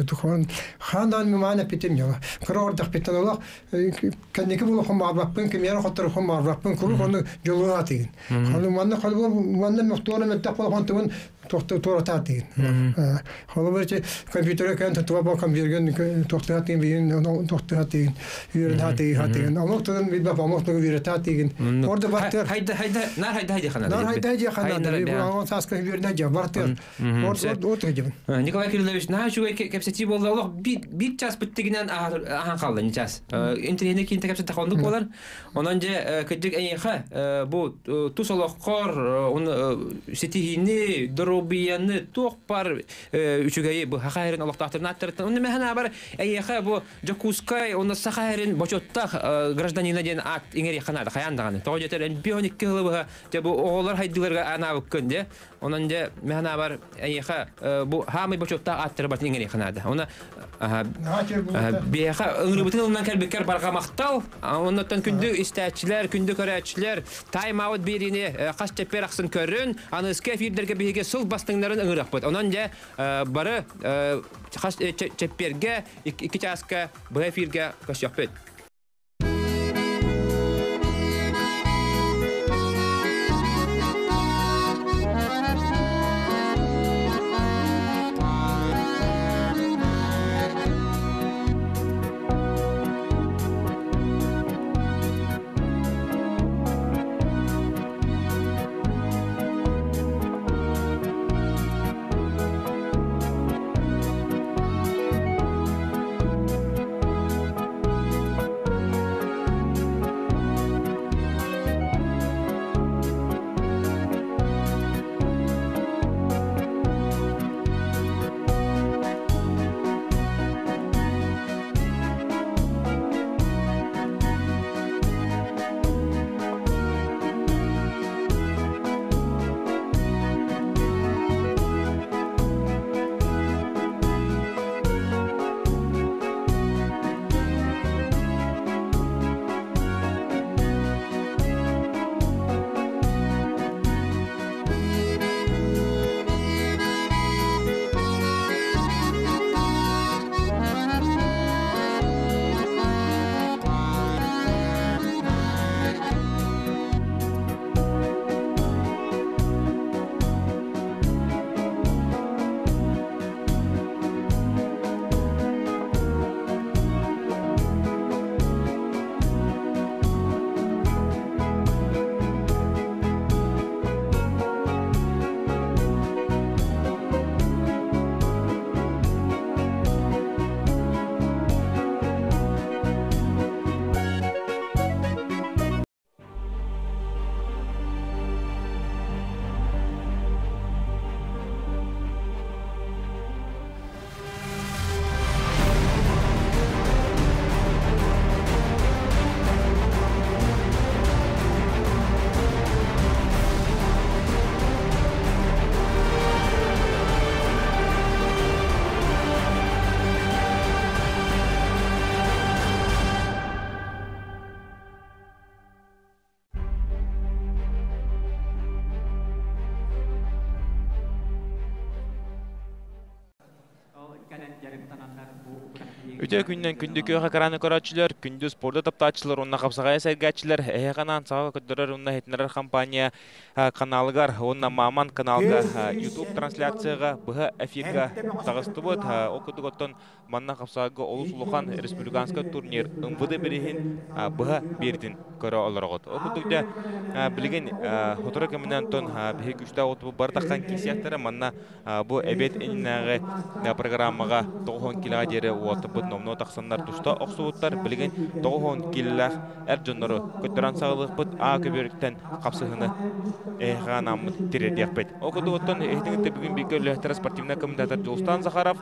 Тухон хаандан мумаана питим яла. Кыра ордах питтен олох кэнники булохум баарбаппын, кимиэрэ хотторохум баарбаппын, куруук ону дьолуна тигин. Хону манна холбу манна мохтуора мөлтөх болгон тугун тохту туоратаа тигин. Холобур компьютера кэн туга бо компьютерген тохтуха тигин биин тохтуха тигин үөрэнэ тигин хатигин. Омок тылын билбэп омок тылын үөрэтэ тигин. Орда бартыр. Хайда хайда нар хайда хайда ханада. Нар хайда хайда ханада. Бу саска үөрэнэ жа бартыр. Николай Кириллович, наһаа үчүгэй кэпсэтии буолла. Олох биир час бүттигинэн ахан қалды, не час. Интернетке киинте кэпсэтэ хоннук буолар. Онон же кыдьык эйиэхэ бу тус олоххор ситиһиини, доруобуйаны туох бар үчүгэйи бу хаха хэрин олохтоохторун аттарыттан. Онно мэхэн абар эйиэхэ бу Дьокуускай онно саха хэрин бочуоттаах гражданина диэн аат иҥэри ханаада хаян даҕаны. Тоҕо дьэтэр 12 сылы быһа бу оҕолор хайдыларга анаабыккын де. Онон дьэ мэханабар эйиэхэ бу хаамай бочуоттаах ааттары батын иҥэри ханаада. Она биэхэ ыҥырыбытын ылынан кэлбиккэр барҕа махтал. Оннуттан күндү истээччилэр, күндү көрөөччүлэр тайм-аут биэриини хас чэппиэр ахсын көрүн, аныска эфирдэргэ биһиги сыл бастыҥнарын ыҥырыахпыт. Онон дьэ бары хас чэппиэргэ 2 чааска быһа эфиргэ көрсүөхпүт. Үтө күннен күндү күөх экраны көрөөччүлэр, күндү спорду таптааччылар уонна хапсаҕайы сэргээччилэр эһэханан саҕа көрдөрөр уонна иһитиннэрэр компания каналыгар уонна Маман каналга YouTube трансляцияга быһа эфирга таҕыстыбыт. Ол курдук оттон манна хапсаҕайга олус улахан республиканскай турнир МВД бириһин быһа биэрдин көрө олороҕут. Ол курдук дьэ билигин сотору кэминэн оттон биһиги күүстээх отубут бары таххан киирсиэхтэрэ манна Бу эбиэт иннинээҕи программаҕа 90 килоҕа диэри уолаттарбыт номнуо тахсаннар туста охсубуттар. Билигин 90 килолаах эр дьоннору көттөрөн саҕалыахпыт. А көбүөрүттэн хапсыһыны эһиэхэ анааммыт тириэрдиэхпит. Ол курдук оттон иһитин кытта бүгүн бииргэ үлэһиттэрэ спортивнай комментатор Дьулустаан Захаров.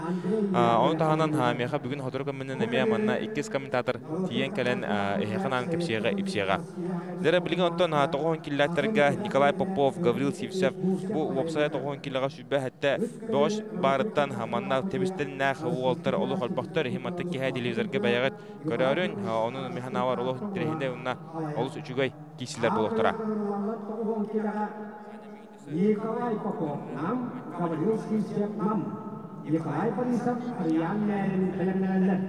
Ону таһынан миэхэ бүгүн сотору кэминэн эмиэ манна иккис комментатор тиийэн кэлэн эһиэхэ анаан кэпсиэҕэ-ипсиэҕэ. Дьэ билигин оттон 90 киллээттэргэ Николай Попов, Гаврил Сивцев бу уопсайа 90 килоҕа 27 бөҕөс баарыттан манна тэбистэннээх уолтар олох олбохтор иһин мантан киһэ телевизорга бэйэҕит көрөөрүн ону механавар олох интэриэһинэй уонна олус үчүгэй киисилэр буолуохтара. Николай Попов нам, Гаврил Сивцев нам. Николай Борисов, Ариан Мярин бэлэмнэнэллэр.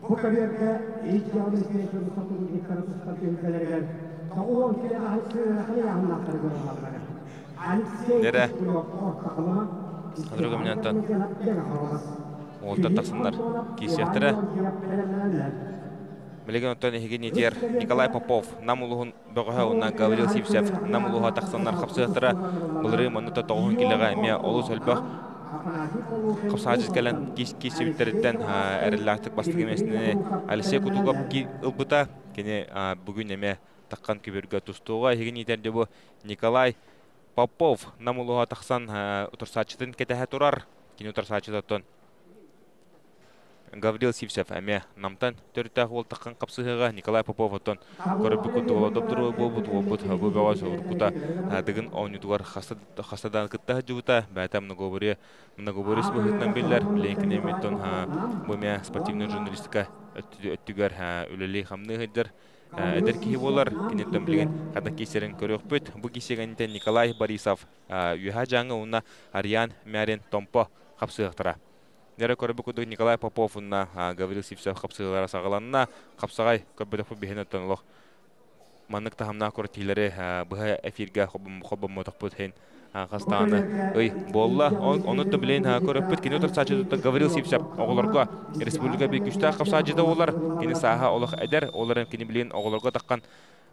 Бу көбүөргэ ис дьон сотрудниктара тустар түһүлгэлэригэр 90 киилэ ыйааһыннаахтары көрөллөр. Алексей Нэрэ. Кустулов орто Халыма, Хадырга минуттан уолтар тахсаннар киирсиэхтэрэ. Билигин оттон эһиги нитиэр Николай Попов Нам улууһун бөҕөһө уонна Гаврил Сивцев Нам улууһа тахсаннар хапсыахтара. Былырыын манна 9 киилэҕэ эмиэ олус элбэх хапсааччы кэлэн киирсибиттэриттэн эрэллээхтик бастакы миэстэни Алексей Кутуков ылбыта. Кини бүгүн эмиэ таххан күбүргэ тустууга эһиги ниитэр дьэ бу Николай Попов Нам улууһа тахсан утарсааччытын кэтэһэ турар. Кини утарсааччыта Гаврил Сивцев эмиэ Намтан төрүттээх уол таххан хапсыһыаҕа. Николай Попов оттон көрөрбүт курдук олордоптур буолбут уолбут бу бөҕөс уруккута Дыгын оонньуутугар хаста даҕаны кытта сылдьыбыта. Бэйэтэ многоборец быһыытынан биллэр. Билигин кини эмиэттэн бу эмиэ спортивнай журналистика өттүгэр үлэлии-хамныы сылдьар эдэр киһи буолар. Киниттэн билигин хата киирсэрин көрүөхпүт. Бу киирсиэгэнтэн Николай Борисов Үөһээ Дьааҥы уонна Ариан Мярин Томпо хапсыһыахтара. Нэрэ көрбүт курдук Николай Попов уонна Гаврил Сивцев хапсыһыылара саҕаланна. Хапсаҕай көрбөтөхпүт биһин оттон олох маннык таһымнаах күрэхтэһиилэри быһа эфиргэ холбоммотохпут иһин хастааны ый буолла. Ону да билин көрөппүт. Кини утарсааччытыттан Гаврил Сивцев оҕолорго республика биир күүстээх хапсааччыта буолар. Кини сааһа олох эдэр. Ол эрэн кини билин оҕолорго таххан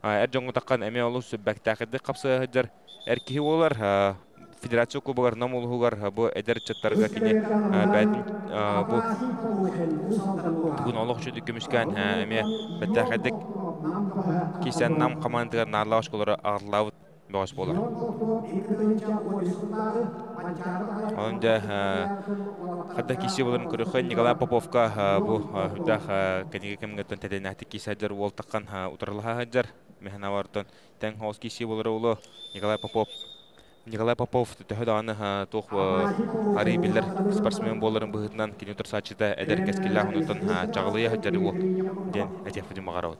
эр дьоҥҥо таххан эмиэ олус бэктээхирдик хапсыһа сылдьар эр киһи буолар. Федерация кубогар Нам улууһугар бу эдэр ыччаттарга кини бэйэтин бу тугун олох үчүгүйдүк көмүскээн эмиэ бэртээхэйдик киирсэн Нам хамаандатыгар наарлаах оскуолалары аҕаллаабыт бөҕөс буолар. Онон дьэ хата киирсии буоларын көрүөххэ Николай Поповка бу үрдээх кэнники кэмҥэ тэтэнээхтик киирсэ сылдьар уол таххан утарылаһа сылдьар. Мэхэнавартан тэҥ хоос киирсии буолара улуу Николай Попов Николай Попов төһө даҕаны туох арый биллэр спортсмен буоларын быһыытынан кини утарсааччыта эдэр кэскиллээх онуттан чаҕылыйа сылдьар уол диэн этиэхпитин баҕарабыт.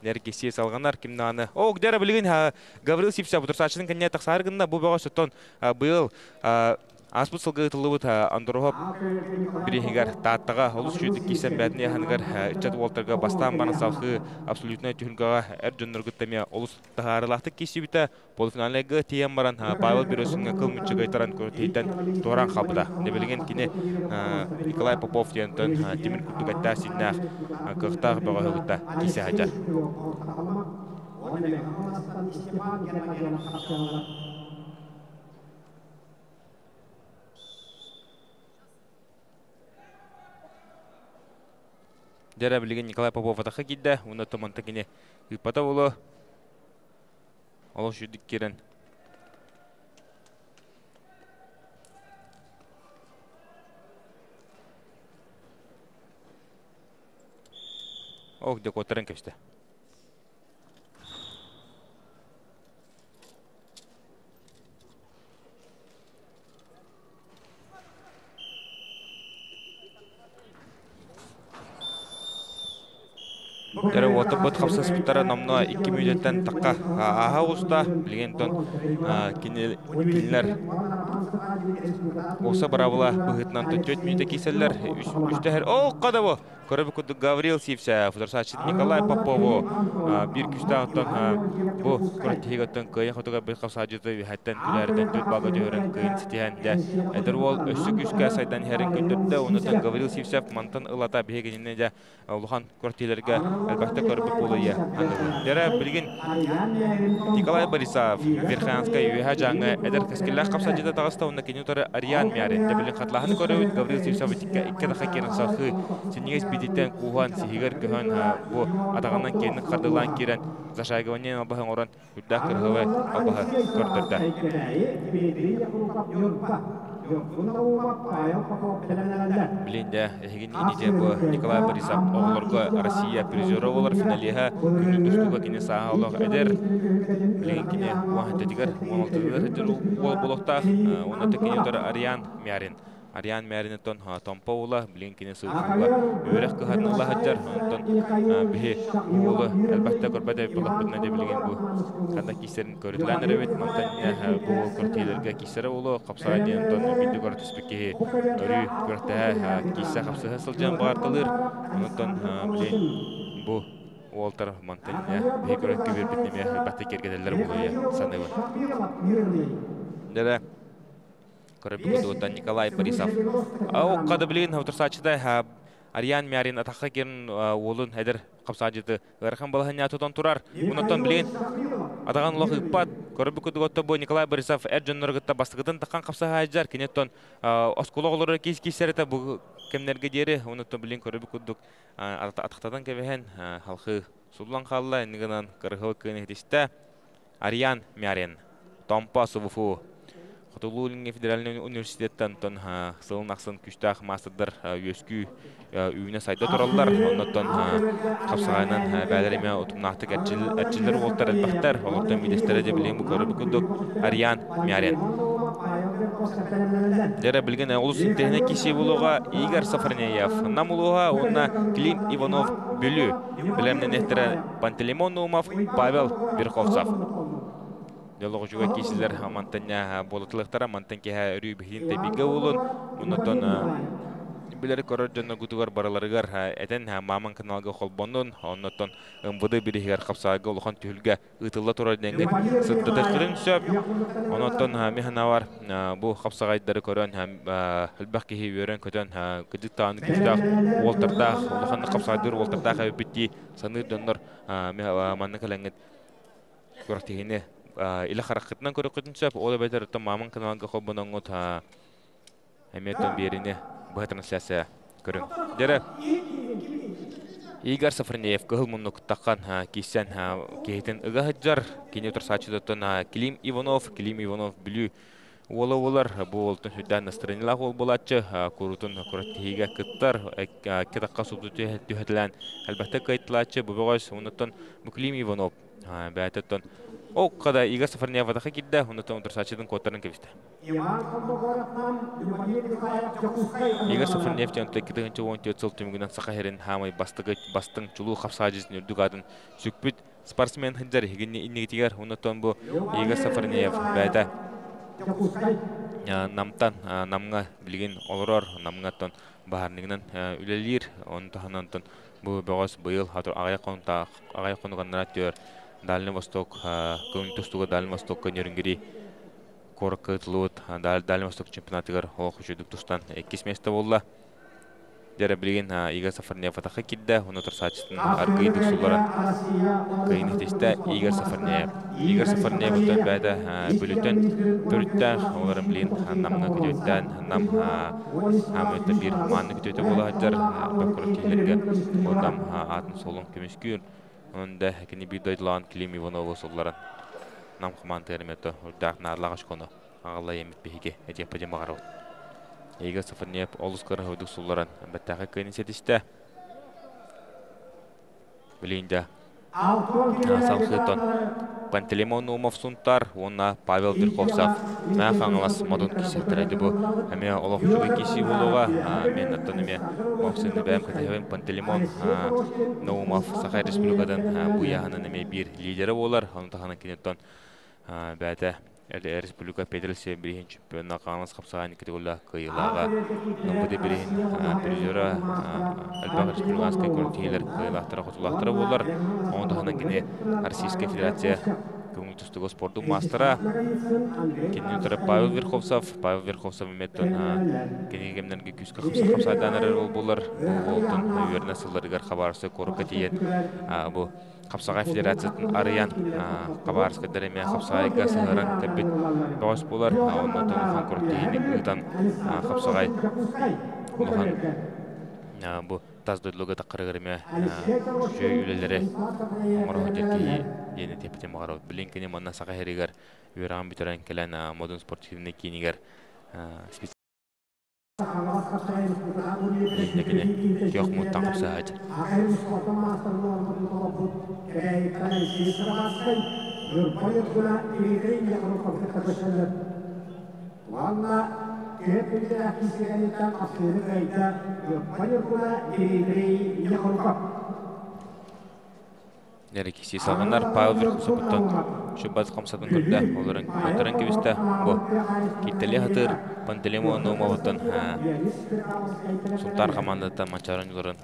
Нэргиси салҕанар ким даҕаны о где билигин Гаврил Сивцев утарсааччытын кэннэ тахсаары гынна бу бөҕөс оттон быйыл Ааспыт сылга ыытыллыбыт Андроһоп бирииһигэр Тааттаҕа олус үчүгэйдик киирсэн бээтин ыйааһыныгар ыччат уолтарга бастаан баран салхыы абсолютнай түһүлгэҕэ эр дьоннору кытта эмиэ олус таһаарыылаахтык киирсибитэ. Полуфиналга тиийэн баран Павел Березиҥҥа кыл мүччү кыайтаран күрэхтэһииттэн туораан хаалбыта. Билигин кини Николай Попов диэнтэн тимир курдук эттээх-сииннээх кыахтаах бөҕөһү кытта киирсэ сылдьар. Дьэрэ билигин Николай Попов атахха киирдэ, уонна туманта кини ыыппата буолуо. Олох сүүрдүк киирэн. Ох, декоттарын кэбистэ. Дьэ уотурбут хапсыспыттара номнуо 2 мүнүүтэттэн тахха ааһа оҕуста. Билигин онтон кинилэр уопсай быраабыла быһыытынан 4 мүнүүтэ киирсэллэр. Үстэһэр Оо, хада бу! Көрөбүт курдук Гаврил Сивцев, утарсааччыт Николай Попову биир күүстээх оттон бу күрэхтэһиигэ оттон кыайан хотугар бир хапсаадьыты үһэттэн күлээритэн төрт балга түһэрэн кыайын ситиһэн дьэ эдэр уол өссө күүскэ сайдан иһэрин көрдөрдө. Онуттан Гаврил Сивцев мантан ылата биһигинини дьэ улахан күрэхтэһиилэргэ элбэхтик көрбүт буолуйа аныгы. Дьэрэ билигин Николай Борисов Верхоянскай Үөһээ Дьааҥы эдэр кэскиллээх хапсаадьыта таҕыста уонна кини утары Ариан Мярин дэбилин хатлааһыны көрөбүт. Гаврил Сивцев икки атахха киирэн салхыы синньигэс биититтэн кууһан сиһигэр көһөн бу атаҕынан киэҥник хардыылаан киирэн зашагование албаһы оҥорон үрдээх кырыһылы албаһы көрдөрдө. Билин дэ эһигин инитэ бу Николай Борисов оҕолорго Россия призера буолар финалиһа күнү тустууга кини сааһа олох эдэр билигин кини 17-тигэр 16-тыгар уол буолуохтаах уонна кини утары Ариан Мярин. Ариан Мяринеттон Томпо ула билин кини сылфуга үрэх кыһатын ыла хаджар онтон биһи уолу элбэхтэ көрбөт булахпытына де билген бу ханда кисерин көрүлэн эребит мантан бу кортилерге кисере улу капсара диэн онтон бидди көр түспүт киһи өрүү көртөһө киссе хапсыһа сылдьан баартылыр онтон билин бу уолтар мантан биһи көрөт кибирбит неме элбэхтэ кергетеллер булуя саныбын. Дere Көрөбү Николай Борисов. О кады билин утурсачыда Ариан Мярин атаққа керін уолун әдір қапсажыды ырхан балахыня тутан турар. Унаттан билин атаған лох ыппат. Көрөбү күдүгөттө бу Николай Борисов эр жонноргытта бастыгытын таққан қапса хайжар. Кенеттон оскологолору кис кисерете бу кемнерге диэри. Унаттан билин көрөбү күдүк атақтадан кебehen халқы суллан қалла энигынан кыргы кыны хитисте Ариан Мярин. Томпа Сувуфу. Хотулуулинге федеральный университеттен тон сылын ақсын күштәх мастырдар өскү үйіне сайда тураллар. Оннотон қапсағайынан бәлереме утумнақты әтчілер олтар әлбәқтер. Олықтан мидестере де білген бұл көрі бүкіндік Ариан Мярен. Дәрі білген олыс интехне киси болуға Игорь Сафарнеев. Намулуға онна Клим Иванов Бүлі. Білемнен ехтері Пантелеймон Наумов, Павел Верховцев. Жолығы жуға кейсілер амантanya болатылықтара, мантан кеха үрүй бихин тебиге болун. Онотон билер көрөр жонно гутугар бараларыгар этен маман каналга холбонун, онотон МВД бирихигер капсаага улахан түһүлгэ ытылла турар денге сыттытыкырын сөп. Онотон механавар бу капсагайдары көрөн хөлбэх киһи үөрен көтөн кыдык тааны күчтаах уолтардаах улахан капсагайдыр уолтардаах эбитти саныыр доннор манны калаңыт көртихине иле харакытынан көрөкөтүн сөп. Ол бетер маман каналга холбоноңут эметтон берине бу трансляция көрүң. Дере Игорь Сафарнеев кыһыл муннук таққан киссен кейтен ыга хаджар кине турсачыдоттон Клим Иванов, Клим Иванов бүлүү уола болар. Бу олтун сүддән настроениялах ол болатчы курутун кураттиге кыттар кетаққа субду түһәтлән әлбәттә кайтлачы бу богос онуттан бу Клим Иванов бәтеттон о када Игорь Сафарнеев атака кидде онуттан турсачыдын коттарын кебисте. Игорь Сафарнеев тен текитигинче он тет сыл түмгүнөн саха херин хамай бастыгы бастың чулуу хапсаажысын үрдүк сүкпүт спортсмен хыджар хигинни иннигитигер онуттан бу Игорь Сафарнеев бәтэ намтан намга билген олорор намгаттан баарныгынан үлелир он таханантан бу богос быйыл хатыр агай конта агай конуганнара төр Дальний Восток көңүл тустуга Дальний Восток нөрүнгүри коркытылуут Дальний Восток чемпионатыгар олох үчүдүк тустан 2 место болла. Дәрі билген Игорь Сафарнеев атака кидде, оны турсачытын аргыйдык сулларан кыйын хитесте Игорь Сафарнеев. Игорь Сафарнеев өтөн бәді бөлүттөн төрүттен оларын билген намга күтөттен нам хамөттө бир мааны күтөтө бола хаджар бакыры ондан атын солун көмүскүр. Онда кини бир дойдулаан Клим Иванову сулларан нам хуман термето урдаак наарлагаш кону ағалла емит бихиге этиэп бажамагарабыт. Игорь Сафарнеев олус кыры хөдүк сулларан баттаха кыйын сетисте. Билинде салхытон Пантелеймон Наумов сунтар, онна Павел Верховцев. Мә хаңалас модун кисеттереди бу. Әме олох жүгө киси болуга, мен аттан эме моксыны бәм катайбын Пантелеймон Наумов Саха Республикадан бу яһанын эме бир лидери болар. Аны таханын кенеттон бәтә Республика Петрелсе бирин чемпионна қаңлас қапсаған категория кыйлага МВД бирин призера Альбак республиканский кортилер кыйлактыра котулактыра болар. Оны таханын кене Российская Федерация көңүл тустугу спорту мастера кенен туры Павел Верховцев. Павел Верховцев эметтон кене кемнерге күскө капса капсайдан ол болар. Бу болтун үйөрүнө сылларыгар хабарсы корукка тиен бу Қапсағай Федерациятын арыян Қабарсқа дәреме Қапсағайға сығыран тәббит бауыс болар. Онна тоңхан көрттейінік ұйтан Қапсағай ұлған бу таз дойдлуга тақырығырме жөй үлелері оңыр хөджетки ені тепте мағарау. Білін кене манна сақа херигер үйраған бүтерен келен модун спортивный кейінігер Лекіне кеох муттан қапса хajар. Дәрі киси салғанар Павел Верхусовтан шөббат қамсатын көрді, оларын көтөрөн кебисте. Бу киттели хатыр Пантелеймон Наумовтан Сунтар командаттан Манчарын оларын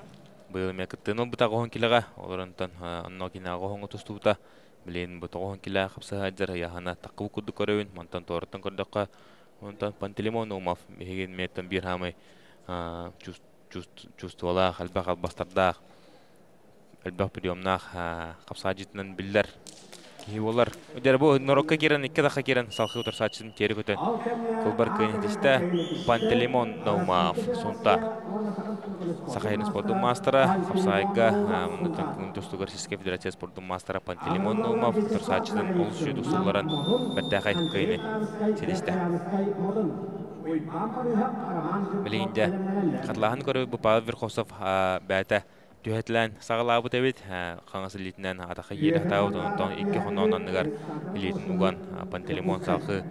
быйыл ме кыттын ол бута гохон килега оларынтан анно кина гохон тустубута билин бу тогон киле хапса хаджар яхана таккы кудду көрөбүн мантан торттан көрдөккө онтан Пантелеймон Наумов мехеген меттен бир хамай чувстволах албак албастардаах элбэх приемнаах капсаажытынан биллер киһи болар. Удер бу норокка кирен икки даха кирен салхы утарсаачын тери көтөн. Кылбар кыйын Пантелеймон Наумов Сунтар. Сахайын спортун мастера капсайга мындатан күн тустугар Российская Федерация спортун мастера Пантелеймон Наумов утарсаачытын ол сүйді сулларан бәттәхай кыйны седисте. Билигинде катлаһын көрү бу Павел Верхосов бәтә түһәтлән сагалаабыт эбит қаңасы литинен атаха иере хатаабыт онтон икки хонон анныгар илитин уган Пантелеймон салхы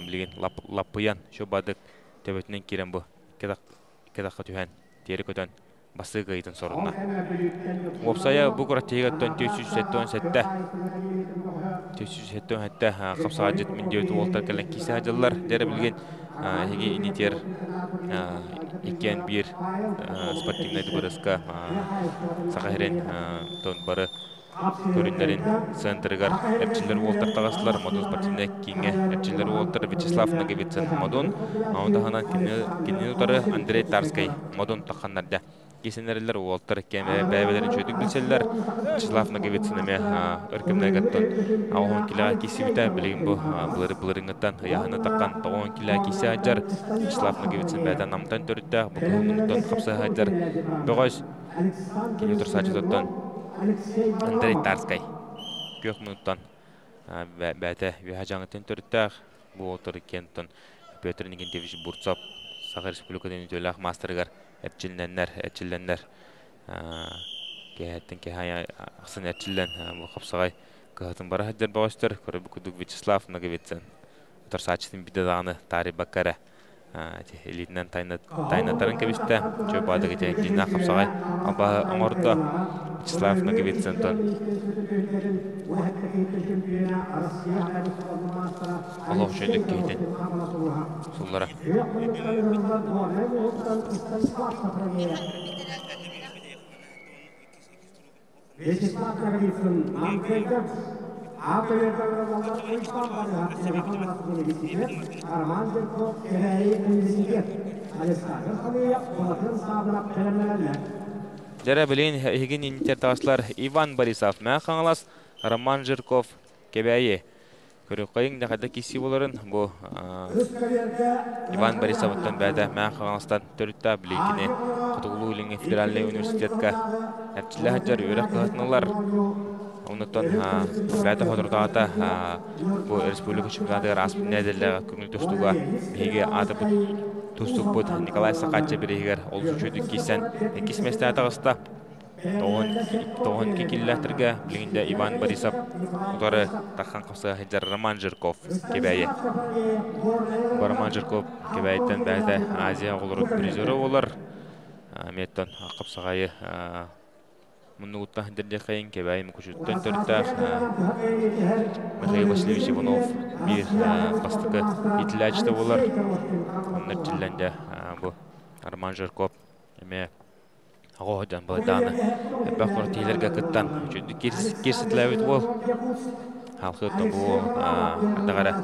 билеген лаппыян шобадык төбөтүнен кирен бу кедакка түһән тиери көтөн басы кыйтын соруна. Уопсая бу кураттыгаттан 477 477 капсаажыт мин диэт уолтар кэлэн кисе хажыллар дәрі билген эһиги инитер иккен бир спортивный дыбырыска сахахерен тон бары көрүннерин центрыгар эрчиллер уолтар тагастылар модун спортивный кинге эрчиллер уолтар Вячеслав Наговицын модун аунтаханан кинини утары Андрей Тарской модун таханнарда кесенерлер уолтар кеме бәйбелерин чөйдүк билселлер Вячеслав Наговицын эме өркемнегеттон аухон килага кисибите билигин бу былыры былырыңыттан яханы таккан тогон килага кисе ажар Вячеслав Наговицын бәден намтан төрүттә бу кылмынтон капса ажар бөгөс кини турсачы Андрей Тарской көк минуттан бәте вяхажаңытын төрүттә бу отыр кентон Петр Никитевич Бурцов Саха Республикатын төлөх мастерыгар эрчилленнер эрчилленнер кеһеттен кеһая ахсын эрчиллен бу хапсагай кыһатын бара хаджар багастыр көрөбү кудук Вячеслав Наговицын турсачытын бидадаганы тари баккара элитинен тайнатарын кебисте чөбадыгы жина хапсагай аба оңордо Вячеслав Наговицын тон Аллах шөйдік кейтен суллара. Жара билин хигин интертаслар Иван Борисов, Мә Қаңалас, Роман Жирков, Кебәйе. Көрөккайың да киси боларын бу Иван Борисовтан бәдә Мә Қаңаластан төрүттә биликини Кутугулу Илиңи федеральный университетка әрчиле хаджар өрәк кыһатналар. Онуттан бәдә хотурдаата бу республика чемпионатыгар аспын нәдәлләгә көңүл тустуга биһиге атып тустук бут Николай Сакача биригер ол үчүдүк кисен экис местә тагыста. Тоғын кекилләтергә билигинде Иван Борисов утары тахан капса хаджар Роман Жирков кебәйе. Роман Жирков кебәйттен бәдә Азия оғлары призеры болар. Меттон капсагайы Муннугутта хандерде кайын кебәй мукучуттан төрттә Михаил Васильевич Иванов бир бастыкы итиләчте болар. Оннар чилленде бу Роман Жирков эме Ағодан баладаны әббәк кортейлерге кыттан чүнді керсетләбит бол. Халқы бу андагара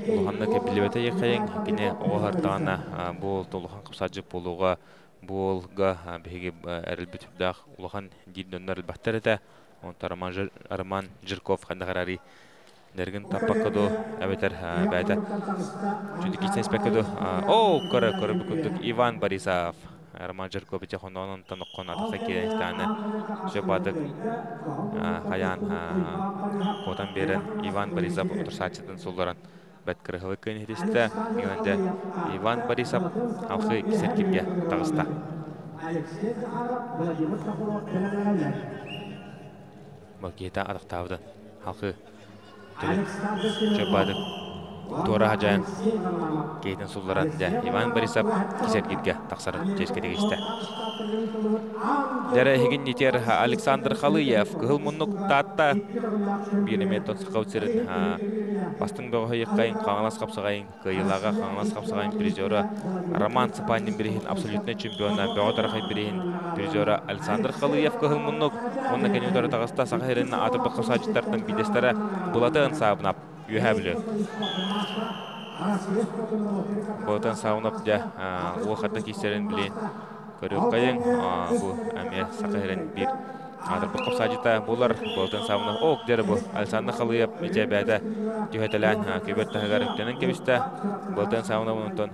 Улуханна кепилебете екайын кине оғартағана бу толухан кыпсажы болуға болга биһиги эрилбит дах улахан диддоннар бахтарата онта Роман Жирков хандагарари нерген таппаккадо әбетер бәйта чүнді кисен о көрө көрө бүкүндүк Иван Борисов Роман Жирков бите хононон таныккон атака кирен сөбадык хаян котан берен Иван Борисов отырсачытын сулларан бәт кырыхылы көн хитисте Иван Борисов алхы кисеркипке тагыста. Бакета атактабыдан халкы сөбадык Туора хадьайан киһитин сулларан дьэ Иван Борисов кисэргиргэ тахсар чиэскэ тигистэ. Дьэрэ иһигин нитер Александр Халыев кыһыл муннук Таатта биир эмиэ Сахабыт сирин бастыҥ бөҕөһө Йыккайын Хаҥалас хапсаҕайын кыайыылааҕа Хаҥалас хапсаҕайын призера Роман Цыпанин бириһин абсолютнай чемпиона Бөҕө Тарахай бириһин призера Александр Халыев кыһыл муннук уонна кини утары таҕыста Саха сирин аатырбыт хапсааччыттартан биирдэстэрэ Былатыан Саабынап Үөһээ Бүлүү. Былатыан Саабынап дьэ уол харда киирсэрин билин көрүөххэйиҥ. Бу эмиэ Саха сирин биир аатырбыт хапсааччыта буолар. Былатыан Саабынап ок дьэ бу Александр Халыев ичэ бэйэтэ түһэтэлээн көбүөр таһыгар үктэнэн кэбистэ. Былатыан Саабынап онтон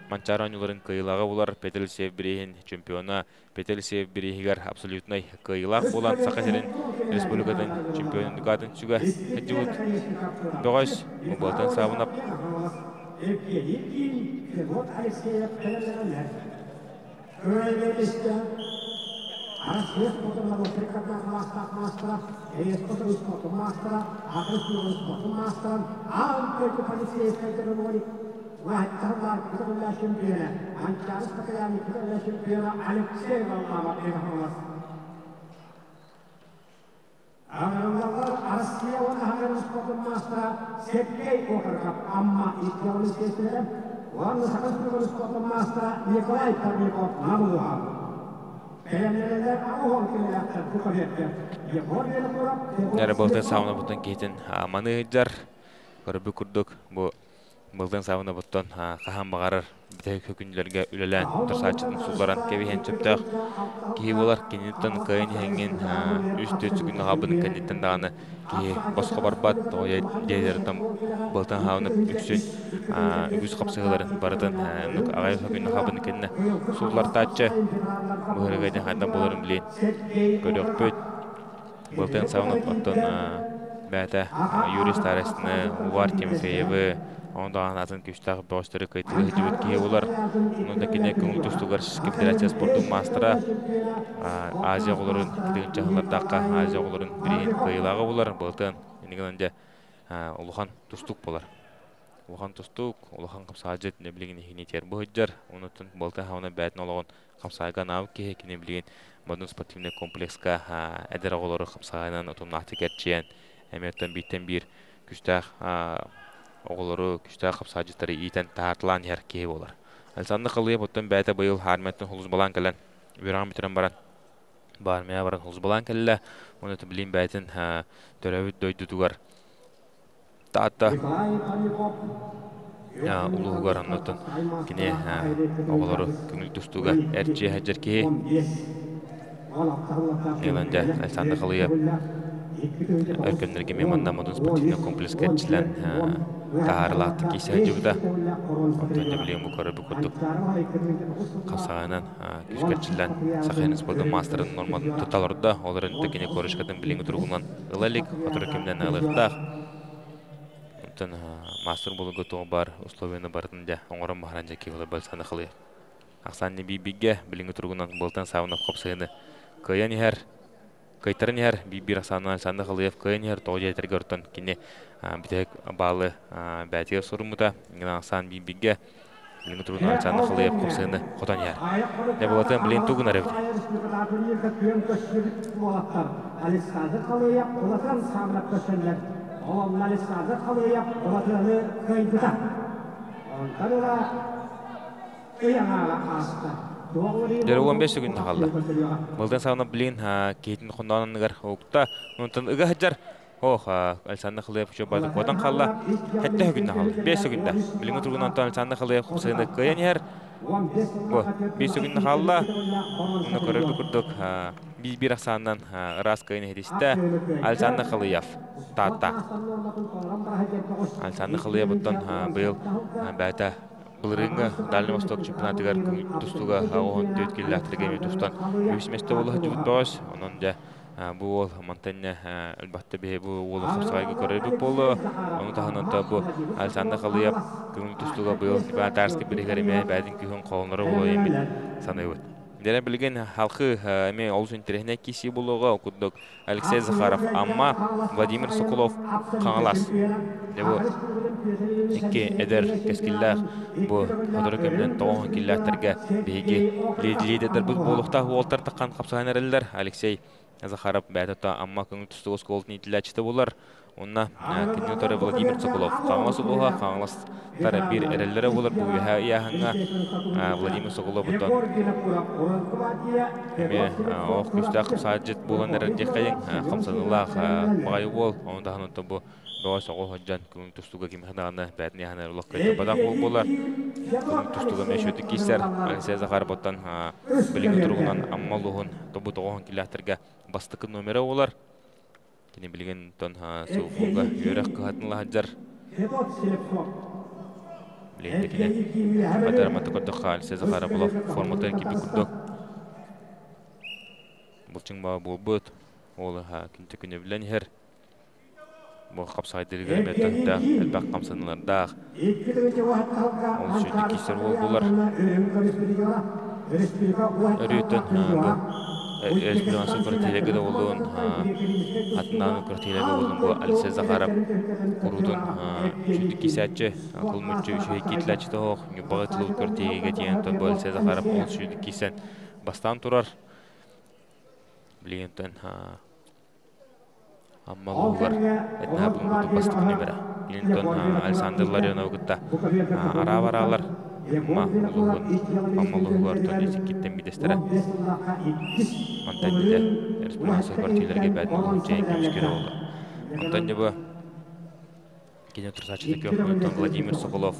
Манчаары оонньууларын кыайыылааҕа булар Петр Алексеев бирииһин чемпиона Петр Алексеев бирииһигэр абсолютнай кыайыылаах буолан Саха сирин республикатын чемпионун аатын сүгэ сылдьыбыт бөҕөс Былатыан Саабынап. Уһаттарылар көтөҕүллэр чемпиона, Манчаары Спартакиада көтөҕүллэр чемпиона Алексей Варламов Иванов. Аҕырыллаллар Россия уонна Аҕырын спортун маастара Сергей Окороков Амма икки сиэстэрэ уонна Саха Республикатын спортун маастара Николай Парников Намылуха. Бэлэмнэнэллэр аҕыс килэлээхтэр бу көһүөттэр Егор Винокуров, Нэрэ былтын саамына буттан киһитин маны ыйдьар. Көрбүт курдук бу Былтан саабына буттан хаһан баҕарар бүтэһик күннэргэ үлэлээн утарсааччытын сулларан кэбиһэн сөптөөх киһи буолар. Киниттэн кыайан иһэҥҥин үс-түөрт күн хаалбытын кэнниттэн даҕаны киһи босхо барбат. Тоҕо дьиэлэриттэн былтан хаалына үксүн үгүс хапсыһыыларын барытын аҕай күн хаалбытын кэннэ суллартааччы быһырыга диэн хайдах буоларын билин көрүөхпүт. Былтан саҕана оттон бэйэтэ Юрий Старостины, Увар Тимофеевы, ону даҕаны атын күүстээх бөҕөстөрү кыайтыы сылдьыбыт киһи буолар. Ону да кини көҥүл тустуугар Федерация спордун маастара, Азия оҕолорун тыһыынча сыллардаахха Азия оҕолорун бирииһин кыайыылааҕа буолар. Былтан иннигинэн дьэ улахан тустуук буолар. Улахан тустуук, улахан хапсаҕайдьыт билигин иһини тиэр быһыдьар. Онутун Былтан хаҕына бэйэтин олоҕун хапсаҕайга анаабыт киһи кини билигин Модун спортивнай комплекска эдэр оҕолору хапсаҕайынан утумнаахтык эрчийэн эмиэ оттон бииртэн биир күүстээх оҕолору, күүстээх хапсаҕайдьыттары иитэн таһаарталаан иһэр киһи буолар. Александр Халыев оттон бэйэтэ быйыл армияттан сулууспалаан кэлэн, үөрэҕин бүтэрэн баран, армияҕа баран сулууспалаан кэллэ. Уонна билигин бэйэтин төрөөбүт дойдутугар Таатта улууһугар оннуттан кини оҕолору көҥүл тустууга эрчийэ сылдьар киһи. Ылан дьэ Александр Халыев өркөннөргө эмиэ манна Модун спортивнай комплекска эрчиллэн таһаарылаахтык киирсэ сылдьыбыта. Онтон дьэ билигин бу көрөр бу курдук хапсаҕайынан күүскэ эрчиллэн Саха спордун маастарын норматын тута олордо. Ол эрэн кини корочкатын билиҥҥи туругунан ыла илик, сотору кэминэн ылыахтаах. Онтон мастер булуга туох баар условияны барытын дьэ оҥорон баһаран дьэ киһи Александр Халыев. Ахсаанны биир-бииргэ билиҥҥи туругунан Болтан Саввинов хапсыһыыны кыайан иһэр. Кыайтаран иһэр биир-биир ахсаанынан Александр Халыев кыайан иһэр тоҕо дьиэтэргэ ортон кини бүтэһик баалы бэйэтигэр суруммута. Ахсаан биир-бииргэ Билиҥҥи туругунан Александр Халыев хапсыһыыны хотон иһэр. Дьэ Былатыан билигин тугу гынар эбит? Александр Халыев Былатыан саамнап көрсөллөр. Ол Александр Халыев Былатыаны кыайбыта. Онтон ыла ый аҥаара ааста. Дьэ 15 күн хаалла. Былтан саҕана билигин киһитин хонноон анныгар угукта. Онтон ыга сылдьар. Ох, Александр Халыев бары куотан хаалла. Хэттэ күннэ хаалла. 5 күндэ. Билиҥҥи туругунан онтон Александр Халыев хапсыһыыны кыайан иһэр. Бу 5 күннэ хаалла. Уну көрөрбүт курдук биир-биир ахсаанынан ыраас кыайан иһитистэ. Александр Халыев Таатта. Александр Халыев оттон быйыл бэйэтэ былырыыҥҥы Дальний Восток чемпионатыгар тустууга 14 киллэхтэргэ эмиэ тустан үһүс миэстэ буола сылдьыбыт бөҕөс. Онон дьэ бу уол мантан элбэхтэ биһи бу уолу хапсаҕайга көрөрбүт буолуо. Ону таһынан то бу Александр Халыев көҥүл тустууга быйыл Иван Тарский бириһигэр эмиэ бэйэтин күүһүн холонноро буолуо диэммит саныыбыт. Дэрэ билигин халқы эме олус интэриэһинэй киирсии буолуоҕа, ол курдук Алексей Захаров Амма, Владимир Соколов Хаҥалас. Дьэ бу икки эдэр кэскиллээх бу сотору кэминэн тоҕоһун киллээхтэргэ биһиги лидердэрбит буолуохтаах уолтар таххан хапсаһан эрэллэр. Алексей Захаров бэйэтэ Амма көҥүл тустуу оскуолатын иитиллээччитэ буолар. Онно кинини утары Владимир Соколов Хаҥалас улууһа, Хаҥаластар биир эрэллэрэ буолар бу үөһээ ыйааһыҥҥа Владимир Соколов оттон эмиэ олох күүстээх хапсаадьыт буолан эрэр диэххэйиҥ, хамсаныылаах баҕайы уол, ону таһынан оттон бу бөҕө соҕу сылдьан көҥүл тустууга кимиэхэ даҕаны бэйэтин ыйааһынар олох кыайтарбатах уол буолар. Көҥүл тустууга эмиэ үчүгэйдик киирсэр. Алексей Захаров оттон билиҥҥи туругунан Амма улууһун тобу тоҕоһун киллээхтэргэ бастакы номера буолар. Кини билигин тон СУФУга үөрэх кыһатын сылдьар. Билигин да кини Батарамата көрдөххө Алексей Захаров формата киирбит курдук. Былчыҥ баа буолбут. Ол күнтэ күнэ билэн иһэр. Бу хапсаҕайдырыгар эмиэ тыһыта элбэх хамсаныылардаах. Ол сүрдүк киирсэр уол булар. Өрүүтэн бу Республиканскай квартирага да буоллун, атыннаан квартирага буоллун бу Алексей Захаров куруутун сүрдүк киирсээччи, кыл мүччү үчүгэй кииртилээччи тоһоох, Ньурбаҕа тылы квартирага тиийэн бу Алексей Захаров ол сүрдүк киирсэн бастаан турар. Билигин Амма улууһугар этнаа булуммутун бастакы нүөмэрэ. Кининтэн Александр Ларионовы кытта араа-бараалар Амма улууһун Амма улууһугар тон иккиттэн бидэстэрэ. Онтон дьэ республиканскай партияларга бээтин улууһун чэйин көмүскүрэ буолла. Онтон дьэ бу кини утарсааччыта күөх Владимир Соколов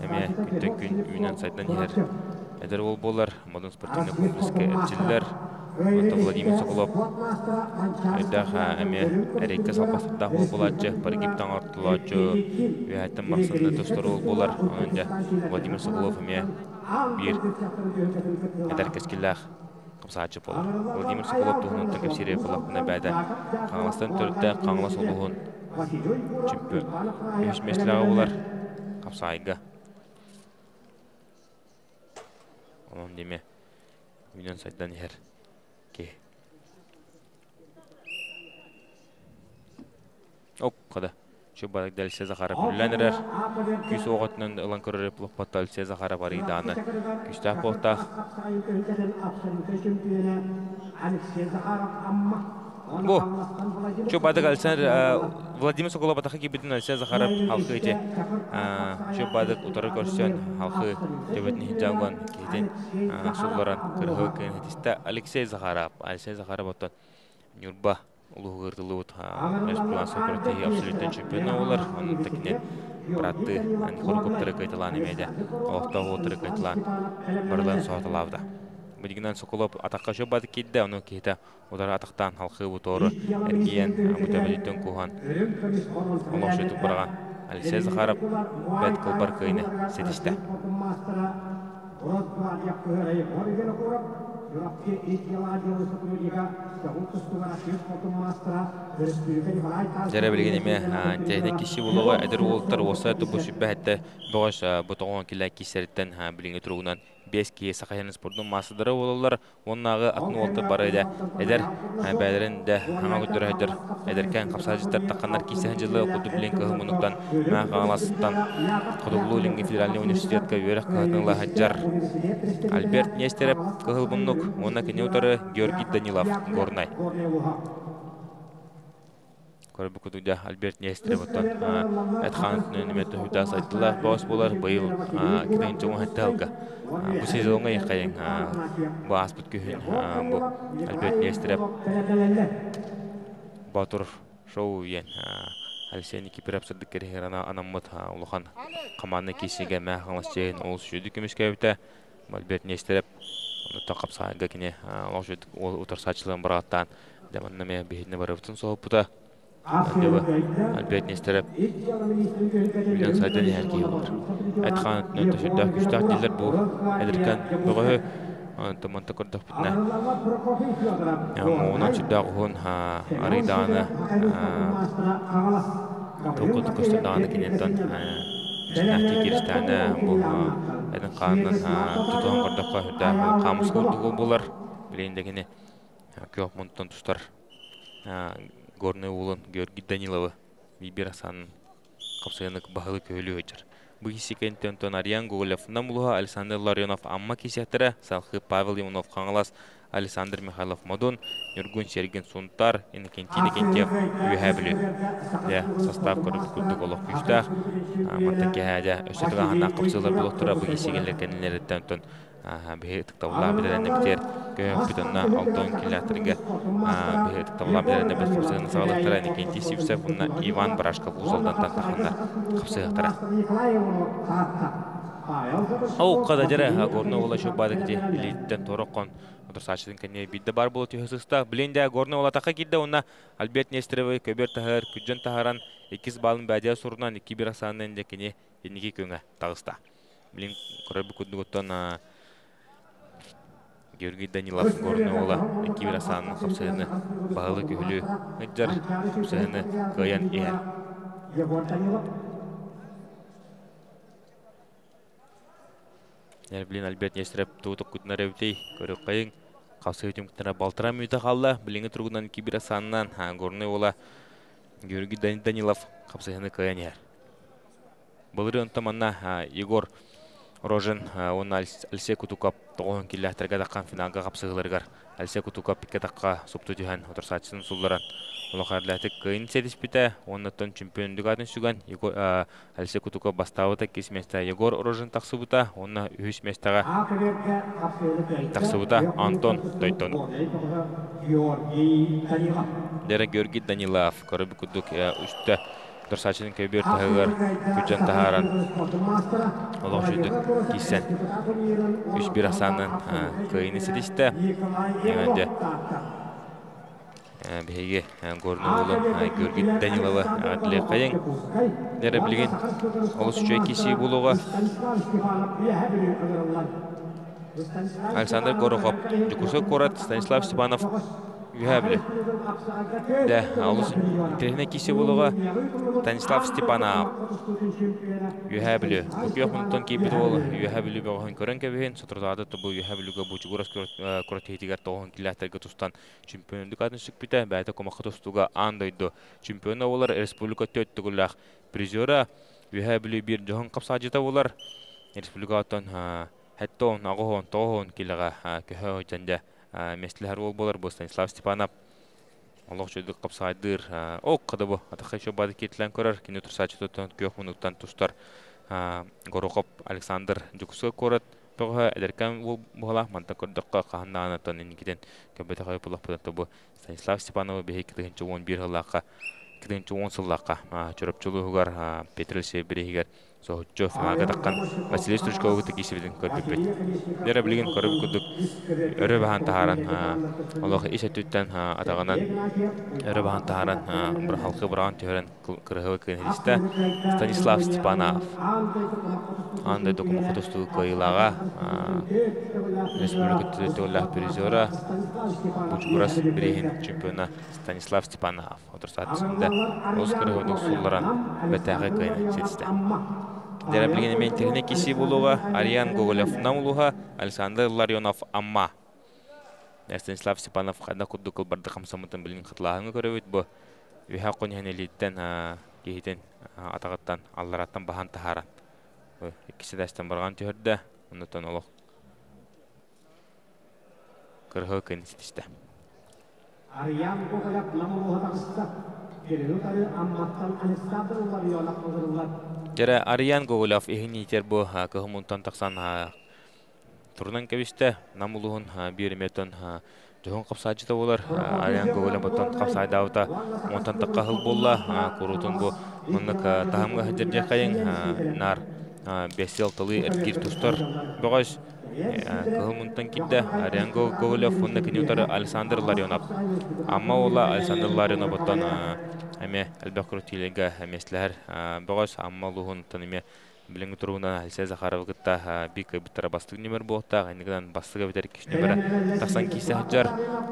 эмиэ күнтэн күн үүнэн сайдан иһэр эдэр уол буолар. Модун спортивнай комплекска эрчиллэр. Онтон Владимир Соколов өйдөөх эмиэ эрэйкэ салбастардаах уол буолааччы, паргиптан ортолооччу, үөһэттэн махсанна тустар уол буолар. Онон дьэ Владимир Соколов эмиэ биир эдэр кэскиллээх хамсааччы буолар. Владимир Соколов туһунан кэпсиирэ буоллахпына бэйэтэ Хаҥаластан төрүттээх Хаҥалас улууһун чөмпө үһүс миэстэлээҕэ буолар хапсаайга. Онон диме үүнэн сайдан иһэр киһи. Оп, хада. Чубарак Алексей Захаров үллэн эрэр. Күүс оҕотунан ылан көрөр плохпотто Алексей Захаров арыйдааны күүстээх буолтаах. Бу Чубадык Александр Владимир Соколов атаха киирбитин Алексей Захаров халқы ити Чубадык утары көрсөн халқы төбөтүн иһин киһитин сулларан кырыһы кыын хитистэ Алексей Захаров. Алексей Захаров оттон Ньурба улууһугар ыытыллыбыт республиканскай күрэхтэһии абсолютнай чемпиона буолар. Онон кини бырааттыы Хоркуптары кыайталаан эмиэ олохтоох уолтары кыайталаан барыларын соһуталаабыта. Билигинэн Соколов атахха шөббат киирдэ, ону киһитэ утары атахтаан халхыы бутору эргийэн бүтөбүтүттэн куһан олох шөтүк быраҕан Алексей Захаров бэт кылбар кыайыны ситистэ. Дьэрэ билигин эмиэ техник киси булуга эдэр уолаттар уоса тубу сүбэһэттэ бөҕөс бу тоҕон килэ киссэриттэн билиҥҥи туругунан 5 киһи Саха сирин спордун маастардара буолаллар. Уоннааҕы атын уолаттар бары да эдэр бэйэлэрин да хаҥа көрдөрөһөйдөр эдэркээн хапсааччыттар тахханнар киирсэ сылдьаллар. Курдук билин кыһыл муннуктан Мэҥэ Хаҥаластан Хотугулуу-Илиҥҥи федеральнай университетка үөрэх кыһатын ыла сылдьар Альберт Нестеров кыһыл муннук уонна кини утары Георгий Данилов Горнай. Көрбүт курдук дьэ Альберт Нестеров оттон эт-хаан өттүнэн эмиэ төһүүтэ сайдыылаах бөҕөс буолар. Быйыл 2017 сылга бу сезоҥҥа иэхэйиҥ бу ааспыт күһүн бу Альберт Нестеров Боотур шоу диэн Алексей Никифоров сырдык кэриһигэр анаммыт улахан хамаанда киирсиигэ Мэҥэ Хаҥалас чиэһин олус үчүгэйдик көмүскээбитэ. Альберт Нестеров онтон хапсаҕайга кини олох үчүгэйдик утарсааччыларын быраҕаттаан дьэ манна эмиэ биһигини барыбытын соһуппута. Альберт Нестеров үүнэн сайдан иһэр киһи буолар. Эт-хаан өттүнэн сүрдээх күүстээх дииллэр бу эдэркээн бөҕөһү. Онтон манта көрдөхпүтүнэ уонан сүрдээх уһун арыйдаҕына тыл курдук көстөр даҕаны киниттэн дьиҥнээхтии кииристэҕинэ бу Эдин қанынан тутуһан көрдөххө үрдээх қамыс курдук булар. Билин дегени күөх мунтан тустар Горный уулун Георгий Даниловы бибир асан қапсыгынык баһылы көһүлү өчөр. Бу кисикентен Ариан Гоголев Намулуха, Александр Ларионов Амма кисектері, Салхы Павел Иванов Қаңалас, Александр Михайлов Модун, Нюргун Сергин Сунтар, Иннокентий Иннокентьев Үйәбілі. Де состав көріп күрдік олық күштәқ. Мантан кәһәдә өсөтүгә хана қапсылар булуктыра бу кисигелер кеннелерден тон биһи тыктабыла билерен битер көһ бүтөнна алтон киләтерге биһи тыктабыла билерен бит қапсыгын сагалыктара Иннокентий Сивцев уна Иван Барашков узалдан тантаханнар қапсыгыктара. Ау қада жара горны ола шобадык де илиттен тороккон Отырсачыдын кәне бидде бар болу түйесіста. Биленде горны ола тақа кидде онна Альберт Нестеровой көбер тахар, күджен тахаран 2 балын бәдия сурунан 2 бир асанын де кене енеге көңі тағыста. Билен көрөбү күндүгөттөн Георгий Данилов горны ола 2 бир асанын қапсыгыны бағылы көхүлү ыджар қапсыгыны кыян иһэр. Билин Альберт Нестеров туутук күтүнөр эбитей көрөк кайын қапсыгы түмкүтүнө балтыра мүйтө қалла билиңи тургунан 2 бир асанынан горны ола Георгий Данилов қапсыгыны кыян иһэр. Былыры онтоманна Егор Рожен он Алексей Кутуков тоғын килләхтерге даққан финалға қапсығылыргар. Алексей Кутуков пикке даққа супту түһән отырсачысын сулларан. Олохарлатык кыйын седиспите, оннотон чемпиондук атын сүгән Алексей Кутуков бастабыта кис места Егор Рожен тақсыбыта, онна үһүс местага тақсыбыта Антон Тойтон. Дәрі Георгий Данилов көрөбү кудук үстә Дұрсачының көбір тағығыр күджан тахаран олық жүдік кисен үш бір асанын кыйыны сетисті. Еңенде бейге горны олын Георгий Даниловы әділі қайын. Дәрі білген олыс үчөй киси болуға Александр Горохов, Жукусой Корат, Станислав Степанов Үйәбілі. Дә, алыс интерехне кисе болуға Станислав Степанов Үйәбілі. Көк мұнтан кейбіт ол Үйәбілі бәғын көрін кәбіхін, сотырдады тобы Үйәбілігі бұчугурас көртейтігер тоғын киләттерге тұстан чемпиондық атын сүкпіті, бәйті комақы тұстуға андойды. Чемпионы олар республика төт түгілләқ призера Үйәбілі бір жоғын қапсажыта олар республика аттан хәттон, ағыхон, тоғын киліға көхі жәнде местлер ол болар бу Станислав Степанов олох чөйдүк капсайдыр ок када бу атакай шобады кетлен көрөр кине турсачы тоттон көк мунуктан тустар Горохов Александр Жукуска көрөт бөгө эдеркен бу була манта көрдөккө каханна анатон иникиден көбөтө кай булак бу бу Станислав Степанов бехи киденче 11 жыллакка киденче 10 жыллакка чөрөпчулугар Петрел Себиригер соһуччу финалга таққан Василий Стручкову кисибитин көрбүппүт. Дәрі билген көрүп күдүк өрө бахан тахаран олох ис өттүттен атаганан өрө бахан тахаран бір халкы бұраған түһөрен кырыһы кыйын Станислав Степанов андай документ хотосту кыйлага республика төтөллах призера Бучбурас бирихин чемпиона Станислав Степанов отырсатысында оз кырыһы сулларан бәтәгы кыйын сетисте. Дәрі білген мен теріне киси болуға Ариан Гоголев Намулуға, Александр Ларионов Амма. Станислав Степанов қада күдді кылбарды қамсамытын білген қытылағыңы көрөбіт бұ. Үйә қон еліттен кейтен атағыттан аллараттан бахан тахаран. Иккisi дәстен барған түйірді, онытан олық кырғы кын сетісті. Ариан Гоголев Намулуға тағысты. Жара Ариан Гоголев ихин бу кыһымунтан тақсан турунан кебисте намулуһун бир метон жохон капсаажыта болар. Ариан Гоголев боттон капсайдаабыта монтан такка болла курутун бу мыннык тахамга хажыржа кайын нар бесел тылы эркир тустар богош кыһымунтан кидде Ариан Гоголев онна кинютары Александр Ларионов. Амма ола Александр Ларионов боттон эме элбек крутилеге меслер богош амма лухун таныме билинги туругунан Алексей Захаров кытта бик биттара бастык номер болта айныгынан бастыга битер киш номер таксан кисе хаджар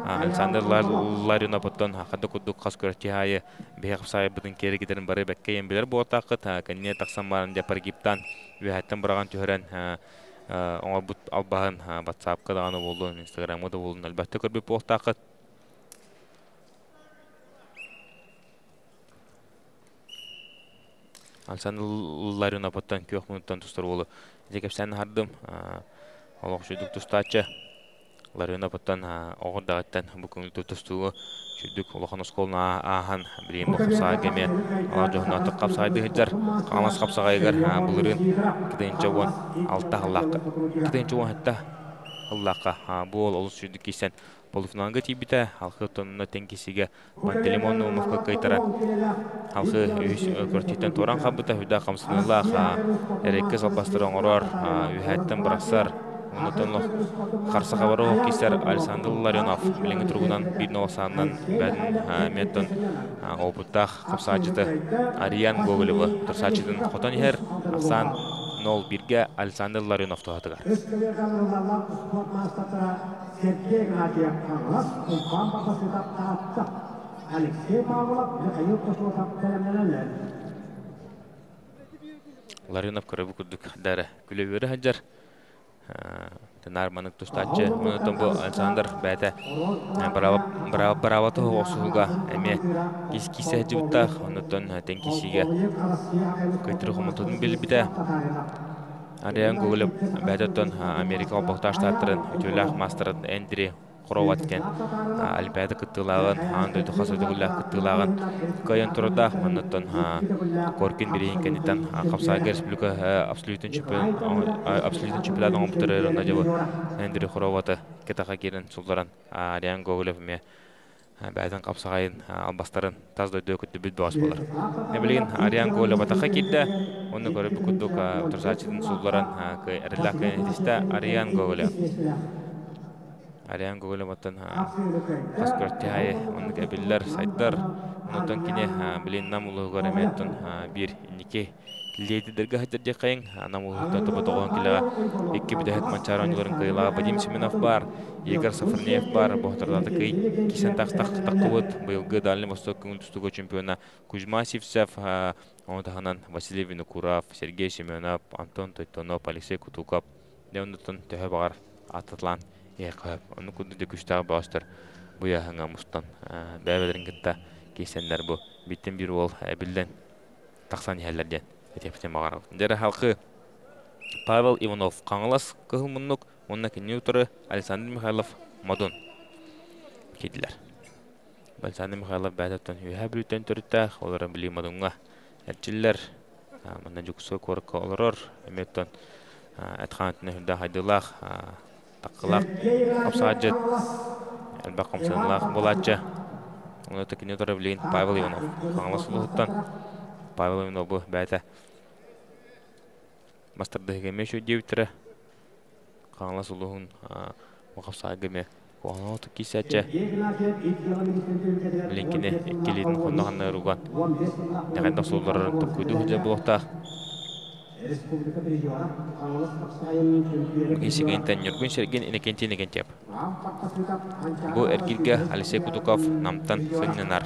Александр Ларионов боттон хакында кудук кас көрөчү хайы бехеп сайы бытын кери китерин бары бекке ембилер болта кыт кенне таксан барын жапар гиптан үһәттен барган түһөрөн Оңорбут албаһын WhatsApp-ка даҕаны буоллун, Instagram-га да буоллун элбэхтик көрбүт буолуохтааххыт. Александр Ларионовтан күөх мунуттан тустар уолу ити кэпсээн аһардым. Олох үчүгдүк тустааччы. Ларионовтан оҕо даҕыттан бу көҥүл тустуугу үчүгдүк улахан оскуоланы ааһан билигин бу хапсаҕайга эмиэ алаа дьоһуннаахтык хапсаҕайдыы сылдьар. Хаҥалас хапсаҕайыгар былырыын 2016 сыллаахха 2017 сыллаахха бу уол олус үчүгдүк киирсэн полуфиналга тиийбитэ. Алхы тонна тэҥ киирсиигэ Пантелеймон Наумовка кыайтаран алхы үһүс көртүүттэн туоран хаалбыта. Үрдээх хамсаныылаах эрэккэ салбастары оҥорор, үһээттэн бырахсар. Оннуттан харса хабары киирсэр Александр Ларионов билиҥҥи туругунан биир нол саанынан бэйэтин эмиэттэн опыттаах хапсааччыты Ариан Гоголевы утарсааччытын хотон иһэр. Ахсаан 0-1-гэ Александр Ларионов туһатыгар. Сергей Игнатьев Хаҥалас Улбаан Бапасытов Таатта, Алексей Павлов Михаил Кошотов бэлэмнэнэллэр. Ларионов көрөбү курдук дара күлэ-үөрэ сылдьар. Тынаар манык тустааччы. Онтон бу Александр бэйэтэ браво браво туһу охсуһууга эмиэ киис киисэ сылдьыбыттаах. Оннуттан тэҥ киисиигэ кыйтыры хомолтотун билбитэ. Ариан Гоголев бэйэтэ Америка Холбоһуктаах Штаттарын үтүөлээх маастарын Эндри Хороват диэн Олимпиада кыттыылааҕын, аан дойду хас өтөгүллээх кыттыылааҕын кыайан турардаах. Манныттан Коркин бирииһин кэнниттэн хапсаайга республика абсолютный чемпион абсолютный чемпионат оҥорбуттар онно дьэ бу Эндри Хороваты кытаха киирэн сулларан Ариан Гоголев эмиэ бэйэтин хапсаҕайын албастарын тас дойдуга көрдөрбүт бөҕөс буолар. Билигин Ариан Гоголев атахха киирдэ. Онно көрөрбүт курдук утарсааччытын сулларан эрэллээх кыайан итистэ Ариан Гоголев. Ариан Гоголев оттон хас көртүһайы оннук эбиллэр, сайдар. Онтон кини билин Нам улууһугар эмиэ оттон биир инники лидердэргэ сылдьар диэххэйиҥ. Нам улууһуттан тобо тоҕоон килэҕэ икки бүтэһик Манчаары оонньууларын кыайыылааҕа Вадим Семенов баар, Игорь Сафарнеев баар, Боһотордоото кый кисэн тахтахпыт быйылгы Дальний Восток көҥүл тустууга чемпиона Кузьма Сивцев, ону таһынан Василий Винокуров, Сергей Семенов, Антон Тойтонов, Алексей Кутуков. Дьэ оннуттан төһө баҕар ааттатылаан иһиэххэ сөп. Оннук курдук дьэ күстээх бөҕөстөр бу ыйааһыҥҥа мустан бэйэ-бэйэлэрин кытта киирсэннэр бу бииртэн биир уол эбиллэн тахсан иһэллэр диэн этиэхпитин баҕарабыт. Дьэ эрэ халкы Павел Иванов Хаҥалас Кыһыл Муннук уонна кини утары Александр Михайлов Модун киирдилэр. Александр Михайлов бэйэтиттэн Үөһээ Бүлүүттэн төрүттээх, ол эрэн билии Модуҥҥа эрчиллэр. Манна Дьокуускай куоракка олорор. Эмиэ оттон эт-хаан өттүнэн сүрдээх айдыылаах, таккылаах хапсаҕайдьыт, элбэх хамсаныылаах буолааччы. Онно кини утары билигин Павел Иванов. Хаҥалас улууһуттан Павел Иванов бу бэйэтэ мастардыһыга эмиэ үчүгэй диэбиттэрэ. Хаҥалас улууһун бу хапсаҕайга эмиэ куһаҕан киирсээччи. Билин кини икки илиитин хонно ханна уган хайдах суолларарын толкуйдуу сылдьар буолуохтаах. Киисигинтэн Ньургун Сергин Иннокентий Иннокентьев. Бу эргииргэ Алексей Кутуков Намтан сынньанар.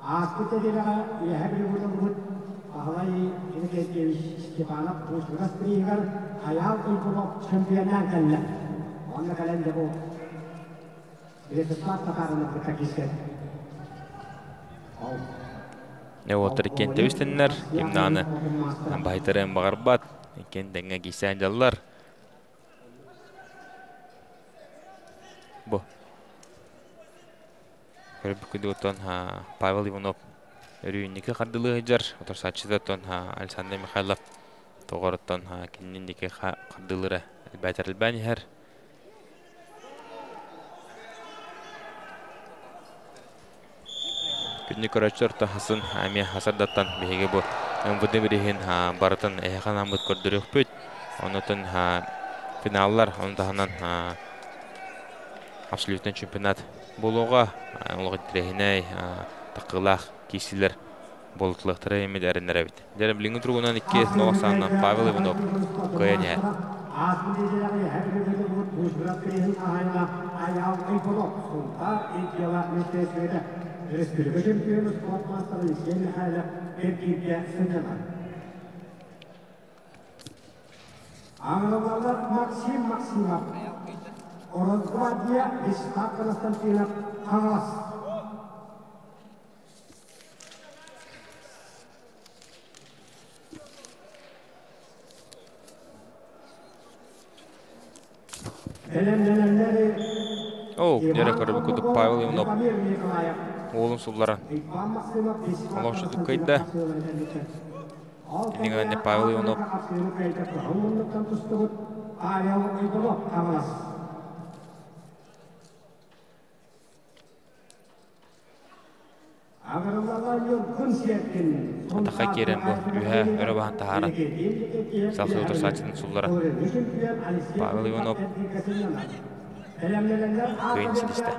Ааспыт нэдиэлэҕэ Үөһээ Бүлүү ылбыт Баһылай Иннокентьевич Степанов Пушкинас прииһигэр Айаал Уйгунов чемпионнаан кэллэ. Онно кэлэн дьэ бу Святослав Татаринов кытта киирсэн. Уолаттар иккиэн тэбистэннэр, ким даҕаны баһыйтарыан баҕарбат, иккиэн тэҥҥэ киирсээн дьаллар. Бу Көрбүккүн Павел Иванов өрүү инники хардылыы сылдьар, утарсааччыта Александр Михайлов тоҕороттон кинини инники хардылыыра элбээтэр элбээн иһэр. Күндү көрөөччүлэр хасын эмиэ хасардаттан биһиги бу МВД бирииһин барытын эһиэхэ анааммыт көрдөрүөхпүт. Оннотон финаллар, ону таһынан абсолютный чемпионат буолуоҕа. Олох интэриэһинэй, такыылаах киирсиилэр буолутулуохтара эмиэ эрэннэрэбит. Дьэ, билиҥҥи туругунан икки нол ахсаанынан Павел Иванов кыайан иһэр. Ааспыт нэдиэлэҕэ Үөһээ Бүлүүгэ Пушкинас прииһин хаһаайына Айаал Уйгунов Сунтаар Идела министиэристибэтэ республика чемпиона спорт маастара Алексей Михайлов эргииргэ сынньанар. Аңырылалар Максим Максимов, Росгвардия Вячеслав Константинов, Хаҥалас. Оо, дьэрэ көрөбүт курдук Павел Иванов уолун сулларан олохсутук кыайда. Иннигэр Павел Иванов Атахха киирэн бу үһэ өрө баһан таһааран салхыы утарсааччытын суллара Павел Иванов кыайын ситистэ.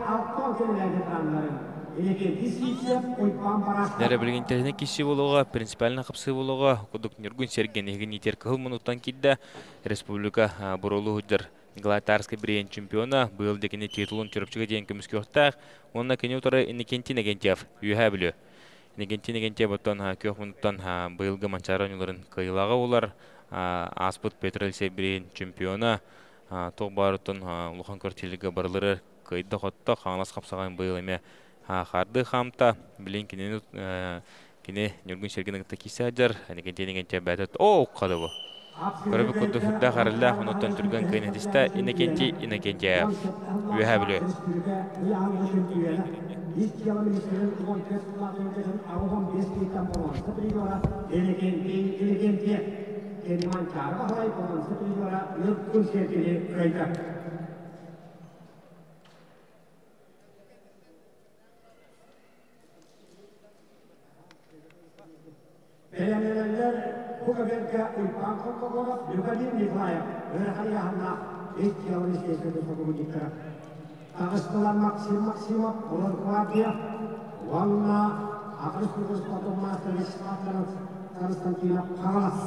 Нэрэ билигин интэриэһинэй киирсии буолуоҕа, принципиально хапсыы буолуоҕа, курдук Ньургун Сергей эһигин иитэр кыһыл муннуктан киирдэ. Республика буруолуу сылдьар Николай Тарскай бириэн чемпиона, быйыл декини титулун Чурапчыга диэн көмүскүөхтээх уонна кини утары Иннокентий Иннокентьев Үөһээ Бүлүү. Иннокентий Иннокентьев оттон күөх муннуктан быйылгы Манчаары оонньууларын кыайыылааҕа буолар. Ааспыт Петр Алексеев бириэн чемпиона туох баарыттан улахан квартирга барылары кыайда-хотто. Хаҥалас хапсаҕайын быйыл эмиэ хаардыы хаамта. Билин кинини кини Ньургун Сергин кытта киирсэ сылдьар. Иннокентий Иннокентьев бэйэтэ оо хады бу. Көрөбүт курдук сүрдээх эрэллээх, онуттан түргэн кыайан этистэ Иннокентий Иннокентьев. Үөһээ Бүлүү. Бэлэмнэнэллэр бу көбүөргэ Уйбаан Холкогоров, Люкадин Николаев ыарахан ыйааһыннаах ис дьыаланы естественно сотрудниктара. Таҕыстылар Максим Максимов, Росгвардия уонна Аҕыс Республикатын маастар Вячеслав Константинов Хаҥалас.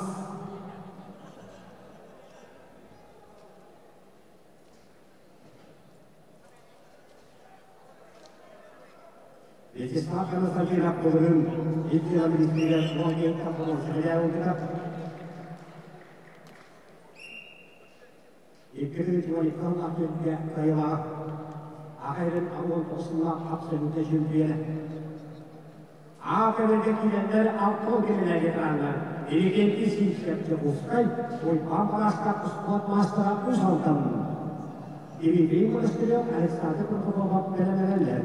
Вячеслав Константинов былырыын ил дьыала министригэр уон киһиттэн боруонса ылбыта. 232 сыллаах түөлбэ кыайыылааҕа. Аҕа 19 сыллаах абсолютнай чөмпүйүөнэ. Аа көбөлгө киирэллэр 60 кинилэргэ тураннар Иннокентий Сивцев Дьокуускай, Уйбаан Параскап спорт маастара Уус Алдан. Дмитрий Монастырев, Александр Протопопов бэлэмнэнэллэр.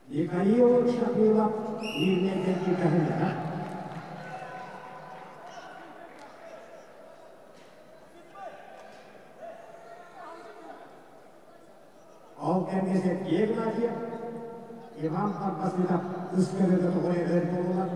Михаил Шапилов Мирнэйгэ киирдэһиннэрэ. Ол кэмҥэ Сергей Игнатьев, Иван Парпасытов үс көрүгэ тоҕой өр буоллулар.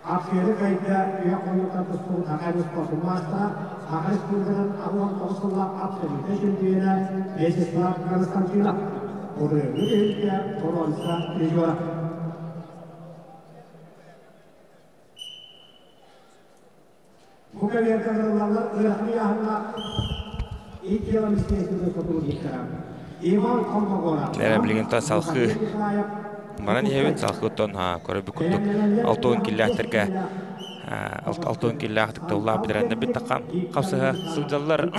Аппыйаны кыайда үйэ хонууттан тустубут Саха спортун маастара, Саха Республикатын 69 сыллаах абсолютнай чөмпүйүөнэ Вячеслав Константинов. Былырыыҥҥы түһүлгэ боруонса призера. Бу кэмиэргэ ыҥырыллаллар ыарахан ыйааһыннаах икки министиэристибэ сотрудниктара Иван Холмогоров, Эрэ билигин та салхыы баран иһэбит салхыыттан көрөбүт курдук 60 киллээхтэргэ 60 киллээх тыллаах бүтэрэннэр биттахха хапсыһа сылдьаллар.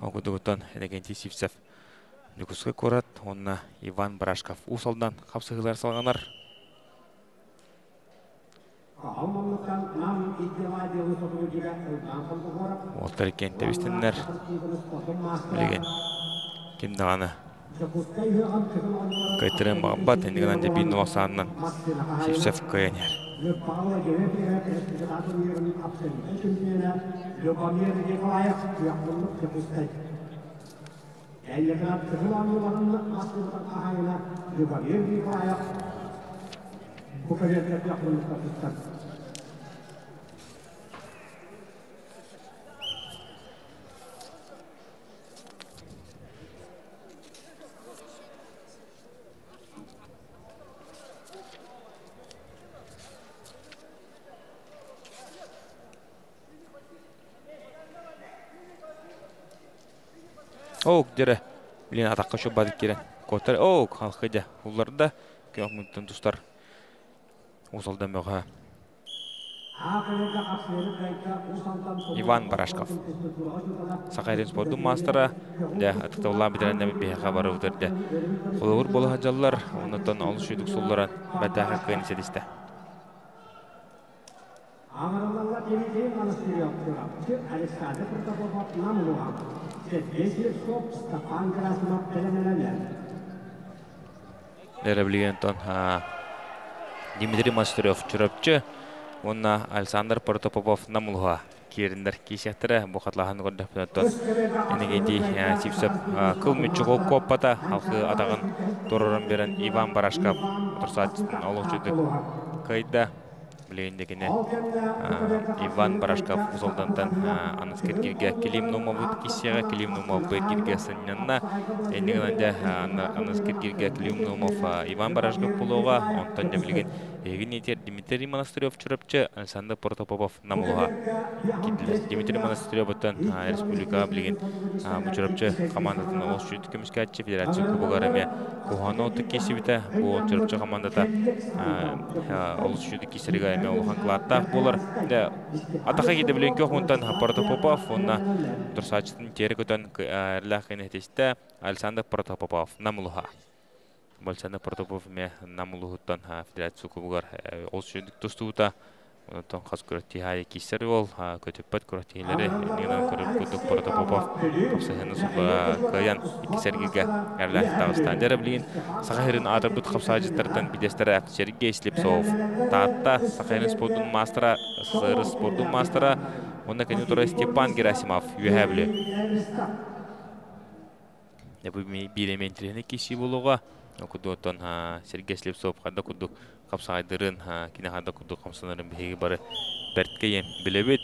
Ол курдугуттан Иннокентий Сивцев Дьокуускай куорат уонна Иван Барашков Уус Алдан хапсыһыылар салҕанар. Уолтар иккиэн тэбистиннэр. Билигин ким даҕаны кыайтарыан баҕарбат, иннигинэн дьэ биир нуох саанынан Сивцев кыайан иһэр. Оок дere билин атаққа шобадык кирен. Котар оок халқыда уларда көк мүнтөн тустар. Усалдан мөға. Иван Барашков. Сахарин спортун мастера, да, атытылла битеренне бихе бары үтерде. Холовур бола хаджаллар, оннотон ол шүйдүк сулларан бәтәхә кыйын седисте. Лереблигентон Дмитрий Мастерев чүрөпчү, онна Александр Протопопов намулға киеріндер кисектері бұ қатлахан көрді энегеди сипсеп кыл мүччі коппата халқы атағын торорон берен Иван Барашков тұрсатчытын олық кайда билегендегине Иван Барашков узолдантан аныскергирге Клим Нумов кисега Клим Нумов бергирге сыннанна энегенде аныскергирге Клим Нумов Иван Барашков булуга онтон да билген эгин Дмитрий Монастырев чүрөпчү Александр Протопопов намулуга киттилер. Дмитрий Монастырев оттон республика билген бу командатын ол шүйт көмүскәчи федерация кубогар эме куханы оту кесибите бу чүрөпчү командата ол шүйт кисерига эме улахан кылааттаах болар. Атаха киде билен көх мунтан Протопопов онна турсаачытын тери көтөн эрлах кенетисте Александр Протопопов намулуха. Александр Протопопов ме намулухуттан федерация кубогар ол шүйдүк тустуута онтон хас көрөттиһай кисер ол көтөппөт көрөттиһилери энигинен көрүп кудук Протопопов капсаһыны сула кыян иккисергиге эрлах Дагыстан жара билген Сахарин атырбыт капсаажыттартан бидестер Сергей Слепцов Таатта Сахарин спортун мастера СССР спортун мастера онда кандидатура Степан Герасимов юхәбле бу бирементрени киси болуга окудуотон Сергей Слепцов хада кудук капсайдырын кине хада кудук камсанарын биһиги бары берткейен билебит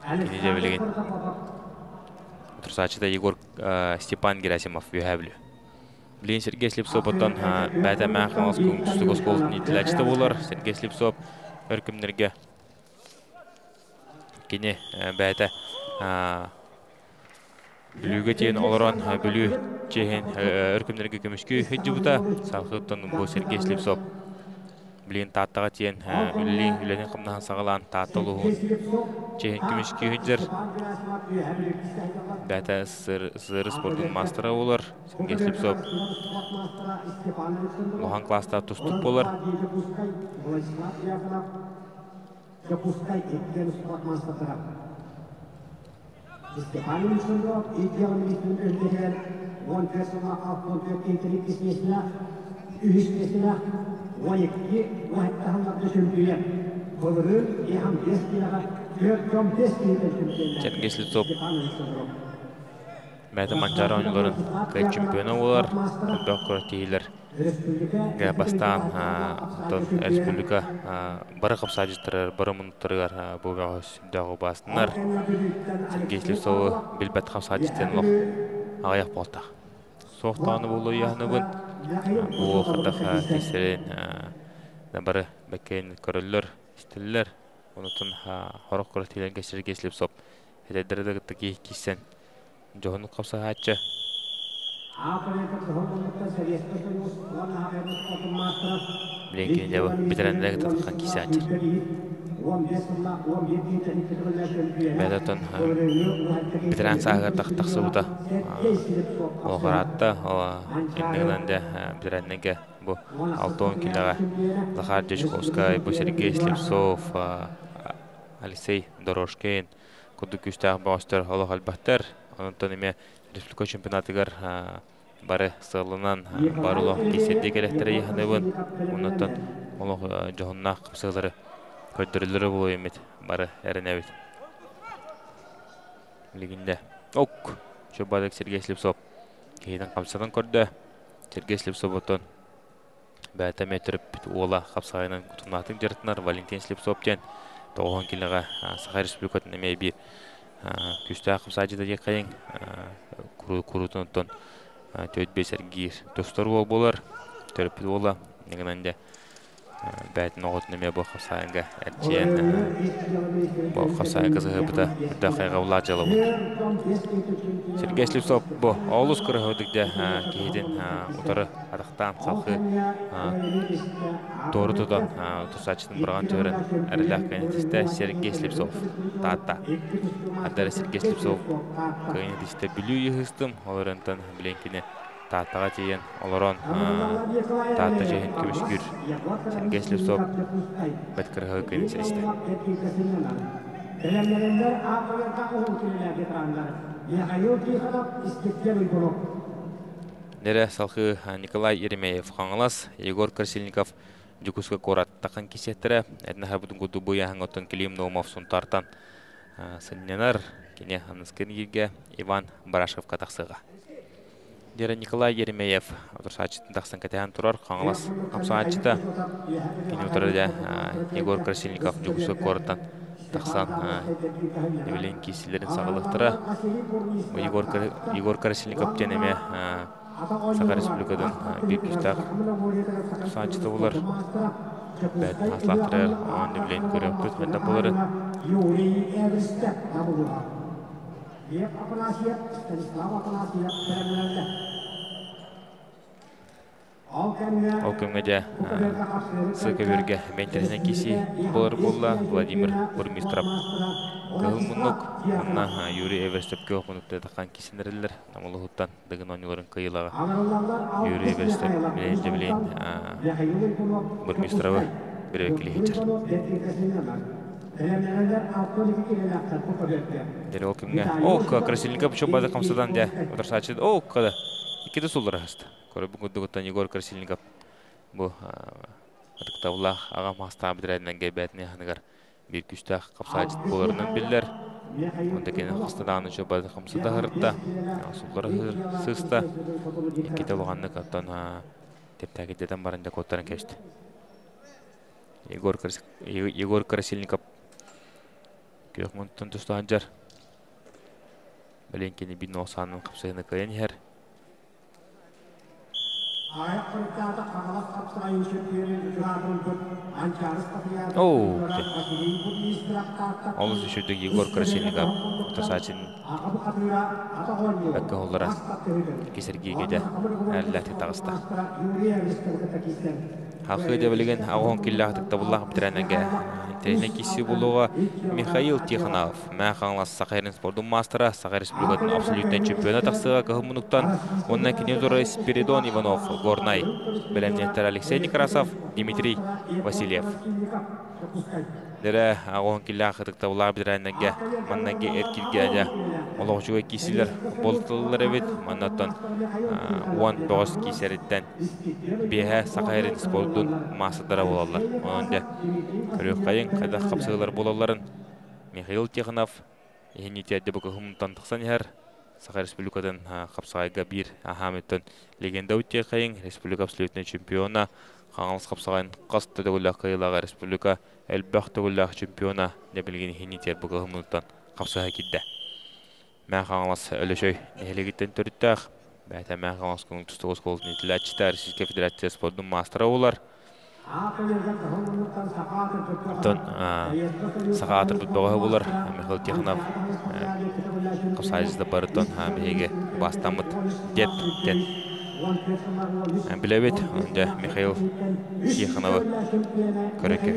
кине билеген турсаачыда Егор Степан Герасимов юхәбле билген Сергей Слепцов оттон бәтә мәхалас түстүк осколтун итилачты болар Сергей Слепцов өркүмнерге кине бәтә бүлүүгө тиен олорон бүлүү чехен өркүмнерге көмүшкү хыджыбыта салхыттан бу Сергей Слепцов билген тааттага тиен үлли үленин кымнахан сагалаан таатталуһун чехен көмүшкү хыджыр бәтә сыр спортун мастера болар Сергей Слепцов улахан класста тустук болар. Сергей Слепцов бәті Манчары ойнуларын кай чемпионы болар, бәк көртейлер бастан республика бары қапсажыттырыр, бары мұнттырғар бұл бәғы басынар. Сергей Слепцовы билбәт қапсажыттен лоқ ағаяқ болтақ. Соқтағыны болу яғыныбын бұл қырдақ кесерін бары бәккен көрілер, істелер. Онытын хорақ көртейлерге Сергей Слепцов хедерді кисен жоғыны қапсағатчы. Биленкен жабы бетерәнләге татқан кисәчер. Бәдәтон бетерән сағыр тақтақсы бұта. Оғыратта, эннігінен бетерәнләге бу 6 килоға Захар Дежковскай, бу Сергей Слепцов, Алексей Дорожкин, куду күстәк бағыстар, Аллах албаттар. Онтон эме республика чемпионатыгар Бары сылынан бары олох кисерде келехтере яханыбын. Оннотон олох жоһуннаах кыпсыылары көрдөрүллөрө болуймит. Бары эренебит. Билигинде. Ок. Чөбадык Сергей Слепцов. Кейден камсадан көрдө. Сергей Слепцов отон бәті метріп ола қапсағайынан тұнатын жарытынар Валентин Слепцов тен тоғын келіға Саха Республикатын әме бір күсті қапсажыда дек қайын курутун оттон төт бесергир достор бол болар төрөпүт ола негененде бәтин оғытын эме бу қапсайынга әрчиен бу қапсайын кызыгы бұта үрдә қайға ула жылы бу. Сергей Слепцов бу олус кырыһыдыгда киһитин утары атахтан салхы тору тутан тусачытын бұрған төрін әріләк кайнетисте Сергей Слепцов тата. Ардары Сергей Слепцов кайнетисте билүү йыһыстым олорынтан биленкине Тааттаға тиен олорон таатта жehин көмүскүр Сергей Слепцов бэт кырыһы кайнетисте. Нере салхы Николай Еремеев Хаңалас, Егор Красильников Жукуска корат тақан кисеттері, әдіне хабудың куду буя хаңоттан Клим Наумов сунтартан сынненар, кене аныскын елге Иван Барашев катақсыға. Дере Николай Еремеев отырсачытын тақсан кәтән тұрар, Хаңалас қамсағачыта, кене отыры Егор Красильников Жукуска кораттан тақсан небелен киселерін сағылықтыра. Егор Красильников тенеме Саха Республикадан bir күстақ санчыты болар. Бәт аслақтырар, оны білен көріп күт қайда болары. Ол көмге де сыкы берге бентеріне киси болар болла Владимир Бурмистров. Кыһыл муннук, онна Юрий Эверстепке оқунукта таққан кисендерилер. Намылы хуттан дыгын ойнуларын кыйылаға. Юрий Эверстеп билен билен Бурмистровы бирекили хичер. Дере ол кимге? О, Красильников еще база камсадан де. Отырсачы. О, када. Икки суллар хаста. Көрө бүгүн дугуттан Егор Красильников бу атыктабылах ага маста бидерден гебетне ханыгар бир күстах капсачыт боларынан биллер. Онда кene хастадан еще база камсада хыртта. Суллар сыста. Икки толганны каттан тептагиден барында коттарын кечти. Егор Красильников Көх мунтун тустаанжар. Беленкени бин осанын капсайны кыйын хер. Оу, Олус үшүрдүк Егор Красильников тусачин бәккә холлара кесергеге әлләти тагыста. Хақы да билген агон киллах табуллах битрәнәгә. Тренер киси булуга Михаил Тихонов, Мәхаңлас Сахарин спортун мастера, Саха Республикатын абсолютный чемпиона тақсыға кахымунуктан, онна кинезоры Спиридон Иванов, Горнай, белемнеттер Алексей Некрасов, Дмитрий Васильев. Дере агон киллах табуллах битрәнәгә, маннаге эркилге олоғчуга кисилер болтылар бит, маннаттан уан тоғыз кисериттен беһә Сахарин спортун масыдара болалар. Онан де көрөк кайын кайда капсыгылар болаларын Михаил Тихонов эхинити бұқы хумтан тықсан хер Саха Республикадан капсагайга бир ахаметтен легенда өте кайын республика абсолютный чемпиона Қаңылыс қапсағайын қасты төгілләқ кайылаға республика әлбәқ төгілләқ чемпиона не білген эхинити бұқы хумтан капсага кидді. Мә қаңылас өлешөй нехелегіттен төріттәқ. Бәті мә қаңылас көңіл тұстығыз қолын етіләтчіті Российская Федерация спортының мастері олар. Оттон саха атыр бұт болар Михаил Тихонов қапсайызды барытон беге бастамыт дет ден. Билебет, онда Михаил Тихоновы көрөкө.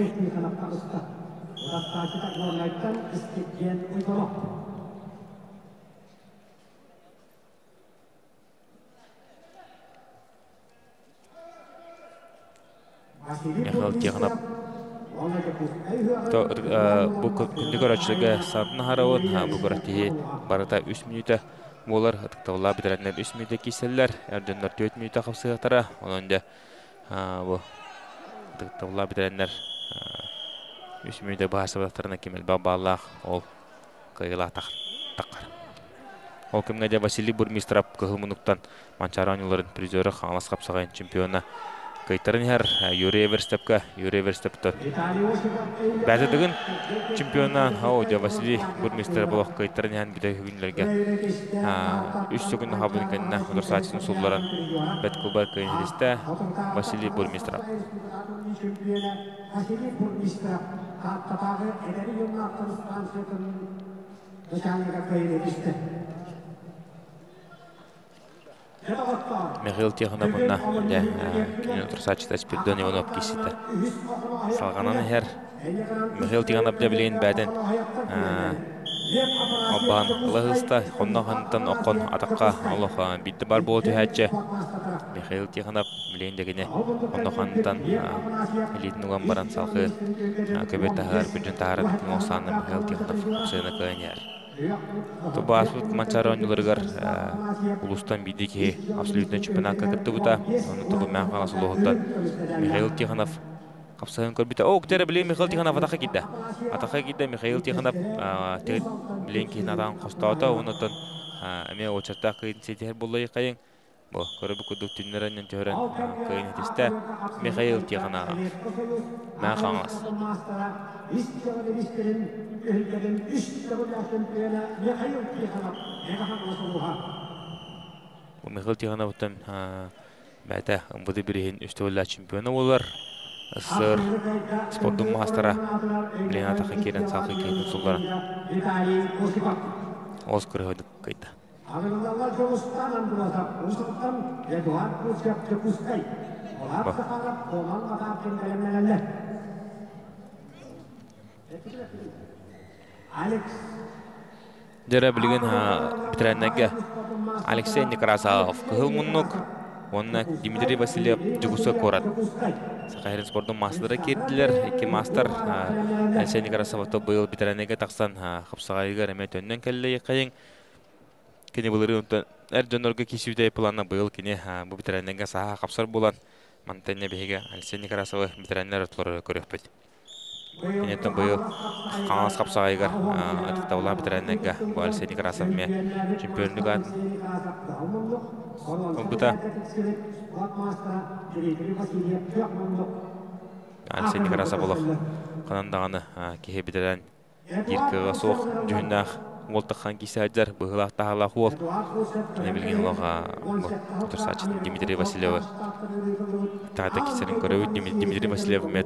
Михаил Тихонов бу күндү көрөчүлүгө сантын харабын, бу көрөтиһи барыта 3 минута Буолар ытыктабыллаах бэтэрээннэр 3 мүнүүтэ киирсэллэр, эр дьоннор 4 мүнүүтэ хапсыахтара. Онон дьэ бу ытыктабыллаах бэтэрээннэр 3 мүнүүтэ быһаарсыбатахтарына ким элбэх бааллаах ол кыайыылаах таххар. Ол кэмҥэ дьэ Василий Бурмистров кыһыл муннуктан Манчаары оонньууларын призера Хаҥалас хапсаҕайын чемпиона кыайтаран иһэр Юрий Эверстепка Юрий Эверстептон бэйэтэ Дыгын чемпиона дьэ Василий Бурмистров олох кыайтаран иһэн бүтэй күннэргэ үс секунд хабын кэннэ утарсааччытын сулларан бэт кылбар кыайын ситистэ Василий Бурмистров. Василий Бурмистров Тааттатааҕы эдэр юннаттар станциятын начальнига кыайын этистэ. Михаил Тихонов уонна дьэ кини утарсааччыта Спиридон Иванов киирситэ салҕанан иһэр. Михаил Тихонов дьэ билигин бэйэтин Албаһын ыла сыста, хонно хантан оккон атахха олох биирдэ бар буола түһээччи. Михаил Тихонов билигин дьэ кини хонно хантан илиитин уган баран салгыы көбүт таһыгар күрдьүн таһааран оҥостаанна Михаил Тихонов сыана кыайан иһэр. Тубааспыт Манчаары оонньууларыгар улуустан биирдии киһи абсолютнай чемпионакка кыттыбыта. Ону Тубу Мэҥэ Хаҥалас улууһуттан Михаил Тихонов хапсыһан көрбүтэ. О, ктэрэ билигин Михаил Тихонов атахха киирдэ. Атахха киирдэ Михаил Тихонов билигин киһини атаҕын хостоото. Онон эмиэ уочардаах кыайын ситиһэр буолла хайыҥ. Бу көрөбүт курдук түннэрэн түһэрэн кыайын ситистэ Михаил Тихонов. Мэҥэ Хаҥалас. Бу Михаил Тихоновтан бэйэтэ МВД бирииһин үс төгүллээх чемпиона буолар. СССР спордун маастара билигин атахха киирэн салгыы киһитин сулларан олус кырыһыдык кыайда. Аҕырылаллар Дьулустаан Амбросов, Уус-Алдан, Эдуард Кучев, Дьокуускай. Булат Захаров, Роман Макаркин бэлэмнэнэллэр. Алекс Дьэрэ билигин бэтэрээннэргэ Алексей Некрасов Кыһыл муннук уонна Дмитрий Васильев Дьокуускай куорат. Саха сирин спордун маастара киирдилэр. Икки маастар Алексей Некрасов быйыл бэтэрээннэргэ тахсан хапсаҕайыгар эмиэ төннөн кэллэ хайыҥ. Кини былырыын эр дьоннорго киирсибитэ плана быйыл кини бу бэтэрээннэргэ сааһа хапсар буолан мантан биһиги Алексей Некрасовы бэтэрээннэр ортолоругар көрүөхпүт. Киниттэн быйыл Хаҥалас хапсаҕайыгар ытыктабыллаах бэтэрээннэргэ бу Алексей Некрасов эмиэ чемпионнук аатын ылбыта. Алексей Некрасов олох ханан даҕаны киһи бэтэрээн диир кыаҕа суох дьүһүннээх уол таххан киирсэ сылдьар быһыылаах таһаалаах уол. Кини билигин олох утарсааччытын Дмитрий Васильевы таата киирсэрин көрөбүт. Дмитрий Васильев эмиэ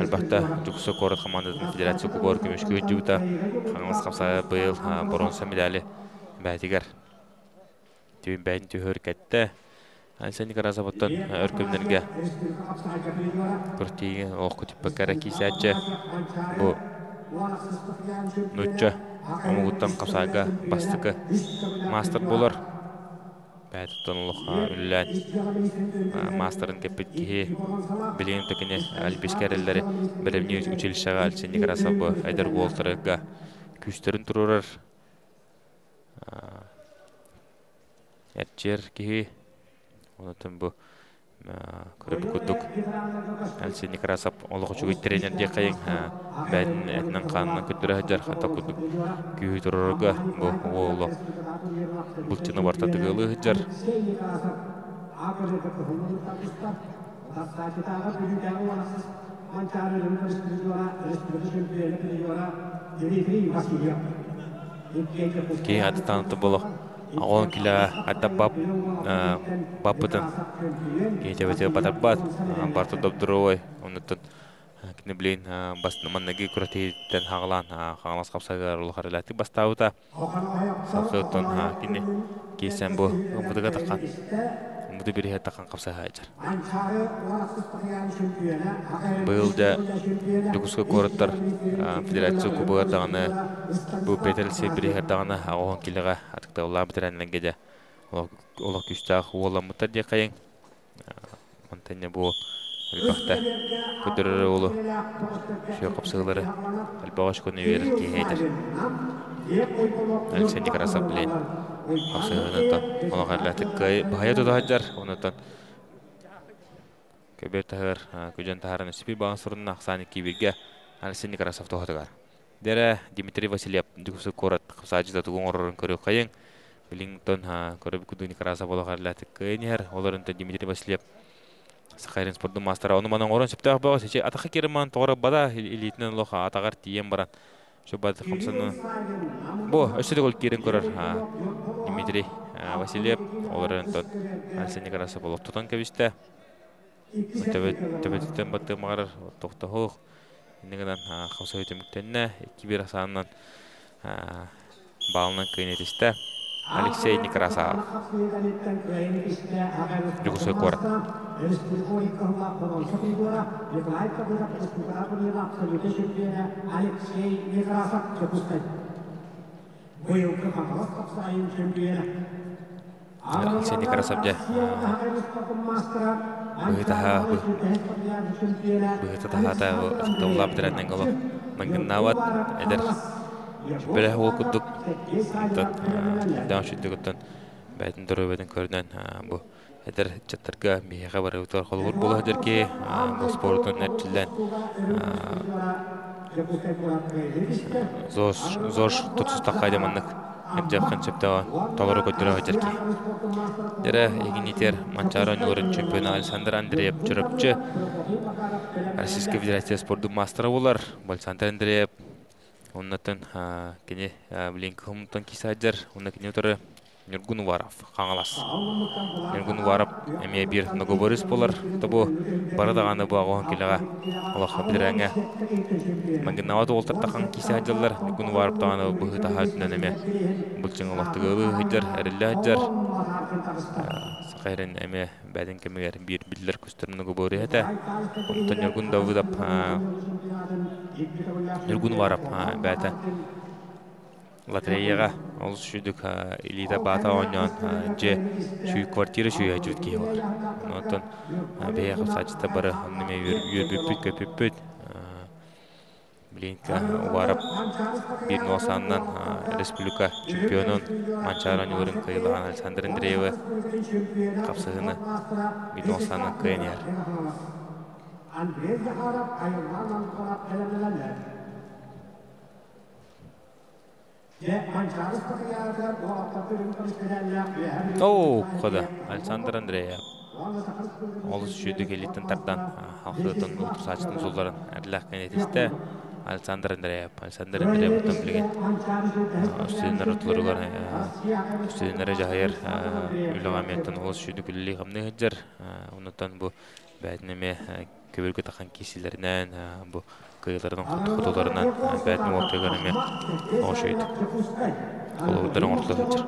элбэхтэ Дьокуускай куорат хамаандатын федерация кубогар көмүскүү сылдьыбыта. Хаҥалас хапсаҕайа быйыл боруонса медали бэйэтигэр түбүн бэйэтин түһүөр кэттэ. Айсен Некрасов оттон өр күннэргэ күртиигэ олох көтүппэккэ эрэ киирсээччи. Бу нуучча омугуттан хапсаайга бастакы маастар буолар. Бэйэтиттэн олох үлэлээн маастарын кэппит киһи билигин да кини Альпийскай эрэллэри бэлэмниир училищеҕа Алексей Некрасов бу эдэр уолтарга күүстэрин туруорар. Эрчийэр киһи онтон бу көрөбүт курдук Алексей Некрасов олох үчүгэй тренер диэххэйиҥ бэйэтин этинэн хаанынан көрдөрө сылдьар хата курдук күүһү турарга бу уол олох булчуну барта тыгыалыы сылдьар. Киһи атытаанты болох оҕон килэҕэ хата бап баппытын киһи төбөтүгэр батарбат барыта добдуровой оннуттан кини билигин манныгы күрэхтэһииттэн хаҕалаан Хаҥалас хапсаҕайыгар улахан эрэлээхтик бастаабыта салгыы кини киирсэн бу ыммытыга таххан ыммыты бириһэ таххан хапсаһааччар Быйыл дьэ Дьокуускай куораттар федерация кубогар даҕаны бу Петр Алексеев бирииһигэр даҕаны аҕыс уон киилэҕэ атыктабыллаах бэтэрээннэргэ дьэ олох күүстээх уолламмыттар диэххэйиҥ. Мантан бу Элбэхтэ көрдөрөр уолу сүө хапсыһыылары элбэх очкону биэрэр киһи этэр. Алексей Некрасов билин хапсыһыынаттан олох эрлээтик баһайа тута сылдьар. Онуттан көбүөр таһыгар күдьэн таһааран өссө баҕан сурунна ахсаан икки Алексей Некрасов туһатыгар. Дэрэ Дмитрий Васильев Дьокуускай куорат хапсааччыта тугу оҥорорун көрүөххэйиҥ. Билиҥтон көрөбүт курдук Некрасов олох эрлээтик кыайан иһэр. Олорунтан Дмитрий Васильев Сахарин спордун маастара ону маны оҥорон сөптөөх бөҕө сече атахы кириман тоҕоро бада илиитинэн олох атаҕар тиийэн баран şu бады хамсаны бу өссө да киирэн көрөр Дмитрий Васильев олорон Алексей Некрасов олох тутан кэбистэ. Төбөтүттэн баттыамаҕар тохтоһуох иннигинэн хамсаһыы түмүктэннэ 2-1 асаанынан баалынан кыайан этистэ Алексей Некрасов Дьокуускай куорат. Алексей Некрасов дьэ быһыытаһа быһыыта таһаата ытыктабыллаах бэтэрээннэн олох майгыннаабат эдэр бэлэх уол курдук оттон дэҕ сүрдүгүттэн бэйэтин доруобуйатын көрүнэн бу эдэр ыччаттарга биһиэхэ барыбытыгар холобур буола сылдьар киһи бу спордун эрчиллэн ЗОЖ ЗОЖ тутустахха дьэ маннык эрдьэххин сөптөөҕө толору көрдөрө сылдьар киһи. Дьэрэ игнитер Манчаары оонньууларын чемпиона Александр Андреев Чурапчы Российскай Федерация спордун маастара буолар. Александр Андреев оннотон кини билин кыһымтан киирсэ сылдьар. Онно кини утары Ньургун Уваров, Хаҥалас. Ньургун Уваров эмиэ биир многоборец буолар. Тобу бары даҕаны бу аҕыһын килэҕэ олох билэрээҥҥэ Мангиннаҕа уолтартахан киирсэ сылдьаллар. Ньургун Уваров даҕаны быһыы-таһаа өттүнэн эмиэ былчыҥ олох тыгыалыы сылдьар, эриллэ сылдьар. Саха сирин эмиэ бэйэтин кэмигэр биир биллэр көстөр многоборец этэ. Онтон Ньургун Давыдов Ньургун Уваров бэйэтэ лотереяҕа олус үчүгдүк илиитэ баата оонньоон дьиэ сүүй квартира сүүйээччибит киһи буолар. Онтон биһиэхэ сааччыта бары онно эмиэ үөрбүппүт, көппүппүт. Блинка Уваров биир нуосаанынан республика чемпионун Манчаары оонньууларын кыайыылаҕын Александр Андреевы хапсыһыыны биир нуосаанынан кыайан иһэр. Андрей Захаров айыллаан Оо, хода, Александр Андреев. Олус үчүгдүк илииттэн тардан, халхыытын, утурсааччытын сулларын эрлээх кэнэтистэ. Александр Андреев. Александр Андреевтан билигин студеннар отуларыгар студеннары дьаһайар үлэҕэ эмиэттэн олус үчүгдүк үлэлии хамныы сылдьар. Оннуттан бу бэйэтин эмиэ көбүргө тахан киирсиилэринэн бу кыайыыларынан хотуларынан бэйэтин уолтугар эмиэ оҕошуйд холобурдары оҥортулар сылдьар.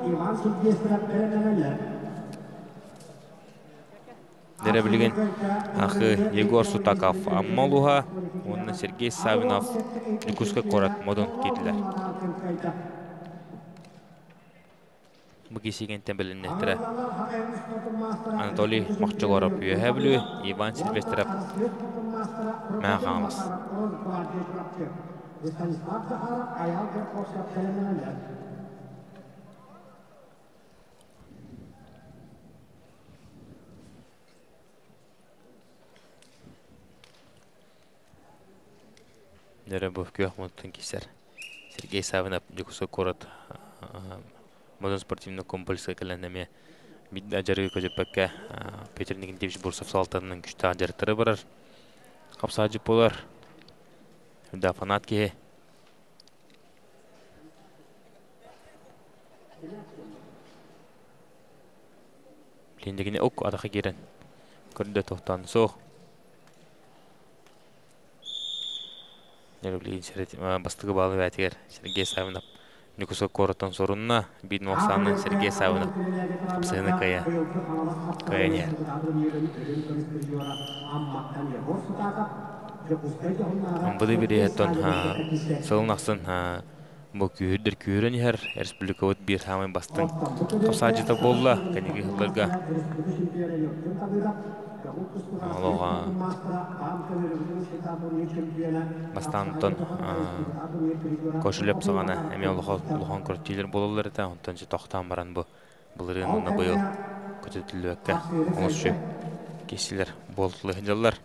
Дэрэ билигин ахы Егор Сутаков Амма улууһа уонна Сергей Савинов Дьокуускай куорат Модун киирдилэр. Бу киисигинтэн билиннэхтэрэ Анатолий Мохчогоров Үөһээ Бүлүү, Иван Сильвестров Мэҥэ Хаҥалас. Дьэрэ бу күөх муннуктан киирсэр Сергей Савинов Дьокуускай куорат Модун спортивнай комплекска кэлэн эмиэ биир дьарыгы көтүппэккэ Петр Никитич Бурцев салалтатынан күштээх дьарыктары барар. Хапсаадьыт буолар. Да фанат киһи. Билиндигини ок атаха киирэн көрдө тохтоон суох. Бастакы баалы бээтигэр Сергей Савинов Ньукуса куораттан сорунна. Биир нуохсаанынан Сергей Савинов хапсыһыны кыайа кыайан иһэр. Амбыды бириэһэттэн сылын ахсын бу күүһүрдэр күүһүрэн иһэр республикабыт биир саамай бастыҥ хапсаадьыта буолла. Кэнники сылларга Олоға бастаан Кошелеп сағана әме улахан көртилер болалар ета, онтон же тоқтан баран бу былырын онна быйыл көтөтүлүбөккө олус үчү кесилер болтулы жыллар.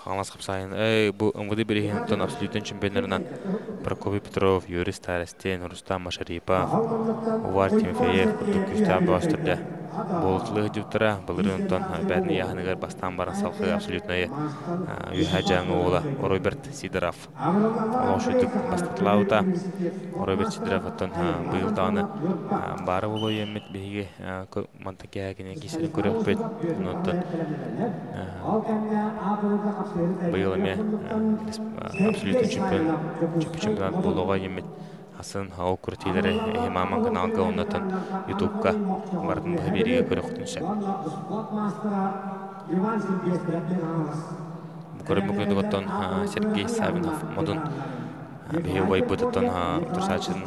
Қаңлас қапсайын, эй, бу МВД береген онтон абсолютен чемпионларынан Прокопий Петров, Юрий Старостин, Рустам Машарипов, Увар Тимофеев, курдук күстән бастырды. Болтулы жуптара, былырын онтон бәдні яхыныгар бастан баран салқы абсолютный үйхә жаңы ола Роберт Сидоров. Олар шүтік бастатылаута. Роберт Сидоров оттон быйылдағаны бары болу еммет бейге мантакия кене кисерин көрөкпөт. Онтон быйыл эме абсолютный чемпион чемпионат болуға еммет. Асын ау күртилері маман каналга оннатан ютубка бардын бериге көрө күтүнсө. Көрө бүгүн Сергей Савинов модун бихи вайбытыттан турсачын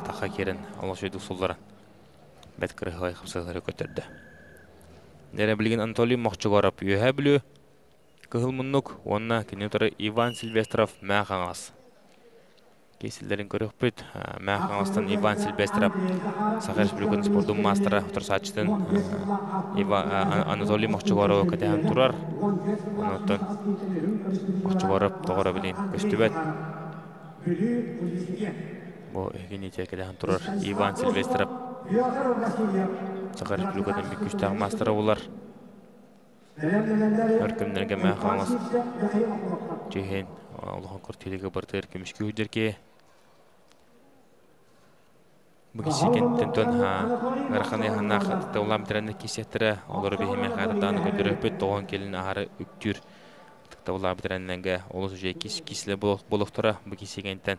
таха керен олошойдук суллара бәт кырыхай хапсалары көтөрдү. Дере билген Анатолий Мохчугоров үйе билүү кыһыл муннук онна кинеторы Иван Сильвестров мә қаңас. Кейсилерин көрөкпүт. Мә қаңастан Иван Сильвестров Саха Республикасының спортун мастера турсачтын Анатолий Мохчугоров катахан турар. Онотон Мохчугоров тогора билин көстүбөт. Бу эгини катахан турар Иван Сильвестров Саха Республикасының бик күчтәк мастера булар. Өркүмнәргә мә қаңас жехен улахан кортилеге бартыр көмүшкү хүдерке. Бүгісікен төнтөн ғарханы ханна тәулам тірәні кесеттірі, олар бейхеме қайтадан көтіріп тоған келін ағары үктүр. Тәулам тірәннәнге олысы жай кислі болықтыра бүгісігентен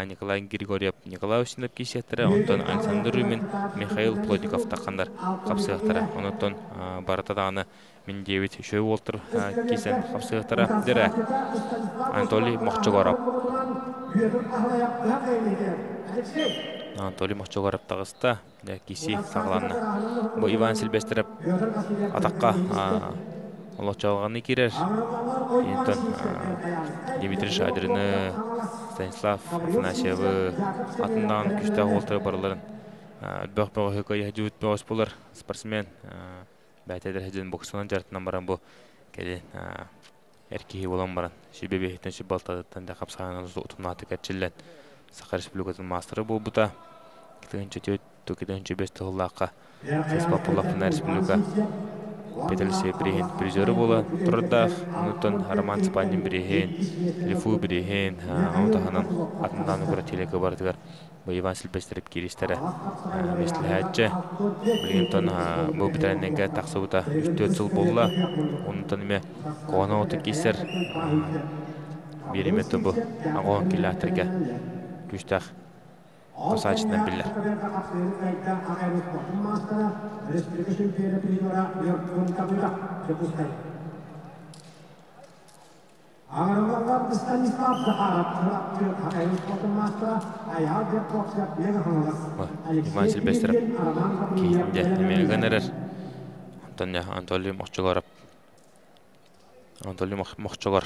Николай Григорьев, Николай Усинов кесеттірі, онтон Александр Рюмин, Михаил Плотников таққандар қапсығықтыра. Онтон баратадағаны мен 9 шөй олтыр кесен қапсығықтыра. Дірі Анатолий Мохчугоров. Анатолий Мохчугоров тағыста киси сағланны. Бу Иван Сильвестров атаққа олоқчалғаны керер. Ентон Дмитрий Шадрины, Станислав Афанасьевы атындан күшті олтыры барыларын. Бәқ-бәқ хөкөй жуыт бәғыс болар спортсмен. Бәтәдір хәдін боксынан жартынан баран бу кәден әркеһи болан баран. Шибе бейхеттен шиб балтадыттан да қапсағанын ұтымнаты кәтчіллән. Саха Республикасының мастеры болбута. 2-4, 5 тұғыллаққа Сеспапуллақпына Республика Петелсе біреген призері бола тұрдақ. Онытын Роман Цыпанин біреген, Лифу біреген, Аутаханан атындан үкірі телекі бардығар. Бұл Иван Сильвестров керестері Вестілхәтчі. Білгентон бұл бітірәнненге тақсы бұта 3-4 жыл болла. Онытын іме қоғана оты кесер. Береметі бұл ағуан келі атырға күштақ қосачынан білер. Иван Сильвестров кейінде неме генерер. Анатолий Мохчугоров. Анатолий Мохчугор.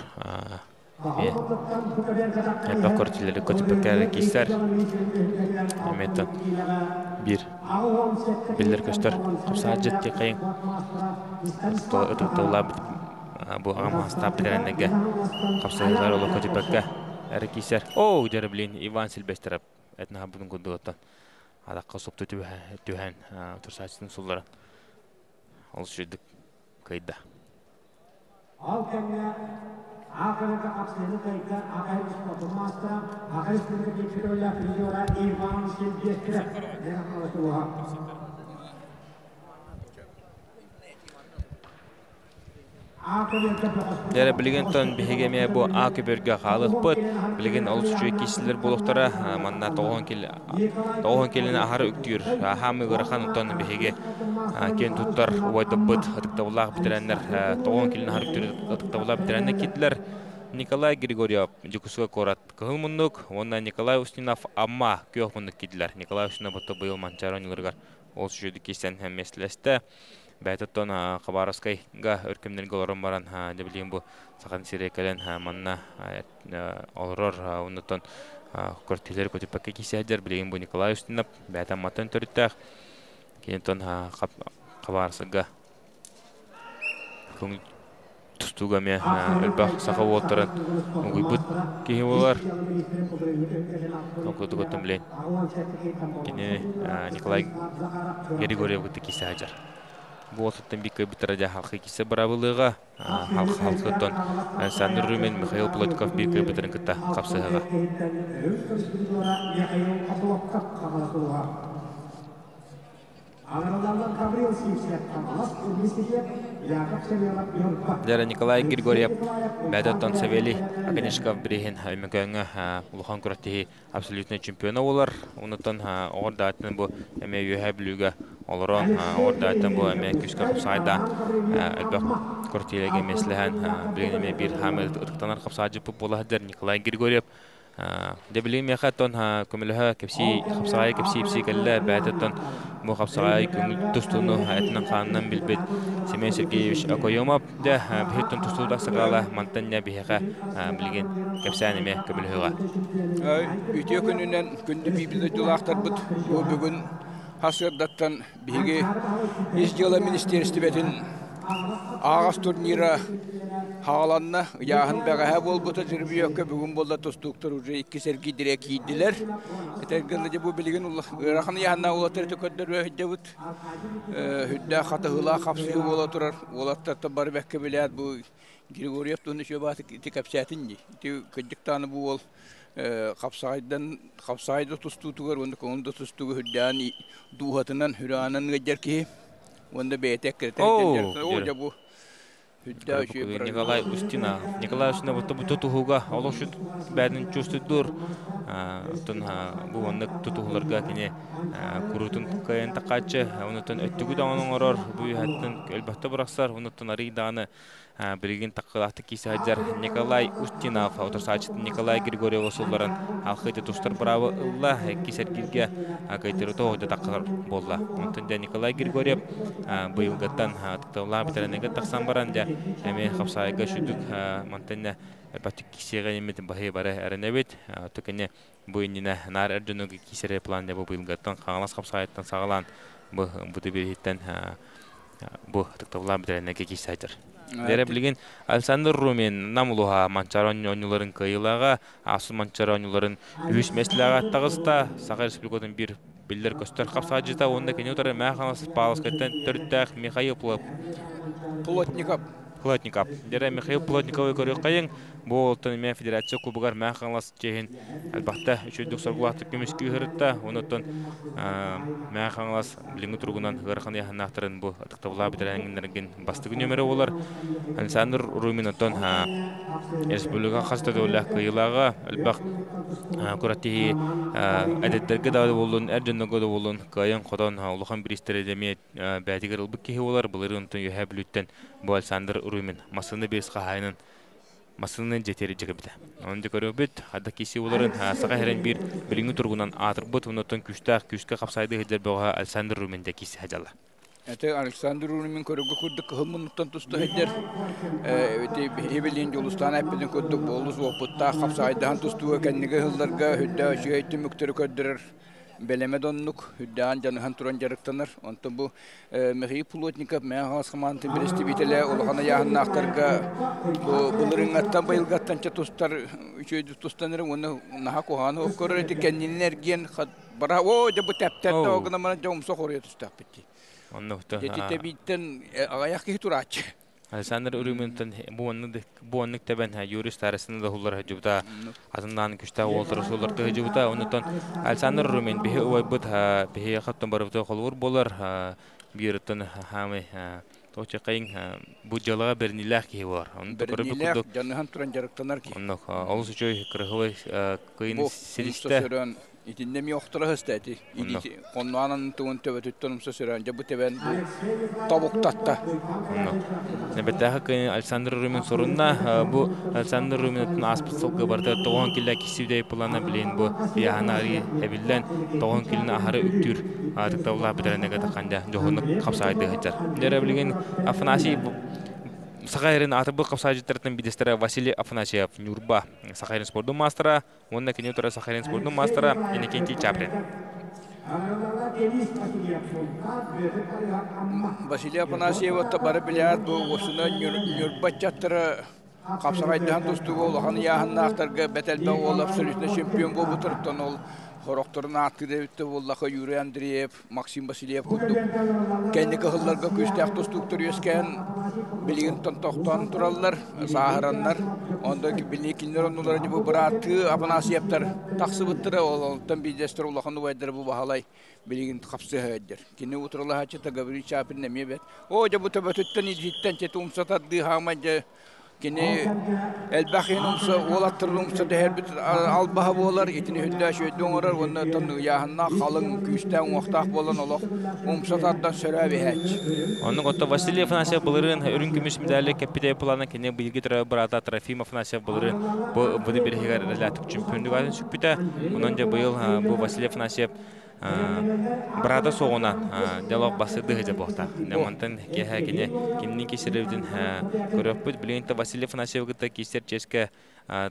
Эппе кортилери көтүпөккәре кисер. Эметтен бир биллер көстөр. Капсаа жетти кайын. Өтөктөллап бу ағам хастап билеренеге. Капсаалар оло көтүпөккә әре кисер. О, жерблин Иван Сильвестров. Этна бүгүн күндөгөттөн. Адакка сопту түһән турсачтын суллары. Ол шүдүк кайда. Дәрі білген тон бігеме бұ ақы бөрге қалық бұд, білген олыс үші кесілер болуқтара, манна тоғын келіні ағары үктүр, хамы ғырқан тон біге кен тұттар ойды бұд, ұтықтаулақ бітірәнлер, тоғын келіні ағары үктүр, ұтықтаулақ бітірәнлер кетілер. Николай Григорьев Жукусуга корат кыһыл муннук, онна Николай Устинов амма күйөх муннук кетілер. Николай Устинов бұты бұйыл манчарон юлыргар ол сүйді кесен мәселесті. Бэйэтиттэн Хабаровскайга өр кэмнэргэ олорон баран, дьэ билигин бу Саха сиригэр кэлэн манна олорор, оннуттан көртүүлэри көтүппэккэ киирсэ сылдьар. Билигин бу Николай Устинов бэйэтэ Амматтан төрүттээх. Киниттэн Хабаровскайга көҥүл тустууга эмиэ элбэх саха уолаттарын угуйбут киһи буолар. Ол курдук оттон билэн кини Николай Григорьев кытта киирсэ сылдьар. Бу уолаттан биир кыайбыттара дьэ халқы киирсэ бырабылыаҕа. Халқыттан Александр Румин, Михаил Плотников биир кыайбыттарын кытта хапсыһыаҕа. Дьэ Николай Григорьев бэйэтиттэн Савелий Оконешников бирииһин Өймөкөөҥҥө улахан күрэхтэһии абсолютнай чемпиона буолар. Онуттан оҕор даатын бу эмиэ Үөһээ Бүлүүгэ олорон, оҕор даатын бу эмиэ күүскэ хапсаайдаан элбэх күрэхтэһиилэргэ миэстэлэһэн билигин эмиэ биир хаамыы ытыктанар хапсаайдьыппыт буола сылдьар Николай Григорьев. Дьэ билигин миэхэ оттон көмөлөһө кэпсии хапсаҕайы кэпсии-ипсии кэллэ. Бэйэтэ оттон бу хапсаҕай көҥүл тустууну этинэн-хаанынан билбит Семен Сергеевич Окоемов дьэ биһиттэн тустуута сакаала мантан дьэ биһиэхэ билигин кэпсээн эмиэ көмөлөһүөҕэ. Үтүө күнүнэн күндү биир дойдулаахтарбыт бу бүгүн сарсыардаттан биһиги Ис дьыала министиэристибэтин Ааҕас турнира хааланна, ыйааһын бэҕэһээ буолбута Жеребьевка бүгүн буолла тустууктар уже иккис эргиирдэрэ киирдилэр. Этэргэ дылы бу билигин ыарахан ыйааһыннаах уолаттары көрдөрүө сылдьабыт. Үрдээх хатыһыылаах хапсыһыы буола турар. Уолаттартан бары бэккэ билээт бу Григорьев туһун үчүгэй баҕайытык ити кэпсээтин дии. Ити кырдьык даҕаны бу уол хапсаҕайдан хапсаҕай да тустуутугар уонна көҥүл да тустууга үрдээн дууһатынан, сүрэҕинэн ыалдьар киһи. Уонна бэйэтэ эккирэтэн Оо, дьэ бу үрдээх үчүгэй Николай Устина. Николай Устина бу тутуһууга олох бэйэтин чувствуйдуур. Оттон бу оннук тутуһууларга кини куруутун кыайан такааччы, онуттан өттүгү даҕаны оҥорор, бу үһэттэн элбэхтэ бырахсар, онуттан арый даҕаны билигин таккылаахтык киирсэ сылдьар Николай Устинов утарсааччытын Николай Григорьевы сулларан алхыйда тустар быраабы ылла, иккис эргииргэ кыайтары тоҕойдо таххар буолла. Онтон дьэ Николай Григорьев быйылгыттан тыкталлаах ветераннарга тахсан баран дьэ эмиэ хапсаайга сүдүк мантан элбэхтик киирсиэҕэ эмит баһыы бары эрэнэбит. Түкэни бу иннинэ наар эр дьонуга киирсэр план дьэ бу быйылгыттан Хаҥалас хапсаайыттан саҕалаан бу бу бириһиттэн бу ытыктабыллаах бэтэрэннэргэ киирсэ сылдьар. Дэрэ билигин Александр Румин Нам улууһа Манчаары оонньууларын кыайыылааҕа, ааспыт Манчаары оонньууларын үһүс миэстэлээҕэ таҕыста. Саха Республикатын биир биллэр-көстөр хапсаадьыта уонна кини утары Мэҥэ Хаҥалас Павловскайтан төрүттээх Михаил Плотников. Плотников. Дэрэ Михаил Плотниковы көрүөххэйиҥ. Бу уолтан эмиэ федерация кубогар Мэҥэ Хаҥалас чиэһин элбэхтэ үчүгэйдик соргулаахтык көмүскүү сырытта. Онуттан Мэҥэ Хаҥалас билиҥҥи туругунан ыарахан ыйааһыннаахтарын бу ытыктабыллаах бэтэрээннэргин бастакы нүөмэрэ буолар. Александр Румин оттон республика хас да төгүллээх кыайыылааҕа, элбэх күрэхтэһии эдэрдэргэ да буоллун, эр дьоннорго да буоллун кыайан-хотон улахан бириистэри эмиэ бэйэтигэр ылбыт киһи буолар. Былырыын онтон Үөһээ Бүлүүттэн бу Александр Румин массыына биэс хаһаайынын массыынаны дьиэтигэр илдьэ кэлбитэ. Онон дьэ көрөбүт, хайдах киирсии буоларын Саха сирин биир билиҥҥи туругунан аатырбыт, оннуттан күүстээх күүскэ хапсаайдыы сылдьар бөҕөһө Александр Румин дьэ киирсэ сылдьаллар. Это Александр Румин көрөргө курдук кыһыл муннуктан туста сылдьар. Ити биһиги Дьулустаан эппитин курдук буолус уопуттаах хапсаайдаһан тустууга кэнники сылларга үрдээх үчүгэй түмүктэри көрдөрөр бэлэмэ да оннук, үрдээн дьаныһан туран дьарыктанар. Онтон бу Михаил Плотников Мэҥэ Хаҥалас хамаандатын бэрэстэбиитэлэ улахан ыйааһыннаахтарга бу былырыыҥҥаттан быйылгаттан чэ тустар үчүгэйдик тустан эрэ уонна наһаа куһаҕаны көрөр ити кэннинэн эргийэн бара оо дьэ бу тэптэрдэ ол гынан баран дьэ умса хоруйа тустаахпыт дии. Оннук Ити тэбииттэн аҕыйах киһи турааччы. Александр Руминтон бу оннук тэбэн Юрий Старостин да сылдьар сылдьыбыта, атыннаан күстээх уолтара сыллар сылдьыбыта. Оннуттан Александр Румин биһи убайбыт биһи хаттан барыбыта холобур буолар биир оттон хаамый тоочекайын бу дьыалаҕа бэриниилээх киһи буолар. Бэриниилээх, дьаныһан туран дьарыктанар киһи. Оннук олус үчүгэй кырыһылай кыйын силистэ. Итиннэ эмиэ охторо сыста эти. Оннуанан тугун төбөтүттэн умса сүрэн дьэ бу тэбэн бу тобуктатта. Онно. Бэттээх кыайын Александр Румин сорунна. Бу Александр Румин ааспыт сылга барыта тоҕон киллэ киссүүдэй плана билин бу ыйааһына арыы эбиллэн тоҕон килини аһары үктүүр атыктабыллаах бэтэрэнэгэ тахханда дьоһунук хапсаайдыы сылдьар. Дьэ билигин Афанасий Саха эрин атырбыт хапсаайдьыттарыттан биирдэстэрэ Василий Афанасьев Ньурба Саха эрин спордун маастара уонна кини утары Саха эрин спордун маастара Иннокентий Чаприн. Василий Афанасьев бары билээт бу уосуна Ньурба ыччаттара хапсаҕайдаһан тустууга улахан ыйааһыннаахтарга бэрт элбэх уол абсолютно чемпион буолбуттарыттан ол сорохторун ааттыыр эбит буоллаха Юрий Андреев, Максим Васильев курдук кэнники сылларга күүстээх тустууктар үөскээн билигин тохтоон тураллар, сааһыраннар. Онто били кинилэр оннулара бу бырааттыы Афанасьевтар тахсыбыттара, ол онтон биирдэстэр улахан убайдара бу Баһылай билигин хапсыһа сылдьар. Кини утарылаһааччыта Гаврил Чапин эмиэ бэт. Оо, дьэ бу төбөтүттэн илиититтэн чэ умсатардыы хаамай дьэ кини элбэх иһин умса уолаттарын умса түһэрбит албаһа буолар итини үрдээ үчүгэйдик оҥорор уонна оттон ыйааһыннаах халыҥ күүстээх уҥуохтаах буолан олох умса тардан сөрөө биһээччи. Оннук отто Василий Афанасьев былырыын үрүҥ көмүс медали кэппитэ плана кини быйылгы төрөөбүт быраата Трофим Афанасьев былырыын бу МВД бириһигэр эрэлээхтик чемпиондук аатын сүкпүтэ. Онон дьэ быйыл бу Василий Афанасьев быраата суоҕунан диалог бастыыр дьэ буолта. Мантан киэһэ кини кимнин киирсэрбитин көрүөхпүт. Билигин Василий Афанасьевы кытта киирсэр чиэскэ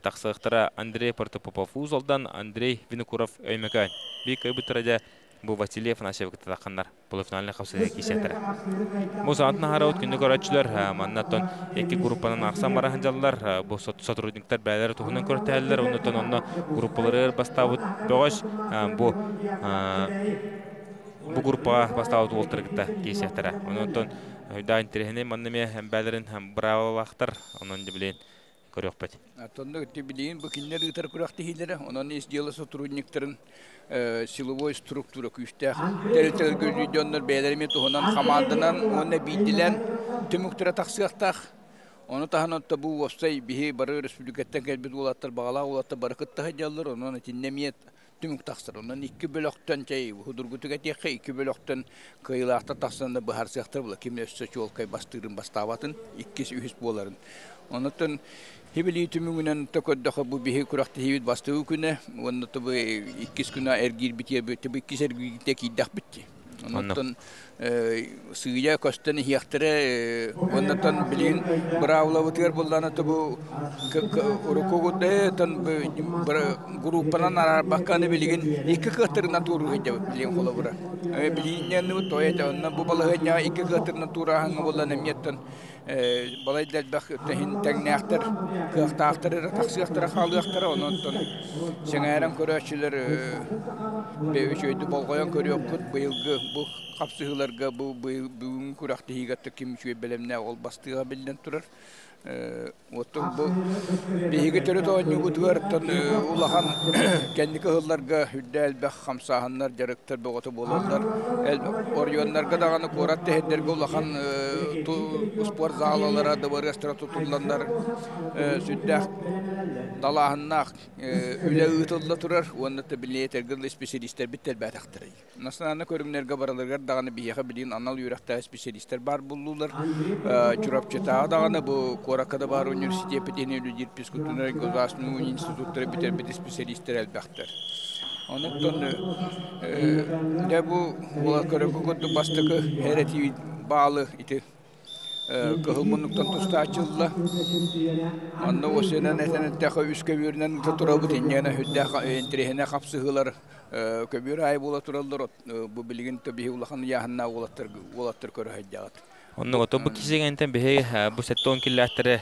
тахсыахтара Андрей Протопопов Уус-Алдан, Андрей Винокуров Өймөкөөн. Биир кыайбыттара дьэ бу Василий Афанасьевы кытта тахханнар полуфинальнай хапсыһыы киирсиэхтэрэ. Бу саҕатын аһарабыт күндү көрөөччүлэр маннаттан икки группанан ахсан бара сылдьаллар. Бу сотрудниктар бэйэлэрэ туһунан көртөһөллөр. Оннуттан онно группалары бастаабыт бөҕөс бу бу группаҕа бастаабыт уолтары кытта киирсиэхтэрэ. Онон өйдөөх интэриэһинэй манна эмиэ бэйэлэрин быраабалаахтар. Онон билин көрүөхпүт. Оттон билигин бу кинилэр ыытар күрэхтэһиилэрэ, онон ис дьыала сотрудниктарын силовой структура күүстээх тэрилтэлэргэ үлэлиир дьоннор бэйэлэрэ эмиэ туһунан хамаанданан уонна биирдилээн түмүктэрэ тахсыахтаах. Ону таһынан бу уопсай биһи бары өрөспүүбүлүкэттэн кэлбит уолаттар, баҕалаах уолаттар бары кытта сылдьаллар, онон итиннэ эмиэ түмүк тахсар. Онон икки бөлөхтөн чэй судургутук этиэххэ, икки бөлөхтөн кыайыылаахтар тахсан да быһаарсыахтар була. Ким өссө чуолкай бастыырын бастаабатын, иккис, үһүс буоларын. Онон хибилии түмүгүнэн көрдөхө бу биһи күрэхтэһиибит бастыгы күнэ уонна бу иккис күнэ эргиирбитигэр бу иккис эргиирбитигэр киирдэхпит. Онон сыыйа көстөн иһиэхтэрэ уоннаттан билигин быраабылабытыгар буллаана бу уруккугутан группанан араарбакка аны билигин икки кыахтарынан туоруу сылдьабыт билигин холобура билигин той этэ онно бу балаһыанньаҕа икки кыахтарынан туорааһыҥҥа буоллан эмиэттэн балай да элбэх тэһин тэҥнээхтэр кыахтаахтар эрэ тахсыахтара хаалыахтара онон сэҥээрэн көрөөччүлэр үчүгэйдик болҕойон көрүөххүт быйылгы бу хапсыһыыларга бу бүгүҥҥү күрэхтэһиигэ ким үчүгэй бэлэмнээх ол бастыаҕа биллэн турар. Оттон бу биһиги төрүт оонньуубутугар улахан кэнники ыһылларга үрдэ элбэх хамсааһыннар, дьарыктар бөҕөтө буолаллар. Оройуоннарга даҕаны куорат тэһэрдэргэ улахан спорт залалара, дыбарыастара тутулланнар сүрдээх далааһыннаах үлэ ыытылла турар уонна билиэтэргэ исписэлиистэрбит элбээтэхтэрэй. Национальнай көрүҥнэргэ барыларыгар даҕаны биһиэхэ билигин анал үөрэхтээх исписэлиистэр баар буоллулар. Чурапчытааҕы даҕаны бу куоракка да баар университеппит иһин үлэлиир физкультурнай государственный институттары бүтэрбит исписэлиистэр элбэхтэр. Онуттан дьэ бу көрөргө курдук бастакы эрэтии баалы ити Кыһыл муннуктан тустааччы ылла. Онно осенан этэн эттэххэ үс көбүөрүнэн ыыта турабыт. Инньээнэ сүрдээх интэриэһинэй хапсыһыылар көбүөр аайы буола тураллар. Бу билигин биһи улахан ыйааһыннаах уолаттар уолаттар көрө сылдьаҕыт. Оннук ото бу кисигэнтэн биһи бу 70 киллээхтэри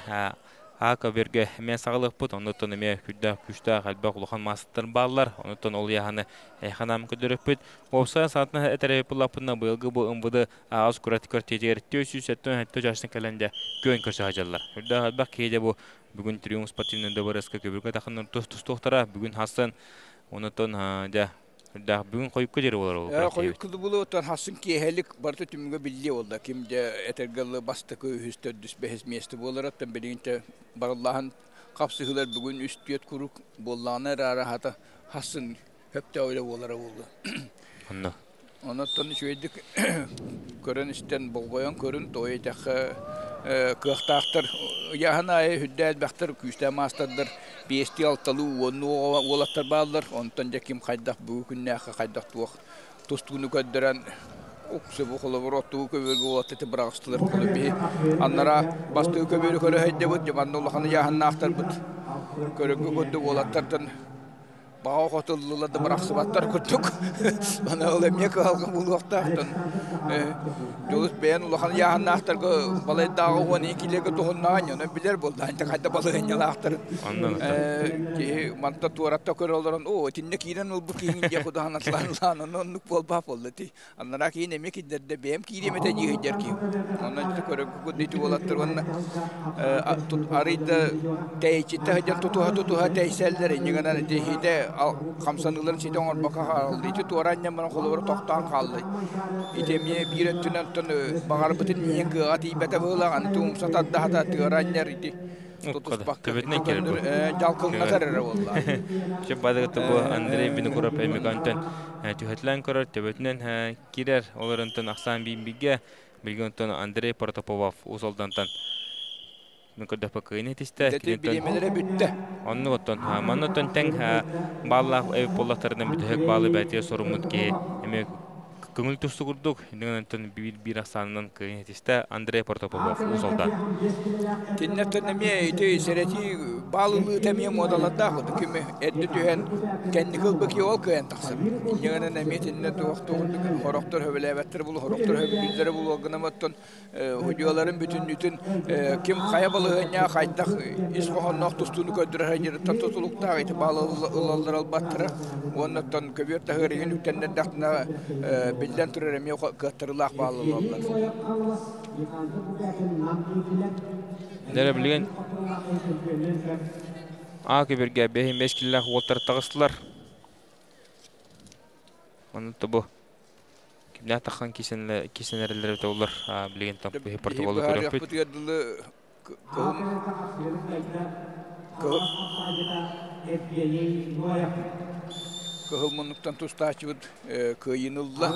А көбүөргэ эмиэ саҕалыахпыт. Оннуттан эмиэ күүстээх күүстээх элбэх улахан маастар бааллар. Оннуттан ол ыйааһыны эйханаам көрдөрүөхпүт. Уопсайа саатына этэрэ буллаппытына быйылгы бу МВД аҕыс курат квартиратыгар 477 чаастан кэлэн дьэ күөн көрсө сылдьаллар. Үрдээх элбэх киһи дьэ бу бүгүн Триумф спортивный дыбарыаска көбүргэ тахыннар тустуохтара. Бүгүн хассан онотон дьэ үрдээх бүгүн хойукка диэри буолар ол. Хойукку буолуоттан хассын киэһэлик барыта түмүгэ биллиэ буолла. Ким дьэ этэргэ бастакы үһүс төрдүс бэһис миэстэ буолар оттон билигин барыллааһын хапсыһыылар бүгүн үс түөрт куруук буоллаҕына эрэ араһата хассын. Хөптө öyle болара болду. Онно. Оннан үчүгэйдик көрөн истэн болҕойон көрүн той этэх кыахтаахтар ыйааһын аайы үрдэ элбэхтэр күүстээх маастардар биэстии алталыы уоннуу уолаттар бааллар. Онтон дьэ ким хайдах бүгүн күннээххэ хайдах туох тустууну көрдөрөн уксубу холобур оттуу көбүөргө уолаттар быраҕыстылар биһи аннара бастыы көбүөрү көрө сылдьабыт дьэ манна улахан ыйааһыннаахтарбыт көрөргө курдук уолаттартан баҕа хотуллулар да бырахсыбаттар курдук. Аны ол эмиэ кыһалҕа буолуохтаахтан. Дьулус бэйэн улахан ыйааһыннаахтарга балайдааҕы 12 килиэгэ туһуннаҕын онон билэр буолла. Антах хайда балыһынньалаахтарын. Киһи манта туоратта көрө олорон, оо, итиннэ киирэн ылбыт киһиҥ диэх удаһан атлаан ылаан, оннук буолбаах буолла ти. Аннараа киһин эмиэ киллэрдэ, бэйэм киириэм этэ дии сылдьар киһи. Онон ити көрөргө ити уолаттар уонна арый да тэйиччиттэ сылдьан тутуһа-тутуһа тэйсэллэр инньэ ити иһитэ хамсаныыларын ситэ оҥорбокко хаалла. Ити туора анньан баран холобура тохтоон хаалла. Ити эмиэ биир өттүнэн оттон баҕарбытын иһин кыаҕа тиийбэтэ быһыылаах, аны умса тардаһата тыара анньар ити тутуспакка Төбөтүнэн кэлэр бу. Дьалкыллатар эрэ буолла. Чэ бадыгыта бу Андрей Винокуров эмикантан түһэтлээн көрөр төбөтүнэн кирер олорунтан ахсаан биинбигэ билген онтон Андрей Протопопов Усолдантан мен көрдөппө кыйын этистэ. Бириэмэлэрэ бүттэ. Оннук оттон манна оттон тэҥ бааллаах эбит боллахтарынан бүтэһик баалы бәтиэ соруммут киһи эми көҥүл тусту курдук иннигэн биир биир ахсаанынан кыйын этистэ Андрей Протопопов Усолдан. Киннэртэн эмиэ ити сэрэтии баалылыы эмиэ муодалардаах кими эрдэ түһэн кэнники ылбыки ол кыайан тахсар. Иннигэнэн эмиэ тиннэ туохтугурдук хорохтор хөбүлээбэттэр булу хорохтор хөбүлүүллэрэ булуогунаматтан худьуоларын бүтүннүтүн ким хайа балыһыанньа хайдах ис хоһоонноох тустууну көрдөрөр хайдырыттан тутулуктаах ити баалы ылаллар албаттара уоннаттан көбүөр таһыарыгын үктэннэрдэхтина биллэн турар эмиэ кыаттарылаах баалы ылаллар. Дәрі билген А көбөргө бэһин бес киллах уолтар тагыстылар. Оны тобу кимнә таххан кисенле кисенерлер олар билген там бу протоколу көрөппүт. Кыһым кыһыл муннуктан тустаачыбыт кыйынылла.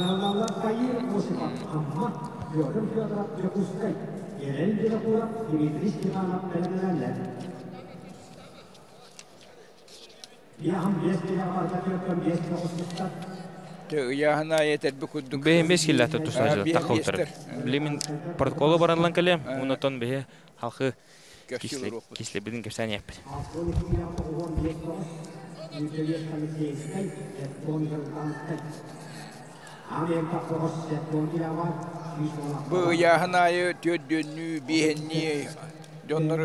Ыйааһына этэрби курдук. Бэһин бес киллах тустаачы таххылтар. Билимин протоколу баранлан келем, онотон бэһи халкы кисле кисле бидин кепсән яппит. Бу ыйааһын айы төддөннүү биһенни дьоннор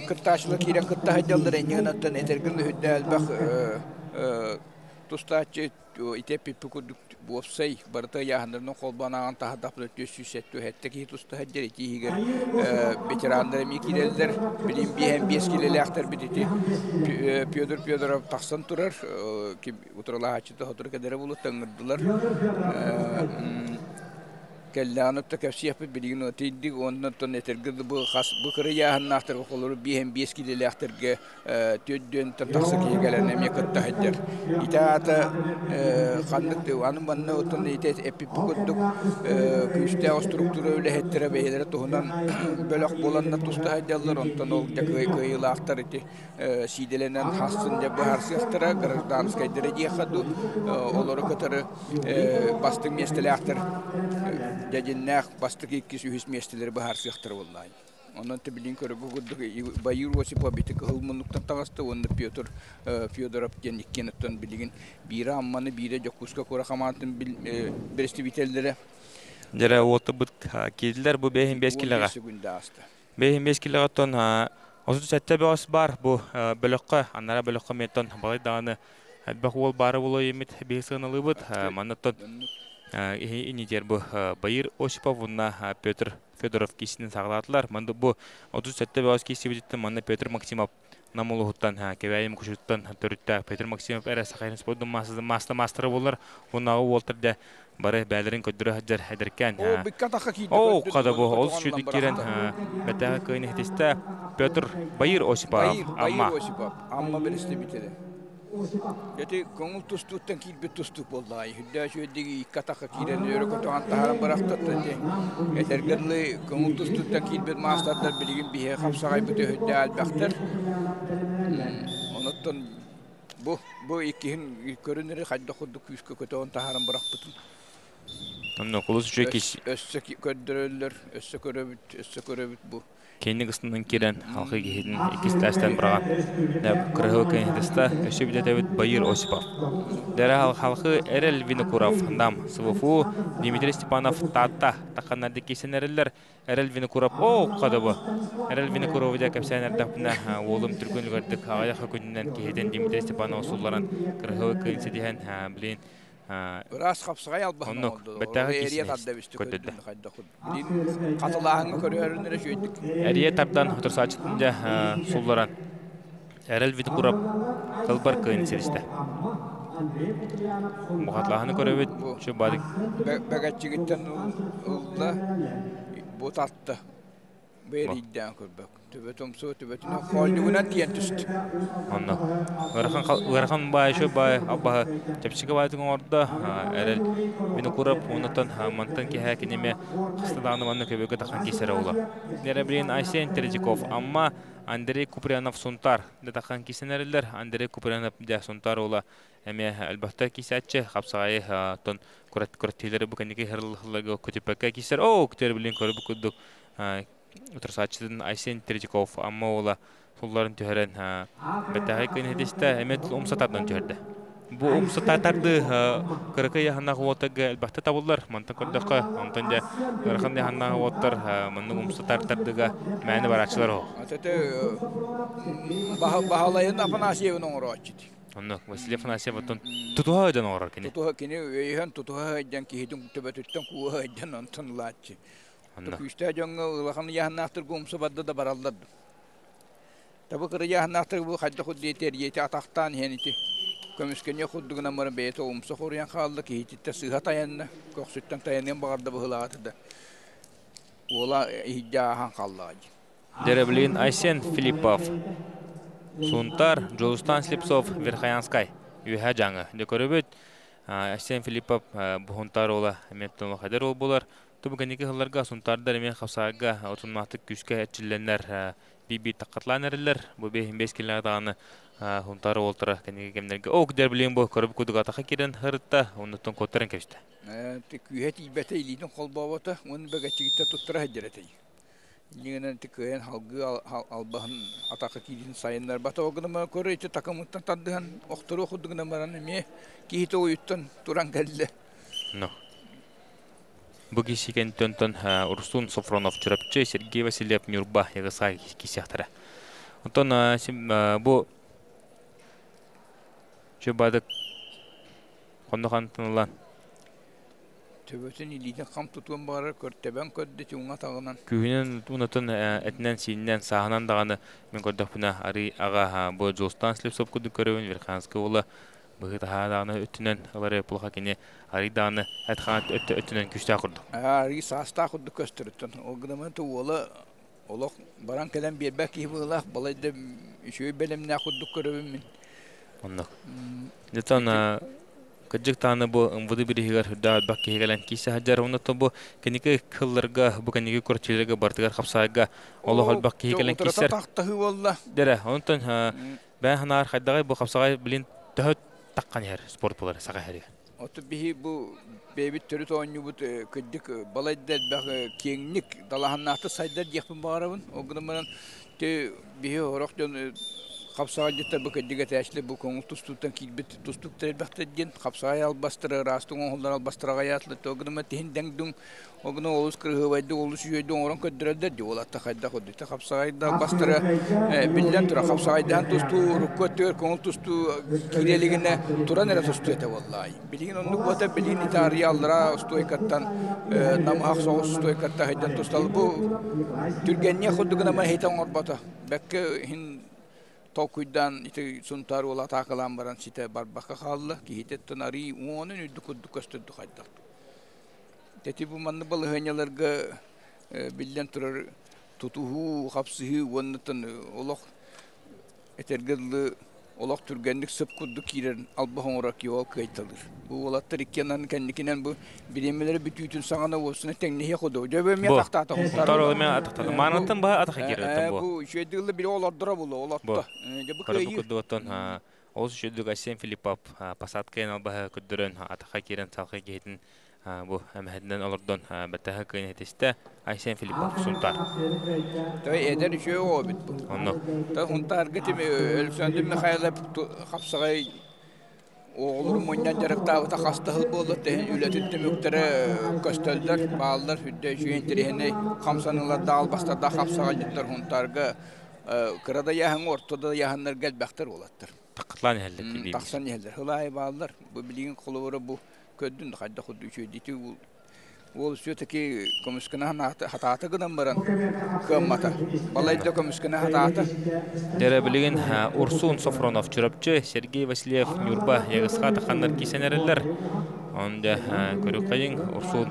кыттаачылар киирэн кыттаһадьаллар энньыгынаттан этэргин үһүдэ элбэх тустааччы ите пиппи курдук буопсай барыта ыйааһыннарынан холбоон таһардахпыт 407 киһи тустаһадьар итииһигэр ветераннар эмиэ киирэллэр билин биэһэн биэс килэлээхтэр бит ити Петр Федоров тахсан турар ким утуралааччыта хотур кэдэрэ булут таҥырдылар кэллэҕин кэпсиэхпит билигин тиийдик оннуттан этэргэ бу хас бу кырыйааһыннаахтарга холору биэһэн биэс килэлээхтэргэ түөддүөн тахса киһи кэлэн эмиэ кыттаһыдьар. Ити аата ханнык аны манна оттон ити эппиппи курдук күүстээх структура үлэһиттэрэ бэйэлэрэ туһунан бөлөх буоланна тустаһыдьаллар онтон ол дьэ кыайыылаахтар ити сииделенен хассын дьэ быһаарсыахтара гражданскайдара диэхэ ду олору кытары бастыҥ миэстэлээхтэр дьэдьиннээх бастык иккис үһүс миэстэлэри быһаарсыахтара буоллаай. Онон билин көрөгө курдук Байыр Осипов бити кыһыл муннуктан таҕыста уонна Петр Федоров диэн иккиэн билигин биирэ Амманы биирэ Дьокуускай куора хамаантын представителлэрэ. Дьэрэ уотубут киирдилэр бу бэһин бес килэҕэ. Бэһин бес килэҕэ тон 37 бөҕөс бар бу бөлөххө аннара бөлөххө меттон балай даҕаны элбэх уол баара буолуо емит биһи сыаналыыбыт маннаттан инитер бу Байыр Осипов уонна Петр Федоров киисинин саҕалаатылар. Манды бу 37 бөҕөс киисибититтэн манна Петр Максимов намулуһуттан кэбээйим кушуттан төрүттэ Петр Максимов эрэ сахайын спордун маста мастера болар. Уннагы уолтар да бары бээлерин көддөрө хаджар эдеркен. О, бикка таха киирди. О, када бу ол шүдүк кирен бэтэ кыйны хитисте Петр Байыр Осипов. Амма. Байыр Осипов. Амма представители. Ити көҥүл тустууттан киирбит тустуук буоллаҕа. Үрдээх үчүгэйдик икки атахха киирэн өрө көтөҕөн таһааран бырахтарда ити. Этэргэ дылы көҥүл тустууттан киирбит маастардар билигин биһиэхэ хапсаҕайбыт өһүрдээх элбэхтэр. Онуттан бу бу иккиһин көрүнэри хайдах курдук күүскэ көтөҕөн таһааран бырахпытын. Онно кулус үчүгэй кис Өссө көрдөрөллөр, өссө көрөбүт, өссө көрөбүт бу. Кэнник ыстынан киирэн халқы киһитин иккис тээстэн быраҕан кырыһыл кэнһитиста өссө билэтэбит Баир Осипов. Дэрэ халқы Эрэл Винокуров, Нам, СВФУ, Дмитрий Степанов, Таатта, тахханнарды кисэн эрэллэр. Эрэл Винокуров, о, қадабы. Эрэл Винокуров дьэ кэпсээн эрдэхпинэ уолум түргэн үлүгэрдик аҕыйах күнүнэн киһитин Дмитрий Степанов сулларан кырыһыл кыын ситиһэн, блин, Ыраас хапсаҕай албаһын Оннук, оҥордо. бэттээхи Эрийэ киисинэ тарда эбистик көрдөрдө. көрдүм хайдах Билин хатылааһыҥҥа көрөөрүн эрэ үчүгэйдик. Эрийэ тардан утарсааччытын дьэ сулларан Эрэл Винокуров тылбар кыайын ситистэ. Бу хатылааһыны көрөбүт, Бу şu бадык бэгэччигиттэн ылла, бу татта. Бэйэрийдээн көрбөк. Төбөтүмсү төбөтүнэн хоонньугунан тиийэн түстэ. Онно ыарахан ыарахан баай шо баай албаһы чэпчэки баайтын оҥордо эрэл Винокуров оннуттан мантан киһэ киниме хаста даҕаны манна көбөгө тахан кисэрэ ола. Неребрин Айсен Третьяков Амма Андрей Куприянов Сунтар да тахан кисенерилер Андрей Куприянов дя Сунтар ола эмиэ элбэхтэ кисээччи хапсаҕайы тон күрэттиилэри бу кэнники хырылларга көтүппэккэ кисэр оо күтэр билин көрбүт курдук утарсааччытын Айсен Третьяков Амма уола сулларын түһэрэн бэтээхэй күн иһитистэ эмиэ умса тардан түһэрдэ. Бу умса тардыы кыракый яһаннаах уоттарга элбэхтэ табыллар. Мантан көрдөххө, онтон дьэ ыарахан яһаннаах уоттар маннык умса тардыга мээнэ барааччылар оһох. Аты Баһылайын Афанасьевын оҥорооччу Онно Василий Афанасьев оттон тутуһа дьон оҥорор кини. Тутуһа кини өйөһөн тутуһа сылдьан киһитин төбөтүттэн кууһа сылдьан онтон ылааччы. Күүстээх дьоҥҥо улахан ыйааһыннаахтарга умса барда да бараллар. Табы кыра ыйааһыннаахтарга бу хайдах диэти эрийэти атахтаан иһэн ити көмүскэниэх курдугунан баран бэйэтэ умса хоруйан хаалла киһититтэн сыыһа тайанна көхсүттэн тайаныан баҕарда быһыылаата да уола иһирдьэ ааһан хааллаҕа дии. Дереблин Айсен Филиппов, Сунтар, Дьулустан Слепцов, Верхоянскай, Үөһээ Дьааҥы. Дьэ көрөбүт, Айсен Филиппов бу Сунтаар уола эмиэ хадер уол буолар. Тубу кэнники сылларга Сунтаардар эмиэ хапсаарга отуннаахтык күүскэ эрчиллэннэр биир-биир таккатлаан эрэллэр. Бу 5 килэҕэ даҕаны Сунтаар уолтара кэнники кэмнэргэ ок дерблин бу көрүп кудук атаха киирэн ырытта, оннуттан куоттаран кэбистэ. Күүһэ тиийбэтэ, илиитин холбообото, уонна бэгэччигиттэн туттара сылдьар этэй. Иннигинэн ити кыайан халгыы албаһын атака киирин сайыннарбата. Ол гынан көрө ити такымыттан тардыһан охторуо курдук гынан баран эмиэ киһи уйуттан туран кэллэ. Но. Бу киһи төнтөн Урсун Софронов Чурапчы, Сергей Васильев Нюрба ягысаа кисяхтара. Онтон бу Чубадык хоннохан тынылан Төбөтүн илиитин хам тутуон баҕарар көртөбөн көрдө уҥа таҕынан. Күүһүнэн унатын этинэн сиининэн сааһынан даҕаны мин көрдөхпүнэ арый аҕа бу Дьулустан Слепцов курдук көрөбүн Верханскай уола быһыы таһаа даҕаны өттүнэн ылары плоха кини арый даҕаны эт хаан өттүнэн күүстээх курдук. Арый саастаах курдук көстөрүттэн. Ол гынан уола олох баран кэлэн биэрбэт киһи быһыылаах балайда үчүгэй бэлэмнээх курдук көрөбүн мин. Оннук. Дьэтон кыдьык тааны бу МВД бириһигэр үрдээх элбэх киһи кэлэн киисэ сылдьар. Онно бу кэнники кылларга, бу кэнники көрчүлэргэ бартыгар хапсаайга олох элбэх киһи кэлэн киисэр. Тахтаһыы буолла. Дэрэ, онтон бэйэн ханаар хайдаҕай бу хапсаҕай билин төһө таххан иһэр спорт буолар саха иһэригэр. Оту биһи бу бэйэбит төрүт оонньуубут кырдьык балайда элбэх киэҥник далаһаннаахтык сайдар диэхпин баҕарабын. Ол гынан баран биһи орох дьон хапсаҕайдьыттар бу кырдьык этээччилэр бу көҥүл тустууттан киирбит тустууктар элбэхтэр диэн хапсаҕай албастара ыраастык оҥоһуллар албастара аҕыйаатылар. Ол гынан тиһин дэҥ-дуҥ ол гынан олус кырыһыабайдык олус үчүгэйдик оҥорон көрдөрөллөр дии ол атта хайдах үрдүктэ хапсаҕайда албастара биллэн турар хапсаҕайдаан тустуу урукку өттүгэр көҥүл тустуу киирэ илигинэ туран эрэ тустуу этэ буоллаҕай. Билигин оннук буолта билигин итаарыйа аллараа устуойкаттан намыһах соҕус устуойкаттан сылдьан тустал бу түргэнниэх курдук гына иһитэ оҥорбото. Бэккэ иһин толкуйдаан ити Сунтаар уола атаакалаан баран ситэ барбакка хаалла. Киһититтэн арыый уонун үрдүк курдук көстөрдү хайдах. Ити бу маннык балаһыанньаларга биллэн турар тутуһуу, хапсыһыы уоннаттан олох этэргэ дылы. Олох түргэнник сып курдук киирэр албах оҥорор киһи ол кыайталыыр. Бу уолаттар иккиэн кэнникинэн бу бириэмэлэри бүтүүтүн саҕана уопсуна тэҥнэһиэх курдук. Дьэ бу эмиэ Бу. атахтаата Хунтаар ол эмиэ атахтаата. Маанаттан баһа атаха киирэртэн бу. Бу үчүгэйдик ылла били олордоро булу Бу. олорто. Дьэ бу Көрө бу кыайыы. курдук олус үчүгэйдик Айсен Филиппов посадкайын албаһы көрдөрөн атаха киирэн салҕыы киһитин бу эмэһэтинэн олордон бэтэһэ кыайан этистэ Айсен Филиппов Сунтаар. Той эдэр үчүгэй оҕо эбит бу. Онно. Той Хунтаарга тими Александр Михайлов хапсаҕай оҕолору мунньан дьарыктаабыта хас да сыл буолла тэһин үлэтин түмүктэрэ көстөллөр, бааллар үрдэ үчүгэй интэриэһинэй хамсаныылардаах албастардаах хапсаҕайдьыттар Хунтаарга кыра да ыйааһыҥҥа орто да ыйааһыннарга элбэхтэр уолаттар. Таххатлаан иһэллэр тибиибит. Тахсан иһэллэр. Сыл аайы бааллар. Бу билигин холобура бу көрдүн да хайдах курдук үчүгэйдик уол все-таки көмүскэнэ хатаата гынан баран кыаммата. Балайда көмүскэнэ хатаата. Дэрэ билигин Урсун Софронов Чурапчы, Сергей Васильев Ньурба Ягысха таханнар кисэн эрэллэр. Онда көрүккайын Урсун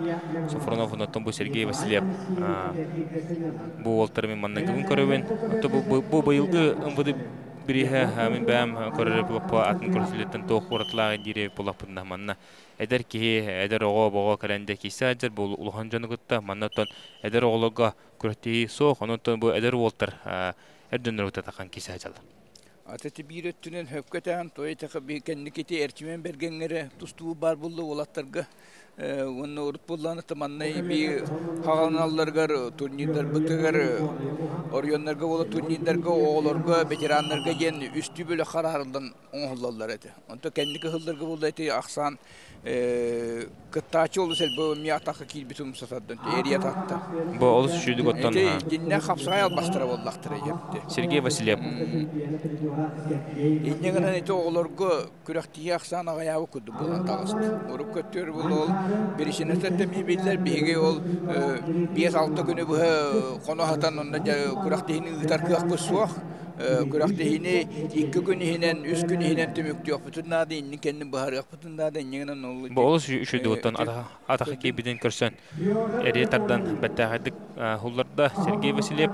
Софронов онтон бу Сергей Васильев бу уолтар мин манныгыбын көрөбүн. Отто бу быйылгы МВД бириһэ мин бэйэм көрөр булаппа атын көрсүлэттэн туох уратылаах диири булаппын манна эдэр киһи, эдэр оҕо боҕо кэлэн дэ киирсэ сылдьар бу улахан дьону кытта манна оттон эдэр оҕолорго күрэхтэһии суох, онон бу эдэр уолтар эр дьоннору кытта тахан киирсэ сылдьаллар. Ата ити биир өттүнэн хөпкө тээн той тэхэ би кэнники ити эрчимэн бэргэҥҥэрэ тустуу баар булла уолаттарга уонна урут буллааны маннай би хаҕаланалларыгар турнирдарбытыгар оройуоннарга буола турнирдарга оҕолорго ветераннарга диэн үстүү бөлөх хараарыллан оҥоһуллаллар этэ. Онто кэнники сылларга буолла ити ахсаан кыттааччы олус элбэх эмиэ атахха киирбит умсатардан эрийэ татта. Бу олус үчүгэй оттон Ити диннэ хапсаҕай албастара буоллахтара ийэпти. Сергей Васильев. Инньэ гынан ити оҕолорго күрэхтиһии ахсаан аҕыйаабыт курдук буолан таҕыста. Урукку өттүгэр буолла ол биричиинэтэ эмиэ биллэр биһиги ол 5-6 күнү быһа хоно сатан онно күрэхтэһиини ыытар кыахпыт суох. Күрэхтэһиини 2 күн иһинэн, 3 күн иһинэн түмүктүөхпүтүн наада, иннин кэннин быһаарыахпытын наада, иннигинэн ол Бу олус үчүгэй оттон атаха киирбитин көрсөн эрийэ тардан бэртээхэйдик хулларда Сергей Васильев.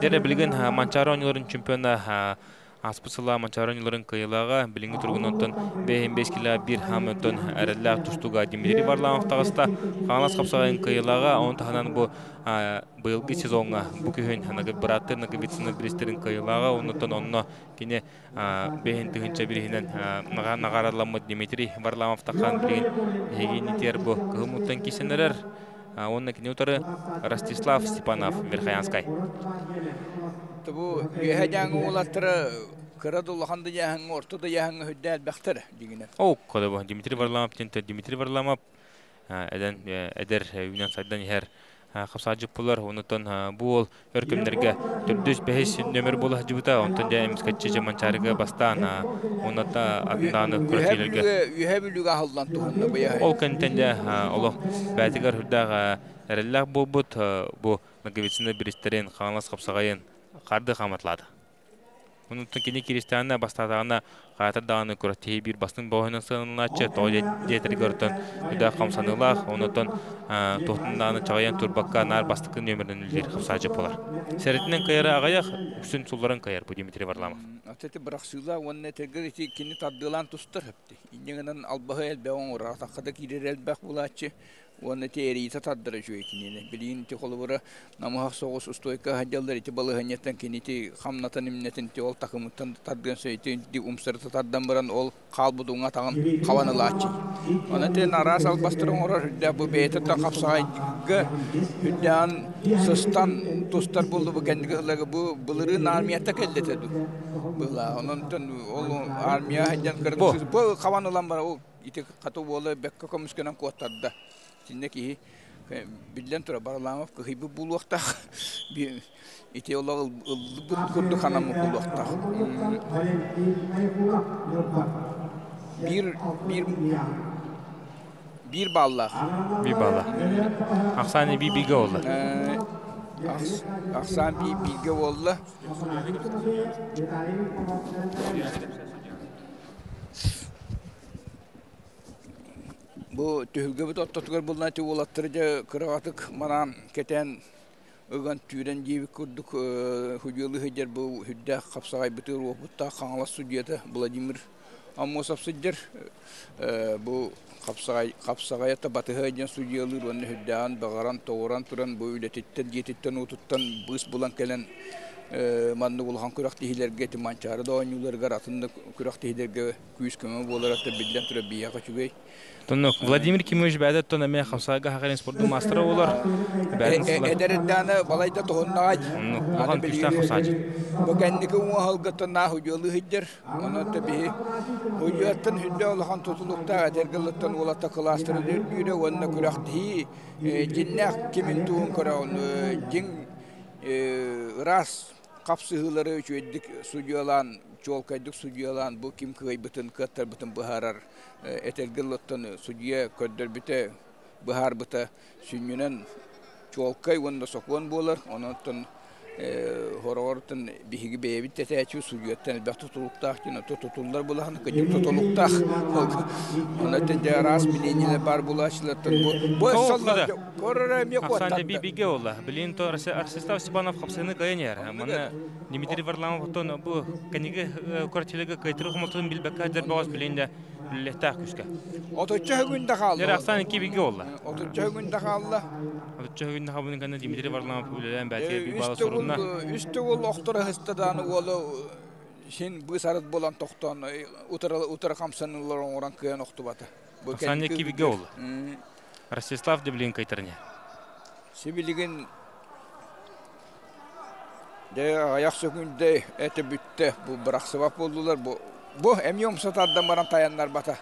Дэрэ билигин Манчаары оонньууларын чемпиона ааспыт сыла Манчаары оонньууларын кыайыылааҕа билиҥҥи туругунан оттон 5 кило 1 хаам оттон эрэллээх тустууга Дмитрий Варламов таҕыста. Хаҥалас хапсаҕайын кыайыылааҕа, оны таһынан бу быйылгы сезоҥҥа бу күһүн бырааттыы Ноговицыны биристэрин кыайыылааҕа, оннуттан онно кини 5001-инэн наҕараадаламмыт Дмитрий Варламов тахан билигин эһиги иннитигэр бу кыһыл муттан киирсэн эрэр. Уонна кини утары Ростислав Степанов Верхоянскай. Бу үөһэ дьааҥы уолаттара кыра да улахан да дьааһыҥҥа, орто да дьааһыҥҥа үрдэ элбэхтэр дьиҥинэн. О, кода Дмитрий Варламов диэн Дмитрий Варламов эдэн эдэр үүнэн сайдан иһэр хапсаадьыппылар онутон бу уол өр кэмнэргэ төрдүс бэһис нөмер буола сылдьыбыта онтон дьэ эмискэччи Манчаарыга бастаан уонна атындааны күрэхтэһиилэргэ Үөһэ Бүлүүгэ аһыллан туһунна быйаһай. Ол кэнниттэн дьэ олох бэйэтигэр үрдээх эрэллээх буолбут бу Ноговицыны биристэрин Хаҥалас хапсаҕайын харды хааматылаата. Онуттан кини киристэҕинэ бастаатаҕына хаатар даҕаны күрэхтэһии биир бастыҥ бөҕөһүнэн сыаналааччы тоҕо диэтэргэ оттон үрдээх хамсаныылаах, онуттан туохтан даҕаны чаҕыйан турбакка наар бастакы нүөмэринэн үлэлиир хапсааччы буолар. Сэрэтинэн кыайара аҕыйах, үксүн сулларын кыайар бу Дмитрий Варламов. Ити бырахсыылаах уонна этэргэр ити кини тардыалаан тустар эбит. Инньэ гынан албаһы элбэх оҥорор, атахха да киирэр элбэх буолааччы. Уонна ити эрийитэ тардара үчүгэй кинини. Билигин ити холобура намыһах соҕус устуойка сылдьаллар ити балаһыанньаттан кини ити хамнатан имнэтин ити ол такымыттан тардыан сөп ити умсарыта тардан баран ол хаалбыт уҥа атаҕын хабан ылааччы. Онон ити араас албастары оҥорор үрдээх бу бэйэтиттэн хапсаҕайга үрдээн сыстан тустар буолла бу кэнники сылларга бу былырыын армията кэллэтэ дуу быһылаа. Онон ол армия сылдьан бу хабан ылан баран ол ити хата уола бэккэ көмүскэнэн куоттарда. Итиннэ киһи биллэн турар Бараламов кыһыйбыт буолуохтаах. Ити олох ыллыбыт курдук ханаммыт буолуохтаах. Биир биир биир бааллаах. Биир бааллаах. Ахсаан би бииргэ буолла. Ахсаан би бииргэ буолла. Бу түһүлгэбит ортотугар булна ити уолаттары дьэ кыраҕатык манаан кэтээн Ыган түүрэн диэбит курдук судьуйалыы сылдьар бу сүрдээх хапсаҕайбытыгар уопуттаах Хаҥалас судьуйата Владимир Аммосов сылдьар. Бу хапсаҕай хапсаҕайата батыһа диэн судьуйалыыр уонна сүрдээҕин баҕаран, тоҕуран туран бу үлэтиттэн, дьиэтиттэн-уотуттан быыс булан кэлэн маннык улахан күрэхтэһиилэргэ ити Манчаары да оонньууларыгар атын да күрэхтэһиилэргэ күүс-көмө буолара биллэн турар биһиэхэ үчүгэй. Тоннук Владимир Кимович бэйэтэ оттон эмиэ хапсаҕайга хахарын спордун маастара буолар. Эдэр эрдэҕинэ балайда тоһуннаҕай. Оннук улахан күүстээх хапсааччы. Бу кэнники уҥуоһалгыттан наах удьуолуу сылдьар. Онон да биһи удьуоттан сүрдэ улахан тутулуктаах этэргэллэттэн уолатта кылаастары үрдүүрэ уонна күрэхтэһии дьиннээх кимин туһун көрөҕүн дьиҥ ыраас хапсыһыылары үчүгэйдик судьуйалаан, чуолкайдык судьуйалаан бу ким кыайбытын, кыаттарбытын быһаарар этэргэ дылыттан судьуйа көрдөрбүтэ, быһаарбыта сүнньүнэн чуолкай уонна сокуон буолар. Онон хороҕортон биһиги бэйэбит тэтээччи судьуйаттан элбэх тутулуктаах диэн ото тутуллар булаһын кыдьык тутулуктаах. Онон дьэ араас мнениелэр баар булааччылартан бу бу саллар корора эмиэ Ахсан биге болла. Билин то Арсистав Степанов хапсыны кайын яр. Маны Дмитрий Варламов тон бу книги квартирага кайтыры хомолтун билбекка дер багас билин де үллехтаах күскэ. Отучча күндэ хаалла. Дер Ахсан ики биге болла. Отучча күндэ хаалла. Отучча күндэ хабын кэннэ Дмитрий Варламов үлэлээн бәтиге би бала сурунна. Үс төгүл охтора хыстадааны уолу син быысарыт болан тохтоон утары хамсанылар оҥорон кыайан охтубата. Ахсан ики биге болла. Ростислав Деблин кайтарыня. Сибилигин дэ аяқ сөкүндэ эте бүттэ бу бырахсыбат буоллулар бу бу эмиэ умса тардан баран таяннар бата.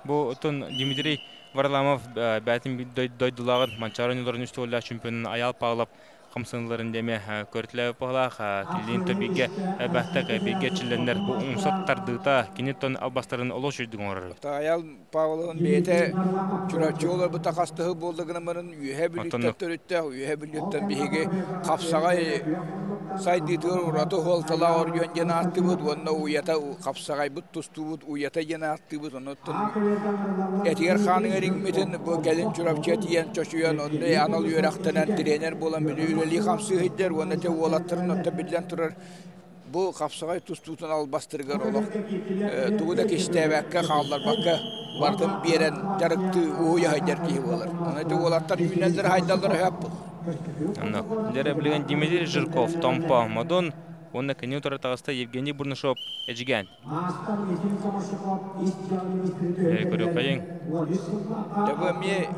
Бу отон Дмитрий Варламов бәтин дойдулағын Манчары ойнуларын үс төгүллээх чемпионун Аял Павлов хамсаныларын деме көрүтлэбит баһылаах килин төбиге бәхтак биге чилленнер бу умсат тардыыта кини тон албастарын олох үрдүк оҥорор. Аял Павловын бэйэтэ Чурапчы олорбута хастыһы буолла гынамарын үөһэ бүлүүттэн төрүттээх үөһэ бүлүүттэн биһиги хапсаҕай сайдыытыгар ураты суолталаах оройуон диэн ааттыыбыт уонна уйата хапсаҕайбыт тустуубут уйата диэн ааттыыбыт онуттан этигэр хааныгар иҥмитин бу кэлин Чурапчыга тиийэн чочуйан онно анал үөрэхтэнэн тренер буолан били үлэлии хамсыы сылдьар уонна те уолаттарын отто биллэн турар бу хапсаҕай тустуутун албастарыгар олох тугу да кистээбэккэ хаалларбакка барытын биэрэн дьарыктыы уһуйа сылдьар киһи буолар. Онон ити уолаттар үүнэллэр хайдаллар өһөп. Онно дьэрэ билигин Дмитрий Жирков, Томпо, Модун уонна кини утары таҕыста Евгений Бурнашов, Эдьигээн. Көрүөххэйиҥ. Дьэ бу эмиэ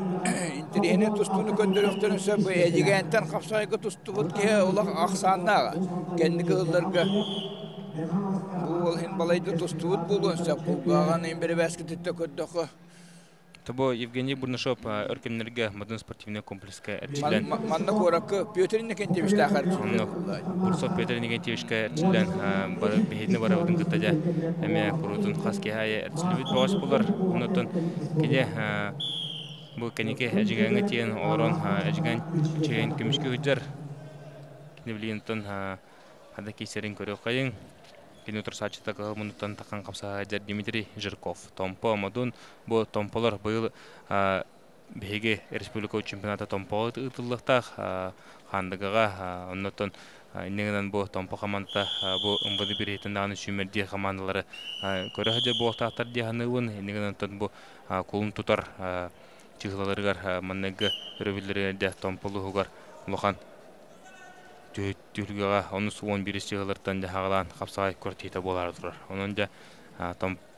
интэриэһинэй тустууну көрдөрүөхтэрин сөп. Эдьигээнтэн хапсаҕайга тустубут киһи олох ахсааннааҕа. Кэнники ылларга бу уол иһин балайда тустубут буолуон сөп. Кулгааҕын иһин бэрэбээскититтэн көрдөххө Тобо Евгений Бурнашов өр кэмнэргэ Модун спортивнай комплекска эрчиллэн Манна куоракка Петр Иннокентьевичтаах эрчиллэн Бурцов Петр Иннокентьевичка эрчиллэн биһигини барыбытын кытта дьэ эмиэ куруутун хас киһи аайы эрчиллибит бөҕөс булар. Оннуттан кини бу кэнники Эдьигээҥҥэ тиийэн олорон Эдьигээн чэйин көмүскүү сылдьар. Кини билигин хада киисэрин көрүөххэйиҥ. Кини утарсааччыта кыһыл муннуттан таххан хапсаһа Дмитрий Жирков. Томпо Модун бу Томполор быйыл биһиги республика чемпионата Томпоҕо ыытыллыахтаах Хаандыгаҕа оннуттан иннигинэн бу Томпо хамаандата бу МВД бириһитин даҕаны сүүмэрдиир хамаандалары көрө сылдьар буолуохтаахтар дии саныыбын. Иннигинэн бу кулун тутар чыһылаларыгар манныгы өрөбүллэригэр Томпо улууһугар улахан түһүлгэҕэ онус уон биирис чыһылартан дьаһаҕалаан хапсаҕай күрэхтэһиитэ буолаары турар. Онон дьэ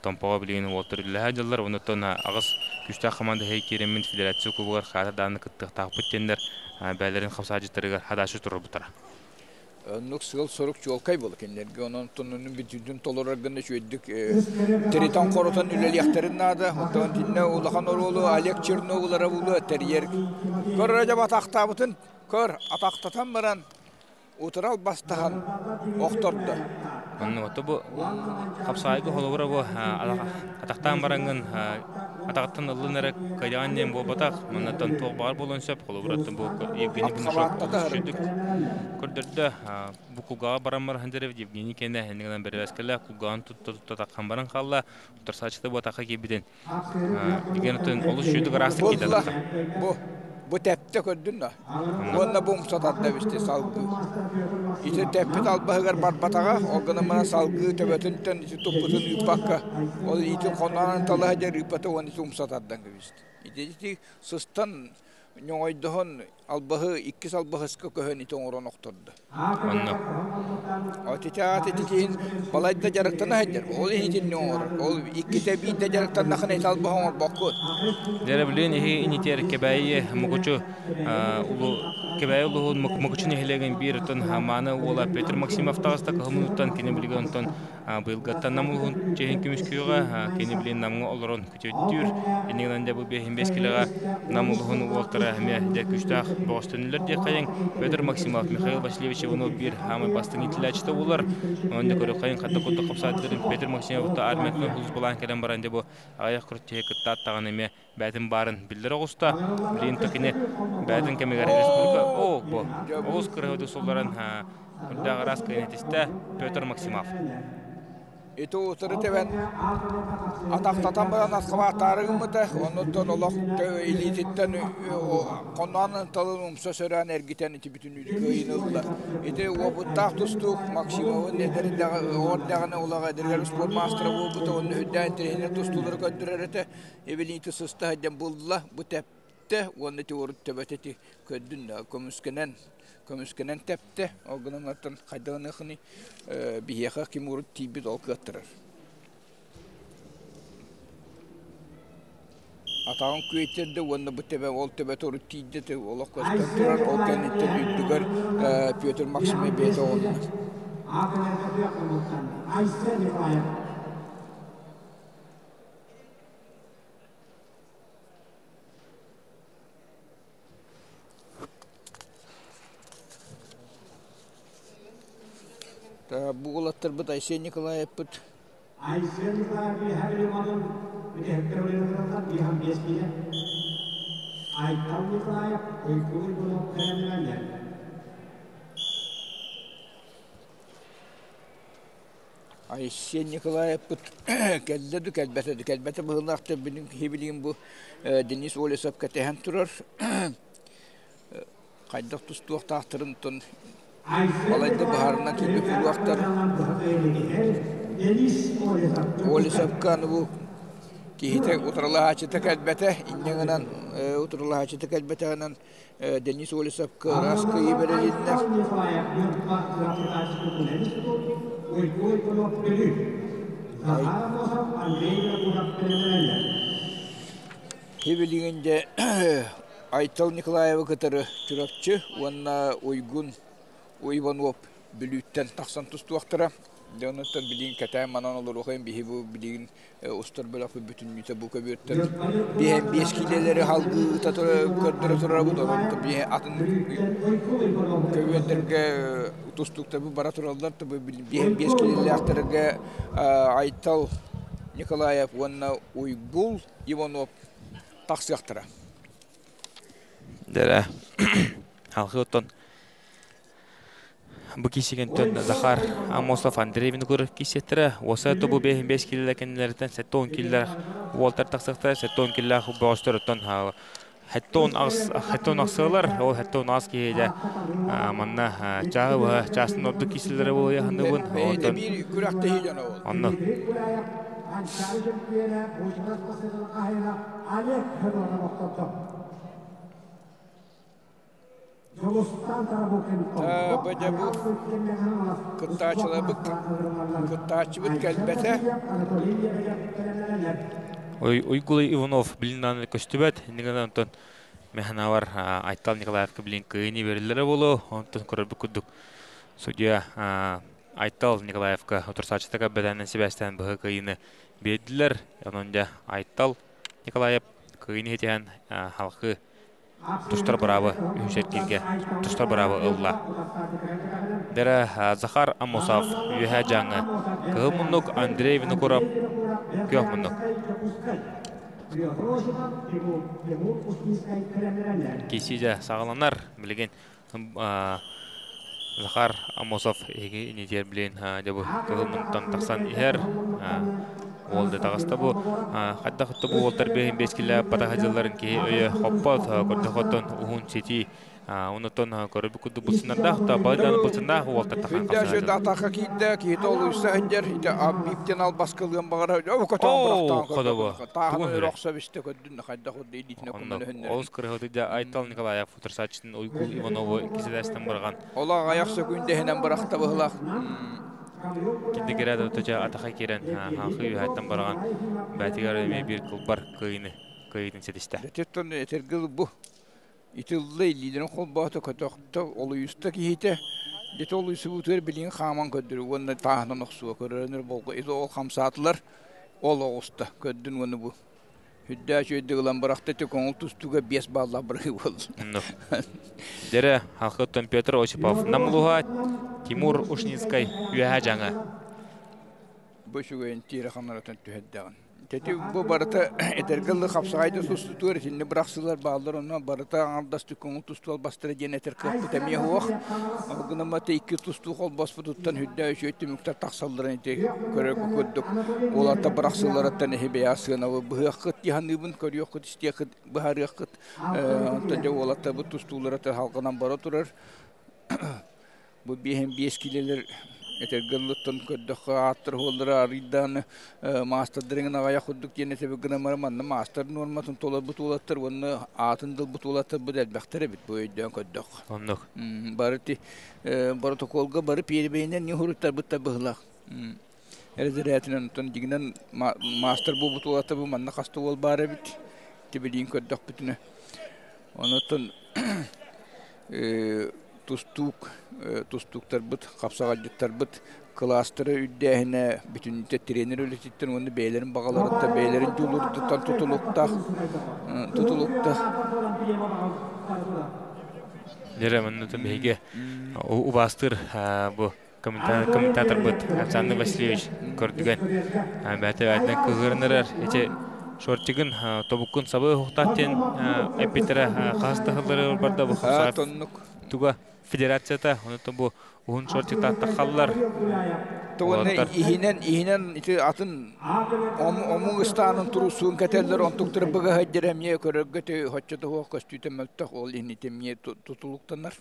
Томпоҕо билигин уолаттар үлэлэһэ дьыллар, онуттан аҕыс күүстээх команда иһэ киирэммин федерация кубогар хаата дааны кыттыахтаахпыт диэннэр бэйэлэрин хапсаадьыттарыгар хадааччы турарбыттара. Оннук сыал-сорук чуолкай буола кинилэргэ онон тоннунун бүтүнүн толорор гына үчүгэйдик тиритэн-хорутан үлэлиэхтэрин наада. Оттон итиннэ улахан оруолу Олег Чернов ылара буолуо тэрийэр. Көр эрэ атахтаабытын көр атахтатан баран утарал бастаһан охтордо. Онно бу хапсаайга холобура бу атахтаан бараҥҥын атаҕыттан ыллын эрэ кыайаҕын диэн буолбатах. Маннаттан туох баар буолуон сөп. Холобураттан бу Евгений Бунашов үчүгдүк көрдөрдө. Бу кулгааҕа баран баран дьэрэ Евгений кэнэ эннигинэн бэрэбээскэлээх кулгааҕын тутта тутта таххан баран хаалла. Утарсааччыта бу атахха киирбитин. Деген олус үчүгдүк ыраастык киирдэ. Бу. Бу тэптэ көрдүн да. Уонна бу умса тарда бисти салгыы. Ити тэппит албаһыгар барбатаҕа, ол гынан баран салгыы төбөтүнтэн ити туппутун ыыппакка, ол иитин хонноон талаһа дьэ ыыппата уонна ити умса тардан кэбисти. Ити ити сыстан ньоҥойдоһон албаһы иккис албаһыска көһөн ити оҥорон охтордо. Онно. Отитаат ититин балайда дьарыктана сылдьар. Ол иһитин оҥорор. Ол иккитэ биирдэ дьарыктаннахына ити албаһы оҥорбоккут. Дьэрэ билин иһи инитер Кэбээйи Мукучу улу Кэбээйи улуһун Мукучу нэһилиэгин биир оттон мааны уола Петр Максимов таҕыста кыһымынуттан кини билигин онтон быйылгаттан Нам улуһун чиэһин көмүскүөҕэ кини билин Намҥа олорон күтүөттүүр иннигинэн дьэ бу 5 килоҕа Нам улуһун уолтара эмиэ дьэ күүстээх бөҕөстөнүлэр диэххэйиҥ Петр Максимов Михаил Васильевич Иванов биир хаамай бастыҥ иитиллээччитэ буолар онон дьэ көрүөххэйиҥ ханна курдук хапсааттарын Петр Максимов армиятынан улус кэлэн баран дьэ бу аҕыйах киһи кыттааттаҕын эмиэ бээтин баарын биллэрэ оҕуста. Билигин токини бээтин кэмигэр республика о бу олус кырыһыды сулларан үрдээх араас кыайан Петр Максимов. Ити утары тэбэн атахтатан баран атхабааттаары гыммыта, оннуттан олох илиититтэн хонноон талын умса сөрөөн эргитэн ити бүтүн кыайыыны ылла. Ити уопуттаах тустуук Максимовын эдэрдэҕинэ улаҕа эдэригэр спорт маастара буолбута, онно үрдээн интэриэһинэй тустуулары көрдөрөр этэ. Эбилиити сыста сылдьан булла, бу тэптэ уонна ити урут төбөтө ити көрдүн да көмүскэнэн көмүскэнэн тэптэ. Ол гынан оттон хайдаҕыныахыный биһиэхэ ким урут тиийбит ол кыаттарар. Атаҕын күөйтэрдэ уонна бу төбө ол төбөтө урут тиийдэ олох көстөн турар ол кэнниттэн үрдүгэр Петр Максимович бэйэтэ оҕолонор. Бу уолаттарбыт Айсен Николаевпыт Айсен Николаев Айтал Николаев Уйгур Айсен Николаевпыт кэллэ ду кэлбэтэ ду кэлбэтэ быһыылаахтар билин киһи билигин бу Денис Олесов кэтэһэн турар хайдах тустуохтаахтарын тон балайда быһаарынан киирбит буолуохтар Олесовка аны бу киһитэ утарылаһааччыта кэлбэтэ инньэ гынан утарылаһааччыта кэлбэтэҕинэн Денис Олесовка ыраас кыайыы бэрилиннэ. Билигин дьэ Айтал Николаевы кытары Чурапчы уонна Уйгун Иванов Бүлүүттэн тахсан тустуохтара. Дьэ онуттан билигин кэтээн манан олоруохайын биһи бу билигин устар бөлөхпүт бүтүннүүтэ бу көбүөртэн биэһэн биэс киилэлэри халгыы ыта көрдөрө турарабыт онон биһи атын көбүөрдэргэ тустууктарбыт бара тураллар биэһэн биэс киилэлээхтэргэ Айтал Николаев уонна Уйгул Иванов тахсыахтара. Дэрэ халхы оттон Бу киисигинтэн Захар Аммосов Андрей Винокуров киисиэттэрэ. Уоса тобу 5 киллэр кэннилэриттэн 70 киллэр уолтар тахсыахтара 70 киллээх бөҕөстөрүттэн 78 ахсыалар ол 78 киһиэдэ манна чааһы быһа чаастан ордук киисилэрэ буолуо ханныбын онтон күрэхтэһии дьоно ол онно Бу дьэ бу кыттааччыларбыт кыттааччыбыт кэлбэтэ. Уйгулай Иванов билин көстүбэт. Иннигинэн онтон Механавар Айтал Николаевка билин кыайыны берилere болу. Онтон көрөрбүт курдук судья Айтал Николаевка утурсааччытыга бэдэнэн сибээстээн быһы кыайыны биэрдилэр. Онон дьэ Айтал Николаев кыайыны хитиһэн халқы тустар быраабы үһүс эргииргэ тустар быраабы ылла. Дэрэ Захар Амосов үөһээ дьааҥы кыһыл муннук Андрей Винокуров күөх муннук. Киисиидэ саҕаланар билигин Захар Амосов эһиги инитиэр билин дьэ бу кыһыл муннуктан тахсан иһэр. Ол да таҕыста бу хайдах бу уолтар бэһин бескилэ батаха дьылларын киһи өйө хоппот көрдөхөттөн уһун сити онотон көрөбү курдук булсунардаах та балайдан булсуннаах уолтар тахан Күндэ атака киирдэ киһи толуйса хинжер ите абиптен ал баскылыан баҕара о котон бырахтаан тааһын өрөхсө бисте көддүн хайдах удды илитине көмөлөһүннэр Олус кырыһыты Айтал Николаев утарсааччытын Уйгул Иванову киселестен барган Ола аяқ сөкүндеһинен бырахта быһылах Киддигерэ точа атаха кирен хахы хайттан барган бәтигер эме бир кылбар кыйны кыйын сетисте. Теттон этергил бу итилле лидерин холбаата көтөхтө олуйуста киһите дете олуйсу бутер билин хаман көддүр уонна тааһынан охсуа көрөнөр болго ити ол хамсаатылар ол оҕуста көддүн уонна бу хүддээ чөйдүгүлан бырахта те көңүл тустууга 5 балла бырыгы бол. Дере халкыттан Петр Осипов намлуга Тимур Ушницкай үһә жаңы. Бу шугайын тире ханаратын түһэддәгын. Тети бу барыта этергылы хапсагайды тусту итинни бырахсылар баалар онно барыта аңардасты көңүл тусту бастыра диэн этер кыахпыт эмиэ хуох. Гынама те икки тусту хол баспытыттан хүддээ үчөйтү мүктер тахсалларын ити көрөгү көрдүк. Оларта бырахсылараттан эһи бэйэ сыанабы быһыаххыт тиһаныыбын көрүөххүт истиэххит быһарыаххыт. Онтон дьэ уолатта бу тустууларата халкынан бара турар. Бу биэһин биэс килелер этергыллыттан көрдөххө ааттар хуоллара арыйдааны маастардырыҥын аҕайа курдук диэн этебит гынамара манна маастар нуорматын толорбут уолаттар уонна аатын дылбыт уолаттар бу элбэхтэр эбит бу өйдөөн көрдөх. Оннук. Бары ти протоколга бары перебейинен не хуруттар бытта быһылах. Эрезерээтинэн онтон дигинен маастар буолбут уолаттар бу манна хаста уол баар эбит. Тибилиин көрдөх бүтүнэ. Онотон тустуук тустууктарбыт, хапсаҕалдьыттарбыт кылаастары үрдээһинэ бүтүннүтэ тренер үлэтиттэн уонна бэйэлэрин баҕаларыттан бэйэлэрин дьулуурдуттан тутулуктаах тутулуктаах. Дере маннытын биһиги убаастыр бу комментаторбыт Александр Васильевич көрдүгэн бәте бәтен кыгырнырар эче шортигин тобуккун сабы хуктаттен эпитере хастахылары барда бу тоннук туга федерацията онутун бу уһун шортик таттахаллар. Тугунна иһинен иһинен ити атын омуң ыстаанын турусуун кэтэллэр онтуктары быга хаддер эмне көрөргө те хоччото хуох көстүүтэ мөлтөх ол иһини эмне тутулуктанар.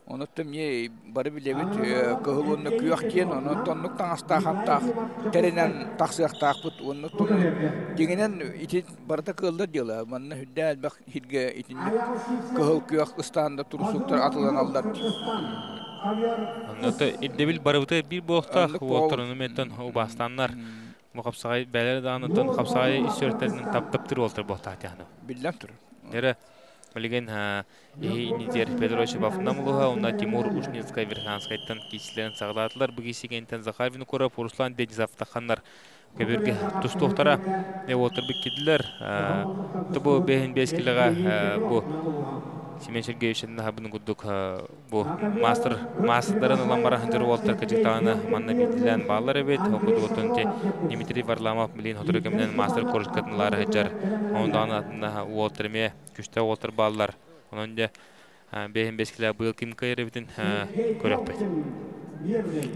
Онотто эмне бары билебит кыһыл уонна күөх диэн онон тоннук таҥастаах теринен тахсыахтаахпыт уонна дигинен ити барыта кыыллар дьыла манна хүддээ элбэх хирге итинник кыһыл күөх ыстаанда турусуктар атыланаллар. Онно ирдебил барыбыты бир буохтаах уолтарыны меттен убастаннар. Бу хапсагай бәлер даанытын хапсагай исөртерин таптаптыр уолтар буохтаах тяхны. Биллэн турар. Дере Малиген инитер Петр Осипов намлуха, онна Тимур Ушницкай Верханскайтан кичлерин сағлатылар. Бүги сигентен Захар Винокуров, Руслан Денисов таханнар көбірге тустуқтара не уолтар биккидилер. Бу бехин бескилеға бу Семен Сергеевич нахабын кудук бу мастер мастерларын ламбара ханжар уолтар качыктааны манна бидилен баалар эбит окудуотун те Дмитрий Варламов билин хотурукемнен мастер корушкатынлары ханжар ондан атында уолтар ме күстә уолтар баалар. Онон де бехин бескиле быйыл ким кайры битин көрөкпөт.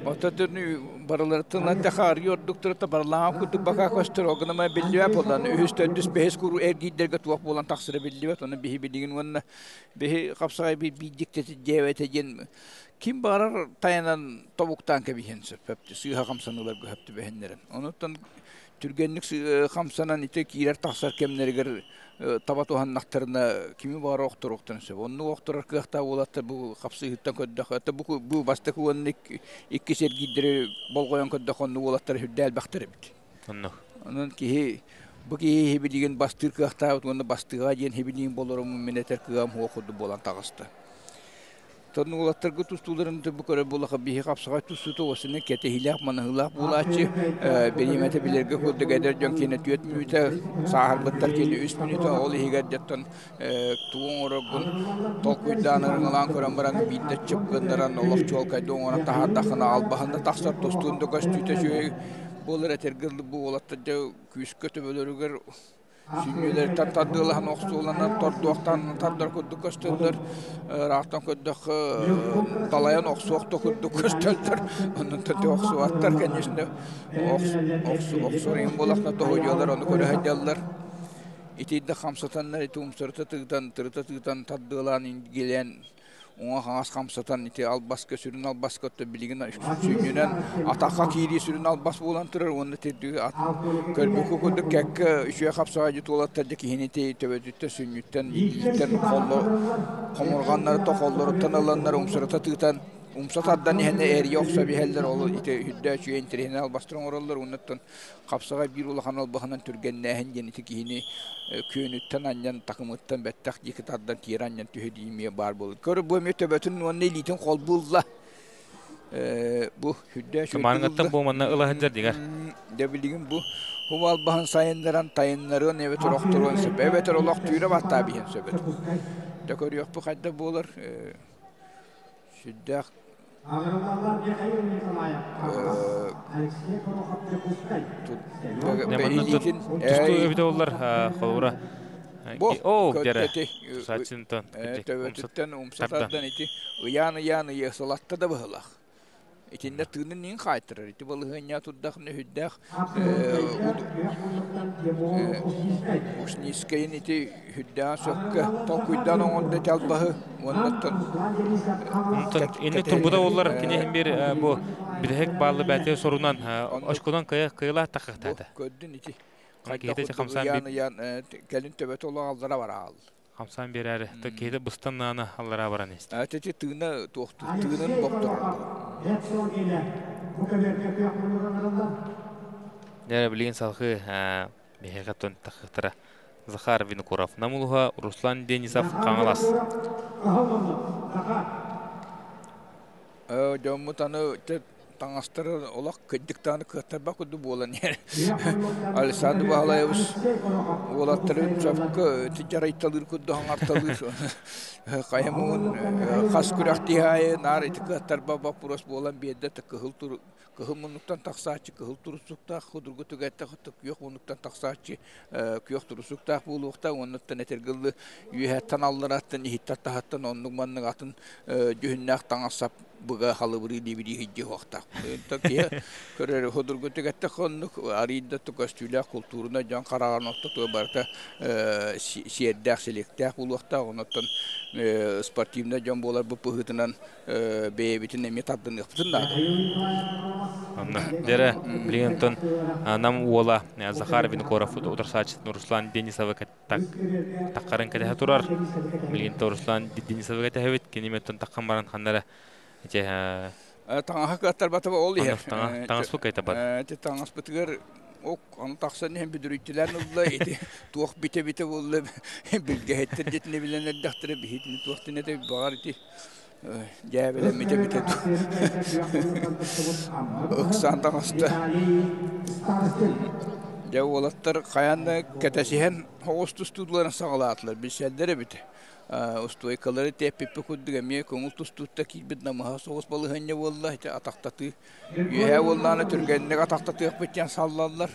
Ототурну баралартын тахар yorдуктурта барлаан курдук бака көстөр огнама биллибэ болан үһүс төндүс бэһис куру эргииддерге туох болан тахсыра биллибэт оны биһи билигин уонна биһи хапсагай би бидиктети дьиэбэтэ диэн ким барар тайанан тобуктаан кэбиһэн сөп сыыха хамсаныыларга хөптү бэһиннерен онуттан түргенник хамсанан ите киирэр тахсар кемнеригер таба туһаннахтарына кими баара охтор сөп онну охторор кыахтаа буолатта бу хапсыыһыттан көрдөх это бу бу бастакы уонна икки сергиддери болҕойон көрдөх онну буолаттар хүрдээл бахтар эбит. Онну. Онон киһи бу киһи хибилигин бастыыр кыахтаабыт уонна бастыга диэн хибилигин болорумун минетер кыам хуохудду буолан таҕыста. Тонну улаттаргы тустууларын бу көрө булаха биһи хапсагай тустууту осыны кетехилях манаһылах булаачы биримете билерге курдук эдер дьон кине түөт мүнүүтэ сааһарбыттар кини үс мүнүүтэ ол иһигэр дьоттон тугун орогун толкуйдаан ырыҥалаан көрөн баран биирдэ чыпкыннаран олох чуолкайды оҥорон таһаардахына албаһында тахсар тостуун да көстүүтэ үчүгэй буолар этергил бу улаттар дьэ күүскэ төбөлөрүгэр Сүнньүлэриттэн тардыалаһан охсууланан тордуохтан тардар курдук көстөллөр. Ыраахтан көрдөххө талайан охсуох да курдук көстөллөр. Онон төтө охсубаттар, конечно. Охсор иһин буолахна тоһуйалар, ону көрө сылдьаллар. Итийдэ хамсатаннар ити умсарыта тыытан, тырыта тыытан тардыалаан ингилээн уҥа-хаҥас хамсатан ити албаска сүрүн албаска оттон билигин сүнньүнэн атахха киирии сүрүн албас буолан турар уонна тирдүү көрбүккэ курдук кэккэ үчүгэй хапсаҕай туолаттар дьэ киһини ити төбөтүттэн сүнньүттэн илииттэн холло хомурҕаннары тохоллоруттан ыланнар умсарыта тыытан умса тардан иһэннэ эрийэ охсо биһэллэр ол ити үрдэ үчүгэй интэриэһинэй албастар оҥороллор уоннаттан хапсаҕай биир улахан албаһынан түргэннээһин диэн ити киһини күөнүттэн анньан такымыттан бэттэх диэки тардан тиэрэ анньан түһэрии эмиэ баар буолар. Көр бу эмиэ төбөтүн уонна илиитин холбуулла. Бу үрдээ Маангаттан бу манна ыла сылдьар дигэр. Дьэ билигин бу бу албаһын сайыннаран тайыннарыан эбэтэр охторуон сөп. Эбэтэр олох түүрэ баттаа биһэн сөп. Дьэ көрүөхпү хайда буолар. Сүрдээх Тустуу эбитэ боллар холобура оо дьэрэ тусааччынтан төбөтүттэн умса тардан ити ыйаан-ыйаан ыйа сылатта да быһылах. Итиннэ тыынын иин хаайтарар. Ити балаһыанньа турдахына үрдээх Ушницкайын ити үрдээх сөккө толкуйдаан оҥордо ити албаһы уоннаттан Инник турбута боллар кини иһин бир бу бүтэһик бааллы бәте сорунан очконон кыйа кыйла тахыхтаата. Көрдүн ити. Хайдах ыйаан ыйаан кэлин төбөтө олох аллара бараал. Хамсаан биэрээри киһитэ быстан наана аллараа баран истэ. Ити тыына туохтуур тыынын бопторор. Дьэ билигин салгыы биһиэхэ тахыахтара Захар Винокуров Намулуһа, Руслан Денисов Хаҥалас. Дьоммут аны таҥастары олох кырдьыктааны кыаттарбат курдук буолан иһэр. Александр Баһылаевич уолаттарын сөпкө дьарайталыыр курдук хаҥарталыыр. Хайа муҥун хас күрэхтиһи аайы наар ити кыаттарбат боппуруос буолан биэрдэ кыһыл кыһыл муннуктан тахсааччы кыһыл турусуктаах судургу түгэттэх күөх муннуктан тахсааччы күөх турусуктаах буолуохтаах уоннуттан этэргыллы үөһэттэн аллараттан иһиттэн таһыттан оннук маннык атын дьүһүннээх таҥас-сап быга халыбырыы дибирии сылдьыһуохтаах. Киһи көрөр судургу түгэттэх оннук арыйда көстүүлээх култуурунай дьон хараҕын ортотугар барыта сиэрдээх силиктээх буолуохтаах. Онуттан спортивнай дьон буоларбыт быһыытынан бэйэбитин эмиэ тардыныахпытын наада. Онно дьэрэ билигин онтон Нам уола Захар Винокуров утарсааччытын Руслан Денисовы таххарын кэтэһэ турар. Билигин Руслан Денисовы кэтэһэбит. Кини мөттөн таххан баран ханнара ити таҥаһа кыаттарбатыба ол иһэр. Таҥаспыт кайтабар. Ити таҥаспытыгар ок аны тахсан иһэн бүдүрүйтүлээн ылла ити туох битэ-битэ буолла билгэһиттэр дьэтини билэн эрдэхтэрэ биһитини туох тинэтэ баҕар ити дьээбэлэммитэ битэ ыксаан таҕыста. Дьэ уолаттар хайаан да кэтэсиһэн оҕус тустууларын саҕалаатылар билсэллэр эбит. Устуойкалары тиэппиппит курдук эмиэ көҥүл тустуутта киирбит намыһах соҕус балаһыанньа буолла ити атахтатыы үөһээ буоллаҕына түргэнник атахтатыахпыт диэн саллаллар.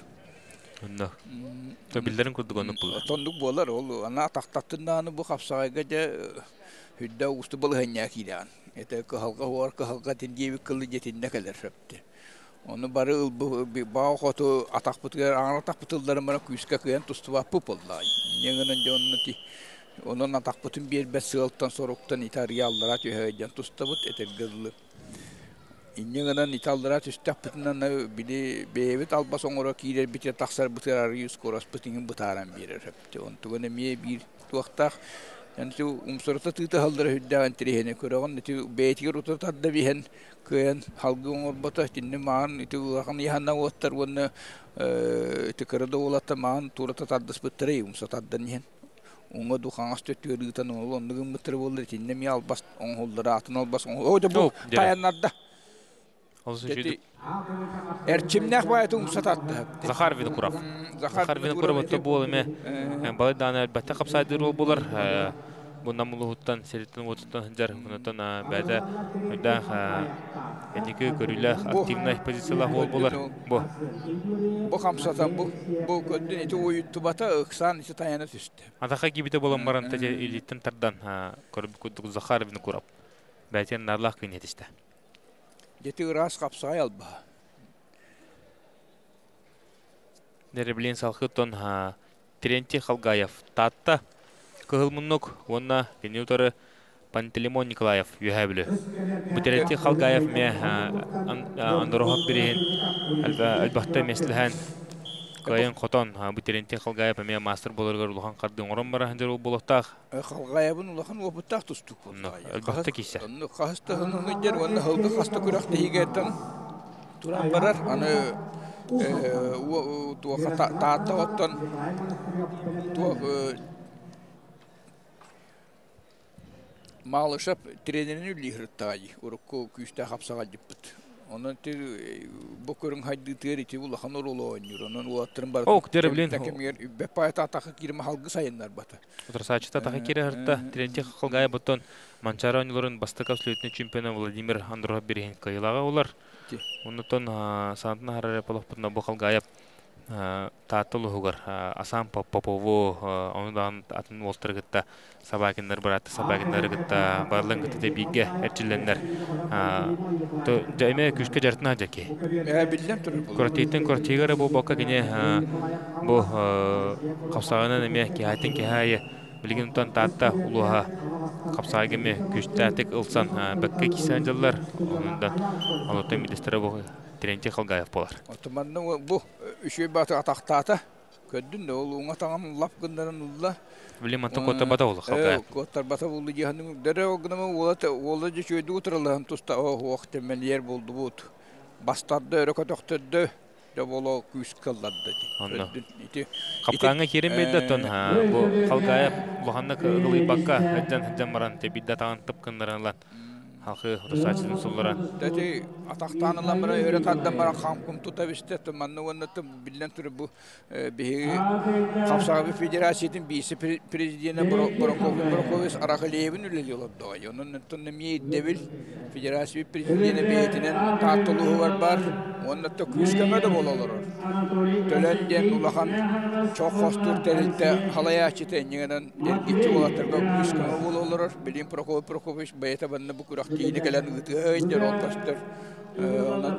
Онно. Биллэрин курдук оннук буолар. Оннук буолар ол аны атахтаттын даҕаны бу хапсаҕайга дьэ Үрдэ уустук балаһыанньаҕа киирэҕин. Это кыһалҕа уор кыһалҕа итин диэбит кылы дьиэтиннэ кэлэр сөптө. Ону бары ылбы баа хоту атахпытыгар аҥар атахпыт ылларан баран күүскэ кыайан тустубаппыт буолла. Инньэ гынан дьэ онно ти онон атахпытын биэрбэт сыалтан соруктан ити арыйа аллара түһэ сылдьан тустабыт этэргэ дылы. Инньэ гынан ити аллара түстэхпитинэ били бэйэбит албас оҥоро киирэрбитигэр тахсарбытыгар арыйыы скороспыт иҥин бытааран биэрэр сөптө. Онтугун эмиэ биир туохтаах ити умсурута тыытыһаллара сүрдээх интэриэһинэй көрөҕүн ити бэйэтигэр утары тарда биһэн кыайан халгыы оҥорбото итиннэ маҕан ити улахан ыйаһанна уоттар уонна ити кыра да уолаттар маҕан туурата тардыспыттара умса тардан иһэн уҥа ду хаҥас өттүгэр ыытан ол оннук гыммыттара буоллар итиннэ эмиэ албас оҥоһуллара атын албас оҥоһул оо бу тайаннарда Эрчимнээх баайы умса тартыһап. Захар Винокуров. Захар Винокуров это буол эме балай дааны элбэхтэ хапсайдыр ол булар. Бу Нам улууһуттан, сириттэн-уотуттан сылдьар, онтон бэйэтэ өйдөөх энники көрүүлээх активнай позициялаах уол буолар. Бу. Бу хамсатан бу бу көрдүн ити уйуттубата ыксаан ити тайана түстэ. Атаха киибитэ буолан баран илииттэн тардан көрбүт курдук Захар Винокуров бэйэтин наарлаах кыын этистэ. Дьэти ыраас хапсаҕай албаһа. Нереблин салхыттон Терентий Халгаев Таатта Кыһыл Муннук уонна кини утары Пантелеймон Николаев Үөһээ Бүлүү. Бу Терентий Халгаев эмиэ Андроһов бириһин элбэхтэ миэстэлэһэн кыайан хотон бу Терентий Халгаев эмиэ мастер буоларыгар улахан хардыы оҥорон бара сылдьар буолуохтаах. Халгаевын улахан уопуттаах тустуук буоллаҕа. Элбэхтэ киирсэр. Хаһыс да сылдьар уонна сылгы хаста күрэхтэһиигэ туран барар. Аны туоха Таатта оттон туох Малышев тренерин үллиһырыттаҕай урукку күүстээх хапсаҕа дьиппит. Онон бу көрүҥ хайдыытыгар ити улахан оруолу оонньуур. Онон уолаттарын барытын Ок, деревлин. Кэмигэр бэппайа атаха киирмэ халгы сайыннарбата. Утарсааччыта атаха киирэ сырытта. Терентий Халгая буттан Манчаары оонньууларын бастакы абсолютнай чемпиона Владимир Андросов бириһин кыайыылааҕа улар. Оннуттан саантан аһарар болохпутуна бу Халгаев Таатта улууһугар Асан Попову, ону даҕаны атын уолтары кытта Собакиннар быраатты Собакиннары кытта барыларын кытта бииргэ эрчиллэннэр дьэ эмиэ күүскэ дьарытына дьэки. Биллэн турар. Квартираттан квартирга эрэ буолбакка кини бу хапсаҕынан эмиэ киһаайтан киһи аайы билигин онтон Таатта улууһа хапсаҕайга эмиэ күүстээхтик ылсан бэккэ киирсэн дьыллар. Онон онуттан биирдэстэрэ бу Терентий Халгаев буолар. Манна бу үчүгэй бааты атахтаата. Көрдүн да ол уҥа таҥам лап гыннаран улла. Билим мантан куоттарбата буолла Халгаев. Куоттарбата буолла дьиһанным дөрө ол гынама уола уола дьэ үчүгэйдик утарылаһан туста оһуох тэмэлиэр булдубут. Бастарды өрө көтөхтөрдө дьэ боло күүс кылларда Онно. Ити Капкааҥҥа киирэн биэрдэ оттон бу Халгаев улаханнык ылыйбакка сылдьан сылдьан баран тэбиирдэ атаҕын тып гыннаран ылан халқы утарсааччытын сулларан Ити атахтаан ылан баран өрө тардан баран хамкум тута бистэ манна уонна биллэн турар бу биһиги Хапсаҕай федерациятын вице-президенэ Борокович Арахалеевин үлэлии олордоҕой. Онон оттон эмиэ ирдэбил федерация президенэ бэйэтинэн Таатта улууһугар баар уонна күүс көмө да буола олорор. Төлөн диэн улахан чох хостуур тэрилтэ халайааччыта иннигинэн эргиччи уолаттарга күүс көмө буола олорор. Билигин Прокопий Прокопьевич бэйэтэ манна бу күрэхтиини кэлэн ыытыа диэн ол көстөр. Онон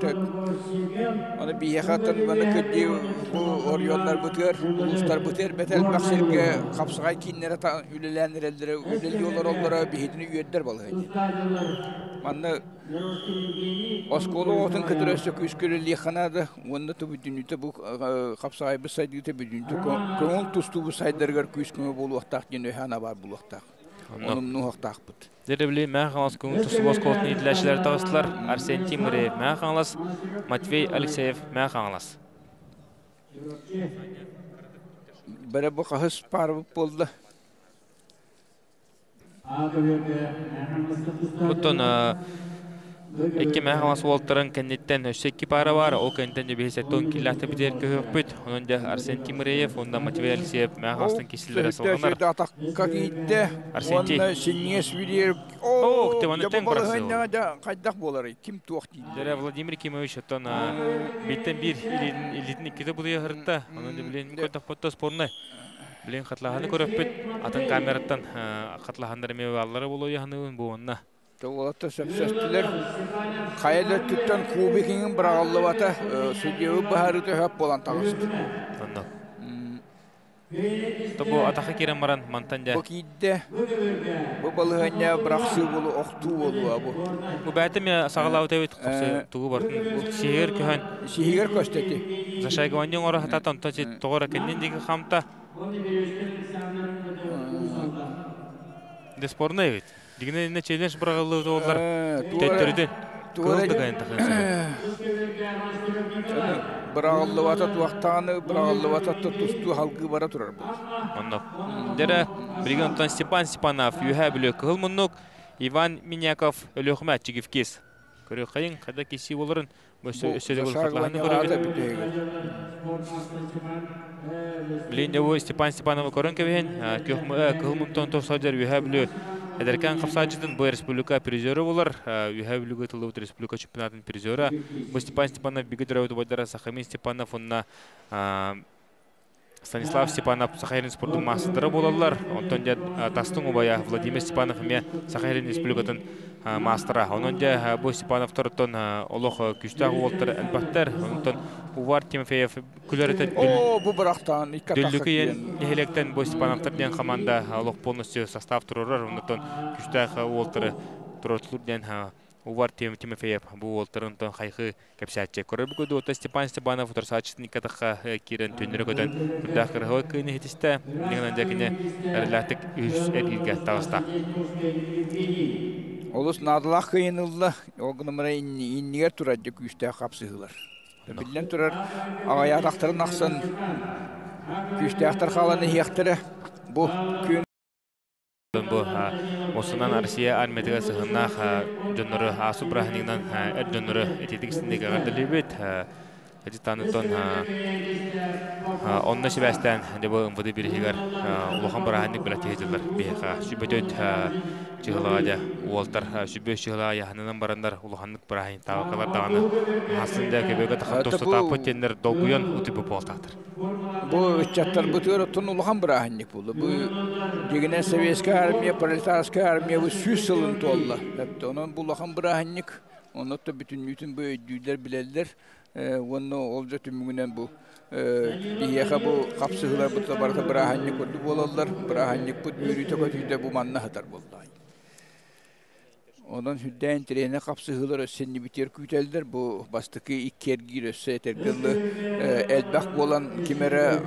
аны биһиэхэ манна кырдьыы бу оройуоннарбытыгар, улуустарбытыгар бэт элбэх сиргэ хапсаҕай кииннэрэ үлэлээн эрэллэрэ, үлэлии олороллоро биһигини үөрдэр балаһыанньа. Манна оскуола оҕотун кытары өссө күүскэ үлэлиэххэ наада уонна бүтүннүүтэ бу хапсаҕайбыт сайдыыта бүтүннүүтэ көҥүл тустуубут сайдарыгар күүс-көмө буолуохтаах диэн өйө-санаа баар буолуохтаах. Ону умнуохтаахпыт. Деревли Мэҥэ Хаҥалас көҥүл тустуу оскуолатын иитиллээччилэрэ таҕыстылар. Арсентий Мыреев Мэҥэ Хаҥалас, Матвей Алексеев Мэҥэ Хаҥалас. Бэрэ бу хаһыс паарабыт буолла? Оттон икки Мэҥэ Хаҥалас уолтарын кэнниттэн өссө икки паара баар. Ол кэнниттэн дьэ биһи 70 киллээх битэр көһүөхпүт. Онон дьэ Арсентий Мыреев уонна Матвей Алексеев Мэҥэ Хаҥаластан киирсиилэрэ салҕанар. Атакка киирдэ. Арсентий. Уонна Синньиэс Вильер. О, Тиваны тэҥ бырахсыы. Хайдах буоларый? Ким туох Дьэ, Владимир Кимович оттон бииртэн биир илиитин иккитэ будуйа сырытта. Онон билин көрдөхпөттө спорнай. Билин хатлаһаны көрөппүт. Атын камераттан хатлаһаннар эмиэ бааллара буолуо бу онна. Уолаттар сөпсөстүлэр. Хайа да өттүттэн кубикиҥин быраҕыллыбата, судьуйабыт быһаарыыта өһөп буолан таҕыста. Онно. Бу атаха киирэн баран мантан дьэ. Бу киирдэ. Бу балаһыанньа бырахсыы буолу охтуу буолуо бу. Бу бэйэтэ эмиэ саҕалаабыт эбит тугу бартын сиһигэр көһөн. Сиһигэр көстөти. Зашайгаванньы оҥоро сатаата онтон тоҕо эрэ кэннин диэки хамта. Деспорный эбит. Дигинэ инне челлендж быраҕыллыбыт уоллар төттөрүтүн кыыл да кайын тахын Быраҕыллыбата туохтааны быраҕыллыбата тустуу халгыы бара турар бұл. Онно. Дэрэ билигин онтон Степан Степанов үөһээ Бүлүү Кыһыл Муннук, Иван Миняков Өлүөхүмэ Чигивкис. Көрүөххэйин хайда киси боларын өссө өссө да хатылаһаны көрөбүт. Билин дьэ бу Степан Степановы көрөн кэбиһин, кыһыл мунтон тосодьар Үөһээ Бүлүү эдэркээн хапсааччытын бу республика призера болар. Үөһээ Бүлүүгэ тыллыбыт республика чемпионатын призера. Бу Степан Степанов бигэ төрөөбүт убайдара Сахамин Степанов уонна Станислав Степанов Саха сирин спордун маастардара буолаллар. Онтон дьэ тастыҥ убайа Владимир Степанов эмиэ Саха сирин республикатын маастара. Онон дьэ бу Степановтартан олох күүстээх уолтар элбэхтэр. Онтон Увар Тимофеев күлэр О, бу бырахтаан икки Дүллүкү нэһилиэктэн бу Степановтар диэн команда олох полностью состав турарар. Онтон күүстээх уолтары турартылыр диэн Увар Тимофеев бу уолтарын хайхы кэпсээччи. Көрөр бүгү Степан Степанов утарсааччытын иккатахха киирэн түннөрө көтөн үрдээх кырыһы кыыны хитистэ. Нигынан дьакине эрэлээхтик үс эргииргэ таҕыста. Олус наадалаах кыйынылла, ол гынамара иннигер турар дьэ күүстээх хапсыһылар. Биллэн турар, аҕайаатахтарын ахсан күүстээхтэр хаалан иһиэхтэрэ. Бу күн Бу Мосунан Россия армиятыгар сыһыннаах дьоннору асу бырахынынан эр дьоннору ититик синнигэ гадалыбыт. Эдитанытон онно сибэстэн дебо МВД бирихигер улахан бырахынник билати хедилер биһиха сүбөтөт чыһылаға дя уолтар сүбө чыһылаға яханынан барандар улаханнык бырахын табакалар даганы хасын да кебеге тахат тостатаппыт теннер долгуян утубу буолтаатыр. Бу ыччаттар бутыр оттон улахан бырахынник булду. Бу дегенен советская армия, пролетарская армия бу 100 сылын туолла. Онон бу улахан бырахынник, онотто бүтүннүүтүн бу өйдүүлэр билеллер. Онно ол жа түмүгүнэн бу биһиэхэ бу хапсыһылар бутта барыта бырахынник курду буолаллар. Бырахынник бут үөрүүтэ көтүүтэ бу манна хатар боллай. Онон хүддээн тиренэ хапсыһылар өссөнни битер күүтэлдер бу бастыкы иккергир өссө этергеллы элбэх буолан кимере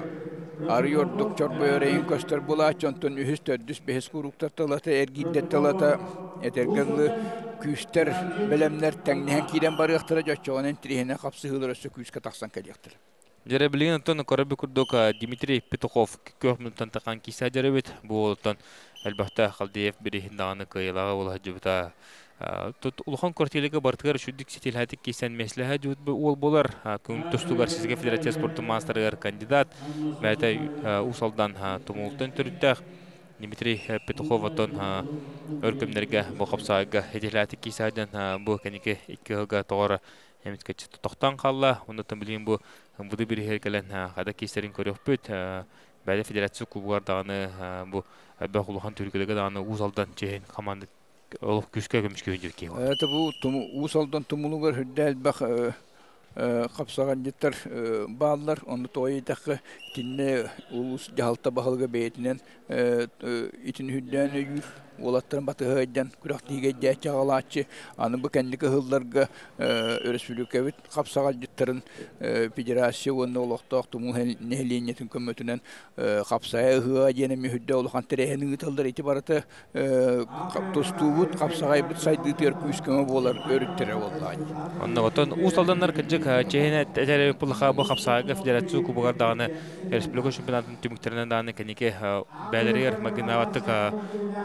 арыйордук чорбойорейин көстөр булааччы онтон үһүс төрдүс бэһис куруктар талата эргиирдер талата этергеллы күүстэр бэлэмнэр тэҥнэһэн киирэн барыахтара дьоччоҕонен тириһинэ хапсыһылар өссө күүскэ тахсан кэлиэхтэр. Дьэрэ билигин оттон көрөбү курдук Дмитрий Петухов көх мүнтан тақан киса дьэрэбит бу оттон элбэхтэ Халдеев бирихин даҕаны кыайылаҕа була дьыбыта тут улахан квартирага бартыгар шүдүк ситилхатик кисен меслэһэ дьут уол болар күн тустугар сизге федерация спортун мастерыгар кандидат бәйте усалдан тумултан төрүттэх Дмитрий Петухов оттон өркөмнерге бу хапсаага хетилхатик кисадан бу кенике икки хылга тоҕора эмискечи тохтан қалла. Оннотон билигин бу МВД бирихер келен хада кистерин көрөкпүт. Бәле федерация кубугар даганы бу бэх улахан түркөлөгө даганы уусалдан чehen команда олох күскө көмүскө хүнжүр ки. Это бу уусалдан тумулугар хүддээл бах хапсаган життер бааллар, онну тоойитакы кинне улус жаhalта бахалга бэйэтинен итин хүддээн өйүүр уолаттарын батыһыйдан күрэх тиигэйдээччи аҕалааччы аны бу кэнники ыһылларга өрөспүүбүлүкэбит хапсаҕал життарын федерация уонна олохтоох тумул нэһилиэнньэтин көмөтүнэн хапсая ыһыа диэн эми хүддэ улахан тэрэһин ыыталлар ити барыта тустуубут хапсаҕайбыт сайдыытыгар күүскөмө буолар өрүттере буоллаай. Онно отон уусалданнар кыджык чехине этере пулаха бу хапсаага федерация кубугар даганы республика чемпионатын түмүктеринен даганы кенике бээлеригер магинаваттык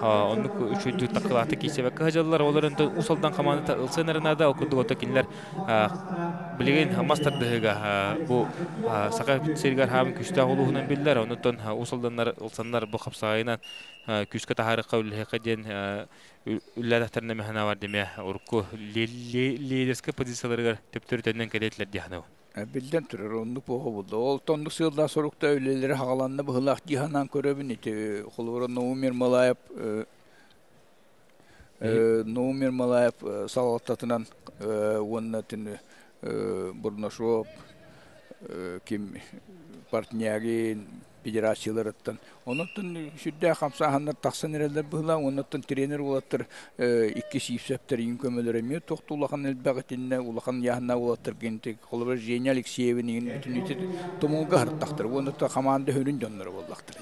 оннук үчүйдү такылааты кисебе кыһажаллар оларын усалдан командата ылсынарына да окудук ото кинилер билигин мастардыһыга бу сака сиргар хаамын күстээх улууһунан биллер онутон усалданнар ылсаннар бу хапсаайынан күскэ тахарыкка үллэхэ диэн үллээтэхтерине механа бар деме урукку лидерскэй позицияларыгар төптөрүтөннөн кэлетлер диһанабы. Билден турар оннук буоҕа булду. Ол тоннук сыылда сорукта үлелери хагаланна быһылаах диһанан көрөбүн ити холобура Наумир Малаев салаттатынан уонна түнү Бурнашов ким партнягин федерацияларыттан. Онуттан сүрдэ хамсааханнар тахсан эрэллэр быһыла, онуттан тренер улаттар икки сиипсэптер иин көмөлөр эми тохту улахан элбэҕитинне улахан яһына улаттар генти холобур Женя Алексеевин иин бүтүнүтэ тумулга хартахтар. Онуттан команда хөрүн дьоннор боллахтар.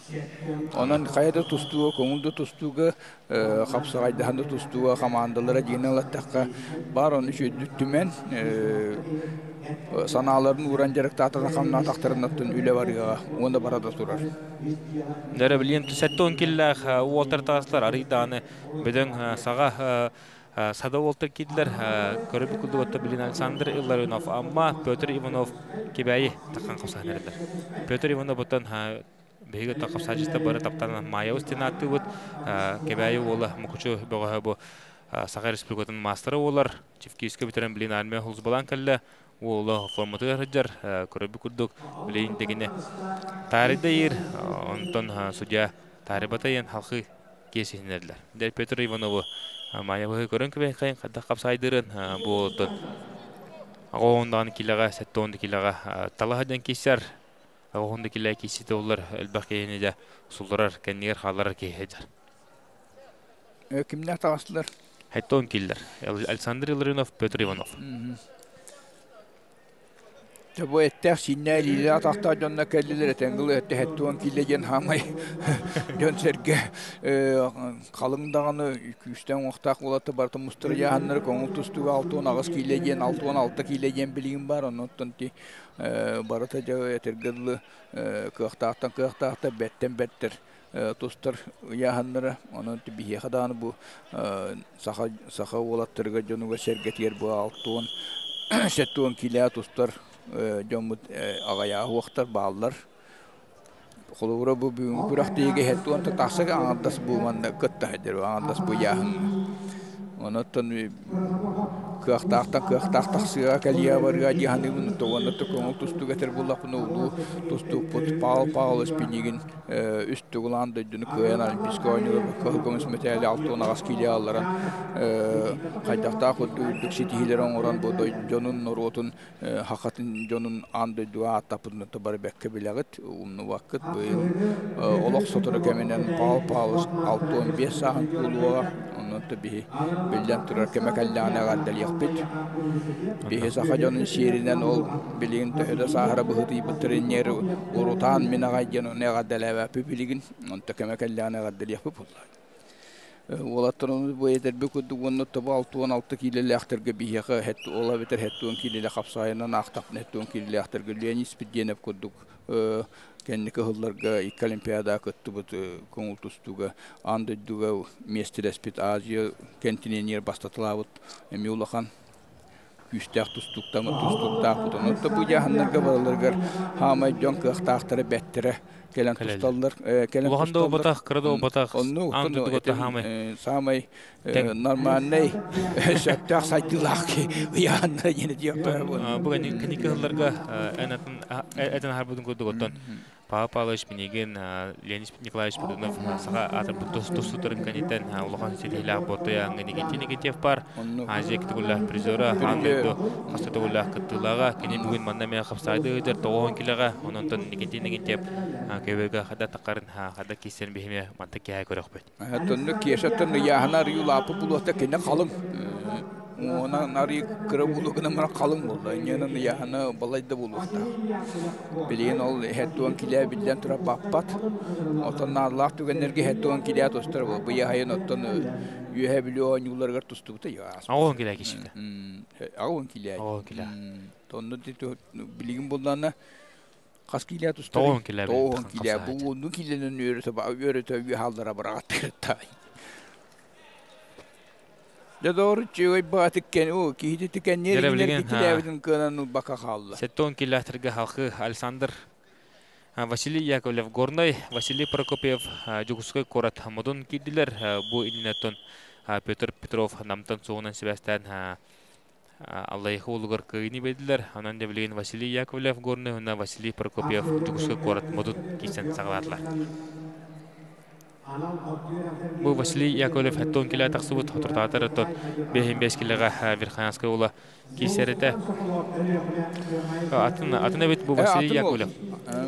Онон хайда тустууга, көҥүлдө тустууга, хапсаҕайдаһанда тустууга командалара диэн алаттахха бар оны сүрдүк түмэн санааларын уран жарыктаатата хамнаатахтарынаттан үлэ барыга уонна барада турар. Дәрі билген 70 киллах уолтар тааслар арыйдааны бөдөң саға Сада уолтар киирдилэр. Көрөбүт курдук билин Александр Илларионов, Амма, Петр Иванов, Кэбээйи таххан хапсаһан эрэллэр. Петр Иванов оттон биһиги оттон хапсааччыта бары таптаан Майабыс диэн ааттыыбыт. Кэбээйи уола Мукучу бөҕөһө бу Саха Республикатын маастара буолар. Чевкийскэ бүтэрэн билин армия службалаан кэллэ. Уола форматыгар сылдьар. Көрөбүт курдук билин дэгини таарыйда иир. Онтон судья таарыйбата иэн халқы киэсиһиннэрдилэр. Дэр Петр Иванову Майя быһыы көрөн кэбиһэххин хайдах хапсаайдырын бу оттон аҕа килэҕэ 70 килэҕэ талаһа дьон кииссэр аҕа килэ киисситэ оллар элбэх киһини дьэ сулларар кэннигэр хаалларар киһи дьар. Кимнээх таҕыстылар? Хеттон киллер. Александр Илларионов, Петр Иванов. Дьэ бу эттээх сииннээх илиилээх атахтаах дьонно кэллилэр этэҥҥэ этте 70 киилэ диэн хаамай дьон-сэргэ халыҥ даҕаны күүстээх уҥуохтаах уолаттар барыта мустар ыйааһыннары көҥүл тустууга 68 киилэ диэн 66 киилэ диэн билигин баар оннуттан ти барыта дьэ этэргэ дылы кыахтаахтан кыахтаахтар бэртэн бэртэр тустар ыйааһыннара онон биһиэхэ даҕаны бу саха саха уолаттарыгар дьонугар сэргэтигэр бу 60 70 киилэ тустар дьоммут аҕайааһуохтар бааллар. Холобура бу бүгүҥҥү күрэхтэһиигэ 70 тахса аҥардас бу манна кытта сылдьар аҥардас бу ыйааһыҥҥа. Онон кыахтаахтан кыахтаах тахсыыга кэлиэ барыа дии саныыбын. Уонна көҥүл тустууга этэр буоллахпына улуу тустуукпут Павел Павлович Пинигин үс тугулаан дойдуну кыайан Олимпийскай оонньууларга кыһыл көмүс мэтээли 68 киилэ алларан хайдахтаах курдук үрдүк ситиһиилэри оҥорон бу дьонун норуотун хахатын дьонун аан дойдуга ааттаппытын бары бэккэ билэҕит умнубаккыт быйыл олох сотору кэминэн Павел Павлович 65 сааһын туолуоҕа онон биһи биллэн турар кэмэ кэллэҕинэ эҕэрдэлиэхпит биһи саха дьонун сиэринэн ол билигин төһө да сааһыра быһыытыйбыт тренер урутаан мин аҕай диэн ону эҕэрдэлээбэппит билигин онто кэмэ кэллэҕинэ эҕэрдэлиэхпит буолла уолаттар ону бу этэрбит курдук уонна тобо 66 киилэлээхтэргэ биһиэхэ ол эбэтэр 70 киилэлээх хапсаайынан аахтахпына 70 киилэлээхтэргэ Леонид Спирдиэнэп курдук кэнники ыһылларга икки олимпиадаҕа кыттыбыт көҥүл тустууга аан дойдуга миэстэлэспит Азия кэнтиниэнигэр бастатылаабыт эмиэ улахан күүстээх тустууктаахпыт. Онон бу дьаһаннарга барыларыгар хаамай дьон кыахтаахтара бэттэрэ кэлэн тусталлар. Кэлэн Улахан да буолбатах, кыра да буолбатах, аан дойдуга хаамай. Саамай нормальный сөптөөх сайдыылаах ыйааннара диэн диэхпэр. Бу кэнники сылларга эн этэн аһарбытын курдук оттон Павел Павлович Пинигин, Леонид Николаевич Пудунов саха аатырбыт тустуутарын кэнниттэн улахан ситиһиилээх Ботуяҥҥа Никитин Никитев бар Азия кытыгуллаах призера, аан дойду хас төгүллээх кыттыылааҕа. Кини бүгүн манна эмиэ хапсаайды ыытар 90 килэҕэ. Онон Никитин Никитев көбөйгө хада тақарын хада киссен биһиме манта киһэ көрөхпүт. Тонну киэсэттэн ыйааһына арыйы улааппыт булуота кини халыҥ. Онон арый кыра булугунан баран халыҥ буолла. Инньэнэн ыйааһына балайда буолуохтаах. Билигин ол 70 килэ биллэн турар баппат. Оттон наадалаах түгэннэргэ 70 килэ тустар буол. Бу ыйааһын оттон Үөһээ Бүлүү оонньууларыгар тустубута 80 килэ киирбитэ. 80 килэ. 80 килэ. Онно билигин буллаана хас килэ тустар? 90 килэ. 90 килэ. Бу онну килэнэн үөрөтө үөрөтө үөһаллара быраҕаттырыттай. Дьэ doğru чүгэй баатык кен о киһити тикеннер китилээбитин кыанан бака хаалла. 70 килээтиргэ халқы Александр Василий Яковлев Горнай, Василий Прокопьев Дьокуускай куорат Модун киирдилэр. Бу иннинэ Петр Петров Намтан суоҕунан сибээстээн Аллайыха уолугар кыайыыны биэрдилэр. Онон дьэ билигин Василий Яковлев Горнай уонна Василий Прокопьев Дьокуускай куорат Модун киирсэн саҕалаатылар. Бу Василий Яковлев 70 килэ тахсыбыт соторутаатар оттон 55 килэҕэ Верхоянскай уола киирсэр этэ. Атын атын эбит бу Василий Яковлев.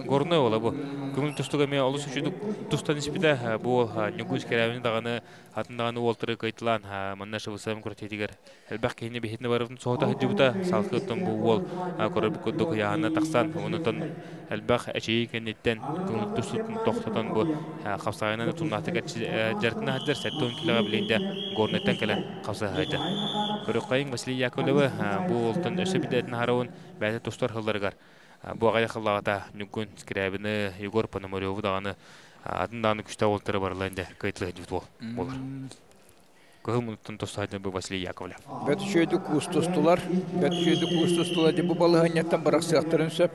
Горнай уола бу. Көҥүл тустууга эмиэ олус үчүгэй тустан испитэ. Бу уол Ньургун Скрябины даҕаны атын даҕаны уолтары кыайтылаан манна ШВСМ күрэхтэһиитигэр элбэх киһини биһитинэ барыбытын соһута сылдьыбыта. Салгыттан бу уол көрөрбүт курдук ыйааһына тахсан, онтон элбэх эчэйии кэнниттэн көҥүл тустуутун тохтотон бу хапсаҕайынан утумнаахтык дьарыктана сылдьар 70 килоҕа билигин да Горнайтан кэлэн хапсаһа сылдьар. Көрүөххэйиҥ Василий Яковлевы бу уолтан өссө билэтин аһарабын бэйэтэ тустар сылларыгар бу аҕыйах сыллааҕыта Ньургун Скрябины, Егор Пономареву даҕаны атын даҕаны күстээх уолтары барыларын да кыайтылыһа сылдьыбыт уол буолар. Кыһыл муннуктан тостаһайдан бу Василий Яковлев. Бэт үчүгэйдик куустустулар. Бэт үчүгэйдик куустустулар. Бу балаһыанньаттан бырахсыахтарын сөп.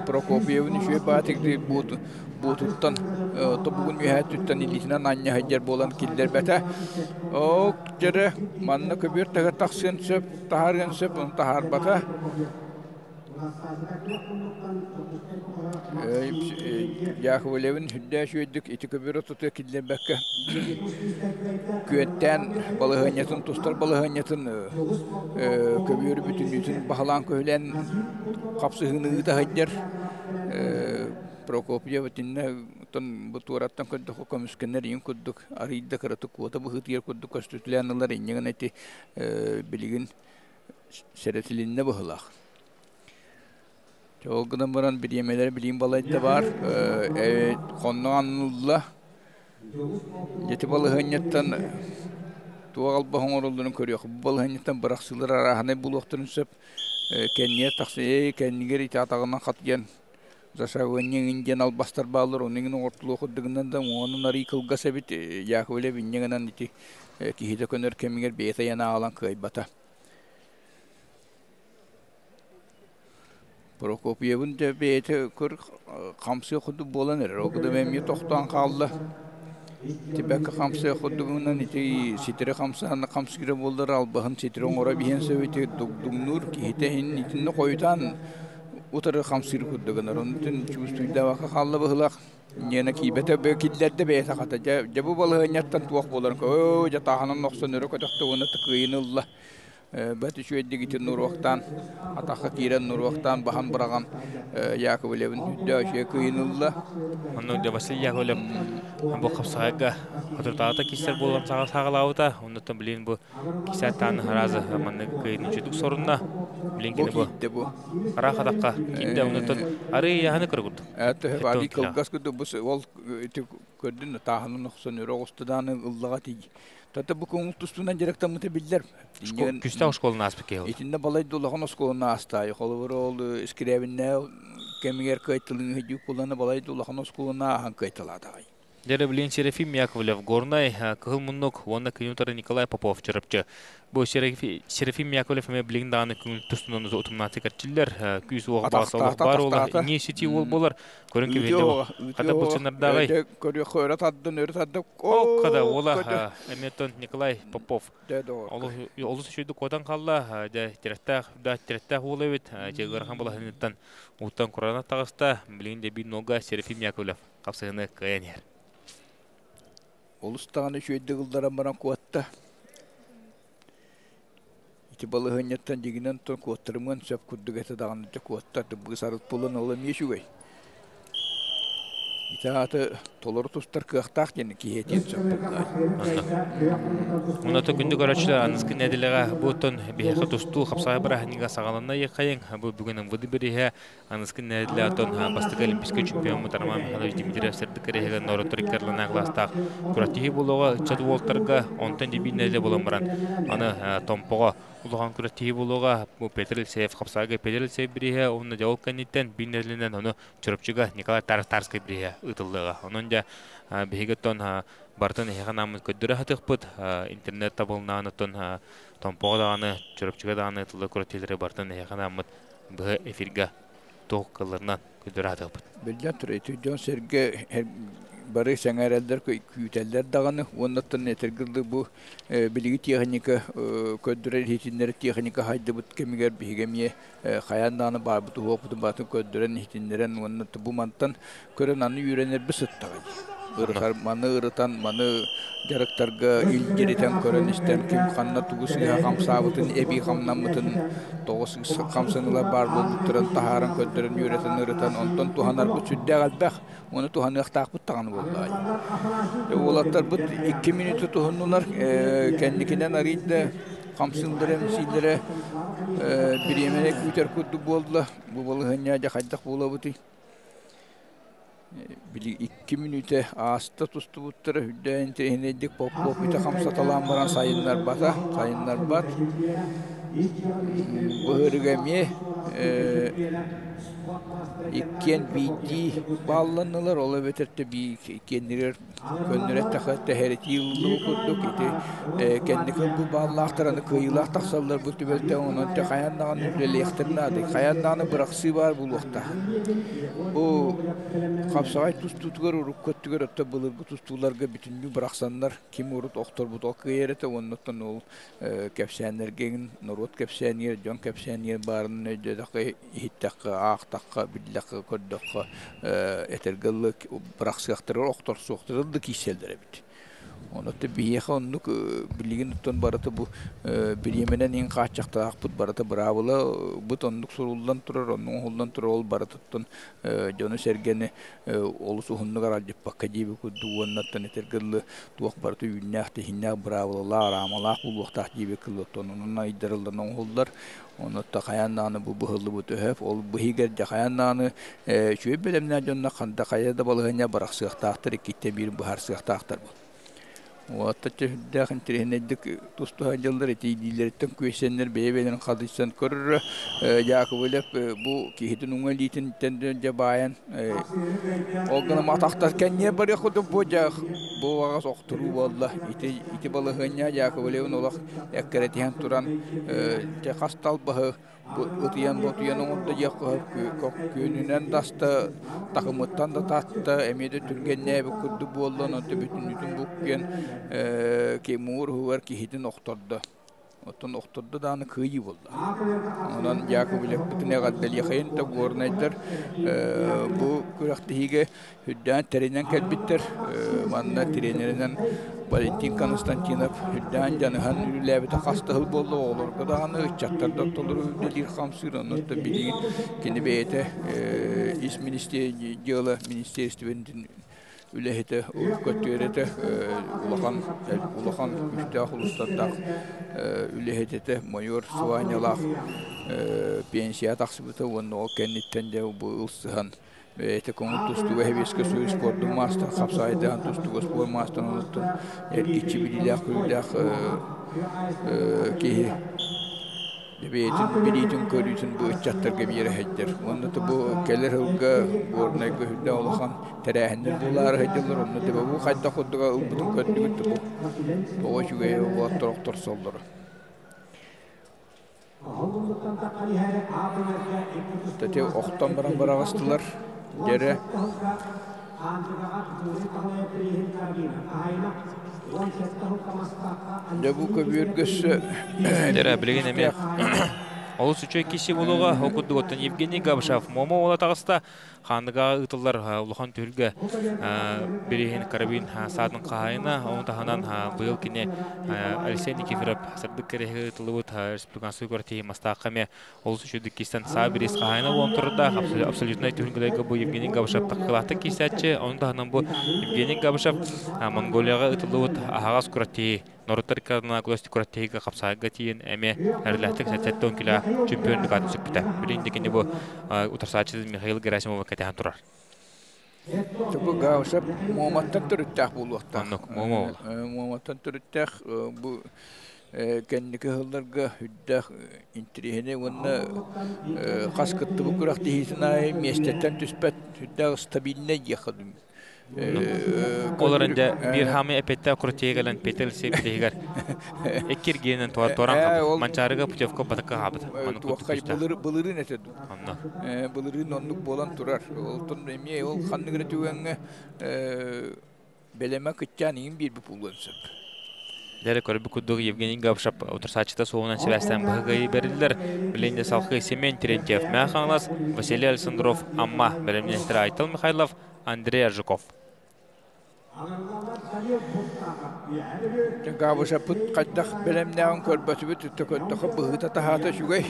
Прокопьевын үчүгэй баатыгды буутуттан тобугун үөһээттүттэн илиитинэн анньа сылдьар буолан киллэрбэтэ. Ол дьэрэ манна көбүөр таһыгар тахсыан сөп, таһаарыан сөп, ону таһаарбата. Яковлевын үрдээ үчүгэйдик ити көбүөр ортотугар киллэрбэккэ күөттээн балаһыанньатын тустар балаһыанньатын көбүөрү бүтүннүүтүн баһылаан-көһүлээн хапсыһыыны ыыта сылдьар. Прокопьев итиннэ оттон бу туораттан көрдөххө көмүскэнэр ийин курдук арыйда кыратык куота быһыытыйар курдук көстүтүлээн ылар инньэ гына ити билигин сэрэтилиннэ быһыылаах. Ол гынан баран бириэмэлэрэ билиим балайда баар. Хонно аннылла. Ити балаһыанньаттан туох албаһ оҥороллорун көрүөх. Бу балаһыанньаттан бырахсыылар арааһынай булуохтарын сөп. Кэннигэр тахса, кэннигэр ити атаҕынан хат диэн зашавынньыҥ диэн албастар бааллар, ону иҥин оҥортулуох курдугунан да уонун арый кылгас эбит. Яковлев инньэ гынан ити киһитэ көнөр кэмигэр бэйэтэ айан аҕалан кыайбата. Прокопьевын дьэ бэйэтэ көр хамсыах курдук буолан эрэр. Ол курдук эмиэ тохтоон хаалла. Тибэккэ хамсыах курдугунан ити ситири хамсаан хамсыыра буоллар албаһын ситири оҥоро биһиэн сөп ити дугдуҥнуур киһитэ иһин итиннэ хойутаан утары хамсыыр курдук гынар. Онтон чувствуйдаабакка хаалла быһыылаах. Ньиэнэ киирбэтэ киллэрдэ бэйэтэ хата. Дьэ, дьэ бу балаһыанньаттан туох буоларын өө дьэ тааһынан охсон өрө көтөхтө уонна кыайыыны ылла. Бэт үчүгэйдик ити нуруохтаан атахха киирэн нуруохтаан баһан быраҕан Яковлевын үрдэ үчүгэй кыайыыны ылла. Онно дьэ Василий Яковлев бу хапсаҕайга хотуртаҕыта киирсэр буолан саҕалаабыта. Оннуттан билин бу кисээттааны харазы маннык кыайыыны үчүгдүк сорунна. Билин кини бу бу араах атахха киирдэ. Оннуттан арыы яһаны көрө курдук. Арыы кылгас курдук бу ол көрдүн тааһынан охсон өрө оҕустудааны ыллаҕа тиий. Тата бу көҥүл тустуунан дьарыктаммыта биллэр. Күстээх оскуоланы ааспыт киһи. Итиннэ балай да улахан оскуоланы аастаайы. Холобур, ол Искирээбиннээх кэмигэр кыайтылыҥы дьүүк булана балай да улахан оскуоланы ааһан кыайталаатаҕай. Дьэ, билин Серафим Яковлев Горнай, Кыһыл Муннук уонна кини Николай Попов Чурапчы. Бу Серафим Яковлев эмэ билигин даҕаны күҥүл тустунан утумнааты кэрчиллэр, күүс уох бааса бар ола иҥи сити уол болар. Көрүн кибиһинде хата булчыннардааҕай. Көрүөххэ өрө тардын, өрө тардын. О, када уола эмиэтон Николай Попов. Олус үчүгүйдүк куотан хаалла. Дьэ, тирэхтээх, да тирэхтээх уол эбит. Дьэ, ыарахан балаһыныттан ууттан курана таҕыста. Билигин де биир нолга Серафим Яковлев хапсыһыны кыайан иһэр. Олус даҕаны үчүгэйдик ылларан баран куотта. Ити балаһыанньаттан дьигинэн тон куоттарымыан сөп курдук этэ даҕаны дьэ куотта быыс-арыт булан ол эмиэ үчүгэй. Ити ааты толору тустар кыахтаах диэн киһи этиэн сөп буоллаҕа. Онно күндү көрөөччүлэр аныскы нэдилэҕэ бу оттон биһиэхэ тустуу хапсаҕай бырааһынньыга саҕаланна ыйыххайыҥ. Бу бүгүн МВД бирииһэ аныскы нэдилэ оттон бастакы олимпийскай чемпиоммут Роман Михайлович Дмитриев сырдык кэриэһигэр норуоттар иккардыларынан кылаастаах күрэхтэһии буолуоҕа ыччат уолтарга онтон дебют нэдилэ буолан баран аны Томпоҕо улахан күрэхтэһии буолуоҕа. Бу Петр Алексеев хапсаҕайга Петр Алексеев бирииһэ уонна дьэ ол кэнниттэн биир нэдилэнэн ону Чурапчыга Николай Тарскай бирииһэ ыытыллыаҕа. Онон дьэ биһиги оттон барытын эһиэхэ анааммыт көрдөрө сатыахпыт. Интернет табылнаан оттон Томпоҕо даҕаны, Чурапчыга даҕаны ыытыллар күрэхтэһиилэри барытын эһиэхэ анааммыт быһа эфиргэ туох кылларынан көрдөрө сатыахпыт. Биллэн турар, ити дьон-сэргэ бары сэҥээрэллэр, күүтэллэр даҕаны. Уоннаттан этэргэ дылы бу билиги техника көрдөрөр иһитиннэрэр техника хайдыбыт кэмигэр биһиги эмиэ хайаан даҕаны баарбыт уһуохпутун барытын көрдөрөн иһитиннэрэн уонна бу мантан көрөн аны үөрэнэрбит сыттаҕай. Ырытар, маны ырытан, маны дьарыктарга илдьиритэн көрөн истэн ким ханна тугу сыыһа хамсаабытын, эбии хамнаммытын, тоҕо хамсаныылар баар буолбуттарын таһааран көрдөрөн үөрэтэн ырытан онтон туһанарбыт сүрдээх элбэх. Ону туһаныахтаахпыт даҕаны буоллаҕа. Уолаттарбыт 2 мүнүүтэ туһуннулар, кэнникинэн арыйда хамсыыллара, эмсииллэрэ бириэмэни күүтэр курдук буолла. Бу балаһыанньа дьэ хайдах буолабытый? Били 2 мүнүүтэ ааста тустубуттара үрдээн интэриэһинэйдик поп-поп хамсаталаан баран сайыннарбата, сайыннарбат. Быһырыга эмиэ. Иккиэн биирдии баалланнылар, ол эбэтэр иккиэннэригэр көннөрө тэһэритии ыллыбыт курдук ити кэнники ылбыт бааллаахтар аны кыайыылаах тахсаллар бу түбэлтэ онон хайаан даҕаны үлэлиэхтэрин наада, хайаан даҕаны бырахсыы баар буолуохтаах. Бу хапсаҕай тустуутугар урукку өттүгэр өттө былыргы тустууларга бүтүннүү бырахсаннар ким урут охторбут ол кыайар этэ уоннаттан ол кэпсээннэргэ норуот кэпсээнигэр дьон кэпсээнигэр баарынан өйдөөтөххө иһиттэххэ, аахтахха, биллэххэ, көрдөххө этэргэ дылы бырахсыахтарыгар, охторсуохтарыгар да киирсэллэр эбит. Онон биһиэхэ оннук билигин оттон барыта бу бириэмэнэн иҥ хааччахтаахпыт барыта быраабыла быт оннук суруллан турар, оннук оҥоһуллан турар ол барытыттан дьону-сэргэни олус уһуннук аралдьыппакка диэбит курдук уонна оттон этэргэ дылы туох барыта үүннээх-тиһиннээх быраабылалаах, араамалаах буолуохтаах диэбит кылы оттон онон айдарыллан оҥоһуллар. Онно хайаан даҕаны бу быһыллыбыт өһөп, ол быһыыгар дьэ хайаан даҕаны үчүгэй бэлэмнээх дьонно ханда хайа да балаһыанньа бырахсыахтаахтар, иккиттэн биир быһаарсыахтаахтар бу. Уота сүрдээх интэриэһинэйдик тустуһан дьыллар итийдиилэриттэн күөсэннэр бэйэ-бэйэлэрин хадыйсан көрөрө. Яковлев бу киһитин уҥа илиитинтэн дьэ баайан ол гынан атахтар кэнниэ барыах курдук бу дьэ бу аҕас охторуу буолла. Ити ити балаһыанньа Яковлевын олох эккирэтиһэн туран дьэ хас талбаһы ытыйан ботуйан оҥордо диэх күөнүнэн да аста такымыттан да татта эмиэ да түргэннээбит курдук буолла онон бүтүннүүтүн буккуйан муҥур уһугар киһитин охтордо оттон охтордо даҕаны кыайыы буолла онон Яковлевпытын эҕэрдэлиэхэйин да горнайдар бу күрэхтэһиигэ Үрдээн тэринэн кэлбиттэр. Манна тренеринэн Валентин Константинов үрдээн дьаныһан үлэлээбитэ хас да сыл буолла оҕолорго даҕаны ыччаттар да толору үлэлиир хамсыыр онно билигин кини бэйэтэ ис дьыала министиэристибэтин үлэһитэ көттүөрэтэ улахан улахан күүстээх улуустардаах үлэһит этэ майор званиелаах пенсия тахсыбыта уонна ол кэнниттэн дьэ бу ылсыһан Бэйэтэ көҥүл тустууга Сэбиэскэй Союз спордун маастара, хапсаайдаан тустууга спорт маастарын онуттан эргиччи билиилээх-көрүүлээх киһи бэйэтин билиитин-көрүүтүн бу ыччаттарга биэрэ сылдьар. Уонна бу кэлэр сылга Горнайга сүрдээх улахан тэрээһиннэр буолаары сылдьаллар. Онно бу хайдах курдук ылбытын көрдүгүт бу тоҕо үчүгэй уолаттар охторсоллоро. Тати охтон баран быраҕыстылар. Дьэрэ Дьэ бу көбүөргэ өссө Дьэрэ билигин эмиэ олус үчүгэй киси буолуоҕа. Ол курдук оттон Евгений Габышев Момо уола таҕыста. Хаандыгаҕа ыытыллар улахан түһүлгэ бирииһин карабин саатын хаһаайына, ону таһынан быйыл кини Алексей Никифоров сырдык кэрэһигэ ыытыллыбыт республиканскай күрэхтэһии Мастаахха эмиэ олус үчүгэй киистэн саа бириис хаһаайына буолан турардаах абсолютнай түһүлгэлэргэ бу Евгений Габышев таххылаахтык киирсээччи, ону таһынан бу Евгений Габышев Монголияҕа ыытыллыбыт аһаҕас күрэхтэһии норуоттар икки күрэхтэһиигэ хапсаайга тиийэн эмиэ эрэлээхтик 70 кило чемпион дукатын сүкпүтэ. Билигин да кини бу утарсааччы Михаил Герасимова кэтэһэн турар. Бу Гаусап Муоматтан төрүттээх буолуохтаах. Оннук, Муома буолла. Муоматтан төрүттээх бу кэнники сылларга үрдээх интириэһинэй уонна хас кыттыбыт күрэхтэһиитин аайы миэстэттэн түспэт үрдээх стабильнай диэххэ Ол эрэн дьэ биир хаамыы эппиэттээх крутее кэлэн Петр Алексеевич иһигэр икки эргиэнэн туоран хаалбыт. Манчаарыга путевка батыкка хаалбыт. Былырыын этэ дуу. Былырыын оннук буолан турар. Олтон эмиэ ол ханнык эрэ түгэҥҥэ бэлэмэ кыччаан иҥин биэрбит буолуон сөп. Дьэ көрбүт курдук Евгений Габышев утарсааччыта суоҕунан сибээстээн быһыгы бэриллэр. Билигин де салгыы Семен Терентьев Мэҥэ Хаҥалас, Василий Александров Амма бэлэмнээхтэрэ Айтал Михайлов, Андрей Аржаков. Габышаппыт хайдах бэлэмнээҕин көрбөтүбүт, көрдөхө быһыыта таһаата үчүгэй.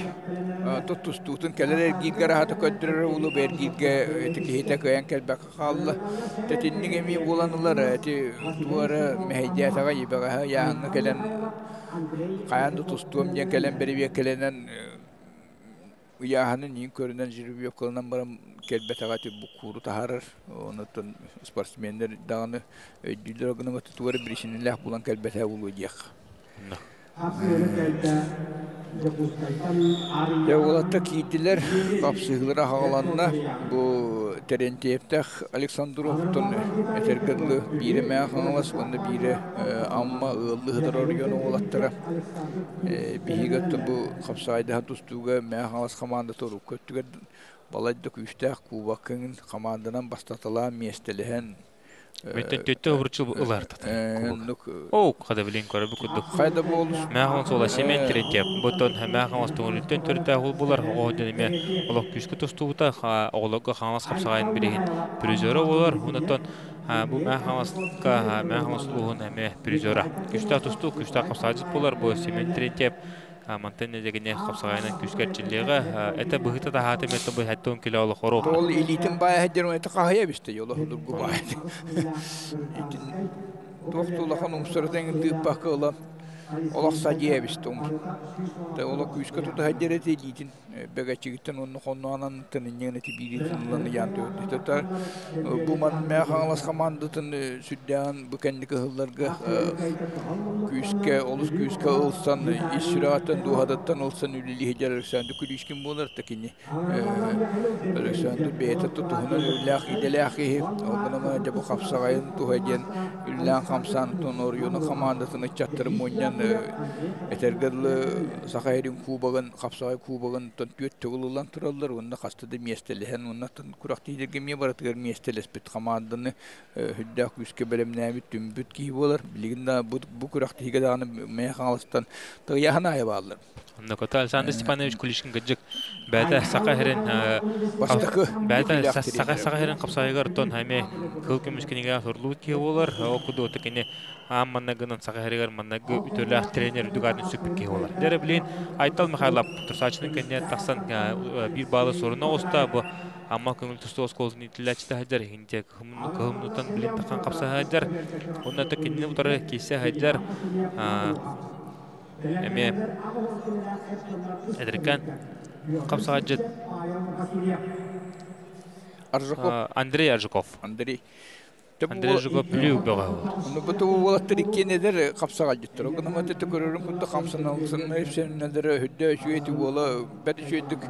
Тустуутун кэлэр эргииргэ араһата көрдөрөр улуу эргииргэ ити киһитэ кыайан кэлбэккэ хаалла. Тэтинник эмиэ буолан ылар ити тугу эрэ мэһэйдээтэҕэ ибэҕэһэ ыйааһыҥҥа кэлэн хайаан да тустуом диэн кэлэн бэрэбиэркэлэнэн Ыйааһынын иһин көрүнэн жеребьевкаланан баран кэлбэтэҕэ ити буккууру таһаарар. Онуттан спортсменнар даҕаны өйдүүллэр гынан тугу эрэ биричиинэлээх булан кэлбэтэ буолуо диэх. Дьэ уолаттар киирдилэр, хапсыһыылара аҕаланна. Бу Терентьевтээх Александровтан этэргэ дылы биирэ Мэҥэ Хаҥалас уонна биирэ Амма ыаллыы сытар оройуон уолаттара. Биһиги оттон бу хапсаҕайдаһан тустууга Мэҥэ Хаҥалас хамаандата урукку өттүгэр балайда күүстээх кубоккын хамаанданан бастаталаан миэстэлэһэн Бүттэн төттө обурчу ылар оннук Оо, хада билин көрө бу курдук. Хайда буолус Мэҕэн суола Семен Терентьев. Бутон мэҕэн остуҥун төрүттээх уол булар. Оҕо дьон эмиэ олох күүскэ тустубута. Оҕолорго Хаҥалас хапсаҕайын билигин призера болар. Онтон бу Мэҥэ Хаҥаласка Мэҥэ Хаҥалас улууһун эмиэ призера. Күүстээх тустуу, күүстээх хапсаҕайдьыт буолар. Бу Семен Терентьев мантан нэдэгине хапсаҕайынан күүскэ эрчиллиэҕэ. Это быһыта таһаата эмиэ бу 70 кило олох оруох. Ол илиитин баайа дьон это хаһыйа бисте жоло худургу баайа. Итин туох тулахан умсарытын тыыппакка ыла олох садьыа бисте ум. Те олох күүскэ тута хаддер эти илиитин бэгэччигиттэн онну хонноонан тынынньыгын эти бииритин ылан ыйаан төһөттө. Бу ман Мэҥэ Хаҥалас хамаандатын сүрдээн бу кэнники ыһылларга күүскэ, олус күүскэ ылсан, ис сүрэҕиттэн, дууһатыттан ылсан үлэлии сылдьар Александр Куличкин буолар да кини Александр бэйэтэ тутуһунан үлэлээх идэлээх киһи. Ол гынан дьэ бу хапсаҕайын туһа диэн үлэлээн хамсаан оройуонун хамаандатын ыччаттарын мунньан этэргэ дылы Саха сирин кубогын, хапсаҕай кубогын түөрт төгүл ылан тураллар уонна хаста да миэстэлэһэн уонна күрэхтэһиилэргэ эмиэ барытыгар миэстэлэспит хамаанданы үрдээх күүскэ бэлэмнээбит түмпүт киһи буолар. Билигин да бу, бу күрэхтэһиигэ даҕаны Мэҥэ Хаҥаластан тыйаһын аайы бааллар. Оннокото Александр Степанович Куличкин кырдьык бэйэтэ Саха сирин бастакы бэйэтэ Саха Саха сирин хапсаҕайыгар оттон эмиэ кыл көмүс кинигэҕэ суруллубут киһи буолар. Ол курдук кини аан маннагынан Саха сиригэр маннагы үтүөлээх тренер үрдүк аатын сүкпүт киһи буолар. Дьэ билигин Айтал Михайлов турсааччытын кэннигэр тахсан биир баалы суруна оҕуста. Бу Амма көҥүл тустуу оскуолатын иитиллээччитэ сылдьар иһинчэ кыһымнутан билин тахан хапса сылдьар. Онно кинини утары киирсэ сылдьар эмиэ эдэркээн хапсаҕайдьыт Аржаков. Андрей Аржаков. Андрей. Андрей Аржаков Бүлүү бөҕө буолар. Ону бу уолаттар иккиэн эдэр хапсаҕайдьыттар. Огунама өтө көрөрүм курдук хамсаналсынна ипсэннэлэрэ үрдэ үчүгэйдик уола бэрт үчүгэйдик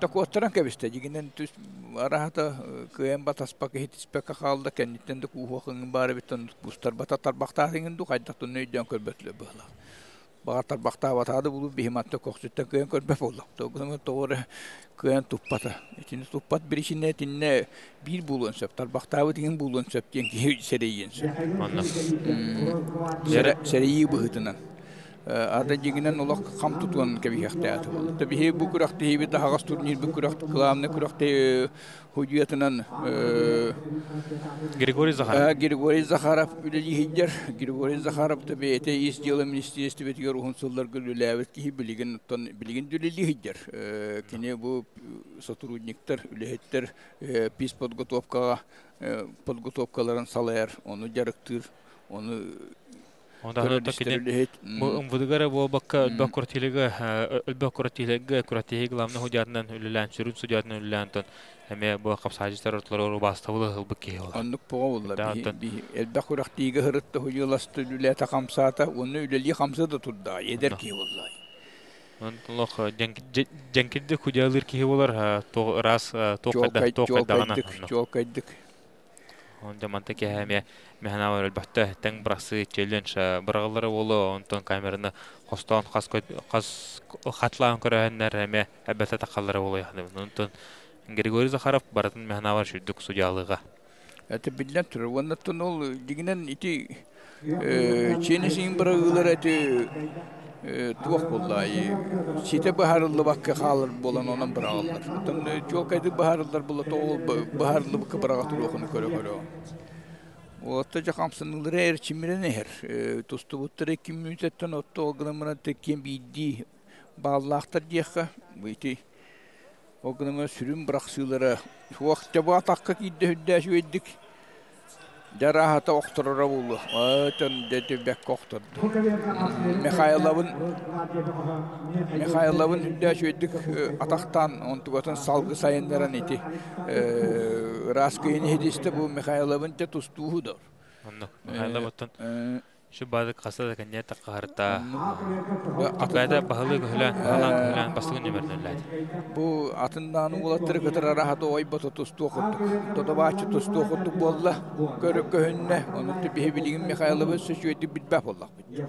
такуоттаран кэбистэ. Дьигинэн түс араһата кыайан батаспакка иһитиспэккэ хаалла кэнниттэн да кууһуох ыҥын баар эбит кустарбата тарбахтаатыҥын дуу хайдах тунна өйдөөн көрбөтүлэр быһыылаах. Баҕар тарбахтаабатаҕа да булуу биһим атта көхсүттэн кыайан көрбөт буоллах. Тогуна тоҕо эрэ кыайан туппата. Итини туппат биричиинэ итиннэ биир буолуон сөп, тарбахтаабыт иҥин буолуон сөп диэн киһи сэрэйиэн сөп. Онно. Сэрэйии быһыытынан. Ата дьиҥинэн олох хам тутуон кэбиһиэхтээх буолла. Биһи бу күрэхтэһиибит аһаҕас турнирбыт күрэх главный күрэхтэһии судьуйатынан Григорий Захаров. Григорий Захаров үлэлииһиддэр. Григорий Захаров да бэйэтэ ис дьыала министиэристибэтигэр уһун сылларга үлэлээбит киһи билигин оттон билигин үлэлииһиддэр. Кини бу сотрудниктар, үлэһиттэр писподготовкаҕа подготовкаларын салайар, ону дьарыктыыр, ону Бу МВД-гара буолбакка өлбөх куратиилэгэ өлбөх куратиилэргэ куратииһи главный судьятынан үлэлээн сүрүн судьятынан үлэлээн тон эмиэ бу хапсаажыстар ортолоро убаастабылы ылбыт киһи буолар. Оннук тоҕо буолла элбэх күрэхтиигэ сырытта судьуласта үлэлээтэ хамсаата уонна үлэлии хамса да турда эдэр киһи буолла. Олох дьэҥкирдик судьялыыр киһи буолар ыраас туох хайдаҕына. Чуолкайдык. Онто манта киһи эмиэ мэхэнаа өлбөхтө тэҥ бырахсыы челлендж быраҕыллара буолуо онтон камераны хостоон хас хас хатлаан көрөһөннөр эмиэ эбэтэ тахаллара буолуо онтон Григорий Захаров барытын мэхэнаа сүрдүк судьялыга. Это биллэн турар. Уоннаттан ол дигинен ити чиэнесиин бырагыылар эти туох буоллаайы ситэ быһаарыллыбакка хаалар буолан онон быраҕаллар. Оттон чуолкайдык быһаарыллар буолла тоҕо быһаарыллыбакка быраҕа туруохуну көрө-көрө. Отто дьэ хамсаныылара эрчимирэн иһэр. Тустубуттара 2 мүнүүтэттэн отто ол гынан баран киэн биирдии бааллаахтар диэххэ. Ити ол гынан сүрүн бырахсыылара суох дьэ бу атахха киирдэ үрдээ үчүгэйдик дьарааһата охтороро буолуо. Өтөн дьэ бэккэ охторду. Михайловын Михайловын үрдээ үчүгэйдик атахтаан онтугатын салгы сайыннаран ити ыраас кыйын иһитистэ бу Михайловын те тустууһу дор. Оннук Михайлов оттон. Şu бады қаса да кәнне таққарта. Бәді бағылы көхлән, бағалан көхлән бастығын нөмірін Бу атындан улаттыры көтөр арахаты ойбото тустуу куттук. Тодобаачы тустуу куттук болла. Көрүп көһүннэ. Оны биһи билигин Михайловы сөчүөдү билбэп боллах бит.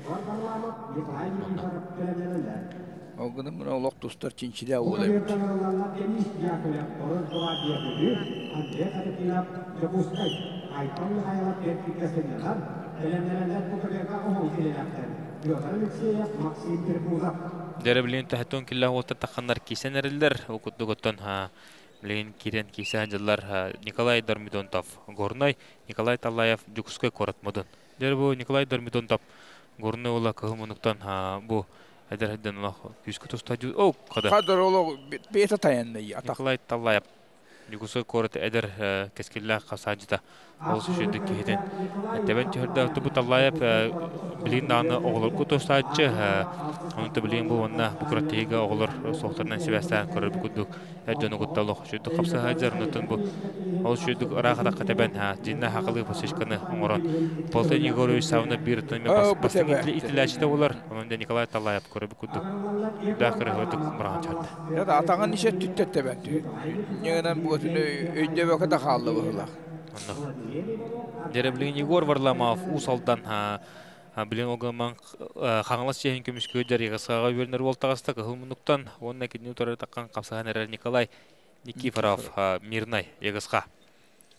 Огыны мына олох тустар чинчиле ола бит. Дәрі білген тәхеттон килла уолтар таққаннар кисен әрілдер, окуттуготтон билген кирен кисе жыллар Николай Дормидонтов Горной, Николай Таллаев Жукускай корот модун. Дәрі бу Николай Дормидонтов Горной ола кыһымунуктан бу әдер хәдден олах күскө туста о када. Кадыр оло бета таянны атак. Николай Таллаев Жукускай корот әдер кескиллә касажыта. Ол сүшөдү киһитен. Тебен түһөрдө бу Таллаев билин дааны оҕолор кутустааччы, онто билин бу онна бу куратыга оҕолор соохторунан сибэстээн көрөр бу курдук эр дьону кытта олох сүрдүк хапсыһаадьар, онтон бу ол сүрдүк ыраах тебен дьиннэ хакылыы посечканы оҥорон Полтон Егорович Савна биир тын бастыҥ итилээччитэ буолар, онон дьэ Николай Таллаев көрөр бу курдук даах кырыһыатык мураҕан чарда. Я атаҕын ишет түттер тебен. Ньыгынан буотун өйдөбөкө да хаалла быһылах. Дьэрэ билигин Егор Варламов Уус Алдан билин огыман Хаҥалас чиэһин көмүскүө дьарыгасаҕа үөрэнэр уол таҕыста кыһыл муннуктан уонна кинини утары таххан хапсаһан эрэр Николай Никифоров Мирнай Егысха.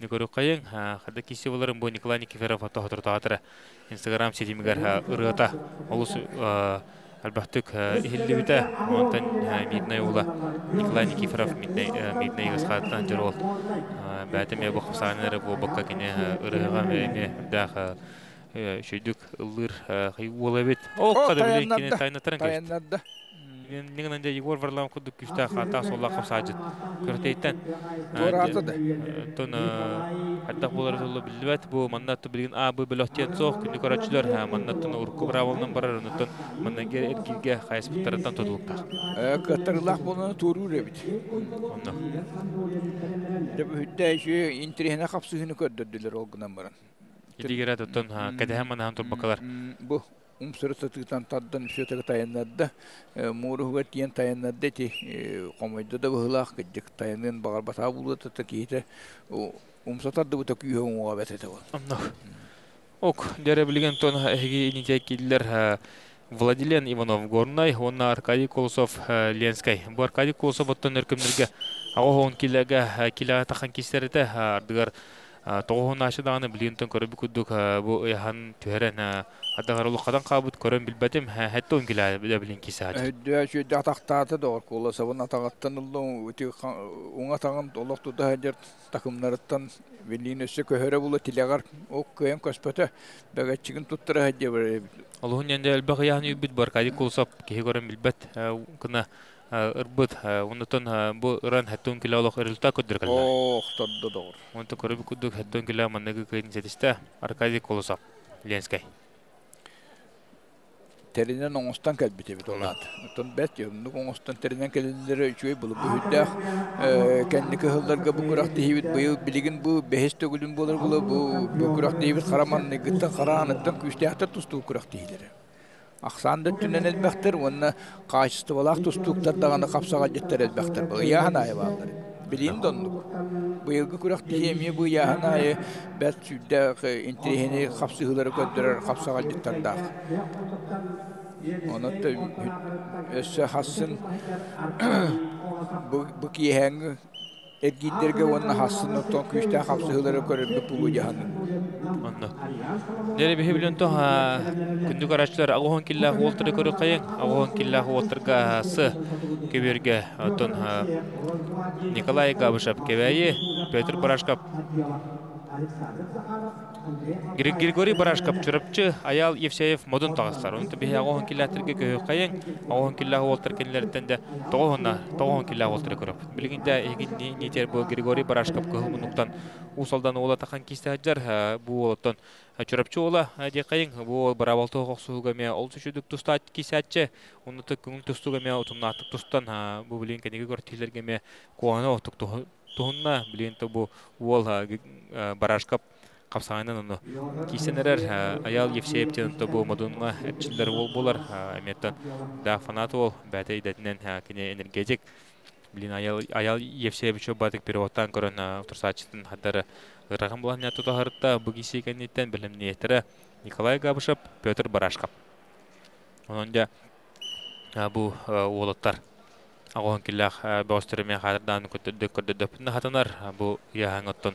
Көрүккайын хада киси боларын бу Николай Никифоров тоһотор Инстаграм ситимигэр ырыата олус элбэхтик иһиллибитэ. Онтон Мирнай уола Николай Никифоров Мирнай Егысхаттан дьор ол бээтэ эмиэ бу хапсаҕан эрэ буолбакка кини ырыаҕа эмиэ үрдээх шүйдүк ыллыыр уол эбит. Ол када билин кини тайнатарын Таяннарда. Нигынан дьэ Егор Варламов курдук күүстээх хаатаах суоллаах хапсаадьыт көрөтөйтөн. Туораата да. Тон хайдах буолара толло биллибэт. Бу манна билигин А Б бөлөх диэн суох күндү көрөөччүлэр маннаттан урукку быраабылынан барар онуттан манна эргииргэ хайыспыттарыттан тутулуктаах. Кыаттарылаах буоланы туоруур эбит. Онно. Дьэ бүһүттэ үшү интириһине хапсыһыны көрдөрдүлэр ол гынан баран. Илигere тоттон кэтэһэн манаһан турбакалар. Бу умсыры сатыытан тардан үсүөтэ таяннарда мууруһугар тиийэн таяннарда ити хомойдо да быһылаах кырдьык таянын баҕарбатаа буолуо та киһитэ умса тардыбыта күүһэ уҥуоҕа бэт этэ ол. Онно. Ок, дьэрэ билигин тон эһиги инитэ кииллэр Владилен Иванов Горнай уонна Аркадий Колосов Ленскэй. Бу Аркадий Колосов оттон өркөмнөргө аҕыс он килэгэ килэҕэ тахан киссэрэтэ ардыгар тоҕуһун ашы даҕаны билигин көрөбү курдук бу ыйахан түһэрэн ардыгар улухадан хаабыт көрөн билбэтим хэтте он килэ билин кисе хачыр. Өйдөө сүйдэ атахтаата доҕор Колосовун атаҕыттан ыллым ити уҥа атаҕын олох тута сылдьар такымнарыттан билиин өссө көһөрө була тилэҕэр ол кыайан көспөтө бэгэччигин туттара сылдьар эбит. Олуһун дьэнде элбэх ыйаһын үүбүт бу Аркадий Колосов киһи көрөн билбэт гына ырбыт. Оннотон бу ыран хэттон килэ олох результат көрдөрө кэллэ. Ох, тордо доҕор. Онтон көрөбү курдук хэттон килэ манныгы кыйын сетисте Аркадий Колосов Ленскэй. Тэринэн оҥостон кэлбит эбит ол аат. Оттон бэрт дьоһуннук оҥостон тэринэн кэлэллэрэ үчүгэй булу бу үрдээх кэнники ыһылларга бу күрэхтэһиибит быйыл билигин бу бэһис төгүлүн буолар була бу бу күрэхтэһиибит хара манныгыттан хара ааныттан күүстээхтэр тустуу күрэхтэһиилэрэ. Ахсаан да өттүнэн элбэхтэр уонна хаачыстыбалаах тустууктар даҕаны хапсаҕайдьыттар элбэхтэр. Бу ыйааһын аайы бааллар. Билигин да оннук. Быйылгы күрэхтэһии эмиэ бу ыйааһын аайы бэрт сүрдээх интэриэһинэй хапсыһыылары көрдөрөр хапсаҕайдьыттардаах. Онон өссө хассын бу киэһээҥҥи эргиирдэргэ уонна хассын оттон күүстээх хапсыһыылары көрөрбүт буолуо дьаһанын. Онно. Дьэ биһи билэн то күндү көрөөччүлэр аҕыс киллээх уолтары көрүөххэйиҥ. Аҕыс киллээх уолтарга с көбүөргэ оттон Николай Габышев Кэбээйи, Петр Барашков Григорий Барашков Чурапчы, Аял Евсеев Модун таҕыстар. Онто биһи аҕыс киллээтэргэ көһүөххэйиҥ. Аҕыс киллээх уолтар кинилэриттэн де 9 киллээх уолтары көрөп. Билигин да эһиги нитер бу Григорий Барашков кыһыл муннуктан Уус Алдан уола тахан киисэ сылдьар. Бу уолуттан Чурапчы уола диэххэйиҥ. Бу уол быраабалты охсуһууга эмиэ олус үчүгдүк тустаат киисээччи. Оннута көҥүл тустууга эмиэ утумнаахтык тустан бу билигин кэнники көртүүлэргэ эмиэ куһаҕаны оттук туһунна. Билигин бу уол Барашков Қапсағайынан оны кийсэн эрэр Аял Евсеев диэн бу Модунга эрчиллэр уол буолар. Эмиэттэн да фанат уол бэйэтэ идэтинэн кини энергетик. Билин Аял Аял Евсеевич батык переводтан көрөн турсааччытын хаддары ырахан булан тутаһарытта бу киси кэнниттэн бэлэмниэттэрэ Николай Габышев, Петр Барашков. Онон дьэ бу уолаттар аҕоһон киллээх бөҕөстөрү хаатырдаан көрдөрдөппүн хатанар бу ыйааһын оттон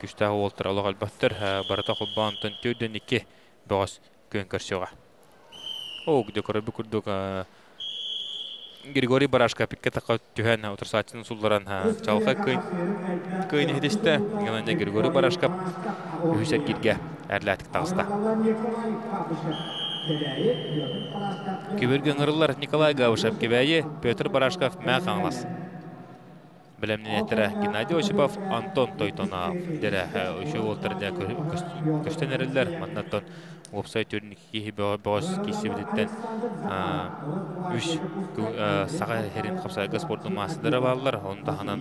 күстээх уолтар олох элбэхтэр барыта холбоонтон 42 бөҕөс күөн көрсүөҕэ. О, где көрөбү курдук Григорий Барашков икки такка түһэн утарсааччыны сулларан чалха кыйын иһитистэ. Геннадий Григорий Барашков үһүс эргииргэ эрлээтик таҕыста. Күбүргө ыҥырыллар Николай Габышев Кэбээйи, Петр Барашков Мээ Хаҥалас. Бэлэмнэнээттэрэ Геннадий Осипов, Антон Тойтонов дэрэ үчүгэй уолтар дэ көстөн эрэллэр. Маннаттан уопсай түрүн киһи бөҕөс киирсибититтэн үс саха сирин хапсайга спордун маастардара бааллар. Ону таһынан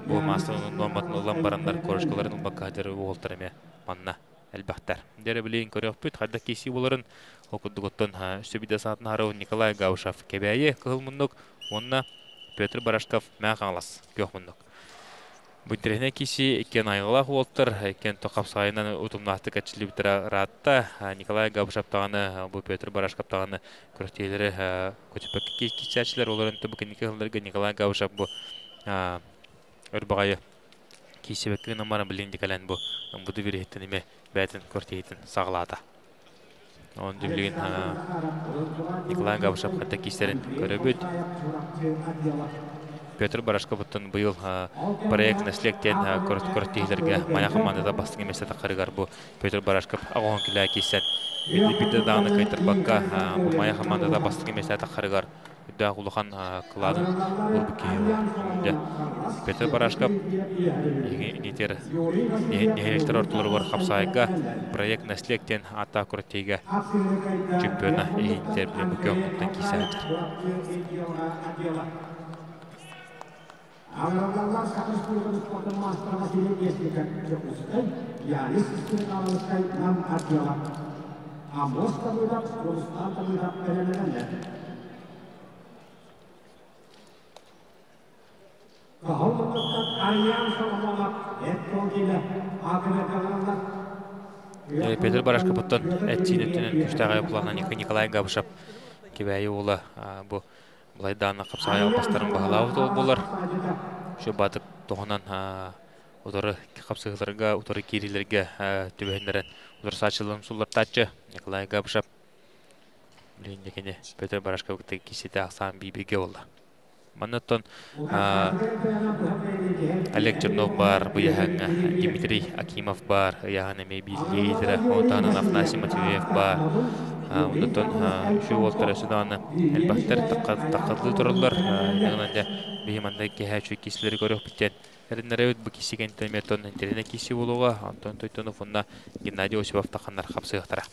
бу маастар нуорматын ылан бараннар корочкаларын ылбакка сылдьар уолтар эмиэ манна элбэхтэр. Дэрэ билигин көрүөхпүт хайдах киирсии буоларын. Ол курдук оттон сүбүдэ саатын харабын Николай Габышев Кэбээйи кыһыл муннук уонна Петр Барашков Мээ Хаҥалас күөх муннук. Бу интэриэһинэй киирсии иккиэн айылҕалаах уолтар, иккиэн хапсаайынан утумнаахтык эрчиллибиттэрэ ыраатта. Николай Габышев даҕаны, бу Петр Барашков даҕаны күрэхтэһиилэри көтүппэккэ киирсээччилэр. Олор бу кэнники сылларга Николай Габышев бу өр баҕайы киирсибэккэ гынан баран билигин кэлэн бу ымбыты бириһиттэн эмиэ бэйэтин күрэхтэһиитин саҕалаата. Онон билигин Николай Габышев хатта киирсэрин көрөбүт. Петр Барашковыттан быйыл проект наследие диэн күрэхтэһиилэргэ Майа хамаандата бастыҥ миэстэ таххарыгар бу Петр Барашков аҕоһон килээ киирсэн биирдэ даҕаны кыайтарбакка бу Майа хамаандата бастыҥ миэстэ таххарыгар үрдээх улахан кылаатын ылбыт киһи буолар. Петр Барашков инитер нэһилиэктэр ортолоругар хапсаайга проект наследие диэн ааттаах күрэхтэһиигэ чемпиона иһинтер билэн бу күөх киирсэн сылдьар. Аграрлар Саха Республикатын спортун маастара Василий Местников Дьокуускай, Янис Стрекаловскай Нам отдела. Амос Давыдов, Руслан Давыдов бэлэмнэнэллэр. Кыһыл муннуктан Арыйаан Соломонов Эттон килэ Акырыкалалар. Петр Барашковыттан этсиин өттүнэн күстээх плана Николай Габышев Кэбээйи уола бу Былайдаана хапсаҕай албастарын баһылаабыт уол буолар. Шу батык туһунан утары хапсыһыыларга, утары киириилэргэ түбэһиннэрэн утарсааччыларын суллартааччы Николай Габышев. Билигин кини Петр Барашков кытта киирсиитэ ахсаан биир-бииргэ буолла. Маннаттан Олег Чернов баар, бу ыйааһыҥҥа Дмитрий Акимов баар, ыйааһын эмиэ биир лидерэ, онтон Афанасий Матвеев баар. Онтон үчүгэй уолтара өссө даҕаны элбэхтэр таххалыы тураллар. Иннинэн дьэ биһи манна киэһэ үчүгэй киирсиилэри көрүөхпүт диэн эрэннэрэбит. Бу киирсии кэнниттэн эмиэ оттон интэриэһинэй киирсии буолуоҕа. Антон Тойтонов уонна Геннадий Осипов тахханнар хапсыахтара.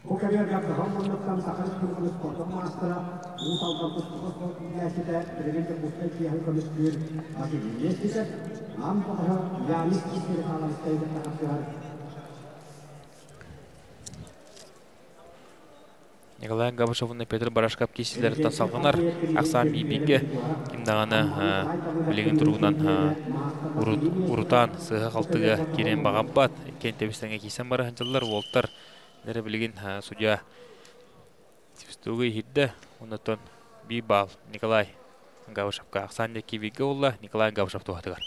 Бу кэмигэр Кыһыл муннуктан Саха Республикатын спордун маастара, Уус Алдан тустууга спорт иитээччитэ, билигин Дьокуускай чиэһин көмүскүүр Василий Местников, Нам бөҕөһө Янис Михайловскай кытта хапсыһар. Николай Габышев уонна Петр Барашков киирсиилэриттэн салҕанар ахсаан биир-бииргэ ким даҕаны билигин туругунан урутаан сыыһа-халтыга киирэн баҕарбат. Иккиэн тэбис-тэҥҥэ киирсэн бара сылдьаллар. Уолтар эрэ билигин судья свистогу иһирдэ. Оннуттан биир баал Николай Габышевка ахсаан диэки бииргэ буолла. Николай Габышев туһатыгар.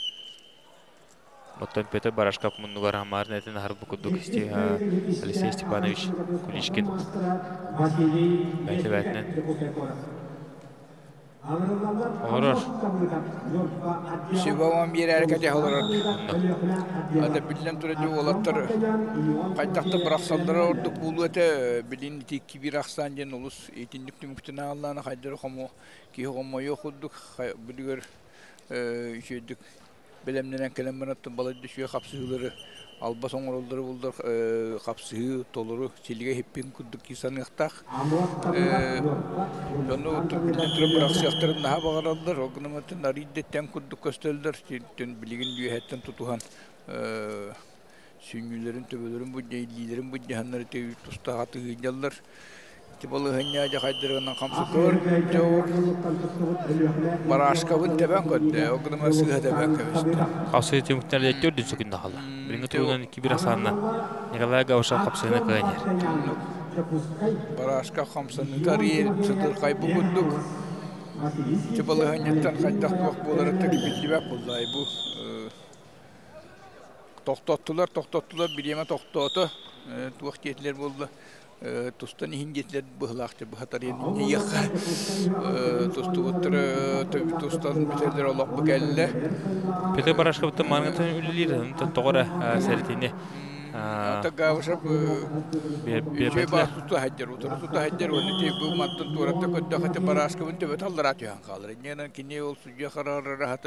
Оттон Петр Барашков муннугар амаарын этин аһарбыт курдук Алексей Степанович Куличкин бэйэтэ бэйэтинэн олорор. Сүбэ биэрээри кэтэһэ олорор. Ата биллэн турар уолаттар хайдах да бырахсаллара ордук буолуо этэ. Билин ити кибир ахсаан диэн олус итинник түмүктэн ааллаана хайдары хомо киһи хомойуох курдук билигэр үчүгэйдик бэлэмнэнэн кэлэн баран балайда үчүгэй хапсыһыылары албас оҥороллоро буоллар хапсыһыы толору силигэ иһиппин курдук кии саныахтаах. Дьону биллэн туран бырахсыахтарын наһаа баҕараллар, ол гынан арыйда тэҥ курдук көстөллөр, билигин үөһэттэн тутуһан Сүнньүлэрин, төбөлөрүн буддьа, илиилэрин буддьаһаннар тустаах атыыһыйдьаллар. Ити балыһынньа дьахайдарынан хамсатор дьоур барашкабын тэбэн көрдө, ол гынан сыыһа тэбэн кэбистэ. Хапсыы түмүктэр төрдүн сөкүндэ хаалла. Билиҥҥи туругунан 2-1 ахсаанна Николай Гавышев хапсыыны кыайан иһэр. Барашка хамсаныыта арыйар сытырхайбы курдук. Ити балыһынньаттан хайдах туох буоларыттан биллибэт буоллай бу. Тохтоттулар, тохтоттулар, бириэмэ тохтоото. Туох диэтилэр буолла? Тустан иһин диэтилэр быһылаахча быһатарыйан иһиэххэ. Тустубуттары тустан бүтэллэр олох бу кэллэ. Петр Барашковтан маныгытын үлэлиир, тоҕо эрэ сэрэтини Ата Гавышев үчүгэй баас тута сылдьар, утары тута сылдьар, уонна ти бу мантан туората көрдөх ити Барашковын төбөтө аллараа түһэн хаалар. Инньэ кини ол судьуйа хараарар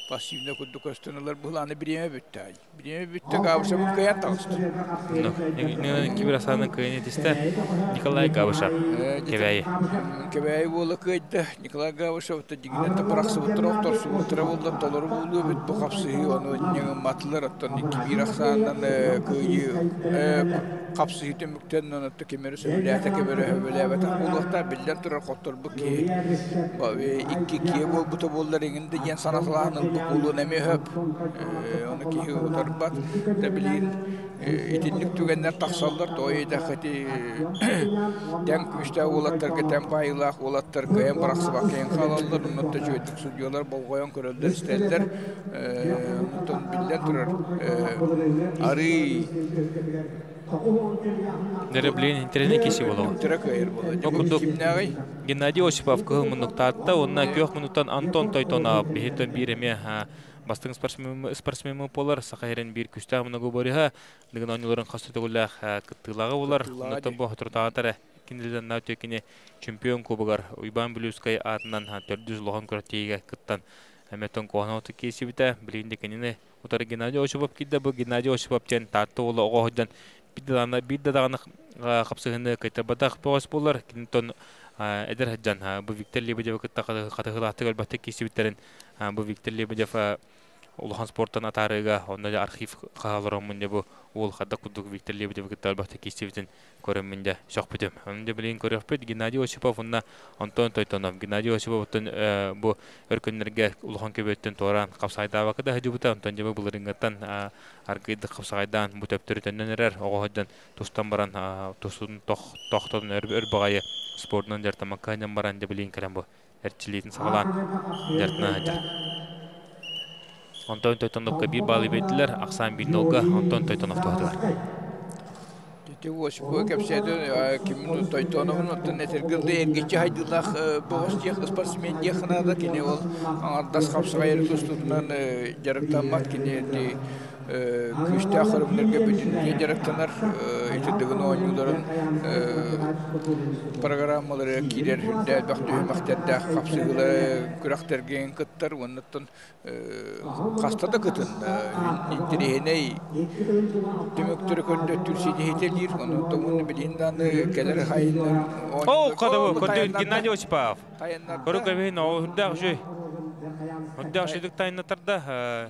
пассивно курдук көстөн ылар быһылааны бириэмэ бүттэ. Бириэмэ бүттэ, Габышевын кыайан таҕыста. Кибер асаанын кыайан этистэ Николай Габышев. Кэбээйи. Кэбээйи буола кыайда. Николай Габышев дьигинэн да бырахсыбыттара, охторсубуттара буолла, толору буолуо эбит бу хапсыһыы, ону ньыҥымматылар, оттон 2-1 ахсаанынан кыайыы хапсыһыы түмүктэн онно ким эрэ сөбүлээтэ, ким эрэ сөбүлээбэтэх буолуохтаах, биллэн турар хотторбут киһи икки киэ буолбута буоллар иҥин да диэн санаталаан ылбыт буолуон эмиэ сөп. Ону киһи утарбат. Да билигин итинник түгэннэр тахсаллар, тоҕо диэтэххэ тэҥ күүстээх уолаттарга тэҥ баайыылаах уолаттар кыайан бырахсыбакка хаалаллар, оннук да үчүгэйдик судьуйалар болҕойон көрөллөр-истэллэр. Онтон биллэн турар арыый Дэрэ билигин интэриэһинэй киси буолуоҕа. Түмтэрэ кыайар буолла. Ол курдук Кимнээҕий? Геннадий Осипов кыһыл муннуктаатта уонна күөх муннуктан Антон Тойтонов биһиттэн биир эмиэ бастыҥ спортсмен буолар Саха сирин биир күүстээх многоборьеһа Дыгын оонньууларын хас төгүллээх кыттыылааҕа буолар. Оннуттан бу соторутааҕыта кинилэрдэн кини чемпион кубогар Уйбаан Бүлүүскэй аатынан төрдүс улахан күрэхтэһиигэ кыттан эмиэ куһаҕан киирсибитэ. Билигин да кинини утары Геннадий Осипов киирдэ. Бу Геннадий Осипов диэн Таатта уола оҕо сылдьан биир да даҕаны хапсыһыыны кыайтарбатах бөҕөс буолар. Киниттэн эдэр сылдьан бу Виктор Лебедевы кытта хатыһыылаахтык элбэхтик киирсибиттэрин бу Виктор Лебедев улахан спортан атаарыыга онно архив хаалароммун дьэ бу уол хадда курдук Виктор Лебедевы кытта элбэхтик киирсибитин көрөммүн дьэ сөхпүтүм. Онно дьэ билигин көрүөхпүт Геннадий Осипов уонна Антон Тойтонов. Геннадий Осипов оттон бу өркөннөргө улахан көбүөттэн туораан хапсаайдаабакка да сылдьыбыта. Онтон дьэ бу былырыыҥҥыттан аргыйдык хапсаҕайдаан бу төптөрү төннөн эрэр оҕо сылдьан тустан баран тустуутун тохтотон өр баҕайы спордунан дьарыктаммакка сылдьан баран дьэ билигин кэлэн бу эрчиллиитин саҕалаан дьарыктана сылдьар. Антон Тойтоновка биир баалы биэрдилэр, ахсаан биир нолга Антон Тойтонов туһатылар. Ити Осипова кэпсээтин ким Тойтоновун оттон этэргин да эргиччи хайдыылаах бөҕөс диэх спортсмен диэх наада кини ол аҥардас хапсаҕай тустуутунан дьарыктаммат кини күүстээх көрүҥнэргэ бүтүннүү дьарыктанар ити Дыгын оонньууларын программаларыгар киирэр элбэх түһүмэхтэрдээх хапсыһыылары күрэхтэргэ кыттар уоннаттан хаста да кытынна интэриэһинэй түмүктэри көрдөттүүр ситиһитэлиир онон уонна билигин даҕаны кэлэр хайыннар О, кадабы, көрдүн Геннадий Осипов. Көрү көбүһүн үрдээх үчүй. Үрдээх үчүйдүк тайыннатарда.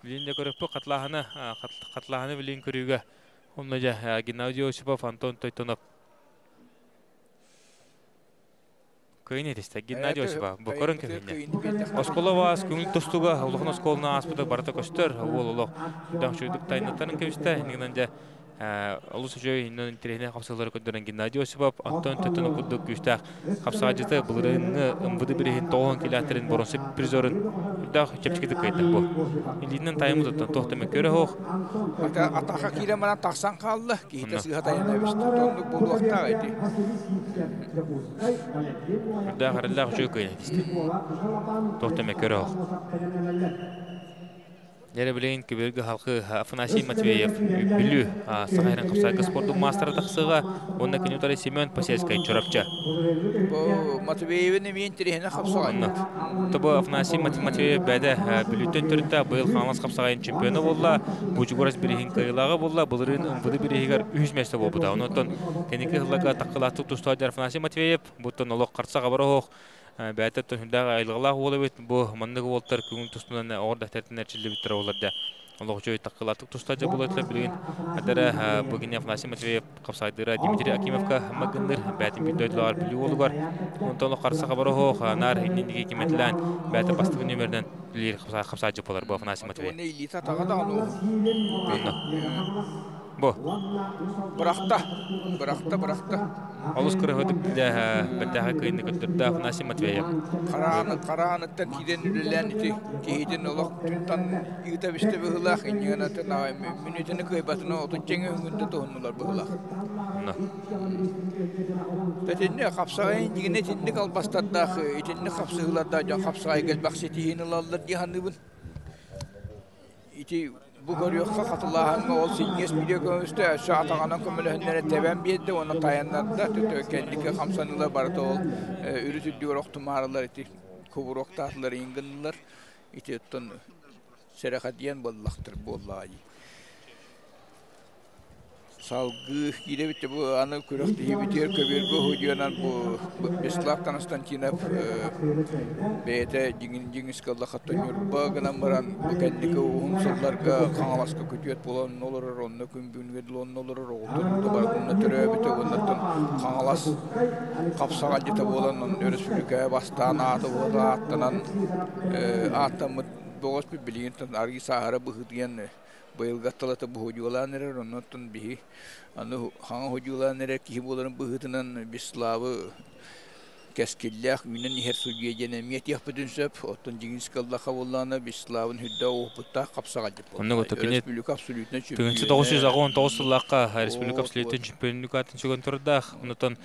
Билин де көрөппү хатлаһаны, хатлаһаны билин көрүүгө. Онно жа Геннадий Осипов, Антон Тойтонов. Кыйын этисте Геннадий Осипов. Бу көрөн көбүнне. Оскола вас көңүл тустуга улахан осколуна ааспыта барыта көстөр. Уол олох үрдээх үчүйдүк тайыннатарын кэбисте. Иннигинэн жа олус үчүгэй иннин интэриэһинэй хапсыһыылары көрдөрөн Геннадий Осипов Антон Тойтонов курдук күүстээх хапсаҕайдьыты былырыыҥҥы МВД бирииһин 90 килээтэрин боронсу призерын үрдээх чэпчэкитик кыайда бу. Илиинэн тайыммыт оттон туох да мөккүөрэ суох. Атаха киирэн баран тахсан хаалла, киһитэ сыыһа тайана эбистэ. Оннук буолуохтаах ити. Үрдээх эрэллээх үчүгэй кыайан этистэ. Туох да мөккүөрэ суох. Дьэрэ билигин күбүөргө халқы Афанасий Матвеев Бүлүү Саха сирин хапсаайга спордун маастара тахсыыга уонна кини утары Семен Посельскай Чурапчы. Бу Матвеевин эмиэ интэриэһинэй хапсаҕай. Тобу Афанасий Матвеев бэдэ Бүлүүттэн төрүттээх быйыл Хаҥалас хапсаҕайын чемпиона буолла. Бучугурас бирииһин кыайыылааҕа буолла. Былырыын МВД бирииһигэр үһүс миэстэ буолбута. Онон кэнники сылларга таккылаахтык тустааччы Афанасий Матвеев буттан олох харса хабара оһох бэйэтэ түһүндээх айылҕалаах уол эбит. Бу маннык уолтар күҥүл тустунан оҕор дэхтэртэн эрчиллибиттэр олар да. Олох үчүгэй таккылаатык тустааччы буолар билигин. Адара бүгүн Афанасий Матвеев қапсайдыра Дмитрий Акимовка магынныр бәтин бүйтөйлөр билүү олугар. Онтон қарсы хабары хоох нар иннинниги киметлән бәті бастығы нөмерден билир қапсайжы болар бу Афанасий Матвеев. Бу. Бырақта, бырақта, бырақта. Олус кырыһыдык бәтәһә кыйны көттөрдө Афанасий Матвеев. Қараны, қараныттан киден үлелән ити кихитин олох түнтан ыыта бисте быһылаах иннигэнатын мүнүтүнү кыйбатына отун чеңе хүнгүндө туһуннулар быһылаах. Тэтинне хапсагай дигине тинник албастардаах итинник хапсыгыларда жон хапсагай келбак сетиһин ылаллар диһанныбын. Ити бу көрүөххэ хатылааһыҥҥа ол синньиэс видео көмүстэ өссө атаҕынан көмөлөһүннэрэ тэбэн биэрдэ уонна тайаннарда төтө кэнники хамсаныылар барыта ол үрүт үрдүгэр охтумаарылар ити кубуруоктаатылар иҥгыннылар ити оттон сэрэхэдийэн буоллахтар буоллаҕа дии. Салгыы киирэбит бу аны күрэхтэһиибитигэр көбүөргэ уһудьуонан бу Вячеслав Константинов бэйэтэ дьиҥин дьиҥис кыллахатта Ньурба гынан баран бу кэнники уһун сылларга Хаҥаласка күтүөт буолан олорор, онно күн бүгүнүгэр дылы онно олорор, оҕотун да барытын төрөөбүтэ уоннаттан Хаҥалас хапсаҕайдьыта буолан өрөспүүбүлүкэҕэ бастаан ааты уота ааттанан ааттаммыт бөҕөспүт билигин арыы сааһыра быһыытыйан быйылгы атталата буһудьуолаан эрэр, оннуттан биһи аны хаҥа худьуолаан эрэр киһи буоларын быһыытынан Беславы кэскиллээх үүнэн иһэр судьуйа диэн эмиэ этиэхпитин сөп. Оттон дьиҥин скаллаха буоллаҕына Беславын үрдэ уопуттаах хапсаҕайдьыт буолла. Республика абсолютно чемпиона. 1919 сыллаахха республика абсолютно чемпионун атын сүгэн турдаах. Онтон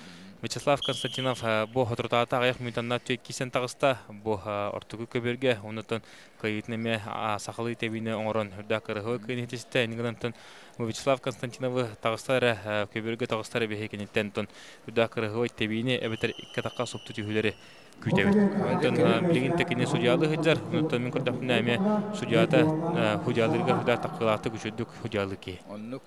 Вячеслав Константинов бу хоторутаата аҕыйах мүнүүтанна кисэн таҕыста. Бу ортоку көбүөргэ онтон кыайыытын эмиэ сахалыы тэбиини оҥорон үрдээх кырыһы кыайын иһитистэ. Инигинантан Вячеслав Константиновы таҕыста эрэ көбүөргэ таҕыста эрэ биһи киниттэн тон үрдээх кырыһы тэбиини эбэтэр икки атахха супту түһүүлэри күүтэбит. Онтон билигин кини судьялыы сылдьар. Онтон мин көрдөхпүнэ эмиэ судьята судьялыырга үрдээх таккылаахтык үчүгдүк судьялыы киһи. Оннук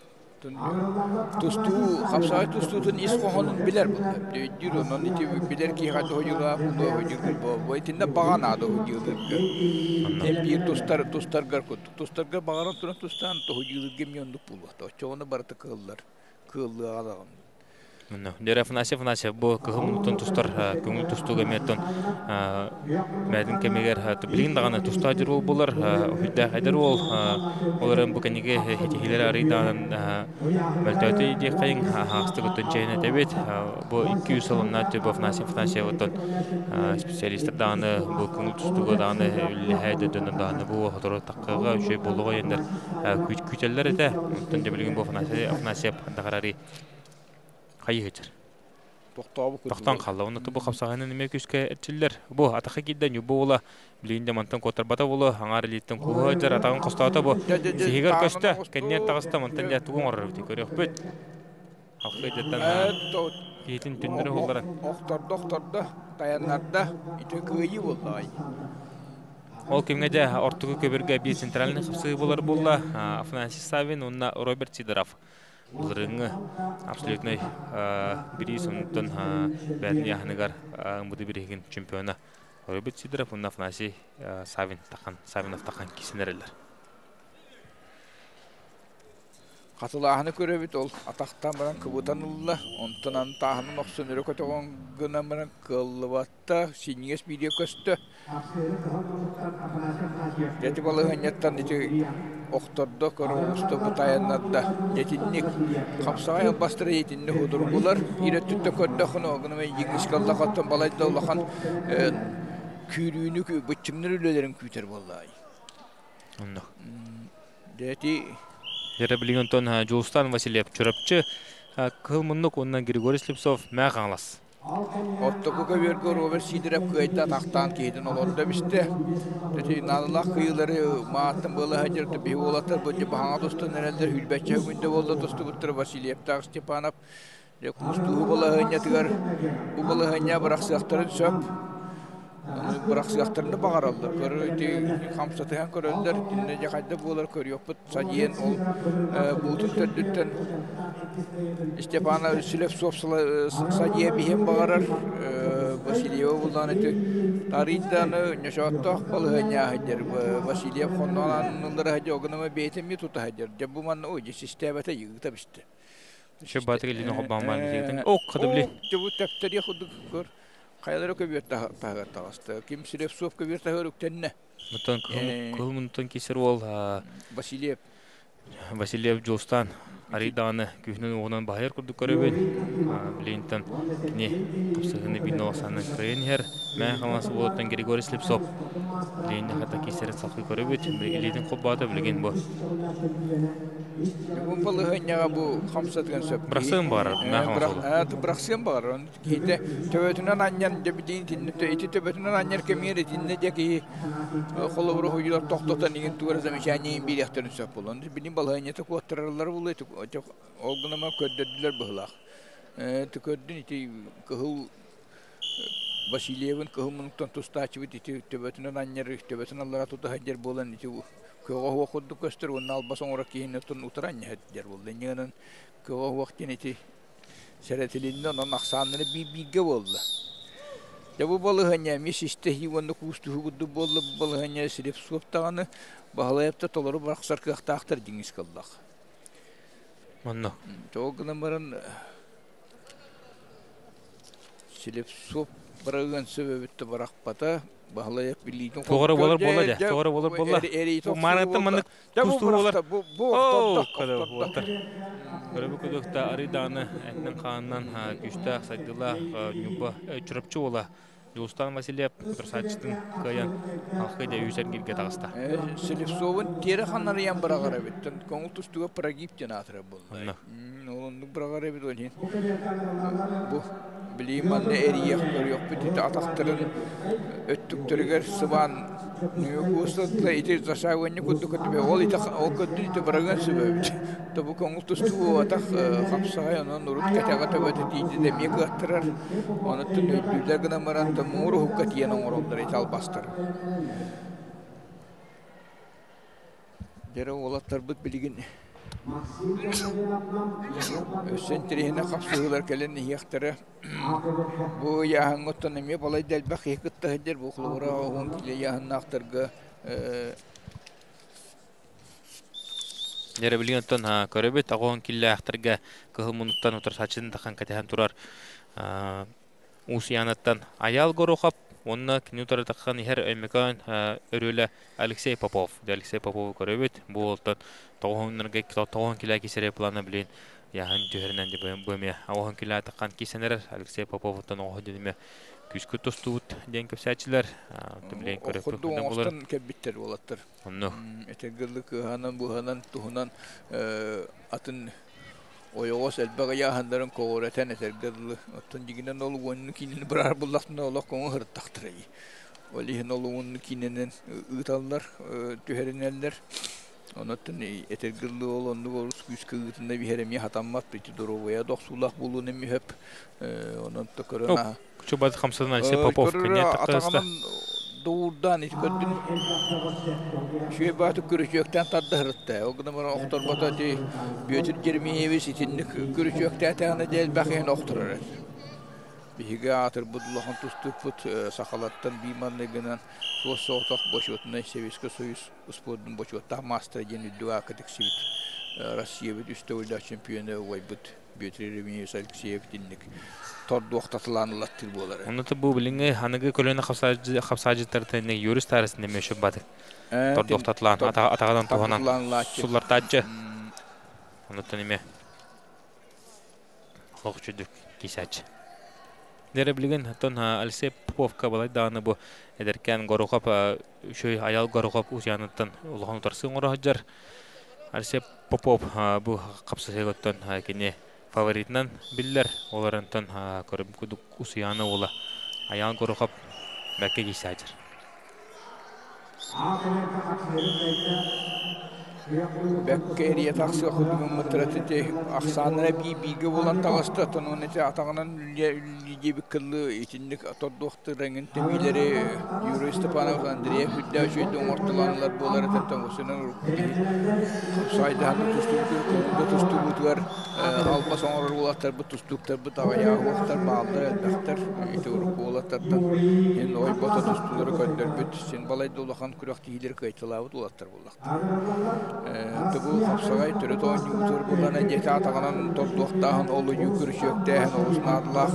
тустуу хапсаҕай тустуутун ис хоһоонун билэр буолла. Өйдүүр онон ити билэр киһиэхэ тоһуйуулаах буолуо өйдүүр буолуо. Итиннэ баҕа наада уһудьуулуурга. Биир тустар тустаргар курдук. Тустарга баҕаран туран тустаан тоһуйуулуурга эмиэ оннук буолуо. Оччоҕуна барыта кыаллар. Кыаллыаҕа даҕаны. Дьэ, Афанасий Афанасьев бу кыһыл муннуктан тустар көҥүл тустууга эмиэттэн бэйэтин кэмигэр билигин даҕаны тустаах дьоруол буолар, үрдээх эдэр уол. Ол эрэн бу кэнники итиһиилэри арыйдаан мөлтөөтүй диэххэйиҥ, аһаҕастык оттон чэйин этэбит. Бу 200 сылынна бу Афанасий Афанасьев оттон специалистар даҕаны бу көҥүл тустууга даҕаны үлэлэһэ дьоно даҕаны бу сотору таххыга үчүгэй буолуоҕа диэннэр күүтэллэр этэ. Оттон дьэ билигин бу Афанасий Афанасьев даҕарари хайыһычыр. Тохтоон хаалла. Онно бу хапсаҕайынан эмиэ күүскэ эрчиллэр. Бу атахха киирдэ Ньурба уола билигин де мантан куоттарбата буолуо. Аҥаар илииттэн кууһа сылдьар атаҕын хостоото бу. Сиһигэр көстө. Кэнниэр таҕыста мантан дьэ тугу оҥорор эбитий көрүөхпүт. Халкыйдыттан киһитин түннэри уһулларан. Охтордо, охтордо, тайаннарда. Ити кыайыы буоллаҕай. Ол кэмҥэ дьэ ортоку көбүргэ биир центральный хапсыы буолар буолла. Афанасий Савин уонна Роберт Сидоров. Былырыыҥҥы абсолютнай бириис онтон бээтин ыйааһыныгар ымбыты бириһигин чемпиона Роберт Сидоров уонна Афанасий Савин тахан Савинов тахан кисэн эрэллэр. Хатылааһыны көрөбүт, ол атахтан баран кыбытан ылла, онтон аны тааһынан охсон өрө көтөҕөн гынан баран кыаллыбатта, синньигэс бииргэ көстө. Ити балаһыанньаттан ити охтордо, көрө бу тайаннарда. Итинник хапсаҕай албастара итинник судургулар. Биир өттүттэн көрдөххүнэ, огунума дьиҥискаллахаттан балайда улахан күүрүүнү быччыҥнар үлэлэрин күүтэр буоллаҕай. Онно. Дэти Дьэ билигин онтон Дьулустан Васильев Чурапчы Кыһыл Муннук уонна Григорий Слепцов Мээ Хаҥалас. Оттоку көбүөргэ Роберт Сидоров кыайда атахтаан киһитин олордо бистэ. Ити наадалаах кыйыылары мааттан буола сылдьар биһи уолаттар бу баһаҥа тустан эрэллэр хүлбэччэ күндэ буолла тустубуттар Васильевтаах Степанов. Дьэ кустууһу балаһыанньатыгар бу балаһыанньа бырахсыахтарын сөп. Бырахсыахтарына баҕараллар. Көрө хамсатыһан көрөллөр. Итиннэ дьэ хайда буолар көрүөхпүт. Садьыйан ол буутун төрдүттэн Степана Слепцов садьыйа биһиэн баҕарар. Васильева буллаан ити тарыйдааны ньошооттоох балыһыанньаа сылдьар. Васильев хонноон ыллара сылдьар, огунама бэйэтин ми тута сылдьар. Дьэ бу манна ой дьэ систээбэтэ йыгыта бистэ. Еще батыр илини хоббаан баан Ок, хадыбли. Дьэ бу тэптэриэ курдук көр. Хайалара көбүөр таһыгар таҕыста. Ким Слепцов көбүөр таһыгар үктэннэ. Мутан кыһыл мунтан кисер уол Васильев. Васильев Дьулустаан арый даҕаны күүһүнэн уоҕунан баһыйар курдук көрөбүн. Билигинтэн кини хапсыһыыны биир нолосанан кыайан иһэр. Мэҥэ Хаҥалас уолуттан Григорий Слепцов билигин хата киисэрин салгыы көрөбүт. Илиитин холбоото билигин бу. Бу балаһыанньаҕа бу хамсатыан сөп. Бырахсыан баҕарар Мэҥэ Хаҥалас уола. Бырахсыан баҕарар. Киһитэ төбөтүнэн анньан дьэбидиин ити төбөтүнэн анньар кэмигэр итиннэ дьэ киһи холобур уһуйулар тохтотон игин тугу эрэ замечание биэриэхтэрин сөп буолан билин балаһыанньата куоттараллар буолуо ол гынан көрдөрдүлэр быһылаах көрдүн ити кыһыл Васильевын кыһыл муннуктан тустааччыбыт ити төбөтүнэн анньар төбөтүн аллара тута сылдьар буолан ити көҕө уох курдук көстөр уонна албас оҥорор киһини оттон утары анньа сылдьар буолла инньэ көҕө уох диэн ити Сэрэтилиннэ, онон ахсааннара биир-бииргэ буолла. Дьэ бу балаһыанньа эмиэ систэһии уонна куустуһуу курдук буолла. Бу балаһыанньа Слепцов даҕаны, Баһылайап да толору бырахсар кыахтаахтар дьиҥ искаллах. Онно. Тоҕо гынан баран Слепцов бырагыан сөп эбит да бырахпата. Баһылайап билиитин Тоҕо буолар буолла дьэ. Тоҕо буолар буолла. Маанаттан маннык Тустуу буолар. Бу охтордо. Көрөбү кудукта арыйдааны этинэн хаанынан күүстээх сайдыылаах Ньурба Чурапчы уола Дьулустаан Васильев утарсааччытын кыайан халқы дэ үүсэр гиргэ таҕыста. Слепцовун тиэрэ ханнарыйан быраҕар эбит. Көҥүл тустууга прогиб диэн аатырар буолла. Ол оннук быраҕар эбит ол иһин. Бу билигин манна эрийиэх көрүөхпүт ити атахтарын өттүктэригэр сыбаан куустатла ити зашагонньу курдук өтүбэ ол ити ол көрдүн ити быраган сүбэбит тобу көҥүл тустуу атах хапсаҕай онон урут кэтэҕэ төбөтө тиийдэ да эмиэ кыаттарар онуттан өйдүүллэр гынан баран муур уһукка тиийэн оҥороллор ити албастар Дьэ уолаттарбыт билигин өссө интэриэһинэй хапсыһыылар кэлэн иһиэхтэрэ. Бу ыйааһыҥҥа оттон эмиэ балайда элбэх киһи кытта сылдьар. Бу холобура уһун киилэ ыйааһыннаахтарга Дьэ билигин оттон көрөбүт оҕоһун киллээхтэргэ кыһыл муннуктан утарсааччытын тахан кэтэһэн турар Уус Яныттан Айаал Горохов уонна кини утары тахсан иһэр Өймөкөөн өрүөлэ Алексей Попов. Алексей Попову көрөбүт. Бу уолтан тоҕуһуннарга тоҕуһун килээ кисэрэ плана билин яһын түһэринэн бу эмиэ оҕоһун килээ таххан кисэн эрэр Алексей Поповуттан оҕоһу диниме күүскэ тустубут диэн кэпсээччилэр. Билин көрөппүт. Курдук оҥостон кэлбиттэр уолаттар. Онно. Этэргылы кыһанан быһанан туһунан атын Ойоҕос элбэх ыйааһыннарын көҕүрэтэн этэргэ дылы, оттон дьиҥинэн ол уонну киинэни быраҕар буоллахтарына олох көҥү сырыттахтара дии. Ол иһин ол уонну киинэнэн ыыталлар, түһэринэллэр. Онон этэргэ дылы ол оннук олус күүскэ ыытынна биһэр эмиэ хатаммат, ити доруобуйа да охсуулаах буолуон эмиэ сөп. Онон то көрөн аһа. Чубат хамсанан Алексей Попов Атаҕынан дуурдаан ити көрдүн үчүгэй баатык күрүчүөктээн тардыһырытта. Ол гынан баран охторбото ити Бүөтүр Еремеевич итинник күрүчүөктээтэҕинэ дьэ элбэх иһин охторор этэ. Биһиги аатырбыт улахан тустуукпут сахалартан биир манныгынан суос соҕотох бочуотунай Советский Союз спордун бочуоттаах маастара диэн үрдүк аакка тиксибит Россиябыт үс төгүллээх чемпиона убайбыт Дмитрий Еремеевич Алексеев итинник тордуохтатылаан ылаттыыр буолара. Онно бу билиҥҥи аныгы көлүөнэ хапсаажыттартан Юрий Старостин эмиэ баты. Тордуохтатылаан атаҕынан туһанан суллартааччы. Онуттан эмиэ олох үчүдүк киисээччи. Дere билигин оттон Алексей Поповка балай даҕаны бу эдэркээн Горохов үчүгэй Айал Горохов Узяныттан улахан утарсыы оҥоро сылдьар. Алексей Попов бу хапсыһыыгыттан кини фаворитынан биллэр. Ол эрэнтэн көрүм кудук Усуйаана уола Айаан Горохов бэркэ киирсээччи. Бэккэ эрийэ тахсыах курдук гыммыттара ити ахсааннара биир-бииргэ буолан таҕыста. Оттон уонна ити атаҕынан үллүү диэбит кыллыы итинник тордуохтар эҥин тэбиилэри Юрий Степанов Андреев үрдээх үчүгэйдик оҥортолооннор буолар этэ. Осунан урукку киһи сайдаһан тустубутугар, көҥүлгэ тустубутугар албас оҥорор уолаттарбыт, тустууктарбыт аҕыйах уохтар бааллар элбэхтэр. Ити урукку уолаттартан ин ойбото тустуулары көрдөрбүт, син балайда улахан күрэхтэһиилэри кыайталаабыт уолаттар буоллахтар. Тыбыл хапсаҕай төрүт оонньуутугар булана диэки атаҕынан тордуохтааһын, олуйуу күрүчүөктээһин олус наадалаах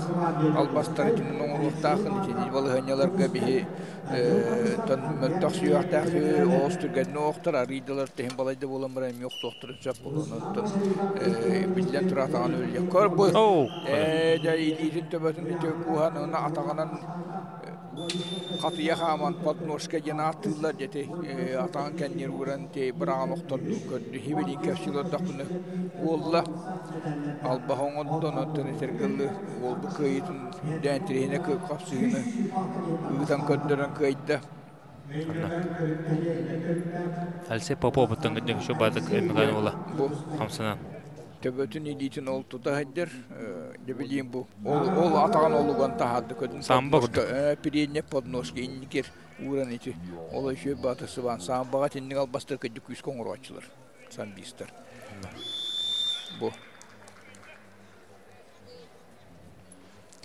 албастар итинэн оҥоруохтаахын. Итини балаһыанньаларга биһи мөлтөх сүһүөхтээх олус түргэнник охтор, арыйдылар тэһин балайда буолан баран эмиэ охтуохтарын сөп буолан оттон биллэн турар атаҕын үлүйэ. Көр бу дьэ илиитин төбөтүн ити кууһан уонна атаҕынан Хатыйа хааман подножка диэн ааттыыллар дьэ атаҕын кэннигэр ууран быраҕан охтордуу көрдө хибилин кэпсии олордохпуна уолла албаһы оҥордон оттон этэргэ уолбу кыайыытын үрдээн тириһинэ хапсыһыыны ыытан көрдөрөн кыайда. Алексей Попов оттон кырдьык şu баатык Михаил уола хамсанан. Төбөтүн илиитин ол тута сылдьар, дьэ билиим бу. Ол, ол атаҕын олуган таһаарды көтүн Самба подножка, курдук. Передняя подножка инникер ууран ити. Ол еще баата сыбаан самбаҕа тинник албастар кырдьык күүскэ оҥорооччулар, самбистар. Бу.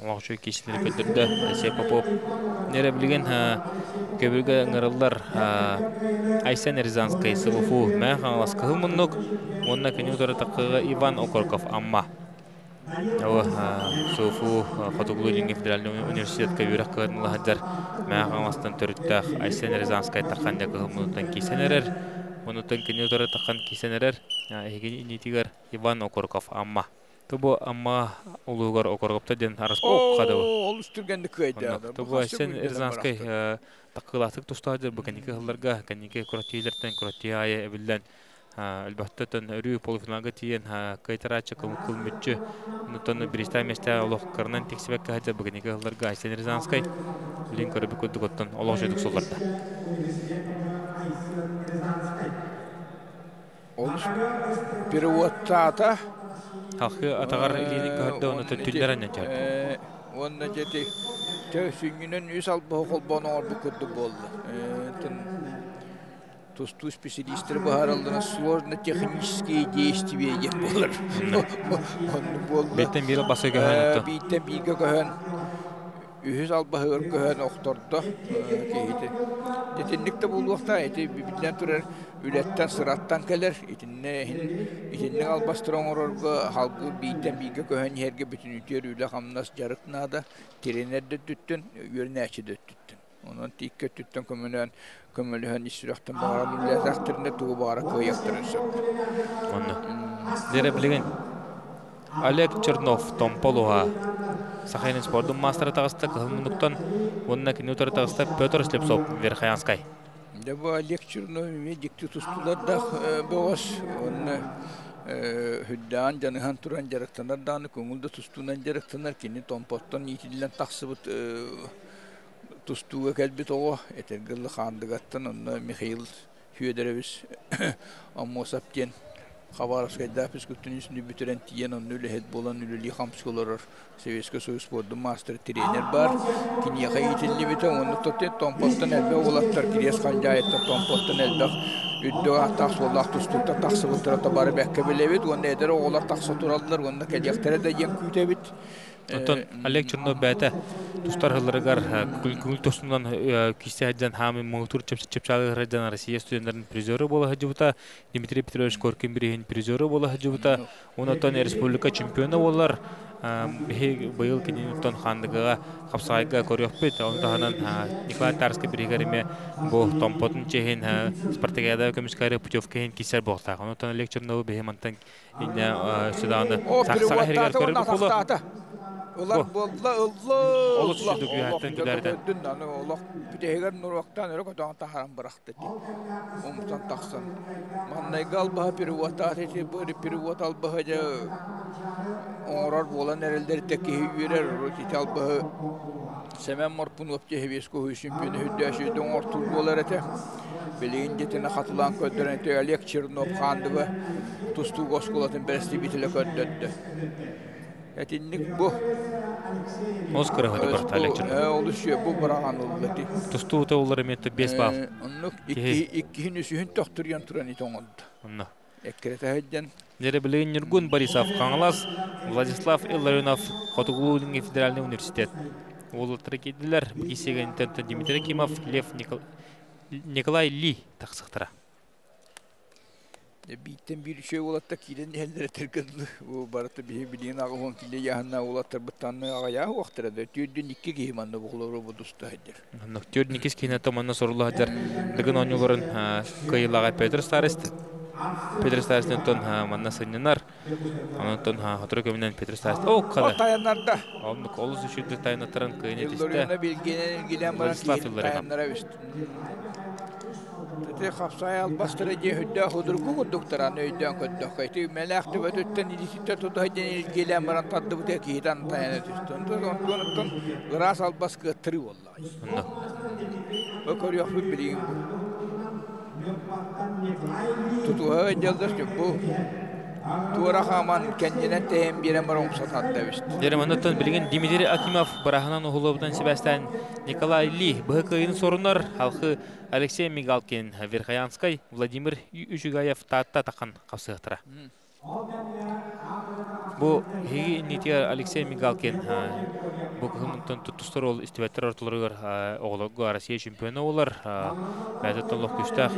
Олох үчүгэй киисэлэри көрдөрдө Алексей Попов. Нэрэ билигин көбүргэ ыҥырыллар Айсен Рязанскай СВФУ Мэҥэ Хаҥалас Кыһыл Муннук уонна кини утары таххыга Иван Окороков Амма. СВФУ Хотугулуу-Илиҥҥи федеральнай университетка үөрэх кыһатын ыла сылдьар Мэҥэ Хаҥаластан төрүттээх Айсен Рязанскай таххан дьэ Кыһыл Муннуктан киирсэн эрэр. Онуттан кини утары таххан киирсэн эрэр. Эһигини иннитигэр Иван Окороков Амма. Тобо Амма улуугар Окорокопто диэн араспа хадыбы. Олус түргэнник кыайда. Тобо Айсен Рязанскай таккылаатык тустаах бу кэнники сылларга кэнники куротиилэртэн куротии аайы эбиллэн элбэхтэн өрүү полуфиналга тиийэн кыайтарааччы кыл мүччү онтон биристаай миэстэ олох кырынан тиксибэккэ сылдьар бу кэнники сылларга Айсен Рязанскай билин көрөбүт курдук оттон олох үчүгдүк сылларда. Олус переводтаата. Халхы атаҕар илиини көһөрдө уонна түллэр анньан түһэрдэ. Уонна дьэти сүнньүнэн үс албаһы холбоон оҥорбут курдук буолла. Тустуу специалистары быһаараллара сложно технические действия диэн буолар. Оннук буолла. Бииртэн биир албаска көһөн. Бииртэн бииргэ көһөн үһүс албаһыгар көһөн охтордо киһити. Итинник да буолуохтаах, ити биллэн турар үлэттэн, сыраттан кэлэр. Итиннэ иһин итинник албастары оҥорорго халгы бииртэн бииргэ көһөн иһэргэ бүтүнүтүөр үлэ-хамнас дьарык наада. Тренер да өттүттэн, үөрэнээччи да өттүттэн. Онон тииккэ өттүттэн көмөлөөн, көмөлөһөн ис сүрэхтэн баҕаран үлэлээтэхтэринэ тугу баҕара кыайыахтарын сөп. Онно. Дьэрэ билигин Олег Чернов Томполуһа Сахайын спордун маастара таҕыста Кыһыл Муннуктан уонна кини утары таҕыста Петр Слепцов Верхоянскай. Дьэ бу Олег Чернов эмиэ дьикти тустуулардаах бөҕөс уонна үрдээн дьаныһан туран дьарыктанар даҕаны көҥүл да тустуунан дьарыктанар кини Томпоттон иитиллэн тахсыбыт тустууга кэлбит оҕо этэргэ дылы Хаандыгаттан онно Михаил Федорович Аммосов диэн Хабаровскайдаах физкультурнай бүтэрэн тиийэн онно үлэһит буолан үлэлии-хамсыы олорор Советский Союз спордун маастара тренер баар. Киниэхэ иитиллибитэ уонна Томпоттон элбэх уолаттар Кириэс Халдьаайыттан Томпоттон элбэх үрдүк ааттаах-суоллаах тустууктар тахсыбыттара бары бэккэ билэбит уонна эдэр оҕолор тахса тураллар уонна кэлиэхтэрэ да диэн күүтэбит. Оттон Олег Чернов бэйэтэ тустар сылларыгар көҥүл тустуунан киирсэ сылдьан хаамыы муҥутуур чыпчаалы сылдьан Россия студеннарын призера буола сылдьыбыта, Дмитрий Петрович Коркин бирииһин призера буола сылдьыбыта. Онтон республика чемпиона буолар. Биһи быйыл кинини Хаандыгыга хапсаҕайга көрүөхпүт. Ону таһынан Николай Тарскай бирииһигэр эмиэ бу Томпотун чиэһин Спартакиада көмүскээри путевка иһин киирсэр буолуохтаах. Онтон Олег Чернову биһи мантан иннэ сюдааны О, саха сиригэр переводтаата көрөр уонна буолуо. атахтаата. Ылар буолла, ылла. Олус үчүгэй үөһэттэн күлээрдэн. Аны олох бүтэһигэр нуруоктаан өрө көтөҕөн таһааран бырахты. Умсан тахсан. Маннайга албаһа переводтаат ити перевод албаһа дьэ оҥорор буолан эрэллэртэ киһи үөрэр ити албаһы Сэмэн Морпунов дьэһэбиэс куһуй чемпион үһүрдээшүйдэ оҥортуур буолар этэ. Билигин дьэтини хатылаан көрдөрөн ити Олег Чернов Хаандыга тустуук оскуолатын бэрэстэбиитэлэ көрдөрдө. Этинник бу. Олус кыраһыты барта Олег Чернов. Олус бу быраҕан ылла ти. Тустуу олар эмиэ 5 балл. Оннук иккиһин үсүһүн тохтуруйан туран ити оҥорду. Онно. Эккирэтэ сылдьан. Дьэрэ билигин Ньургун Борисов Хаҥалас, Владислав Илларионов Хотугулуу-Илиҥҥи федеральнай университет. Уолаттара киирдилэр. Бу киисиэгэнтэн Дмитрий Акимов, Лев Николай Ли тахсыахтара. Бииртэн биир үчүгэй уолаттар киирэн иһэллэрэ этэргэ дылы. Бу барыта биһи билигин 80 киилэ ыйааһыннаах уолаттарбыттан аҕыйаах уохтара да 42 киһи манна буолар буду сылдьар. 42 киһини манна сорула сылдьар. Дыгын оонньууларын кыайыылааҕа Петр Старост. Петр Старостинтон манна сынньанар. Онтон сотору кэминэн Петр Старост о када. Тайаннарда. Оннук олус үчүгэй тайаннаттаран кыайын этистэ. Билгенен илгилен баран тайаннара үст. Ити хапсай албастара дьиэ үрдээх судургу курдуктаран өйдөөн көрдөххө ити мэлээх төбөтүттэн илиититтэн тутуһа диэн илгиэлээн баран тардыбыта киһитэн тайана түстэ. Онтон онтон ыраас албас кыаттырыы буолла. Бу көрүөхпүт билигин бу. Тутуһа дьаллар бу туора хааман кэннинэн тэйэн биэрэн баран умсатан да эбит. Дьэрэ манныттан билигин Дмитрий Акимов быраһынан уһулуобутан сибээстээн Николай Ли быһы кыайын сорунар халқы Алексей Мигалкин, Верхоянскай, Владимир Үчүгаев Таатта тахан қапсыахтара. Бу хиги иннитигэр Алексей Мигалкин бу кыһымынтан туттустар ол истибэттэр ортолоругар оҕолорго Россия чемпиона болар. Бэйэтэ толлох күстээх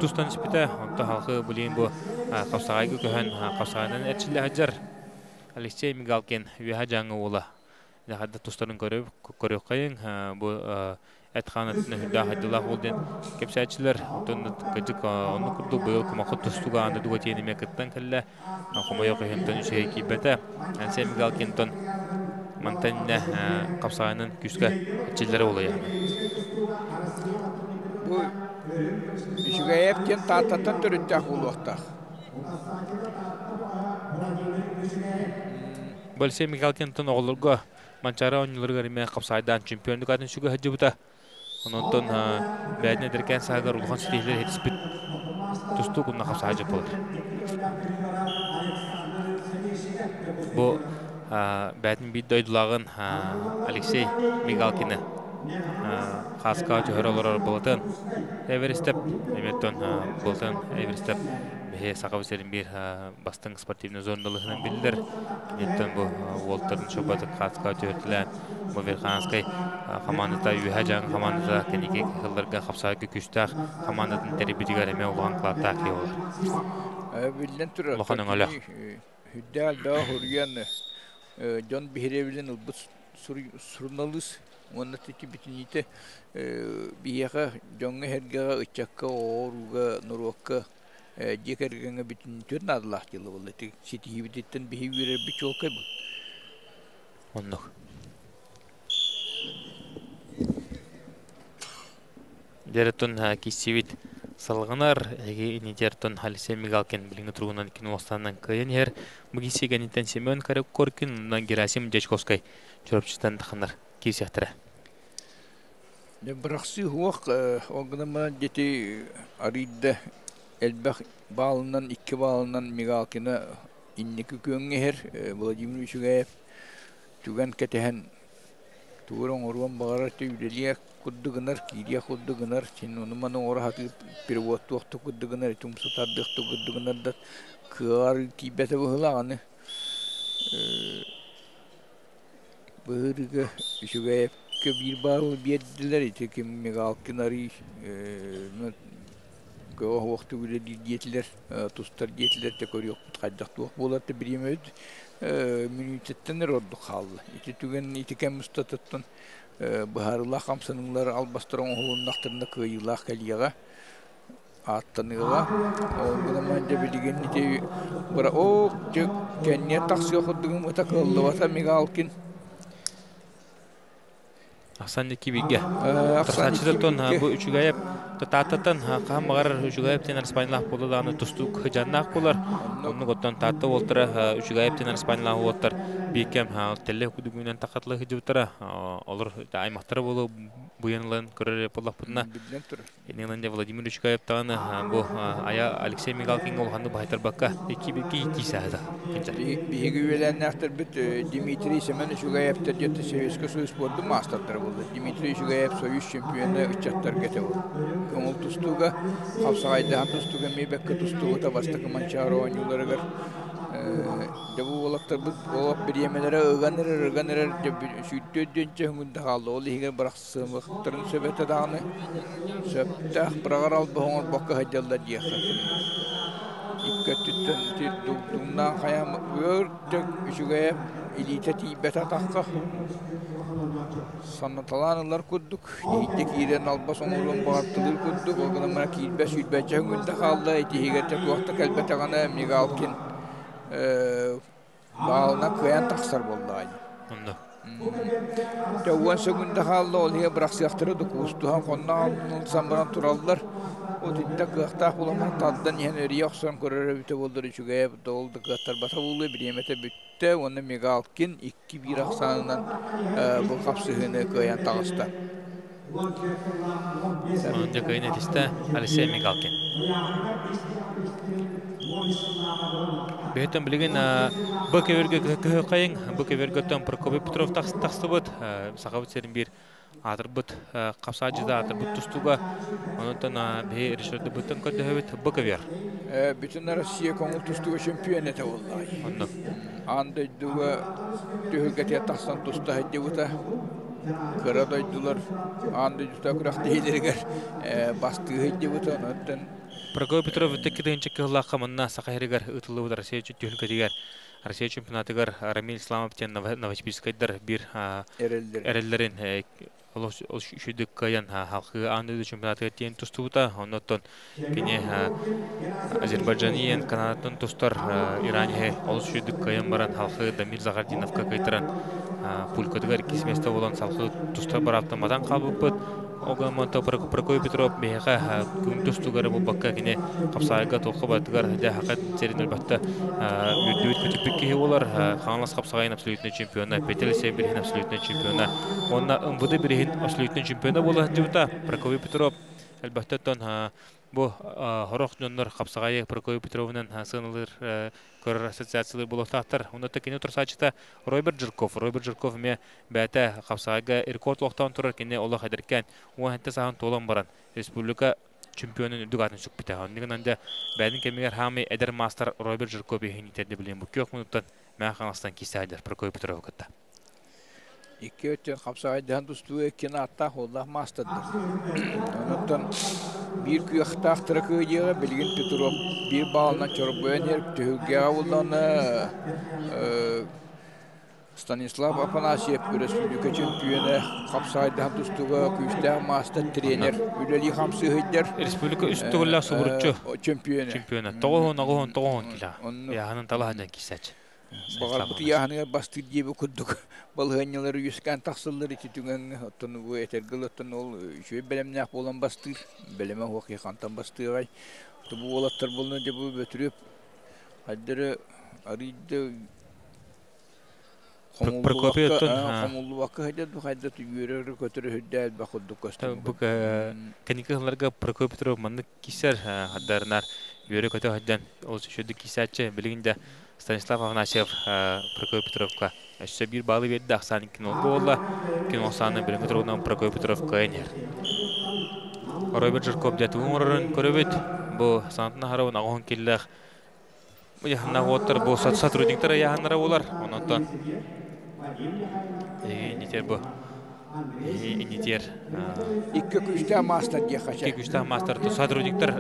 тустан испитэ. Онто халқы билин бу қапсағайгы көһөн қапсағайынан эрчиллэ сылдьар. Алексей Мигалкин үөһэ дьаҥы уола. Хадда тустарын көрүп көрүөххэйиҥ бу эт хаан өттүнэн үрдээх хайдылаах уол диэн кэпсээччилэр. Оттон кырдьык оннук курдук быйыл кумахха тустууга аан дойдуга тиийэн эмиэ кыттан кэллэ. Хомойуох иһин үчүгэй киирбэтэ. Алексей Мигалкинтон мантан иннэ хапсаҕайынан күүскэ эрчиллэрэ буолуо. Бу Үчүгэйэп диэн Тааттаттан төрүттээх буолуохтаах. Алексей Мигалкинтон оҕолорго Манчаары оонньууларыгар эмиэ хапсаайдаан чемпионнук атын сүгэ сылдьыбыта. Онон бэйэтин эдэркээн сааһыгар улахан ситиһиилэри ситиспит тустуук уонна хапсаайдьыт буолар. Бу бэйэтин биир дойдулааҕын Алексей Мигалкины хааска түһэр олорор Былатын Эверестеп, эмиэттэн Былатын Эверестеп биһи Саха сирин биир бастыҥ спортивный зоналыһынан биллэр. Киниттэн бу уолтарын шобатык хааска түһэртилээн бу Верхоянскай командата үөһэ дьаҥ командата кэнники сылларга хапсаайга күүстээх командатын тэрийбитигэр эмиэ улахан кылааттаах киһи буолар. Биллэн турар. Улахан өҥөлөөх. Үрдээл да хуруйан дьон биһирэбилин ылбыт суруналыыс уонна ити бүтүннүүтэ биһиэхэ дьоҥҥо-сэргэҕэ, ыччакка, оҕо-урууга, норуокка дьиэ кэргэҥҥэ бүтүннүүтүгэр наадалаах дьыала буолла. Ити ситиһиибититтэн биһи үөрэрбит чуолкай бу. Оннук. Дьэрэтон киссибит салгынар, эги инитертон Алексей Мигалкин билиҥҥи туругунан кино кыайан иһэр. Бу киссигэнитен Семен Коркин, онон Герасим Дьячковскай Чурапчыттан таханнар киирсиэхтэрэ. Бырахсыы суох, ол гынан баран дьити арыйда элбэх баалынан, 2 баалынан Мигалкина инники күөҥҥэ иһэр. Владимир Үчүгэев түгэн кэтэһэн тугу оҥоруон баҕарар, үлэлиэх курдук гынар, киириэх курдук гынар, син ону маны оҥоро сатыыр, переводтуох курдук гынар, тумсу тардыах курдук гынар да кыаҕар тиийбэтэ быһыылаах Быһыырыга Үчүгэйэпкэ биир баалы биэрдилэр, ити ким Мигалкин арый көҕө уохтук үлэлиир диэтилэр, тустар диэтилэр, те көрүөхпүт хайдах туох буолар да бириэмэбит мүнүүтэттэн эрэ ордук хаалла. Ити түгэн ити кэм устатыттан быһаарыылаах хамсаныылар албастар оҥоһулуннахтарына кыайыылаах кэлиэҕэ. Ааттаныыга. Ол гынан дьэ билигин ити быра оо дьэ кэнниэ тахсыах курдугум ыта кыаллыбата Мигалкин. Ахсан Кибигэ. Тахсааччытыттан бу үчүгэйэп Тааттаттан хаһан баҕарар үчүгэйэп диэн араспаанньалаах буолла даҕаны тустуук дьаннаах буолар. Оннук оттон Таатта уолтара үчүгэйэп диэн араспаанньалаах уолаттар биир кэм тэллэх күдүгүнэн тахатыла сылдьыбыттара. Олор аймахтара буолуо буйан ылан көрөр буоллахпытына. Биллэн турар. Иннинэн Владимир Үчүгэев даҕаны бу айа Алексей Мигалкиҥҥа улаханнык баһыйтарбакка икки икки саһыта. Биһиги үөлээннээхтэрбит Дмитрий Семен Үчүгэевтэр диэт Советский Союз спордун маастардара буолла. Дмитрий Үчүгэев Союз чемпиона ыччаттарга этэ ол. Көҥүл тустууга, хапсаҕайдаһан тустууга эмиэ бэккэ тустубута бастакы Манчаары оонньууларыгар. Дьэ бу уолаттарбыт олох бириэмэлэрэ ыган эрэр, ыган эрэр сүүрдүө диэн чөһүҥүндэ хаалла. Ол иһигэр бырахсыахтарын сөп этэ даҕаны сөптөөх быраҕар албаһы оҥорбокко сылдьаллар диэххэ. Икки өттүттэн ити дугдуҥнаан хайаан өр да үчүгэйэ илиитэ тиийбэтэ атахха санаталаан ылар курдук иһирдьэ киирэн албас оҥоруон баҕартылыыр курдук ол гынан баран киирбэт сүүрбэччэ көҥүлдэ хаалла итиһигэр дьэ туох да кэлбэтэҕинэ Мигалкин Баалынан кыайан тахсар буоллаҕа дии. Онно. Дьэ уон сөкүүндэ хаалла, ол иһэ бырахсыахтара да куустуһан хонно ылсан баран тураллар. Отутта кыахтаах буолан тардан иһэн өрүйэ охсон көрөр эбитэ буоллар үчүгэйэ да ол да кыаттарбата буолуо бириэмэтэ бүттэ уонна Мигалкин 2-1 ахсаанынан бу хапсыһыыны кыайан таҕыста. Онон дьэ кыайан этистэ Алексей Мигалкин. Бэһиттэн билигин Б кэбиргэ кыһыхайын, Б кэбиргэттэн Прокопий Петров тахсыбыт, Сахабыт сирин биир аатырбыт хапсаадьыда аатырбыт тустууга. Онон биһи режиссердыбыттан көрдөһөбүт Б кэбир. Бүтүн Россия көҥүл тустууга чемпион этэ буоллаҕай. Онно. Аан дойдуга түһүлгэтигэр тахсан туста сылдьыбыта. Кыра дойдулар аан дойдута күрэхтэһиилэригэр бастыы сылдьыбыта. Онон Прокопий Петров икки тыһыынча кыһыллаахха манна Саха сиригэр ыытыллыбыт Россия түһүлгэтигэр Россия чемпионатыгар Рамиль Исламов диэн новосибирскайдар биир эрэллэрин олус үчүгдүк кыайан халқы аан дойду чемпионатыгар тиийэн тустубута. Оннуттан кини Азербайджаниен Канадаттан тустар Ираньһы олус үчүгдүк кыайан баран халқы Дамир Захардиновка кыйтаран пулькатыгар иккис место болон салхы тустар бараптаматан хаалбыппыт. Огамонто Прокопий Петров биһиэхэ күн тустугары булбакка кини хапсаайга туохха барытыгар дьэ хакат сирин өлбөттө үрдүбүт көтүппүт киһи буолар. Хаҥалас хапсаҕайын абсолютный чемпиона, Петр Алексеев абсолютный чемпиона. Уонна МВД бириһин абсолютный чемпиона буола сылдьыбыта. Прокопий Петров элбэхтэ бу хорох дьоннор хапсаҕайы Прокопий Петровынан сыаналыыр көрөр ассоциациялар буолуохтаахтар. Онно кини турсааччыта Роберт Жирков. Роберт Жирков эмиэ бэйэтэ хапсаҕайга рекорд олохтоон турар кини олох эдэркээн 17 сааһын туолан баран республика чемпионун үрдүк аатын сүкпүтэ. Оннугунан да бэйэтин кэмигэр хаамай эдэр маастар Роберт Жирков иһин иитэрди билин бу күөх мунуттан Мэҥэ Хаҥаластан киирсээдэр Прокопий Петров кытта. Икки өттүн хапсаҕайдаһан тустуу иккин ааттаах уоллаах маастардар. Онуттан биир кыахтаахтара кыайыаҕа билигин Петров биир баалынан чорбойон иһэр түһүлгэҕэ буллаҕына Станислав Афанасьев өрөспүүбүлүкэ чөмпүйүөнэ хапсаҕайдаһан тустууга күүстээх маастар тренер үлэлии хамсыы сылдьар. Республика үс төгүллээх субуруччу чөмпүйүөнэ. Чемпиона. 99 9 кило. Яһанын талаһан киисээч. Баҕарбыт ыйааһыныгар бастыыр диэби курдук балаһыанньалар үөскээн тахсаллар ити түгэҥҥэ. Оттон бу этэргэ оттон ол үчүгэй бэлэмнээх буолан бастыыр. Бэлэмэ суох киһи хантан бастыаҕай. Бу уолаттар буолла дьэ бу Бөтүрүөп хайдары арыйда Прокопий оттон хомуллубакка сылдьар ду хайда үөрэр көтөр үрдэ элбэх курдук көстөр. Бу кэнники сылларга Прокопий Петров маннык киирсэр хардарынар үөрэ-көтө сылдьан ол үчүгдүк киирсээччи билигин да Станислав Афанасьев Прокопий Петровка өссө биир баалы биэрдэ ахсаан кинолго буолла. Кино ахсааны билиҥҥи туругунан Прокопий Петров кыайан иһэр. Роберт Жирков дьэ тугу оҥорорун көрөбүт. Бу санатын аһарабын аҕыһын киллээх ыйаһыннаах уоттар бу сотрудниктар ыйааһыннара буолар. Онон инитер бу инитер икки күүстээх маастар диэххэ икки күүстээх маастар сотрудниктар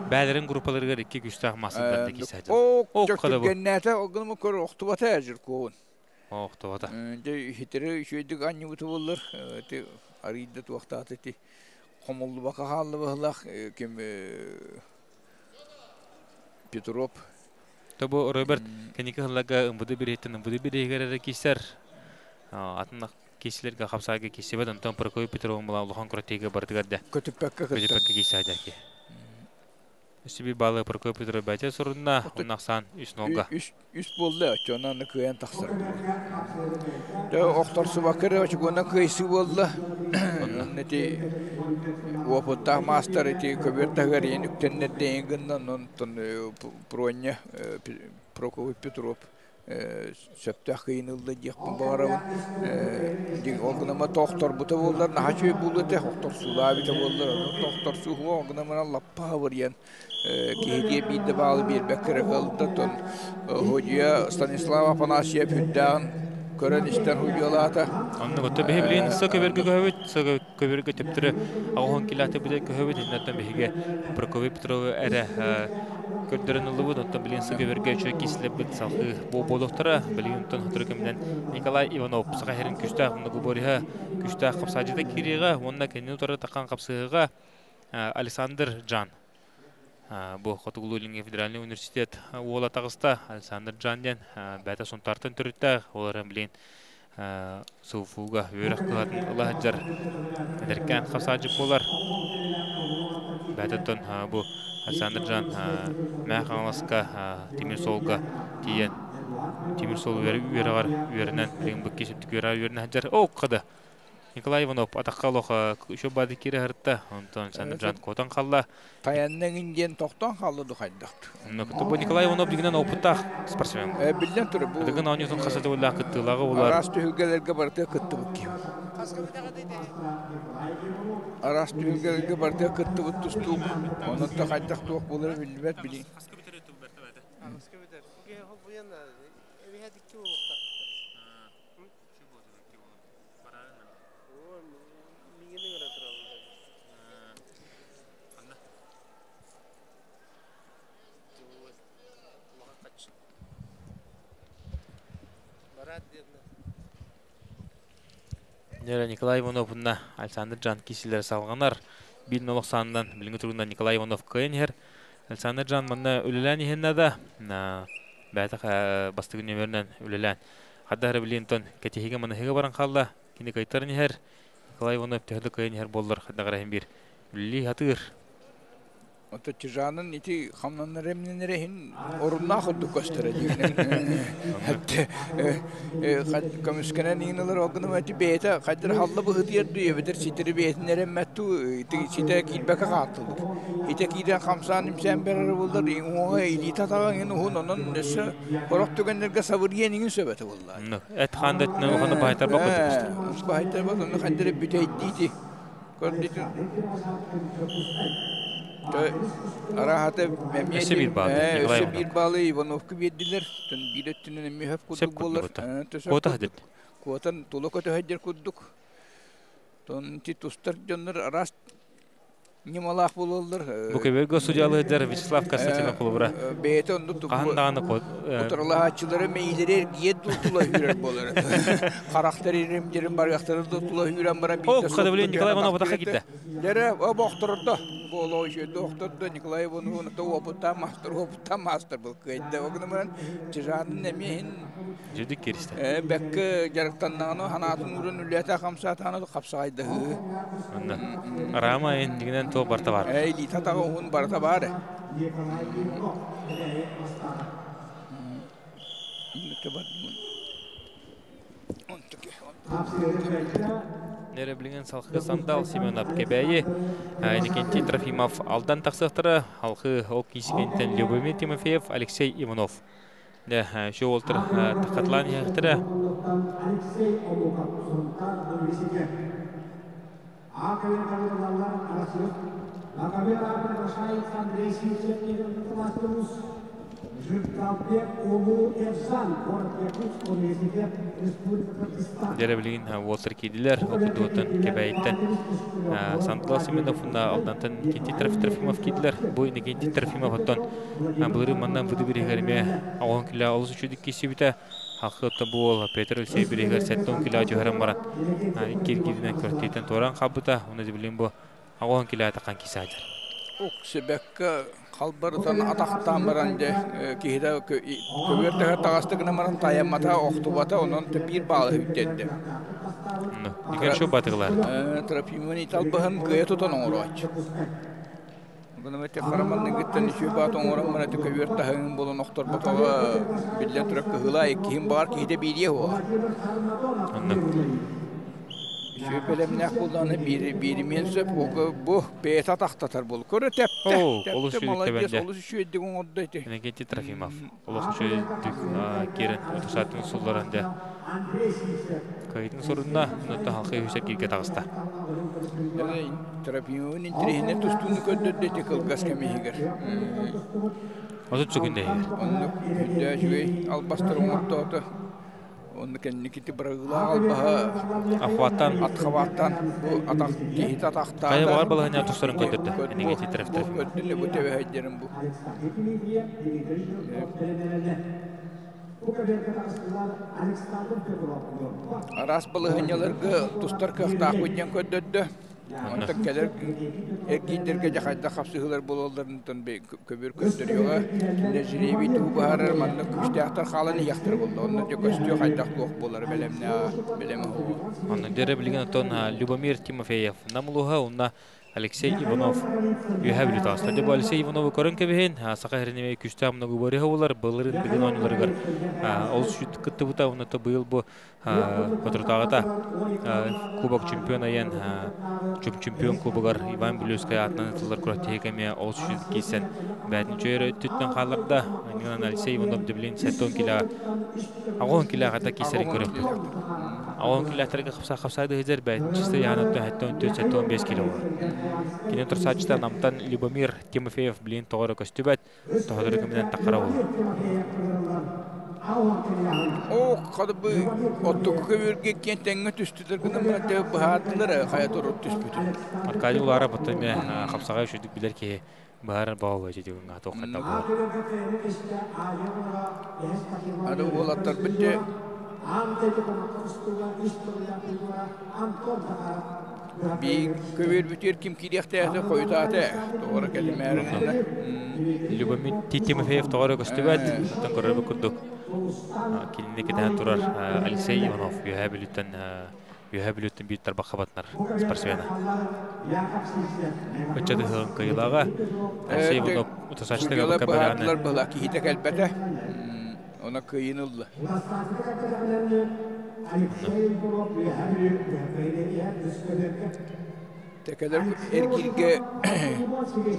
бээлэрин группаларыгар икки күүстээх маастардар киирсээччи. О, түргэннээтэ ол гынан көр охтубата Жирковун. Охтубата. Дьэ хитире үчүгэйдик анньыбыта буоллар, арыйда туохтаата ити. Хомуллубакка хаалла быһыылаах ким Петров. Тобу Роберт кэнники сылларга ымбыды бириһиттэн ымбыды бириһигэр эрэ киирсэр. Атын киирсилэргэ хапсаайга киирсибэт, онтон Прокопий Петров улахан күрэхтэһиигэ барытыгар да көтүппэккэ көтүппэккэ киирсээдьээки. Үс bir балы Прокопий Петров бәйте сурунна, оннан ахсаан үс нолга. Үс буолла, оччоҕуна аны кыайан тахсар буолла. Дьэ, охторсубакка эрэ очукуонан кыайсыы буолла. Онно ити уопуттаах маастар ити көбүөр таһыгар ийэн үктэннэрдэ ийэн гынна, онтон Проня Прокопий Петров сөптөөх кыйын ылла диэхпин баҕарабын. Ол гынан тохторбута буоллар, наһаа үчүгэй буолуо этэ, охторсуулаабыта эбитэ буоллар, тохторсуу ол гынан баран лаппа хабырыйан киһитиэ биир да баалы биэрбэккэ эрэ кыалта. Оттон судьуйа Станислав Афанасьев үрдээҕин көрөн-истэн судьуйалаата. Оннук отто биһи билигин сы көбөргө көһөбүт, сы көбөргө төптөрү аҕыһын килааты бile көһөбүт, иннаттан биһиги Прокопий Петровы эрэ көрдөрөн ыллыбыт, онтон билигин сы көбөргө үчүгэй киислэрбит салгыы буолуохтара. Билигин онтон сотору кэминэн Николай Иванов саха сирин күүстээх многоборьеһа, күүстээх хапсаадьыта киириэҕэ уонна кинини утары таххан хапсыһыыга Александр Джан. Бу Хотугулуу-Илиҥҥи федеральнай университет уола таҕыста. Александр Джан диэн бэйэтэ Сунтаартан төрүттээх, ол эрэн билигин СУФУга үөрэх кыһатын ыла сылдьар эдэркээн хапсаадьык буолар. Бэйэтэ бу Александр Джан Мэҥэ Хаҥаласка тимир суолга тиийэн тимир суол үөрэҕэр үөрэнэн билигин бу икки сүрдүк үөрэҕэр үөрэнэ сылдьар. Оо, хада! Николай Иванов атахха олох үчүгэй баады киирэ сырытта. Онтон Александр куотан хаалла. Тайанна диэн тохтоон хаалла ду хайдах. Бу Николай Иванов дигинен опыттаах спортсмен. Биллэн турар бу. Дыгын оонньуутун хас төгүллээх кыттыылааҕы булар. Араас түһүлгэлэргэ барыта кыттыбыт киһи. Араас түһүлгэлэргэ барыта кыттыбыт тустуук. Онон да хайдах туох буолара биллибэт билин. Нера Николай Иванов уонна Александр Жан киисилэр салҕанар. Биир нолох саанынан билиҥҥи туругунан Николай Иванов кыайан иһэр. Александр Жан манна үлэлээн иһиннэ да, бэйэтэ бастакы нүөмэринэн үлэлээн Хадда эрэ билиэнтэн кэтиһигэ маныһыга баран хаалла. Кини кыайтаран иһэр. Николай Иванов төһө да кыайан иһэр буоллар, хайдах эрэ иһин биир үлэлии сатыыр. Ото Чжанын ити хамнанар эмнэнэрэ иһин оруннаах курдук көстөрө диигинэн. Көмүскэнэн иһин ылар ол гынан ити бэйэтэ хайдах халла быһыытыйар дуу эбэтэр ситэри бэйэтин эрэммэт дуу ситэ киирбэккэ хаалтылар. Итэ киирэн хамсаан имсээн берер буоллар уҥуоҕа илиитэ атаҕа иҥин уһун онон өссө Сорох түгэннэргэ сабырыйан иҥин сөп этэ буоллаа. Эт хаан да өттүнэн улаханнык баһайтарбат курдук. Баһайтарбат онно хайдары бүтэйдиити. Көрдүтүн. Араһата Өссө биир баалы. Өссө биир баалы Ивановка биэрдилэр. Биир өттүнэн эмиэ хөп курдук буолар. Куота хадит. Куотан тула көтөһөйдер курдук. Тон тустар дьоннор араас ньымалаах буолаллар. Бу көбөлгө судьялыырдар Вячеслав Константинов холобура. Бэйэтэ оннук Хаһан даҕаны утарылаһааччылары мэйиилэри эргийэ тула үүрэр буолар. Харахтар иримдерин барыахтары тула үүрэн баран биирдэ О, Николай Иванов батаха киирдэ. Дэрэ, охтордо. Буолуо үчүгэй охтордо Николай Иванов опыттаах мастер, опыттаах мастер был кыайда. Ол гынан баран Чижанын эмиэ иһин Дьүдүк киристэ. Бэккэ дьарыктаннаҕына санаатын ууран үлэлэтэ хамсаатаҕына хапсаҕайдаһыы. Онно. Рама иннигинэн туох барыта баар. Илиитэ атаҕа уһун барыта баар. Нэрэ билигин салхы Сандал Семенов Кэбээйи, Иннокентий Трофимов Алдан тахсыахтара, Алхы ол киисикэнтэн Любомир Тимофеев, Алексей Иванов. Дьэ, үчүгэй уолтар хатылаан иһиэхтэрэ. Дьэ, билигин уолтар киирдилэр. Ол курдугуттан Кэбээйиттэн Сандал Семенов уонна Алдантан Никитий Трофимов киирдилэр. Бу Никитий Трофимов оттон Былырыын манна МВД бирииһигэр эмиэ оҕон килэ олус үчүгэй киирсибитэ. Халкы бу уол Петр Алексей бирииһигэр 70 кило түһэрэн баран икки эргииринэн көртиитэн туораан хаалбыта. Уонна билигин бу Ағуан киле атақан кисадыр. Уксебекке халбарытан атахтаан баран дьэ киһитэ көбүөр төһө таҕасты гына баран тайаммата охтубата онон биир баалы үттэрдэ. Икер шо батыглар. Трофимовын италбаһын кыйа тутан оҥорооччу. Гына те хараманныгыттан үчү баат оҥорон баран көбүөр таһыҥ болон охторботоҕо биллэн турар кыһыла иккиһин баар киһитэ биириэ хуа. Үчүгэй бэлэмнээх буоллаҕына биэримиэн сөп. Бу бэйэтэ атахтатар буол. Көрө тэптэ. Олус Тэптэ молодец, олус үчүгэйдик оҥордо ити. Иннокентий Трофимов. Олус үчүгэйдик киирэн утусаатын сулларан дэ. Кыайтын сурунна, онуттан халқы үһүсэр кииргэ таҕыста. Трофимовын интириэһинэй тустууну көрдөрдө ити кылгас кэм иһигэр. 30 секунда иһигэр. Оннук үрдээ үчүгэй албастар оҥортоото. Онно кэнникити бырагыылаах албаһа Ахваттан атхабааттан бу атах киһитэ атахтаата. Хайа баҕар балаһыня тустарын көрдөрдө. Энигити бу көрдүнэ бу тэбэһэйдэрин бу. Араас балаһынньаларга тустар кыахтаахпыт диэн көрдөрдө. Онтон кэлэр эргиирдэргэ дьэ хайдах хапсыһыылар буолалларыттан көбүр көрдөрүөҕэ. Кинилэр жребий тугу быһаарар маннык күүстээхтэр хаалан иһиэхтэрэ буолла. Онно дьэ көстүө хайдах туох буолара бэлэмнээ бэлэм оһуо. Онно дьэрэ билигин оттон Любомир Тимофеев Нам улууһа уонна Алексей Иванов үөһэ Бүлүү таҕыста. Дьэ бу Алексей Ивановы көрөн кэбиһин, Саха сирин күүстээх много барыһа буолар, былырын Дыгын оонньууларыгар ол кыттыбыта, уонна быйыл бу Соторутааҕыта Кубок чемпион айан чемпион кубогар Иван Блюскай аатынан ыытыллар күрэхтэһии кэмэ олус үчүгэй киирсэн бэйэтин үчүгэй эрэ өттүттэн хаалларда. Иннинэн Алексей Иванов Деблин 70 килоҕа 80 килоҕа хата киирсэрин көрүөхпүт. 80 килоҕа хапса хапсаады сылдьар бэйэтин чисто яһаныттан 74-75 кило буолар. Кини турсааччыта Намтан Любомир Тимофеев билин тоҕо эрэ көстүбэт. Тоһодору кэминэн тахара буолар. Оо, хадыбы оттуку көбүөргэ киэн тэҥҥэ түстүлэр гынан баран быһаардылар хайа турар түспүтүн. Аркадий Улара бутта эмиэ хапсаҕай үчүгдүк билэр киһи быһаарар баҕа дьиҥ туох хайдах буолар. Аны уолаттарбыт дьэ Биир көбүөрбүтүгэр ким киириэхтээхтэ хойутаата тоҕо кэлимээрин Любомир Тимофеев тоҕо эрэ көстүбэт. Оттон көрөрбүт курдук кинини кэтэһэн турар Алексей Иванов Үөһээ Бүлүүттэн Үөһээ Бүлүүттэн биир тарбахха батынар спортсмена. Ыччат ыһыаҕын кыайыылааҕа Алексей Иванов утасааччытыгар Судьялар быһаардылар быһыла киһитэ кэлбэтэ. Она кыайын ылла. Тэкэлэр эргииргэ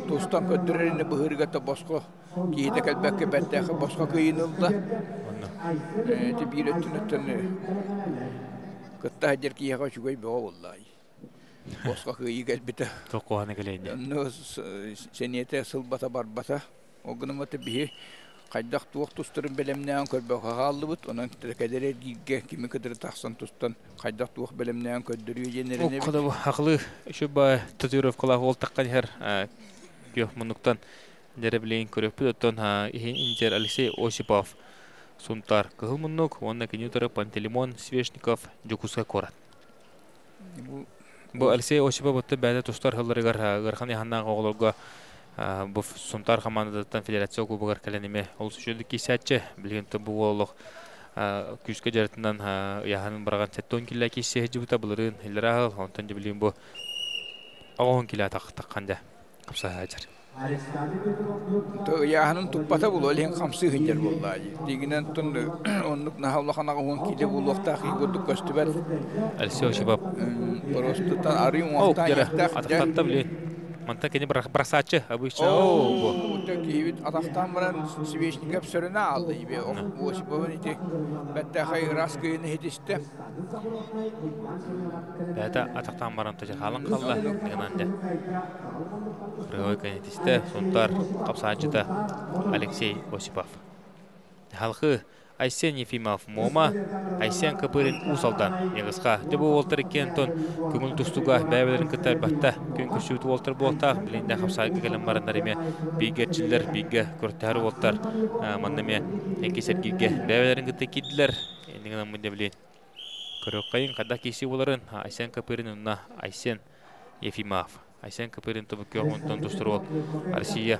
тустан көрдөрөр инни быһыырга да босхо киһитэ кэлбэккэ бэртээхэ босхо кыайын ылла. Ити биир өттүнүттэн кытта сылдьар киһиэхэ үчүгэй бөҕө буолла. Босхо кыайыы кэлбитэ. Токуоһаны кэлэйдэ. Онно сэниэтэ сылбата барбата. Ол гынан биһи хайдах туох тустарын бэлэмнээн көрбөккө хааллыбыт. Онон кэлэр эргииргэ кими кытары тахсан тустан хайдах туох бэлэмнээн көрдөрүө диэн эрэнэбит. Уккада хақылы шуба татуировкалаах ол таққан иһэр күөх муннуктан дьэрэ билигин көрөппүт. Оттон иһин инженер Алексей Осипов Сунтар кыһыл муннук уонна кини утары Пантелеймон Свешников Дьокуускай куорат. Бу Алексей Осипов оттон бэйэтэ тустар сылларыгар ыарахан ыйааһыннаах оҕолорго бу Сунтаар хамаандатыттан федерация кубогар кэлэн эмиэ олус үчүгэйдик киирсээччи. Билигин бу уол олох күүскэ дьарытынан ыйааһынын быраҕан 70 кило киирсэ сылдьыбыта былырыын иллэрээ сыл. Онтон дьэ билигин бу 90 кило таххан дьэ хапсаһа сылдьар. Ыйааһынын туппата буолуо, ол иһин хамсыы сылдьар буоллаа дии. Дигинэн оттон оннук наһаа улахан аҕыс киилэ буолуохтаах киһи курдук көстүбэт. Алексей Осипов. Просто арыы уҥуохтаах иэхтээх. Атахтатта блин. Манта кини бросаччы обычно. Оо, киһибит атахтаан баран Свечников сөрүнэ аалла ибе. Осиповын ити бэттээхэй ыраас кыйыны хитистэ. Бэйэтэ атахтаан баран тожа хаалан хаалла. Гынан дьэ. Кыргый кэнэтистэ Сунтаар хапсааччыта Алексей Осипов. Халқы Айсен Ефимов Муома, Айсен Копырин Уус Алдан Ньыгыска. Дьэ бу уолтар иккиэн тон көҥүл тустууга бэйэ-бэйэлэрин кытта элбэхтэ күн көрсүбүт уолтар буолтаах. Билигин хапсаайга кэлэн бараннар эмиэ бииргэ эрчиллэр, бииргэ күрэхтэһэр уолтар манна эмиэ иккис эргииргэ бэйэ-бэйэлэрин кытта киирдилэр. Иннин гынан дьэ билигин көрүөххэйин хайдах киирсии буоларын Айсен Копырин уонна Айсен Ефимов. Айсен Копырин тобуккө онтон тустар Россия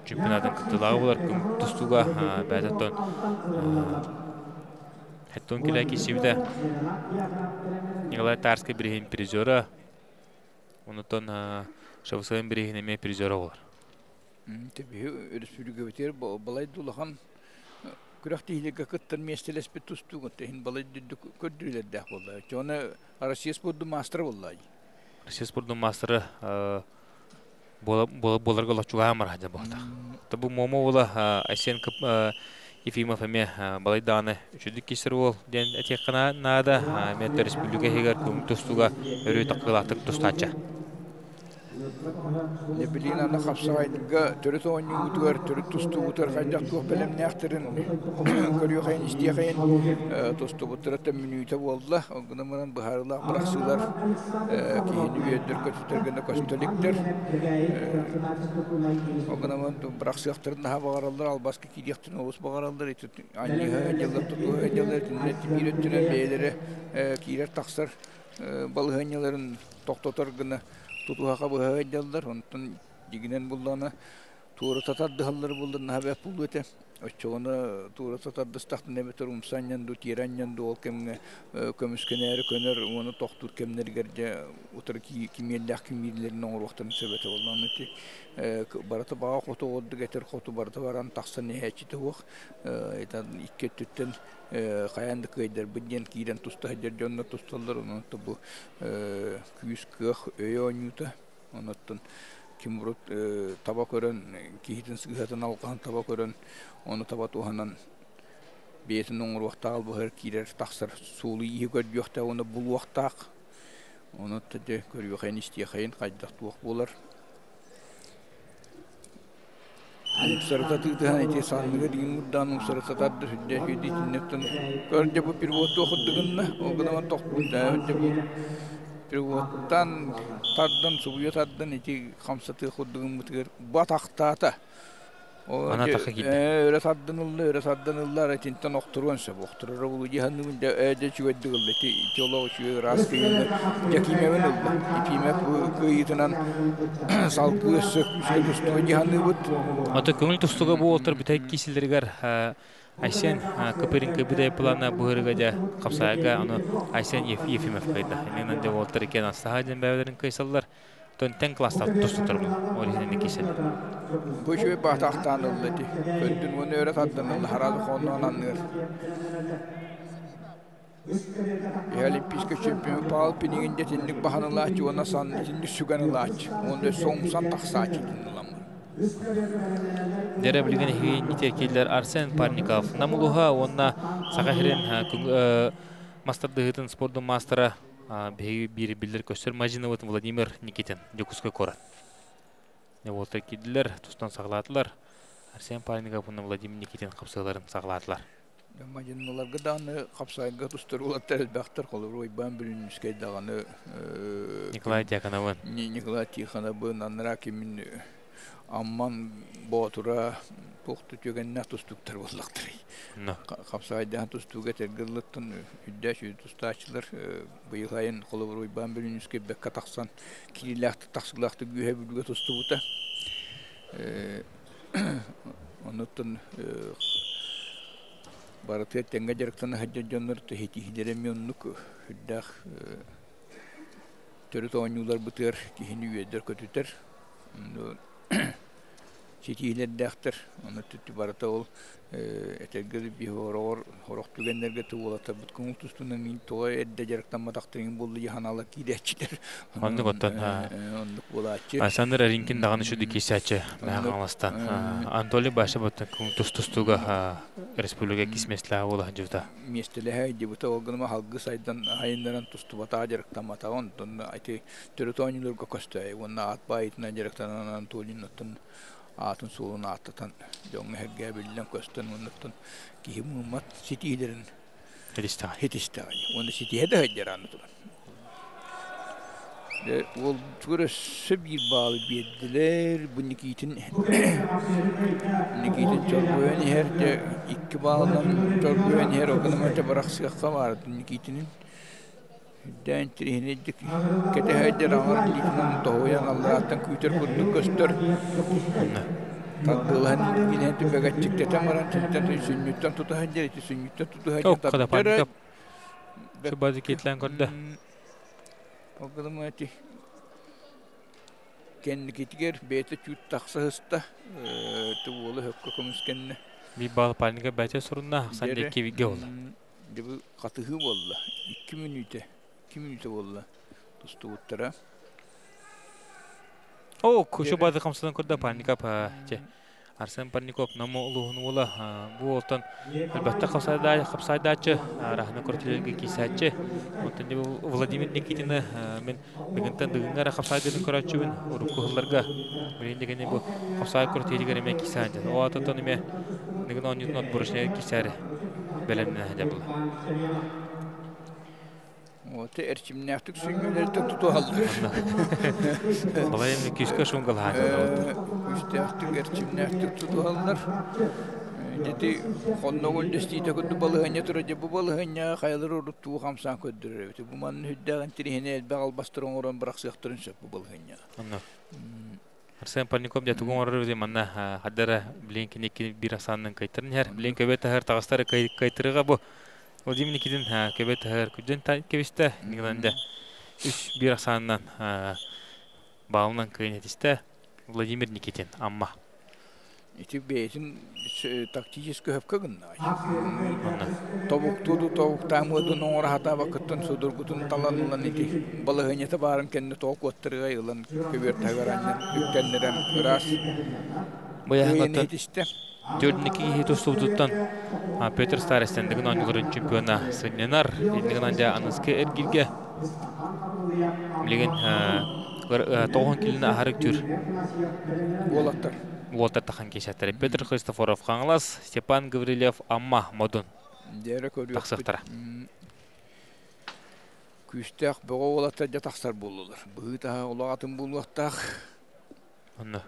чемпионатын кыттыылааҕа буолар тустууга бэйэтиттэн Хеттон килэ киирсибитэ. Николай Тарский бирииһин призера. Онтон Шавсайын бирииһин эмиэ призера болар. Тэбиһи өрөспүүбүлүкэбитигэр балай улахан күрэхтэһиилэргэ кыттан миэстэлэспит тустуугун иһин балай көрдөрүүлэрдээх буолла. Чоны Россия спордун маастара буолла. Россия спордун маастара буоларга олоччугаан бараһа буолта. Бу Момо була Айсен Ефимов эмиэ балайдааны үчүдүк кисер уол диэн этиэххэ наада. Эмиэ республика иһигэр көҥүл тустууга өрүү таккылаахтык тустааччы. Билигин аны хапсаҕайга төрүт оонньуубутугар, төрүт тустуубутугар хайдах туох бэлэмнээхтэрин көрүөхэйин, истиэхэйин тустубуттара мүнүүтэ буолла. Ол гынан баран быһаарыылаах бырахсыылар киһини үөрдэр көтүтэр гына көстө иликтэр. Ол гынан баран бырахсыахтарын наһаа баҕараллар, албаска киириэхтэрин олус баҕараллар. Анньыһа дьыллар, тутуһа дьыллар итиннэ биир өттүнэн бэйэлэрэ киирэр тахсар балаһыанньаларын тохтотор гына тутуһаха быһа дьаллар, онтон дьигинэн буллаҕына туора татардыһаллар буллар наһаа бэрт буолуо этэ. Оччоҕуна туора татардыстахтына эбэтэр умса анньан дуу, тиэрэ анньан дуу ол кэмҥэ көмүскэнээри көнөр уонна тохтуур кэмнэригэр дьэ утары кимиэллээх кимиилэрин оҥоруохтарын сөп этэ. Онон ити барыта баҕа хоту ордук этэр хоту барыта баран тахсан иһээччитэ суох. Икки өттүттэн хайаан да кыайдарбыт диэн киирэн туста сылдьар дьоннор тусталлар. Онон бу күүс-кыах өй оонньуута. Онуттан ким урут таба көрөн, киһитин сыыһатын алҕаһын таба көрөн, ону таба туһанан бэйэтин оҥоруохтаах албаһыгар киирэр тахсар суолу ииһи көрдүөхтээх уонна булуохтаах. Ону дьэ көрүөхэйин, истиэхэйин хайдах туох буолар. Умсарыта тыытыһан ити санныга дигин мурдаан умсарыта тарда сүрдээх үөдүйтиннэттэн көрдө бу переводтуох курдугунна ол гынан тохтууда бу переводтан тардан субуйа тардан ити хамсатыах курдугуммутугар батахтаата. Өрө тардан ылла, өрө тардан ылла, итинтэн охторуон сөп. Охтороро булу дьаһанныбын дьэ дьэ үчүгэйдик ылла. Ити ити олох үчүгэй ыраас кыйыыны Дьэкиимэбин ылла. Епимэп кыайыытынан салгыы өссө күүскэ тустууга дьаһанныбыт. Ото көҥүл тустууга бу уолтар бүтэһик киисилэригэр Айсен Копырин кыйбыдай плана быһырыга дьэ хапсаайга ону Айсен Ефимов кыйда. Иннинэн дьэ уолтар иккиэн астаһа диэн бэйэлэрин кыйсаллар. Тон класста тустутар бу. Ол иһин кисел. Бу үчүгэй баатаахтаан ылла ити. Көнтүн уонна өрө тардан ылла хараады хоонноон анныыр. Олимпийскай чемпион Павел Пинигин дэтинник баһан ылааччы уонна сан итинник сүгэн ылааччы. Уонна соҥсан тахсааччы итинник ыламмын. Дэрэ билигин иһи Арсен Парников Намулуха уонна Саха сирин мастардыһытын спордун мастера биһиги биир биллэр көстөр мажиноват Владимир Никитин Дьокуускай куорат. Уолтар киирдилэр, тустан саҕалаатылар. Арсен Парников уонна Владимир Никитин хапсыаларын саҕалаатылар. Мадьыныларга даҕаны хапсаайга тустар уолаттар элбэхтэр. Холобур, Уйбаан Бүлүнүскэй даҕаны Николай Дьяконовын. Николай Тихоновын, анараа кимин Амман Боотура туохту түгэннээх тустууктар буоллахтарый. Хапсаайдаан тустууга этэргэ үрдээ сүүр тустааччылар быйыл айын холобур Уйбаан Бүлүнүскэй бэккэ тахсан киирилээхтик тахсыылаахтык үөһэ бүлүүгэ тустубута. Онуттан барытыгар тэҥҥэ дьарыктана сылдьар дьоннор тэһитиһилэрэ эмиэ оннук үрдээх төрүт оонньууларбытыгар киһини үөрдэр көтүтэр. Ситиилэрдээхтэр. Ону түттү барыта ол этэргэ биһи хороҕор хорох түгэннэргэ туолатарбыт көҥүл тустунан мин тоҕо эрдэ дьарыктамматахтарын буолла дьаһанаалар киирээччилэр. Оннук оттон оннук буолааччы. Александр Аринкин даҕаны сүдү киирсээччи Мэхэ Анатолий Башев оттон көҥүл тустууга республика иккис миэстэлээх буола сылдьыбыта. Миэстэлэһэ дьыбыта ол гыныма халгы сайдан айыннаран тустубатаа дьарыктамматаҕа онтон ити төрүт оонньууларга көстөөйү уонна аат баайытынан дьарыктанан Анатолий оттон аатын суолун ааттатан дьоҥҥо эргэ биллэн көстөн оннуттан киһи мууммат ситиилэрин хитистэҕэ уонна ситиһэ да сылдьар аны туран. Ол өссө биир баалы биэрдилэр. Бу Никитин Никитин чорбойон иһэр дьэ икки баалынан чорбойон иһэр ол гынан баран барахсыахха баар Никитинин. Үрдээн тириһинэйдик кэтэһэйдэр аҥар илиитинэн тоһуйан алларааттан күүтэр курдук көстөр. Тардыалаһан илиһэн түбэгэччиктэтэн баран синтэн сүнньүттэн тутуһан дьэр ити сүнньүттэн тутуһан тардары Субазы кетлэн көрдө. Ол гынан ити кэнникитигэр бэйэтэ чүүт тахса сыста уолу өккө көмүскэннэ. Би бал паника бәте сурунна сан декки вигге болла. Дьэ бу хатыһыы буолла. 2 мүнүүтэ. 2 мүнүүтэ буолла тустубуттара. О, кушу бады хамсадан көрдө Парников че. Арсен Парников намо улуһун уола бу уолтан элбэхтэ хапсайдааччы раһына көртүлэргэ киисээччи. Онтон Владимир Никитины мен дыгынтан дыгыҥҥа эрэ хапсайдыырын көрөөччүбүн урукку сылларга билигин дэгини бу хапсаай көртүлэригэр эмиэ киисээн О ататтан эмиэ дыгын оонньуутун отборочнай киисээри бэлэмнэнэ сылдьар Оте эрчимнээхтик сүнньүлэриттэн тутуһаллар. Балай эми күүскэ шунгалаһаан Күүстээхтик эрчимнээхтик тутуһаллар. Дити хонногун дэстиитэ курдук балаһыанньа турар дьэ бу балаһыанньаҕа хайалар урут тугу хамсаан көрдөрөр эбит. Бу манна үрдээх интириэһинэй элбэх албастары оҥорон бырахсыахтарын сөп бу балаһыанньаҕа. Онно. Арсен Парников дьэ тугу оҥорор эбитий манна хардара билин кини биир ахсаанынан кыайтаран иһэр. Билин көбө таһар таҕыстары кыайтарыга бу Владимир Никитин көбө таһар күдьэн кэбистэ. Нигынан дьэ үс биир ахсаанынан баалынан кыайан этистэ. Владимир Никитин Амма. Ити бэйэтин тактически өһөпкө гынна. Тобуктууду тобуктаамыадын оҥоро сатаабаккыттан судургутун талан ылан ити балаһыанньата баарын кэннэ тоҕо куоттарыга ылан көбүөр таһыгар анньан үктэннэрэн ыраас Быйаһыҥҥыттан Төрдүники киһи тустубутуттан Петр Старостин дыгын оонньууларын чемпиона сынньанар. Иннигинэн дьэ аныскы эргилгэ билигин тоҕуһун килини аһары үктүүр. Уолаттар. Уолаттар тахан киэсэттэр. Петр Христофоров Хаҥалас, Степан Гаврильев Амма Модун тахсыахтара. Күүстээх бөҕө уолаттар дьэ тахсар буоллулар. Быһыы-таһаа олох атын буолуохтаах. Онно.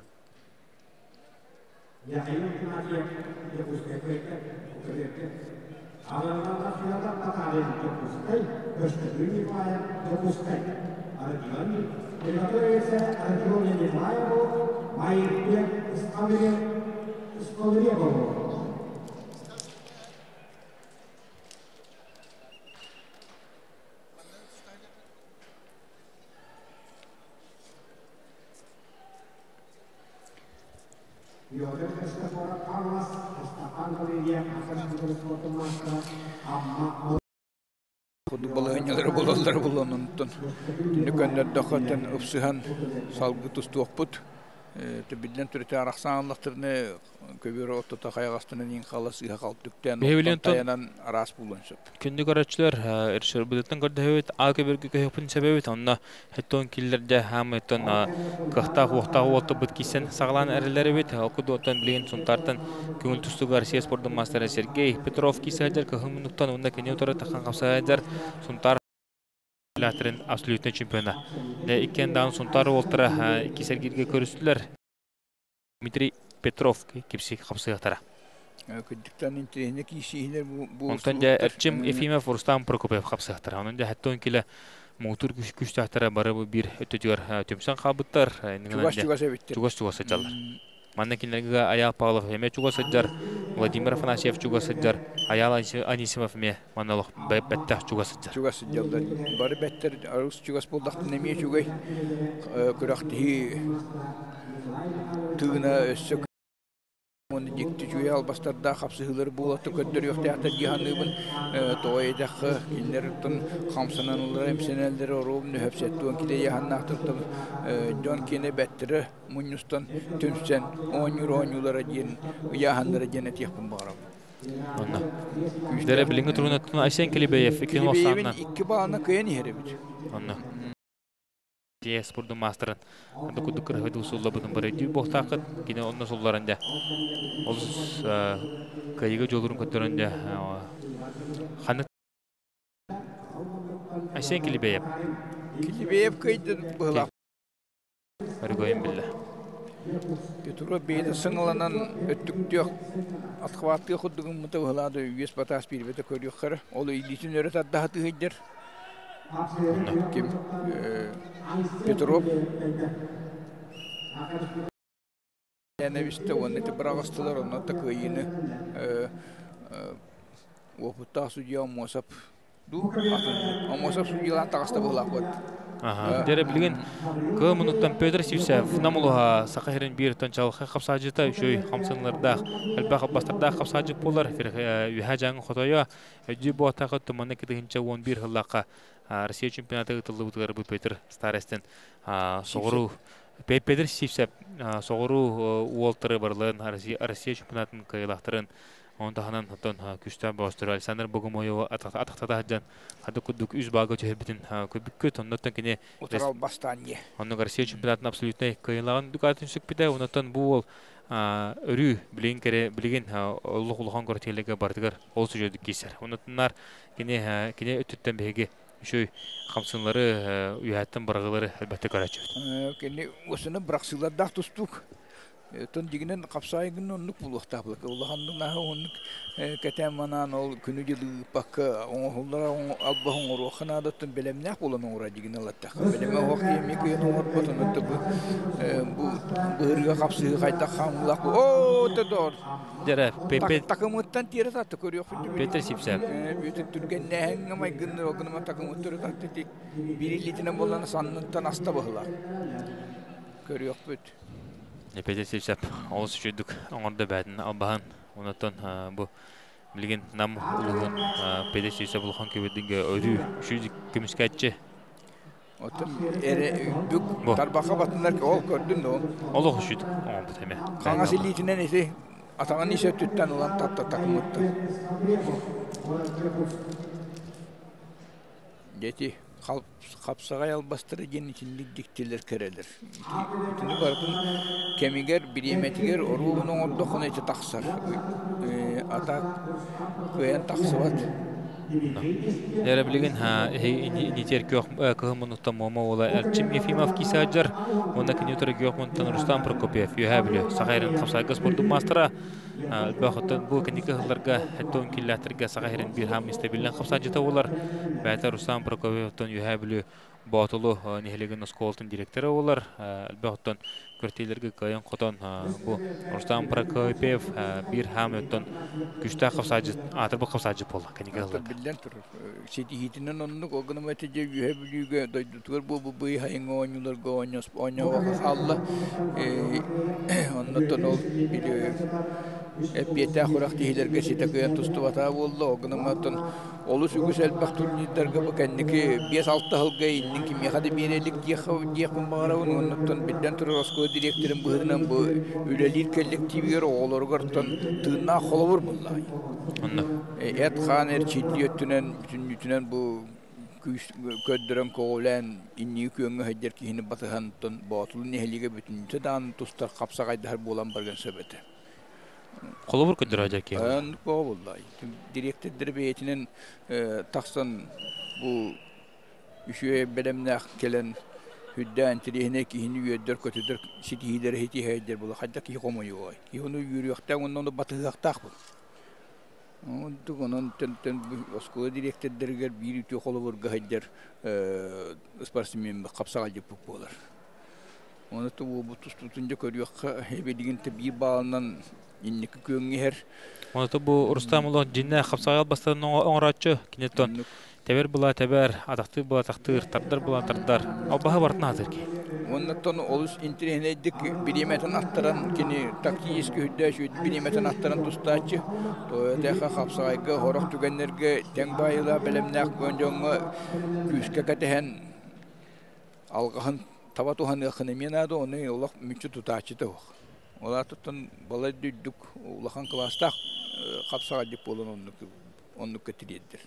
Курдук балаһыанньалары булаллара булан онтон түннү көннөрдөххө ыпсыһан салгы тустуохпут. Биллэн түрүтэ арахсаанлахтарына көбүөр ортото хайаҕастынан иин хала сыыһа халтүктээн тайанан араас булуон сөп. Күндү көрөөччүлэр, режиссербытыттан көрдөһөбүт, А көбүргө көһүөхпүн сөбөбүт, онно хэттон киллэрдэ хаамыттан кыахтаах уохтаах уолтабыт кисэн саҕалаан эрэллэр эбит. Ол курдук билигин Сунтаартан көҥүл тустууга Россия спордун маастара Сергей Петров киирсэ сылдьар кыһыл муннуктан уонна кини утары тахан хапса сылдьар Сунтаар абсолютнай чемпиона. Иккиэн даҕаны Сунтаар уолтара икки сэргииргэ көрүстүлэр. Дмитрий Петров кипси хапсыахтара. Кырдьыктан интэриэһинэй киирсииһинэр бу Онтон дьэ Эрчим Ефимов, Рустам Прокопьев хапсыахтара. Онон дьэ хэттон килэ муҥутуур күүстээхтэрэ бары биир өттүтүгэр түмсэн хаалбыттар. Чугас-чугас эбиттэр. Чугас-чугас сылдьаллар. Манна кинилэргэ Айаал Павлов эмиэ чугас сылдьар, Владимир Афанасьев чугас сылдьар, Айаал Анисимов эмиэ манна олох бэттэх чугас сылдьар. Чугас сылдьаллар. Бары бэттэр арыс чугас буоллахтарына эмиэ үчүгэй. Күрэхтэһии тыына өссө уонна дьикти үчүгэй албастардаах хапсыһыылары буолатта көрдөрүөхтээхтэр дии саныыбын. Тоҕо диэтэххэ, кинилэр оттон хамсаналлара, эмсэнэллэрэ оруобун өһөпсөттүөн килэ яһаннаахтартан дьон киэнэ бэттэрэ мунньустан түмсэн оонньуур оонньуулара диэн ыйааһыннара диэн этиэхпин баҕарабын. Онно. Дэрэ билиҥҥи турунаттан Айсен Килибеев икки Килибеевин икки баана кыайан иһэр эбит. Онно. Тиэс спордун маастарын анда курдук кырыһыды суллабытын бары өйдүүр буолтааххыт. Кини онно сулларан дьэ олус кыайыыга дьулуурун көрдөрөн дьэ ханнык Айсен Килибеев. Килибеев кыайдын быһылаах. Өргөйүн биллэ. Петро бэйэтэ сыҥаланан өттүктүөх отхваттыах курдук гыммыта быһылаада үөс батаас биэрбэтэ көрүөххэ эрэ. Ол илиитин өрө тардаһа тыһыйдар. Ким Петров Яневичте уонна ити быраҕыстылар, онно кыайыыны уопуттаах судьуйа Омуосап дуу, атын Омуосап судьуйалаан таҕыста быһыылаах. Дьэ билигин кыа мунуттан Петр Сивцев намулуха Саха сирин биир тончалхай хапсаажыта үчүгэй хамсанылардаах элбэх албастардаах хапсаажыт буолар үһэ дьаҥы хотойо өдүү буотаха туманы 2011 сыллаахха Россия чемпионата ыытыллыбытыгар бу Петр Старостин соҕуруу Петр Сивцев соҕуруу уолтары барыларын Россия чемпионатын кыайыылаахтарын он таһынан оттон күстээн боостуру Александр Богомоеву атахтата сылдьан хады курдук үс баага түһэрбитин көрбүккүт. Оннуттан кини утарал бастаан Оннук Россия чемпионатын абсолютнай кыайыылааҕын дүкаатын сүкпүтэ. Оннуттан бу уол өрүү билигин кэре билигин олох улахан көрөтиэлэгэ бардыгар ол сүжөдүк киисэр. Оннуттаннар кини кини өттүттэн биһиги үчүй хамсынлары үйәттен баргылары элбетте көрөчүбүт. Кини осыны бырақсылардаах тустук. Тон дигинен қапсайгын оннук булуохтаах. Улаханнык наһа оннук кэтэн манаан ол күнү дьылы ыыппакка оҥоһуллара албаһ оҥоруохха наадаттан бэлэмнээх буолан оҥора дигин ылаттах. Бэлэме оһох киэми кыйын оҥорбот оннук бу бу быһырга қапсыһы хайдах хаамылах о тодор. Дьэрэ Пепе Такымыттан тиэрэ татты көрүөхпүт. Петр Сивцев. Бүтүн түргэннээһин майгынныр огунума такымыттыры татты ти бирилитинен болан саннынтан аста быһыла. Көрүөхпүт. Петр Сивцев олус үчүйдүк оҥордо бээтин албаһын. Оннуттан бу билигин нам улуһун Петр Сивцев улахан көбүдүнгэ өрүү үчүйдүк көмүскәччи. Отон эре бүк тарбаха батыннар ол көрдүн до. Олох үчүйдүк оҥорбут эме. Қаңас илиитинен эти атаҕын ис өттүттэн ылан татта такымытта. Дети хапсагай албастыры диэн итинник диктилер керелер. Итини барытын кемигер бириэметигер оруубун оҥордоххуна ити тахсар. Ата кыайан тахсыбат. Дьэрэ билигин нитер кыһын мунуттан Момо уола Эрчим Ефимов кисаджар, уонна кини утары күөх мунуттан Рустам Прокопьев үөһээ Бүлүү Саха сирин хапсайга спордун маастара. Элбэх бу кэнники сылларга хэттон киллээтэргэ Саха сирин биир хаам истэбиллэн хапсаажыта буолар. Бэйэтэ Рустам Прокопьевтон үөһээ Бүлүү Боотулу нэһилиэгин оскуолатын директора буолар. Элбэх күртейлерге кыайан хотон бу Рустам Прокопьев биир хаам өттөн күчтээх хапсаажыт, аатырбыт хапсаажыт буолла кэнники сылларга. Биллэн турар. Ситиһиитинэн оннук огунум эти же үһэ бүлүүгэ дойдутугар бу бу быйхайың оонньууларга оонньос оонньообоко хаалла. Оннуттан ол эппиэттээх курах тиһилэргэ ситэ кыйан тустубатаа буолла. Огунум оттон олус үгүс элбэх турнирдарга бу кэнники 5-6 сылга иннин кимиэхэ да биэрэлик диэхпин баҕарабын. Оннуттан биллэн турар оскуола директорын быһыытынан бу үлэлиир коллективигэр оҕолоругартан тыыннаах холобур булла. Онно. Эт хаан эрчиллии өттүнэн бүтүннүүтүнэн бу күүс көрдөрөн көҕүлээн инники күөҥҥэ сылдьар киһини батыһантан Боотулу нэһилиэгэ бүтүннүүтэ даҕаны тустар хапсаҕайдаһар буолан барган сөп этэ. Холобур көрдөрө дьэ Оннук буолла. Директордары бэйэтинэн тахсан бу үчүгэй бэлэмнээх кэлэн үрдээн тириэһинэй киһини үөрдэр көтүтэр ситиһиилэри ситиһэйдэр була хайдах киһи хомойуой. Киһи ону үөрүөхтээх уонна ону батыһыахтаах бу. Онтук онон тэн оскуола директордарыгар биир үтүө холобурга сылдьар спортсмен хапсаҕайдьыппыт буолар. Оны бу тустуутун дьэ көрүөххэ эбилигин биир баалынан инники күөҥҥэ иһэр. Оны бу Рустам улуун дьиннэ хапсаҕай албастарын оҥорооччу кинеттон тебер була тебер, атахтыыр була атахтыыр, тардар була тардар. Албаһы бартын хатыр ки. Оннуттан олус интириэһинэйдик бириэмэтин аттаран кини тактический үрдээш бириэмэтин аттаран тустааччы. Тоойотеха хапсаҕайга хорох түгэннэргэ тэҥ баайыла бэлэмнээх дьоҥҥо күүскэ кэтэһэн алҕаһын таба туһаныаххын эмиэ наада, ону олох мүччү тутааччыта суох. Олаатыттан балай үрдүк улахан кылаастаах хапсаҕайдьыт буолан оннук оннукка тириэрдэр.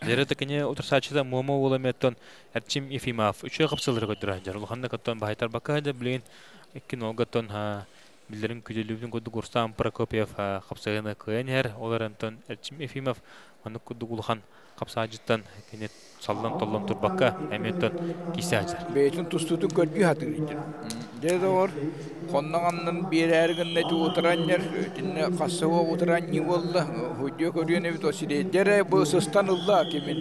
Дьэрэ кини утарсааччыта Момо уола меттон Эрчим Ефимов үчүгэй хапсылары көрдөрө дьар. Улаханна каттан баһайтар бакка да билигин икки нолгаттан биллерин күдүлүбүтүн курдук Рустам Прокопьев хапсыгына кыайан иһэр. Ол эрэнтон Эрчим Ефимов маннык курдук улахан хапсаажыттан кини саллан толлон турбакка эмиэттэн киисээчер. Бэйэтин тустуутун көрдүү хатыыр. Дьэ доҕор, хонноҕоннон биэрээри гынна ити утаранньар, итиннэ хассыһыах утаранньыы буолла, худьуо көрүөн эбит о сирэйдэрэ бу сыстан ылла кимин.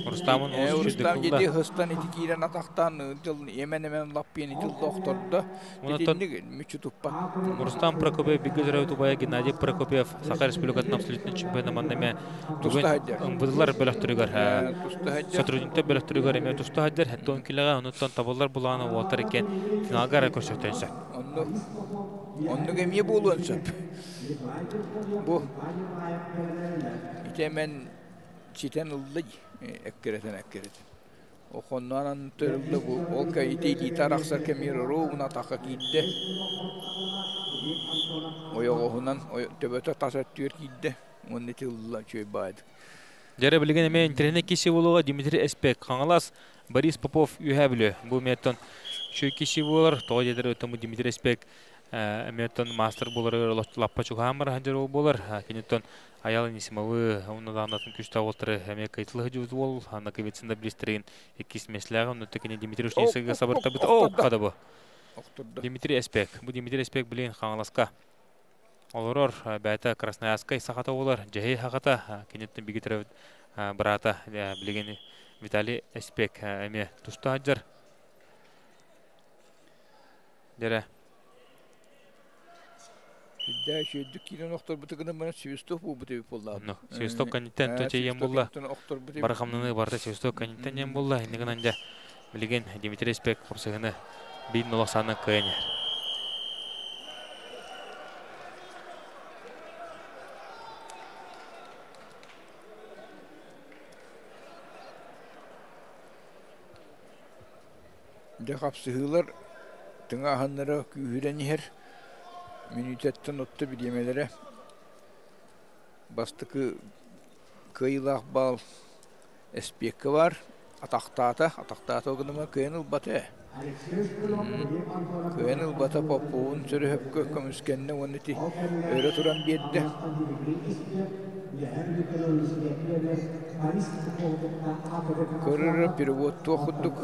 Рустамын олус үчүгдүк Рустам ылла. ити сыстан ити киирэн атахтаан дьыл эмэн-эмэн лаппыйан ити ылла охтордо. Онтон Итинник мүччү туппат. Рустам Прокопьев бигэ төрөөбүт убайа Геннадий Прокопьев Саха Республикатын абсолютнай чемпиона манна эмэ Туста бүгүн сылдьар. ымбыдылар бөлөхтөрүгэр Туста сылдьар. сотрудниктар бөлөхтөрүгэр эмиэ туста сылдьар 70 килоҕа онуттан табыллар булаана уолтар иккиэн финалга эрэ көрсөхтөн сөп. Оннук оннук эмиэ буолуон сөп. Бу ити эмэн ситэн ылла дии эккирэтэн эккирэтэн. Охонноон төрүллэ бу ол ити илиитэ арахсар кэмигэр оруобуна атахха киирдэ. Ойоҕоһунан төбөтө тас өттүгэр киирдэ. Уонна ити ылла үчүгэй баайдык. Дьэрэ билигин эмиэ интэриэһинэй киси буолуоҕа Дмитрий Эспек, Хаҥалас, Борис Попов Үөһээ Бүлүү. Бу эмиэ үчүгэй киси буолар. Тоҕо диэтэр өттөн бу Дмитрий Эспек эмиэ мастер буоларыгар лаппа чугаһаан баран дьоро буолар. Киниттэн Аял Анисимовы уонна даҕанатын күүстээх уолтары эмиэ кыйтылыһы дьыбыт уол. Анна Кивицын да билистерин иккис миэстэлээҕи онно кини Дмитрий Ушницкийга сабыртабыт. О, хада бу. Дмитрий Эспек. Бу Дмитрий Эспек билин Хаҥаласка олорор бэйэтэ Красноярскай сахата буолар. Дьэһи хахата киниттэн биги төрөөбүт быраата билигин Виталий Эспек эмиэ туста сылдьар. Дьэрэ. Сүрдээх үчүгэйдик киирэн охторбута гынан баран Свистов буолбут эбит буоллаҕа. Ну, Свистов кэнниттэн то чэйиэн буолла. Бары хамнаны барыта Свистов кэнниттэн диэн буолла. Иннигин андьа билигин Дмитрий Эспек хапсыгыны биир нолох саанан кыайан иһэр. Дьэ хапсыһыылар тыҥааһыннара күүһүрэн иһэр. Мүнүүтэттэн отто бириэмэлэрэ бастакы кыайыылаах баал эспиэккэ баар. Атахтаата, атахтаата гыныма кыайан ылбата ээ. Кыайан ылбата Поповун сөрүһөпкө көмүскэннэ уонна ити өрө туран биэрдэ. Көрөрө переводтуох курдук,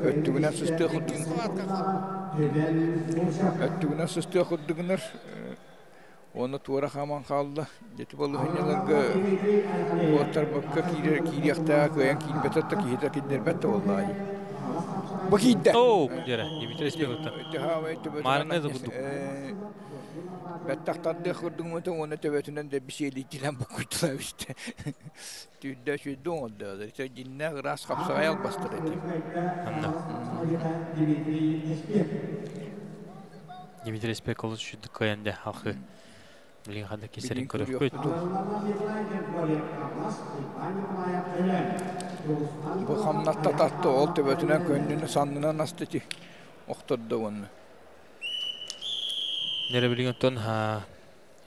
өттүгүнэн сыстыах курдук өттүгүнэн сыстыах курдугунар уонна туора хааман хаалла. Дьэ балаһыанньаларга куоттарбакка киирэр киириэхтээҕэ кыайан киирбэтэ да киһитэ киллэрбэт да буоллаҕа дии. Бу киирдэ. Оо, дьэрэ, Дмитрий Спилотта. Маарыҥҥа да курдук. Бэттэх тардыах курдук уонна төбөтүнэн да бисиэлийтилэн буккуйталаа истэ. Түүрдэ сүүрдү оҥордо. Дьиннээх ыраас хапсаҕай албастар этэ. Анна. Дмитрий Спеколос сүүрдүк кыайан дэ халқы билигин ханна кисэрин көрөхпүт. Бу хамнатта татты ол төбөтүнэн көннүнү саннынан астыти охтордо уонна. Нэрэ билигин оттон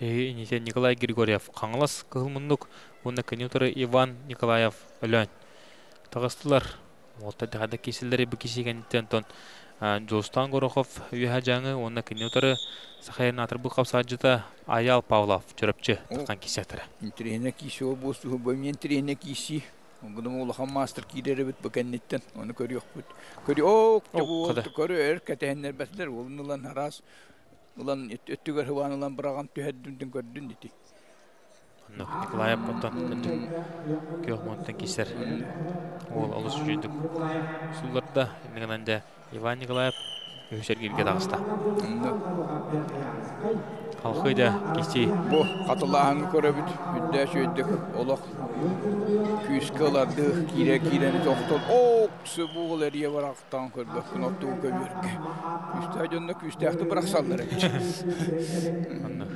Николай Григорьев Хаҥалас кыһыл муннук уонна кини утары Иван Николаев Өлөөн таҕыстылар. Уолта дэхада кисилleri бу кисигэнниттэн онтон Дьулустаан Горохов үөһэ дьаҥы уонна кини утары Саха атырбыт хапсаадьыта Аял Павлов Чөрөпчү таххан кисиэхтэрэ. Интириэһинэ кииси ол буостуһу бу эмиэ интириэһинэ кииси. Гынам улахан маастар киирэр эбит бу кэнниттэн. Ону көрүөхпүт. Көрү оо көрү өр кэтэһиннэрбэтилэр. Уолун ылан араас ылан өттүгэр хыбаан ылан быраҕан түһэрдүн көрдүн дити. Оннук Николаев оттон кырдьык күөх муонтан кисэр уол олус үчүгүйдүк сулларда. Иннигинэн дьэ Иван Николаев үһүс эргииргэ таҕыста. Халхыы дьэ кисии. Бу хатылааһыны көрөбүт. Үрдээ үчүгэйдик олох күүскэ ыларды киирэ киирэни тохтол. Оо, буол эрийэ барахтаан көрбөккүн оттугу көбүөргэ. Күүстээх дьонно күүстээхти бырахсаллар эбит. Оннук.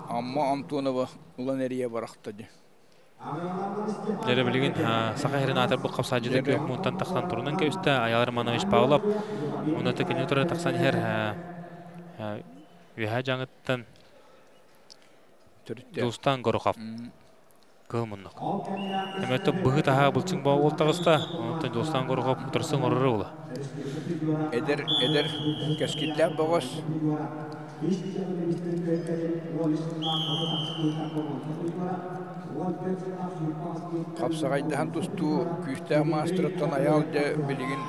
Амма Антонова улан эрийэ барахта ди. Дьэрэ билигин Саха сирин аатырбыт хапсаадьыта күөх муунтан тахсан турунан кэбистэ Аял Романович Павлов. Уонна кини утары тахсан иһэр үөһээ дьаҥыттан Дьулустаан Горохов кыһыл муннук. Эмэтэ быһыы таһаа былчыҥ боол таҕыста. Онтон Дьулустаан Горохов утарсын орору була. Эдэр эдэр кэскиллээх бөҕөс. Хапсаҕайдаһан тустуу күүстээх маастарыттан Айаал дьэ билигин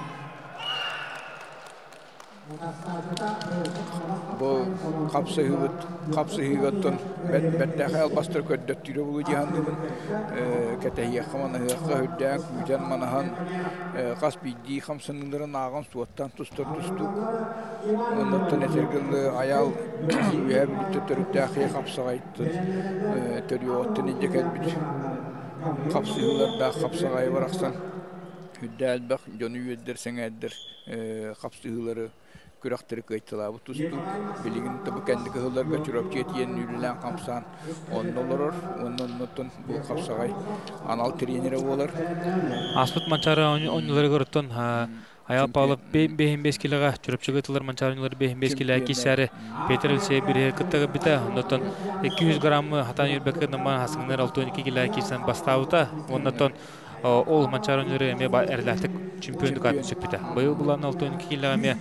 бу хапсыһыыбыт хапсыһыыгыттан бэртээхэй албастары көрдөттүүрэ буолуо дии саныыбын. Кэтэһиэххэ, манаһыахха үрдээн, күүтэн, манаһан хас биирдии хамсаныыларын ааҕан суоттаан тустар тустуук. Оннуттан этэргэ Айаал Үөһээ Бүлүүттэн төрүттээх киһи хапсаҕайыттан төрүөҕүттэн илдьэ кэлбит хапсыһыылардаах хапсаҕайы барахсан үрдээ элбэх дьону үөрдэр, сэҥээрдэр хапсыһыылары күрэхтэри кыайталаабыт тустуук. Билигин да бу кэнники сылларга Чурапчы тиийэн үлэлээн-хамсаан онно олорор уонна оннуттан бу хапсаҕай анал тренерэ буолар. Ааспыт Манчаары оонньууларыгар оттон Айал Павлов бэһин бэс килэҕэ Чурапчыга ытылар Манчаары оонньуулары бэһин бэс килэҕэ киирсээри Петр Алексеев бириһэ кытта кэлбитэ. Оннуттан 200 граммы хатаан үөрбэккэ наман хасыҥнар 62 килэҕэ киирсэн бастаабыта. Оннуттан ол Манчаары оонньуулары эмиэ эрэлээхтик чемпион дукатын сүкпүтэ. Быйыл булан 62 килэҕэ эмиэ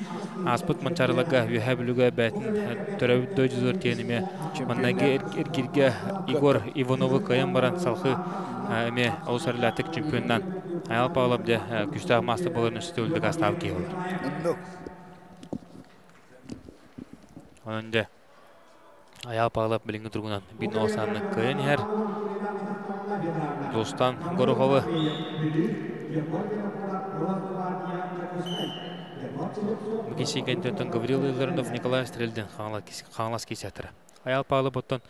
ааспыт Манчаарыларга Үөһээ Бүлүүгэ бэйэтин төрөөбүт дойдутугар тиийэн эмиэ маннайгы эргииргэ Егор Ивановы кыайан баран салхыы эмиэ олус эрэлээхтик чемпионнаан Айал Павлов дьэ күүстээх маастар буоларын өссө төгүл дакаастаабыт киһи буолар. Онон дьэ Айал Павлов билиҥҥи туругунан биир ноосаанна кыайан иһэр. Дустан Гороховы Кисикентэн Гаврил Илларинов, Николай Стрельдин Хаҥалас киисэхтэрэ. Айал Павлов оттон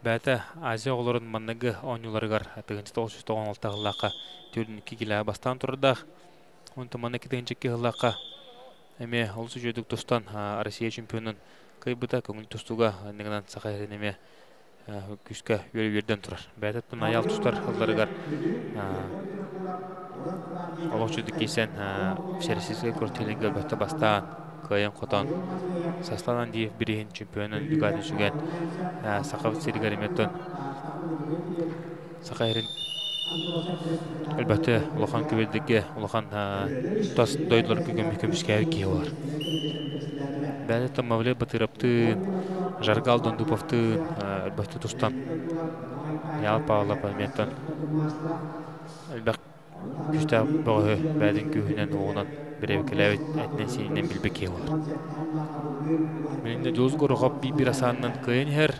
бэйэтэ Азия оҕолорун манныгы оонньууларыгар 1996 сыллаахха 42 килэ бастаан турардаах. Онтон манна 2002 сыллаахха эмиэ олус үчүгэйдик тустан Россия чемпионун кыайбыта көҥүл тустууга анныгынан Саха сирин эмиэ күүскэ үөрдэн турар. Бэйэтиттэн айал тустар сылларыгар олох үчүгэйдик киирсэн Всероссийскай күрэхтэһиилэргэ элбэхтэ бастаан кыайан-хотон Саслан Андиев бирииһин чемпионун Дукатын сүгэн Сахабыт сиригэр эмиэ Саха сирин элбэхтэ улахан күбэйдэргэ улахан тас дойдуларга көмүскээбит киһи буолар. Бэйэтиттэн Мавлет Батыраптыын, Жаргал Дондуповтыын элбэхтэ тустан Ял Павлов эмиэттэн элбэх күүстээх бөҕөһү бэйэтин күүһүнэн-уоҕунан бэрэбикэлээбит этинэн-сиининэн билбит киһи буолар. Билигин Дьулус Горохов биир асаанынан кыайан иһэр.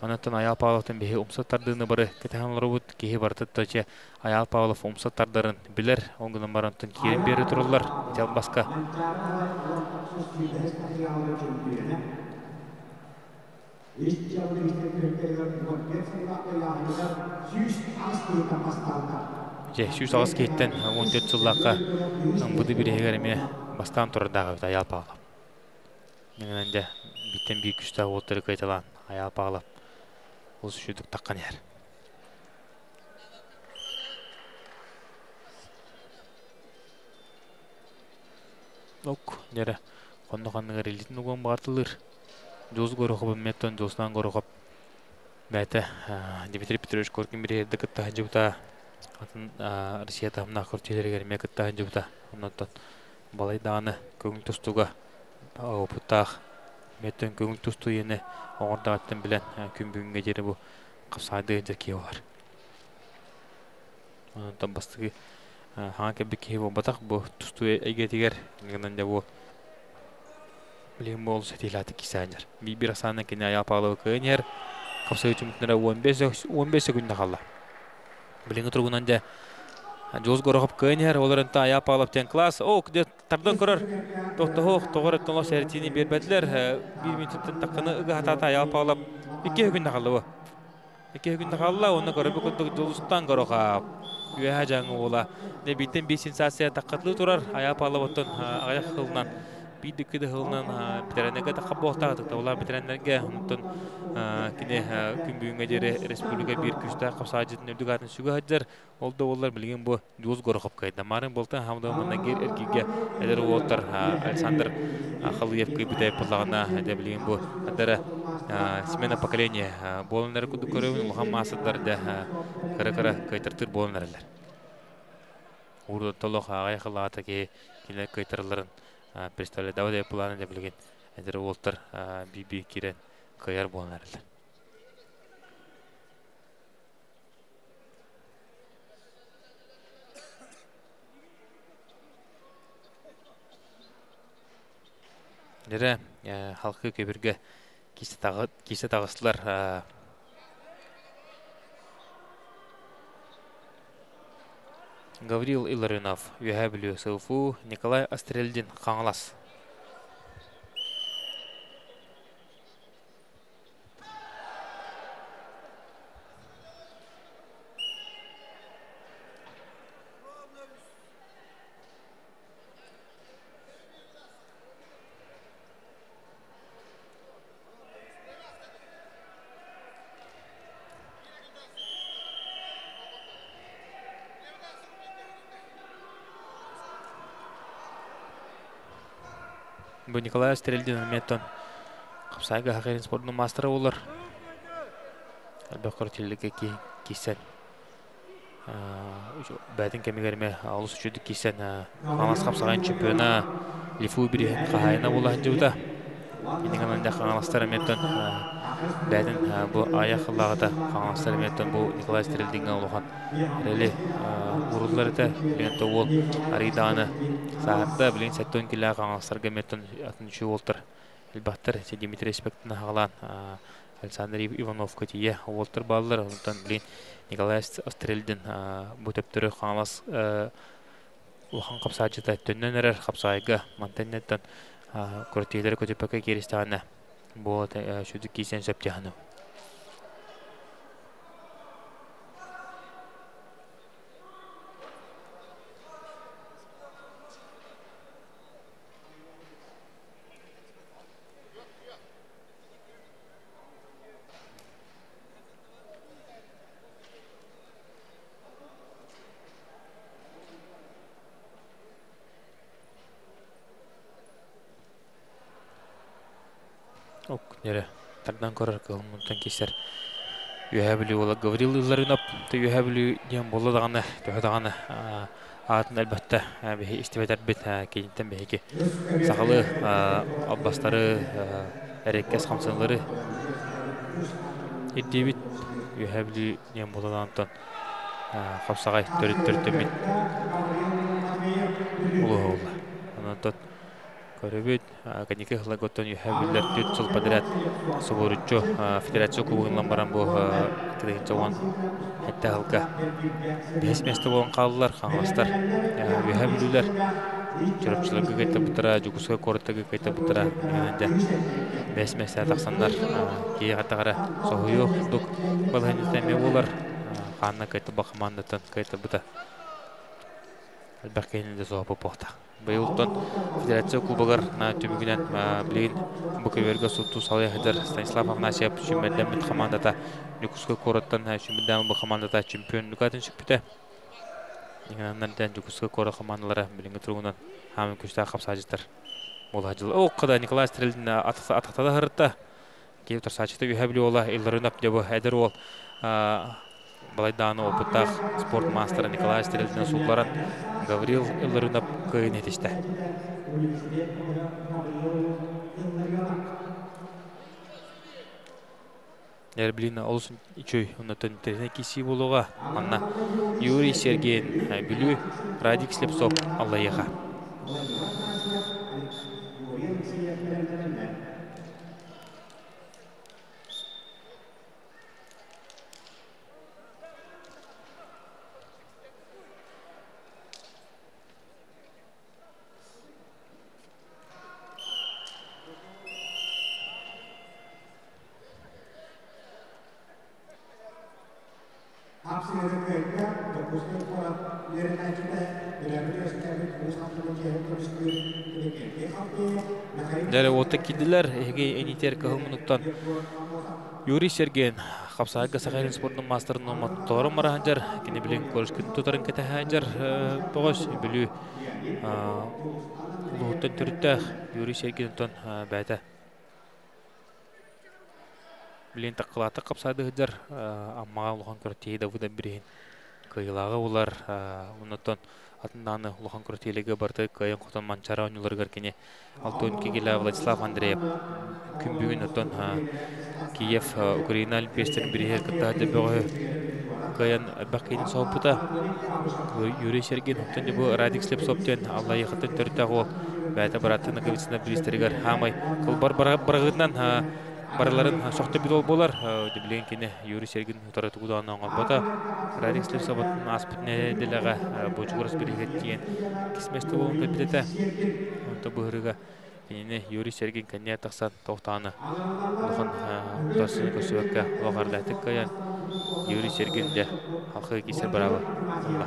Онон Айаал Павловтан биһи умса тардыыны бары кэтэһэн олоробут. Киһи барыта чэ Айаал Павлов умса тардарын билэр. Ол гынан баран киирэн биэрэ тураллар. Дьалбаска. Дьэ, 108 киһиттэн 14 сыллаахха ымбыды бириһигэр эмиэ бастаан турардаах эбит Айаал Павлов. Мин дьэ биттэн биир күстээх уолтары кыайталаан Айаал Павлов олус үчүгдүк таххан иһэр. Ок, дьэрэ, хонно ханныгар илиитин угуон баҕартылыыр. Дьулус Горохов эмиэттэн Дьулустаан Горохов бэйэтэ Дмитрий Петрович Коркин бириһэрдэ кытта сылдьыбыта. Атын Россия таһымнаах көрсүһүүлэригэр эмиэ кытта сылдьыбыта. Оннуттан балай даҕаны көҥүл тустууга опыттаах эмиэттэн көҥүл тустуу иэни оҥордоҕуттан билэн күн бүгүҥҥэ диэри бу хапсаҕайдыы сылдьар киһи буолар. Онтон бастакы хаҥа кэлбит киһи буолбатах бу тустуу эйгэтигэр гынан дьэ бу билигин бу олус этиилээтик киирсээннэр. Биир ахсаанынан кини Айаал Павловы кыайан иһэр. Хапсайыы түмүктэрэ 15 секунда хаалла. Билиҥҥи туругунан дьэ Дьулус Горохов кыайан иһэр. Ол эрэн Айаал Павлов диэн класс. О, дьэ тардан көрөр. Тохтоһуох, тоҕо эрэ толос эритиини биэрбэтилэр. Биир мүнүүтэттэн тахханы ыга хатаата Айаал Павлов. Икки күннэ хаалла бу. Икки күн хаалла, уонна көрөрбүт курдук Дьулустан Горохов үөһэ дьаҥы уола. Бииртэн биир сенсация таххатлыы турар. Айаа Павловоттон аҕыйах сылынан биир да икки да сылынан бэтэрээннэргэ тахха буолуохтаах ытыктабыллаах бэтэрээннэргэ. Онтон кини күн бүгүҥҥэ диэри республика биир күүстээх хапсаҕайдьытын үрдүк аатын сүгэ сылдьар. Ол да буоллар билигин бу Дьулус Горохов кыайда. Марын буолтан хамдыга манна эргииргэ эдэр уолаттар Александр Халыев кыйбыта буоллаҕына дьэ билигин бу адара смена поколения буолан эрэ курдук көрөбүн улахан маастардар дьэ кыра-кыра кыайтартыыр буолан эрэллэр. Уурдаттолох аҕай халаата киһи кинилэр кыайтаралларын представляет дьэ планы дьэ билигин. Эдэр уолтар би-би кирен кыйар буолан эрэллэр. Дere халқы көбірге кисе тағыстылар. Гаврил Илларионов, Үһә Бүлүү СЛФУ, Николай Астрельдин, Қаңылас. Бу Николай Стрельдин меттон қапсайга хақырын спортның мастері олар. Әлбәк көртелігі кисен. Бәдін кемегерме алыс үшеді кисен. Қаңлас қапсағайын чемпиона Лифу бір қағайына бола жута. Инің ананда қаңластар меттон бәдін бу аяқ қылағыда қаңластар меттон бу Николай Стрельдинге олуған реле урулар это билен ол ариданы саатта билен сәттон килә қаңластарга меттон атын үчү олтыр. Элбаттар Дмитрий Спектн хагалан Александр Иванов котие олтыр баллар онтон билен Николай Стрельдин бу төптөрү қаңлас улахан капсаачыта төннөн эрер капсайга мантеннеттен көртүйлер көтөпөкө керистаана бу шүдү кисен сөптяханы. Ок, нере, тардан көрөр кылмынтан кесер. Үһә билүү ола Гаврил Илларинов, ты үһә билүү диэн болла даганы, төһө даганы атын әлбәттә бихи истибетер бит кейинтен бихики. Сахалы аббастары, әреккес хамсынлары ирдибит үһә билүү диэн болла дагантан хапсагай төрүт-төрүттөммит улуу болла. Анан тот көрөбүт, каники хылаготтон үһә билер түт сыл подряд соборучу федерация кубогунан баран бу кидегинче он хәтта хылка бес место болон калдылар хаңластар үһә билүүлер чөрөпчүлөргө кайта бутара жукуска коротага кайта бутара бес место таксандар кие катагара соһуйу дук балханитеме болар ханна кайта бакамандатан кайта бута албак кейинде соопу похта. Быйылтон федерация кубогар на түмүгүнөн билин букеверге сутту салый хадыр Станислав Афанасьев чүмөдөн командата Жукуска короттан чүмөдөн бу командата чемпион нүкатын сүкпүтэ. Иңаннан Жукуска коро командалары билинги туругунан хамын күчтә капсажыттар. Болажыл. О, када Николай Стрельдин атактада хырытта. Кейп турсачыты үһә биле ола Илларынап дебу әдер ол балайдааны опыттах спорт мастера Николай Стрельдин сулларан Гаврил Илларынап кыйын етишті. Эрблина олсын ичөй онотон терне киси болуға анна Юрий Сергеин Бүлүү Радик Слепцов Аллайыға. Дәрі оты киділер, эге энитер кығыл Юрий Сергеин қапсайға Сахалин спортының мастерінің моторы мараханжар, кені білін көріскін тұтарын кәтәханжар тоғыз білу ұлғыттан түріттәқ Юрий Сергеин тон бәті. Білін таққылаты қапсайды ғыджар, аммаға ұлған көрі тейді бұдан бірейін кыйлағы олар, ұнытон Атындааны улахан күрэхтэһиилэргэ барыта кыайан хотон Манчаары оонньууларыгар кини 62 килэ Владислав Андреев күн бүгүн оттон Киев Украина Олимпиецтэрин бирииһигэр кытта сылдьар бөҕөһү кыайан элбэх киһини соһуппута. Юрий Сергин оттон бу Радик Слепцов диэн Аллайыахаттан төрүттээх уол бэйэтэ бырааттыы Ноговицына бириистэригэр хаамай кылбар быраҕыытынан барыларын сөхтөрбүт уол буолар. Билигин кини Юрий Сергин утары тугу даҕаны оҥорбото. Радик Слепцов ааспыт нэдиэлэҕэ Бочугурас бирииһигэр тиийэн иккис миэстэ буолан кэлбит этэ. Онто быһырыга кинини Юрий Сергин кэннигэр тахсан тоҕтааны улахан утарсыыны көрсүбэккэ олох кыайан Юрий Сергин дьэ халқы киирсэр бырааба ылла.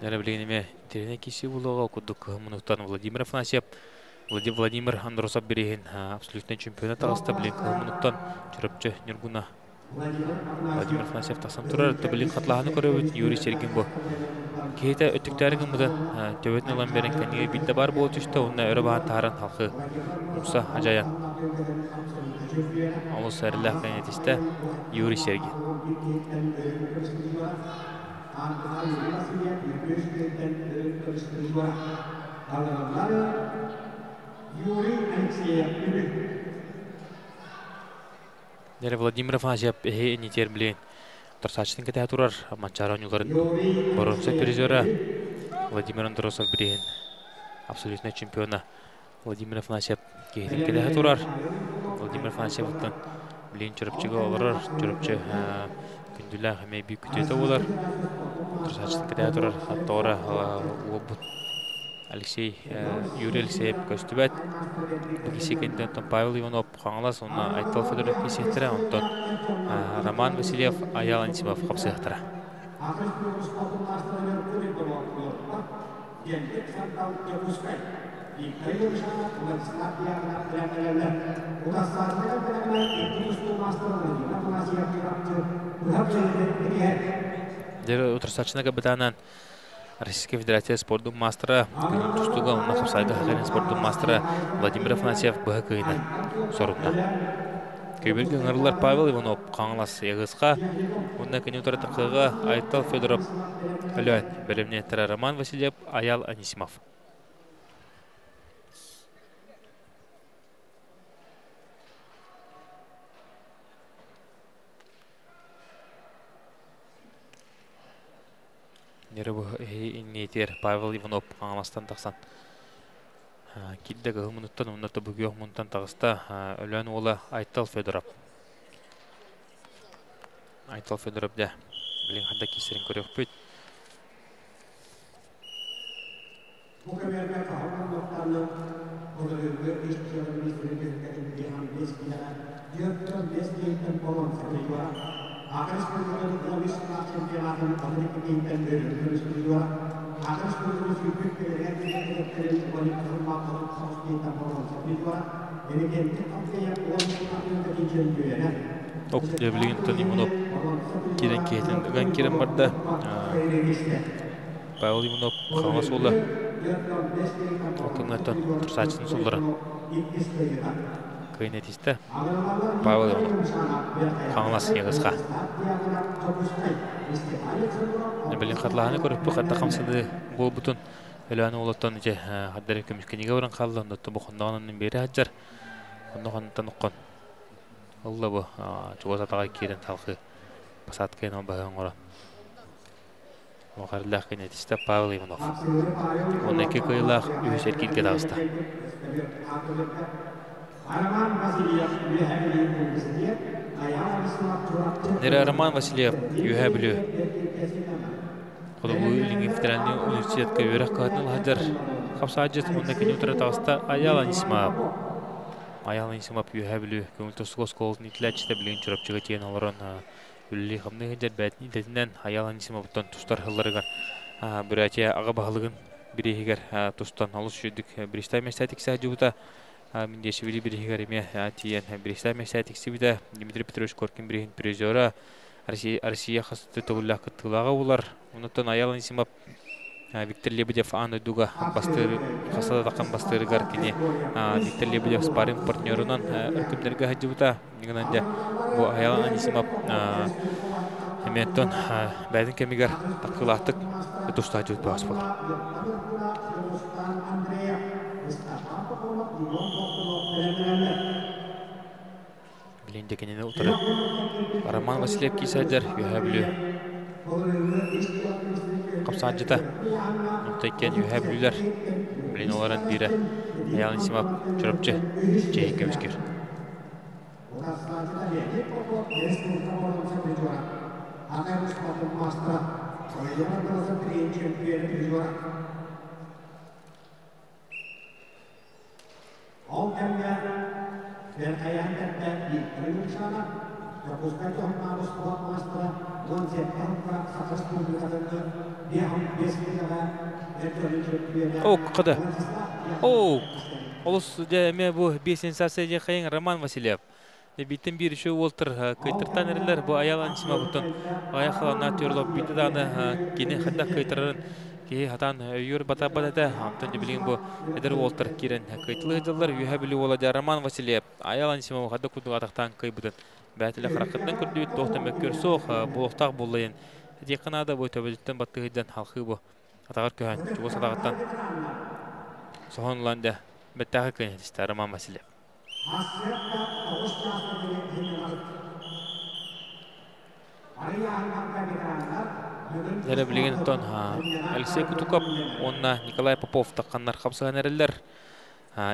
Дьэ билигин эмиэ интэриэһинэй киирсии буолуоҕа курдук кыһын Владимир Афанасьев Владимир Андросов бирииһин абсолютнай чемпиона таҕыста билигин кыһын мунуттан Чурапчы Ньургуна Владимир Афанасьев тахсан турар. Билигин хатлааһыны көрөбүт Юрий Сергин бу. Киһитэ өттүктээри гыммытын төбөтүн ылан берен кэннигэ биирдэ баар буола түстэ уонна өрө баһан таһааран халқы умса ажайан олус эрэллээх кэннитистэ Юрий Сергин. Дьэ Владимир Афанасьев эһи инитиэр билигин Тарсааччытын кэтэһэ турар Манчаары оонньууларын боруонса призера Владимир Андросов бирииһин абсолютнай чемпиона Владимир Афанасьев киһитин кэтэһэ турар. Владимир Афанасьевыттан билигин Чурапчыга олорор. Чурапчы күндүлээх эмиэ биир күтүөтэ буолар. Тарсааччытын кэтэһэ турар тоҕо уолбут Алексей Юрий Алексеев көстүбэт. Бу киси кэнниттэн Павел Иванов Хаҥалас уонна Айтал Федоров киисиэхтэрэ, онтон Роман Васильев, Айаал Анисимов хапсыахтара. Дьэ, утарсааччыны капитанынан Российская Федерация спордун маастара, күнүн тустууга уонна хапсаайга хакерин спордун маастара Владимир Афанасьев быһа кыайыынан сорунна. Көбүргэ ыҥырыллар Павел Иванов Хаҥалас Ягысха уонна кини утары тахсыыга Айтал Федоров Өлөөн бэлэмнээттэрэ Роман Васильев, Аял Анисимов. Инниитигэр Павел Иванов Хаҥаластан тахсан киирдэ кыһыл мунуттан уонна тобугуох мунтан таҕыста Өлөөн уола Айтал Федоров. Айтал Федоров дьэ билигин ханна киирсэрин көрүөхпүт. Бу кэмнэргэ хаһан муннуктанан былырыыҥҥы ис дьыала министрин кэккэтин 55 киилэҕэ 45 киһиттэн боруонса призера, Саха Республикатын 13 чемпионатын 32 киһиттэн өрүү көмүс призера, Саха Республикатын сүүрбүт кэлэригэр кэлэрин 12 сыллаах 39 киһиттэн боруонса призера, Иннокентий Авдеев 10 чемпиона. Оп, билигин Иванов киирэн киһитин ыган киирэн барда. Павел Иванов Хаҥалас уола Окуҥҥаттан турсааччытын сулларан кыайан этистэ. Павел Иванов Хаҥалас Ягысха. Билин хатлааһыны көрүппү хатта хамсаныы буолбутун Өлөөн уолуттан дьэ хаддары көмүскэнигэ баран хаалла оннуттан бу хонноҕун биэрэ сылдьар. Онно хонтон уккон ылла бу чугас атаҕа киирэн салгыы посадкайын баһы оҥорон Мухарлаах кинетиста Павел Иванов. 12 кыайыылаах үһүс эргииргэ таҕыста. Нера Роман Васильев Үөһээ Бүлүү Хотугу Илиҥҥи федеральнай университетка үөрэх кыһатын ылаһдьар хапсаадьыт уонна кини утары таҕыста Айаал Анисимов. Айаал Анисимов Үөһээ Бүлүү көҥүл тустуук оскуолатын иитиллээччитэ билигин Чурапчыга тиийэн олорон үлэлии-хамныы сылдьар бэйэтин идэтинэн Айаал Анисимовтан тустар сылларыгар Бурятия аҕа баһылыгын бирииһигэр тустан олус үчүгдүк бириистэй миэстэ тиксэ сылдьыбыта. Миндиашвили бирииһигэр эмиэ тиийэн бириистэй миэстэ тиксибитэ. Дмитрий Петрович Коркин бирииһин призера Россия, Россия хас төгүллээх кыттыылааҕа буолар. Онуттан Айаал Анисимов Виктор Лебедев аан дойдуга бастыыр хаста да таххан бастыырыгар кини Виктор Лебедев спарринг партнерунан өркүмнэргэ сылдьыбыта. Гынан дьэ бу Айаал Анисимов эмиэттэн бэйэтин кэмигэр таккылаахтык тустааччы бөҕөс буолар. Билин де кинини утары Роман Васильев киисэдэр Үөһээ Бүлүү хапсаанчыта. Онтон Үөһээ Бүлүүлэр билин олорон биирэ Айаал Анисимов Чурапчы чэйин көмүскүүр. Ол кэмҥэ Бэркайаан кэртэ Виктор Юмшанов, Дьокуускай туһуннаах спорт маастара 17 сылга Саха Республикатын 55 киилэҕэ эр дьонун чөмпүйүөнэ Ок, қыды. Оу, олус дьэ эмиэ бу биэс сенсация дьэ Роман Васильев. Биттен биир үшө уолтар кыйтыртан эрэллэр бу Аял Анисимовтан аяқ халана тюрлоп битти дааны кини хадда кыйтырарын киһи хатан өйүр бата батата антон билигин бу эдэр уолтар кирен кыйтылы дыллар үһэ били уола Роман Васильев Аял Анисимов хадда курдук атахтан кыйбытын бәтиле харакыттан көрдүбүт тоохтан мөккөр суох буолуохтаах буллайын диэкканаада бу төбөтүттэн баттыһыйдан халхыы бу атаҕар көһөн чугас атаҕыттан соһон ылан дэ бэттээхи кыйын Роман Васильев. Дәрі билеген тон Алексей Кутуков онна Николай Попов таққаннар қапсыған әрелер.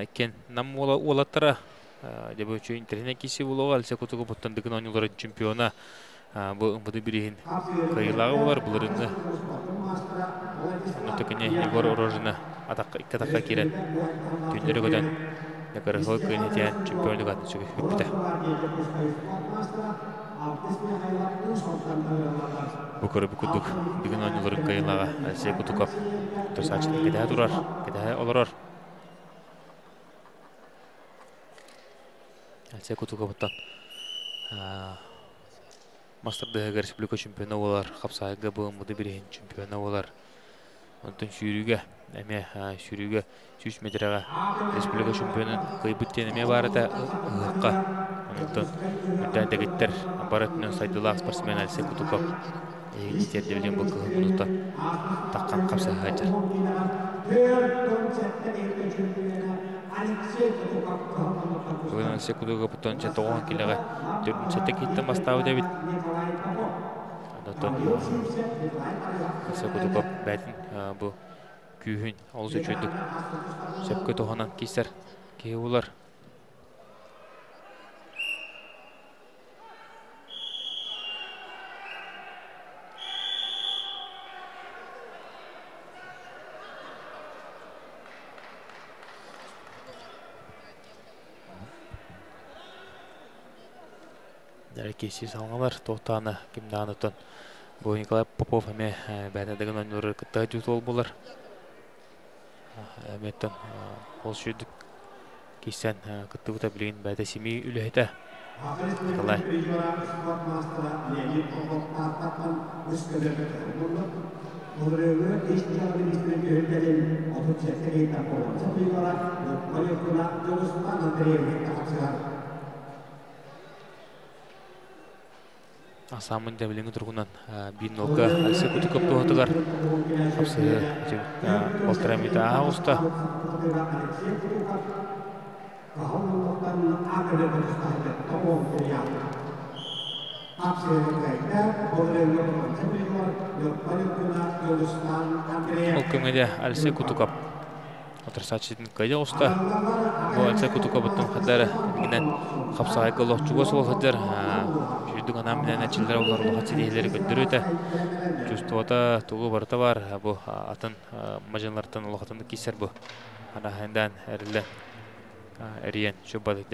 Иккен нам уолаттара дебөчү интернет киси булуга Алексей Кутуков буттан дыгын ойнуларын чемпиона бу ымбыды бирихин кайылагы болар булырыңы. Онно Егор Орожина икки атаққа кирен түндөрү көтөн Якарыхой кыйын чемпионлук атын сүгү Бу көрү кудук дыгын ойнуларын кайылага Алексей Кутуков тосачын кедеһе турар, кедеһе олорор. Алексей Кутуков буттан Мастер ДХГ республика чемпиона болар, Хапсайга БМД бирин чемпиона болар. Онтон сүүрүүгэ, эме сүүрүүгэ 100 метрге республика чемпионын кыйбыт эме барыта ыһыкка. Онтон үрдән дегиттер барытынан сайдылаах спортсмен Алексей Кутуков эгиттерде билен бу кыһын мунута таккан капса хаджар. Бүгүн Алексей Кутуков буттан 9 килеге 4 киттен бастабы дебит. Онтон Алексей Кутуков бәтин бу күүһүн олус үчүйдүк сөпкө туһанан кисер киһи булар. Кеси салгалар тоқтаны кимдаанытын бу Николай Попов эме бәтәдеген ойнуры кытта жутол булар. Эметтен ол шүйдік кисен кыттыбыта билген бәтә семи үлэхите. Николай. Асамын дәбіліңі тұрғынан бин нолга Алексей Кутуков туғатығар. Қапсы Болтырамида ағуста. Ол көңеде Алексей Кутуков отырсачытын кайда оста. Бу Алексей Кутуков бұттың қадары гинен қапсағай голох чугас ол хаджар. Шүйдүк анам менен ачылдар олар улаха сидейлери көндөрөтө. Чувствота тугу барта бар. Бу атын мажанлартан улахатын кисер бу. Ана хендан эриле эриен шубады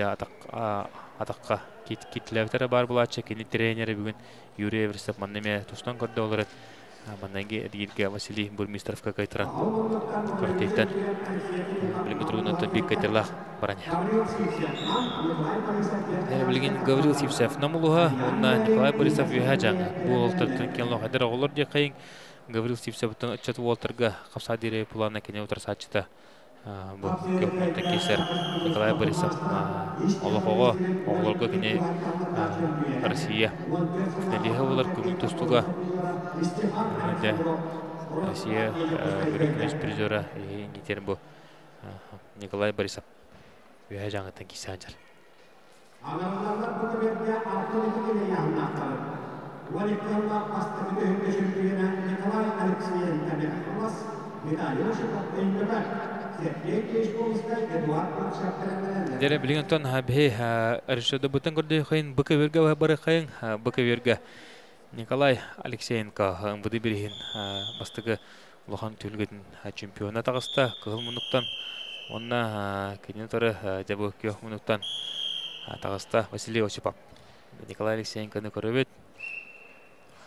атакка китлевтер бар булачы кини тренери бүгүн Юрий Эверстов маннеме тустан көрдө олар. Маннаги эргилге Василий Бурмистровка кайтыран. Кортейтен билген тургунаттан бик кайтырлах баранер. Билген Гаврил Сивцев намулуха, онна Николай Борисов юха жаңы. Бу олтыртын кен лохадыр оғылыр де қайын. Гаврил Сивцевтан ыччат уолтарга хапса дире пулана кене утарсааччыта бу көмөттөн кисер Николай Борисов олохого оҕолорго кини Россия финалиһа болар көҥүл тустууга Россия үрүҥ призера иһин бу Николай Борисов үһэ жаңыттан кисе сылдьар. Аналлар бу кэбэргэ алты Николай Алексеенко Виталий Дере билигин тон бихи режиссерда бутан көрдө хайын быка берге бары хайын быка берге Николай Алексеенко буды бирихин бастыгы улахан түлгетин чемпиона тагыста кыһыл мунуктан онна кенен торы жабы көх мунуктан тагыста Василий Осипов. Николай Алексеенконы көрөбүт.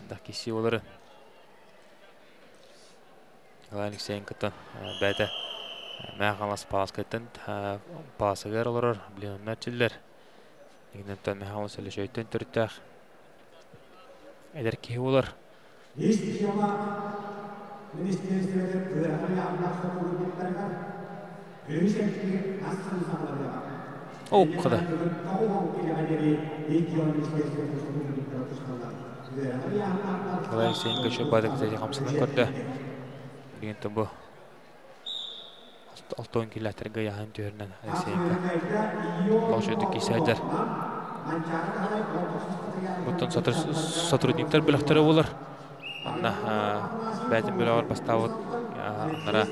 Да киси олары. Николай Алексеенкоттон бәйті Мәхалас паласкайтан паласыгар олорор блиноннар чиллер. Игнеттен Мәхалас әлі шөйттен түрттәх. Эдер киһи болар. О, када. Николай Алексеенко еще бадык зәйде қамсынан көрді. Деген тобы алтон километрге яһын түһөрнөн Алексеенко. Лошадь кисәдер. Буттан сотрудниктар беләхтәре булыр. Анна бәтин беләр баставыт, аннара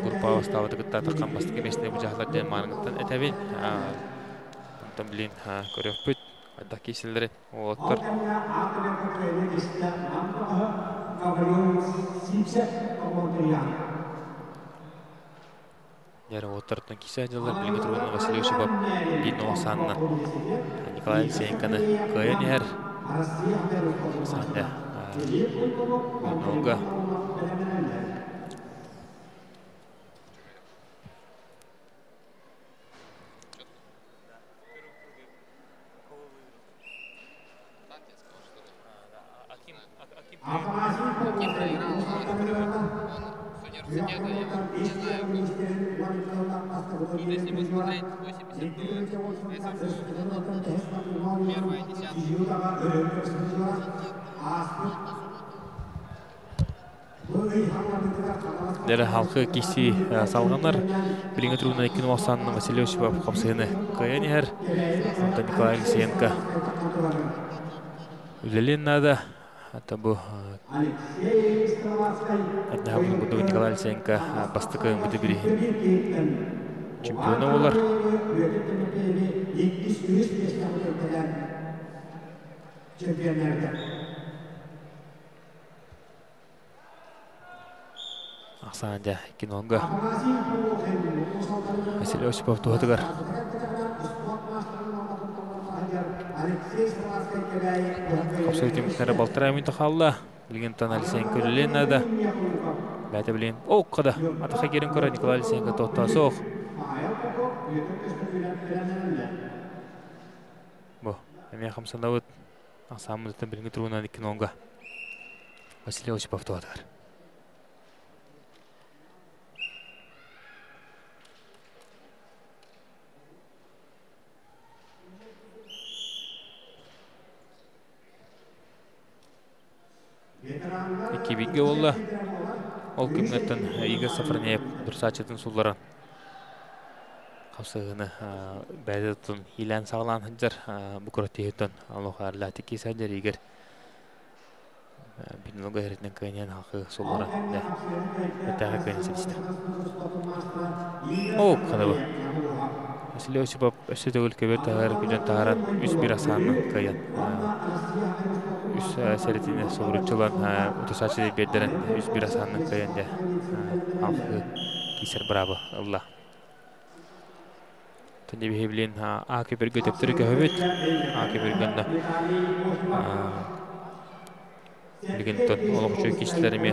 группа баставыт гытта таккан бастык эмесне бу жахлар ден мангыттан этәбин. Онтон билин көрөппүт. Айда киселери олоттор. Яра оттартан кисе жылар билинге турган Василий Осипов бин Осанна Николай Алексеенконы кыйын ер. Санда много. Аким проиграл, он с университета, я вот не знаю, тут если посмотреть 82 СФУ, первая десятка. Дәрі халқы киси салғанар. Билинге тургунан икки Осанна Василий Осипов қапсыгыны кыйын ер. Онтон Николай Алексеенко үлелин надо. Это бу Николай Алексеенко бастыкы үміті бірихин чемпионы олар. Ақсанадя кинонга Василий Осипов туһатыгар. Қапсай теміктері балтыра минут қалды. Билген Алексеенко үлелен надо. Бәті білен. О, қада. Атақа керін көрі Николай Алексеенко тоқта соқ. Бұ, әме қамсандауыт. Ақсамыздың білінгі тұруынан кинонга. Василий Осипов туһатыгар. Икки болла. Ол күмгәттен Игорь Сафронеев дұрсачытын сулларын. Қапсығыны бәдеттін илән сағлан хыджар бұкырат Аллах арлаты кесәджер Игорь. Бинлога хәрәтнең кайнан хакы сулларын. Бәтәгә кайнан сәдисте. О, кадабы. Василий Осипов өсө төгүл көбөр тагар күжөн тагаран үс бир асанны кайан. Үс сәретине соғыручылан утусачы бердерен үс бир асанны кайан де. Алхы кисер браво Алла. Төнде бихеблин а көбөргө төптөрү көбөт. А көбөргөндө билген тон олоқчу кишилерime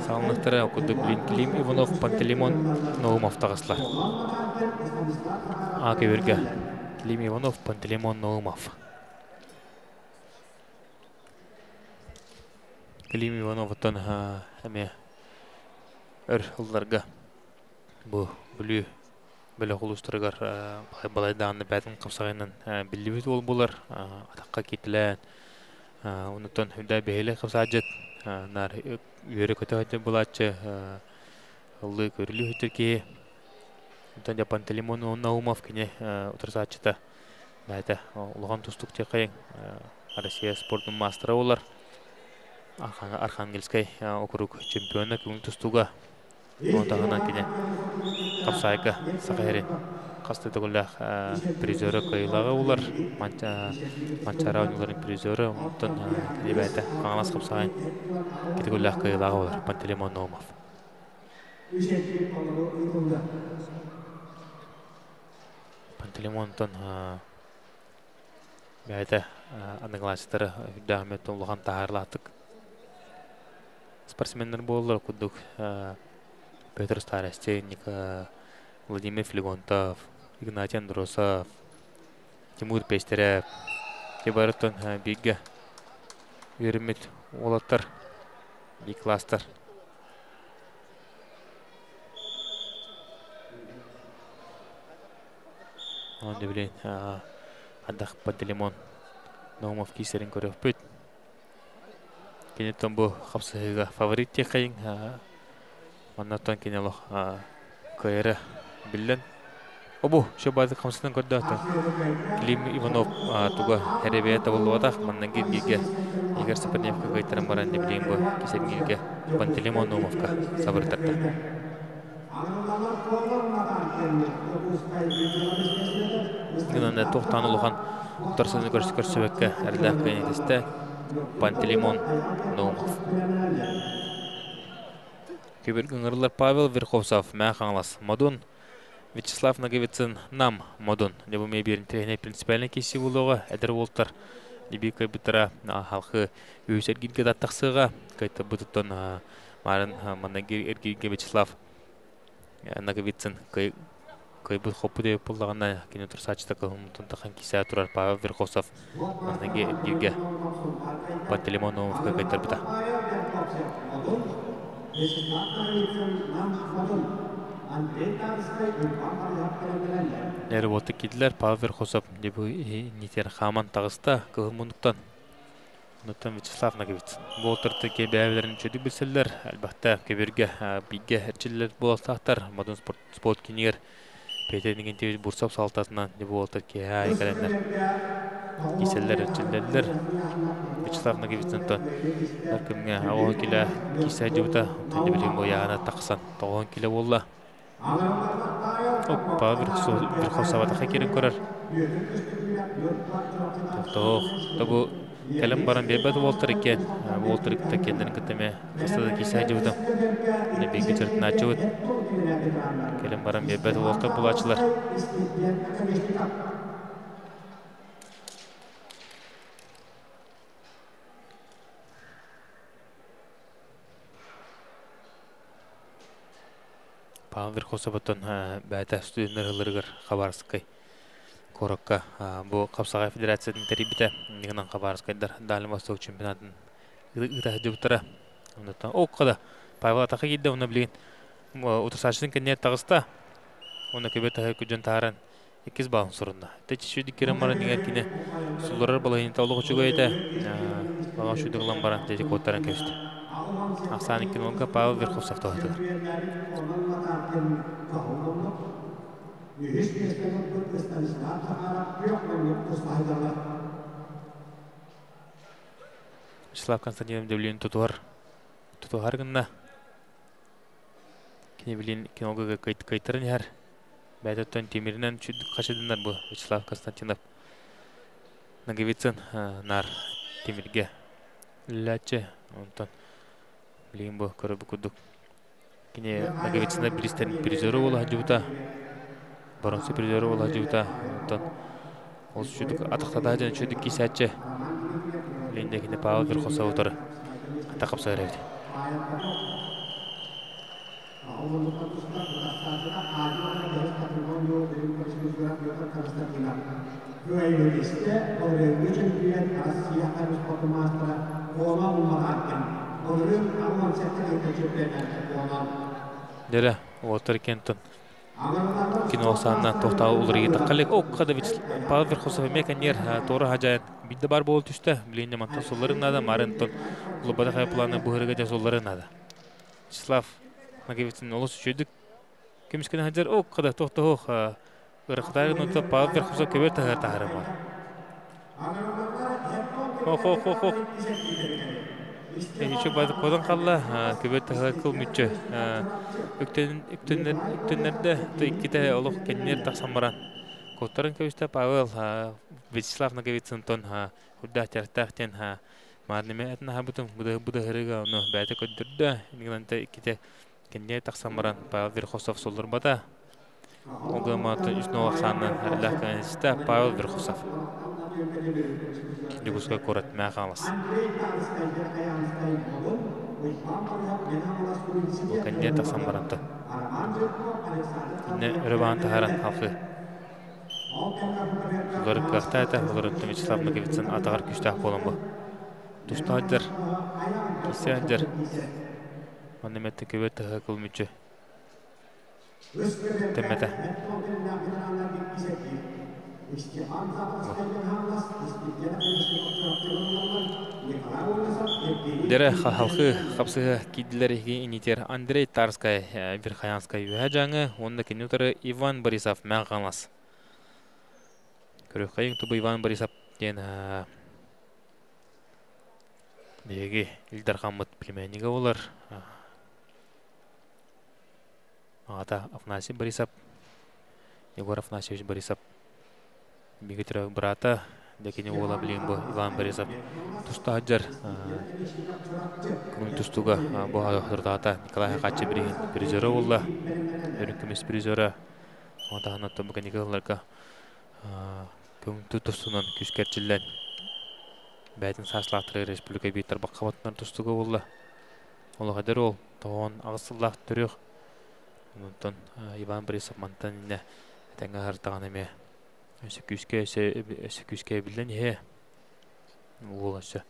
салынықтары окуду билин Клим Иванов, Пантелеймон Наумов тағыслар. А көбөргө Клим Иванов, Пантелеймон Наумов. Клим Ивановтан эмиэ өр ылларга бу Бүлүү бөлөх улуустарыгар балайдаанны бээтин қапсағайынан биллибит ол булар атаққа кийтилээн онутан үрдэ бэһилэ қапсаажыт нар үөрэ көтө булааччы ыллы көрүлүү хөтөр киһи. Онтон Пантелеймон Наумов кини утарсааччыта бээтэ улахан тустук текайын Россия спортун мастера болар. Архангельскай округ чемпиона күн тустуга. Онтағынан кини қапсайга сахайрин қасты төгілләх призері кыйлағы олар. Манчара ойнуларын призері онтон кини бәйті қаңалас қапсайын кетігілләх кыйлағы олар Пантелеймон Наумов. Пантелеймонтон бәйті аныгласытары үрдәхмет улахан тахарлаттык. Спортсмендер болалар кудук Петр Старостейник, Владимир Флегонтов, Игнатий Андросов, Тимур Пестерев, Кебарытон бигге үйрімет олаттар, би кластар. Онды білен адақ Пантелеймон Наумов кисерин көрөк бүт. Кенеттен бу қапсыға фаворит текайын. Маннаттан кенелох кайры биллен. Обу, шо базы қамсынан көрді. Клим Иванов туга хәребе табылуатақ, маннан гиргеге Игорь Сапарневка кайтаран баран деп билейін бу кесергеге Пантелеймон Наумовка сабыр тартты. Гынанда тоқтан улухан тұрсыны көрсі көрсөбекке әрдәк кайнетесті Пантелеймон Наумов. Көбір Павел Верховцев, мә қаңлас Мадун, Вячеслав Наговицын нам Мадун. Деп умей берін тренер принципиальный кесі болуға әдір болтар. Деби кайбытара халқы өсергенге даттақсыға кайта бұтыттан марын манагер эргиге Вячеслав Наговицын кайбыт хоппу деп боллағына кене тұрсачта кылымтын тақан кисе турар Павел Верховцев манагер эргиге Пантелеймоновка кайтар бұта. Нәрі боты кеділер Павел Верховцев деп нетер хаман тағыста кылымундықтан. Онуттан Вячеслав Наговицын. Бұл отырты кебәбілерін чөді білселер, әлбәтті кеберге биге әрчілер боластақтар. Мадун спорт кенегер Петер Нигентевич Бурсап салтасынан деп отыр ке айкаленер. Киселлер әрчілдерлер. Вячеслав Наговицын әркімге ауған келе кисе жібіті. Төнді білген бояғына тақсан. Тоғын келе болла. Опа, Верховцев атақа керін көрір. Тоқтоқ. Тобу кәлім баран бербәді болтыр екен. Болтыр кендерін күтіме қастады кисе жібіті. Бегі жыртын ачыбыт. Кәлім баран бербәді болтыр бұлачылар. Павел Верховцев бәті студенттер ылырғыр Хабаровскай Корокка бу Қапсағай федерацияның тәрибіті негінен Хабаровскайдар Дальний Восток чемпионатын ытахы жібітіра. Оққада Павел атақы келді, оны білген отырсашының кенне тағыста, оны көбе тахы күджен тағаран 2 балын сұрында. Тәчі шүйді керен бара негер кене суларар балайын таулық ұчуға еді, баға шүйді қылан бара деді коттарын кәсті. Ақсан 2-0 Павел Верховцев тоқтыдыр. Вячеслав Константинов Девлин тутуар. Тутуар гынна. Кене билин кинога кайтырын яр. Бәтөттөн темиринен қашыдындар бу Вячеслав Константинов. Наговицын нар темирге. Ләче онтон билин бу көрөбү кудук. Кене Наговицына биристен призеры бола жубута. Бронза призеры бола жубута. Онтон ол шүдүк атактада жана шүдүк кисәче. Линдегине Павел Верховцев отыры. Атақып сайрайды. Дere Уолтер Кентон кино санна тохтал уларыйы таққалек о қада Павел Верхосов эме канер тора хажайын бидде бар бол түсті билинне мантан солларын нада марынтон улубада хай планы бухырыга жа солларын нада Вячеслав Наговицын олус үчөйдүк көмүскен хажар о қада тохтохох ырыктайгын онто Павел Верхосов көбөр тахар тахары бар хо хо хо хо Еще бады кодан қалла, көбөр тахар кыл мүччө үктеннерде икките олох кеннер тахсан баран. Коттарын көбүстэ Павел Вячеслав Наговицын тон худда тяртахтен марнеме этна хабытым буда хырыга ону бәте көддүрдө. Ингнанта икките кеннер тахсан баран Павел Верхосов солдурбата. Огаматы үснө аксанын харлах каниста Павел Верхосов. Дюгуска корот мә қалас. Кеннер тахсан баранта. Не өрөбаан тахаран халқы. Олар кахта олар Вячеслав Наговицын атағар күштах болан бу. Тустаджар, кисяджар. Манеметті көбет тахы кыл мүчі. Теммете. Дере халқы қапсығы киділер инитер Андрей Тарскай, Верхоянскай жаңы, онда кенютары Иван Борисов мән қанлас. Көрөк тубы Иван Борисов ден беги Илдар Хаммыт племяннигі олар. Ата Афанасий Борисов, Егор Афанасьевич Борисов, беги брата, декини ола билин бу Иван Борисов. Туста хаджар, күн тустуга бу хырдаата Николай Хачы бирин призеры болла. Өрүн күмүс призеры. Отахана тобу кеникаларга көң тустунан күскерчиллен бәйтин саслақтыры республика биттер баққабатынан тустуга болла. Ол қадыр ол тоғын ағысыллақ түрік. Онтон Иван Борисов мантан ине тәңі хартаған еме. Өсі күске, өсі күске білден е. Ол өсі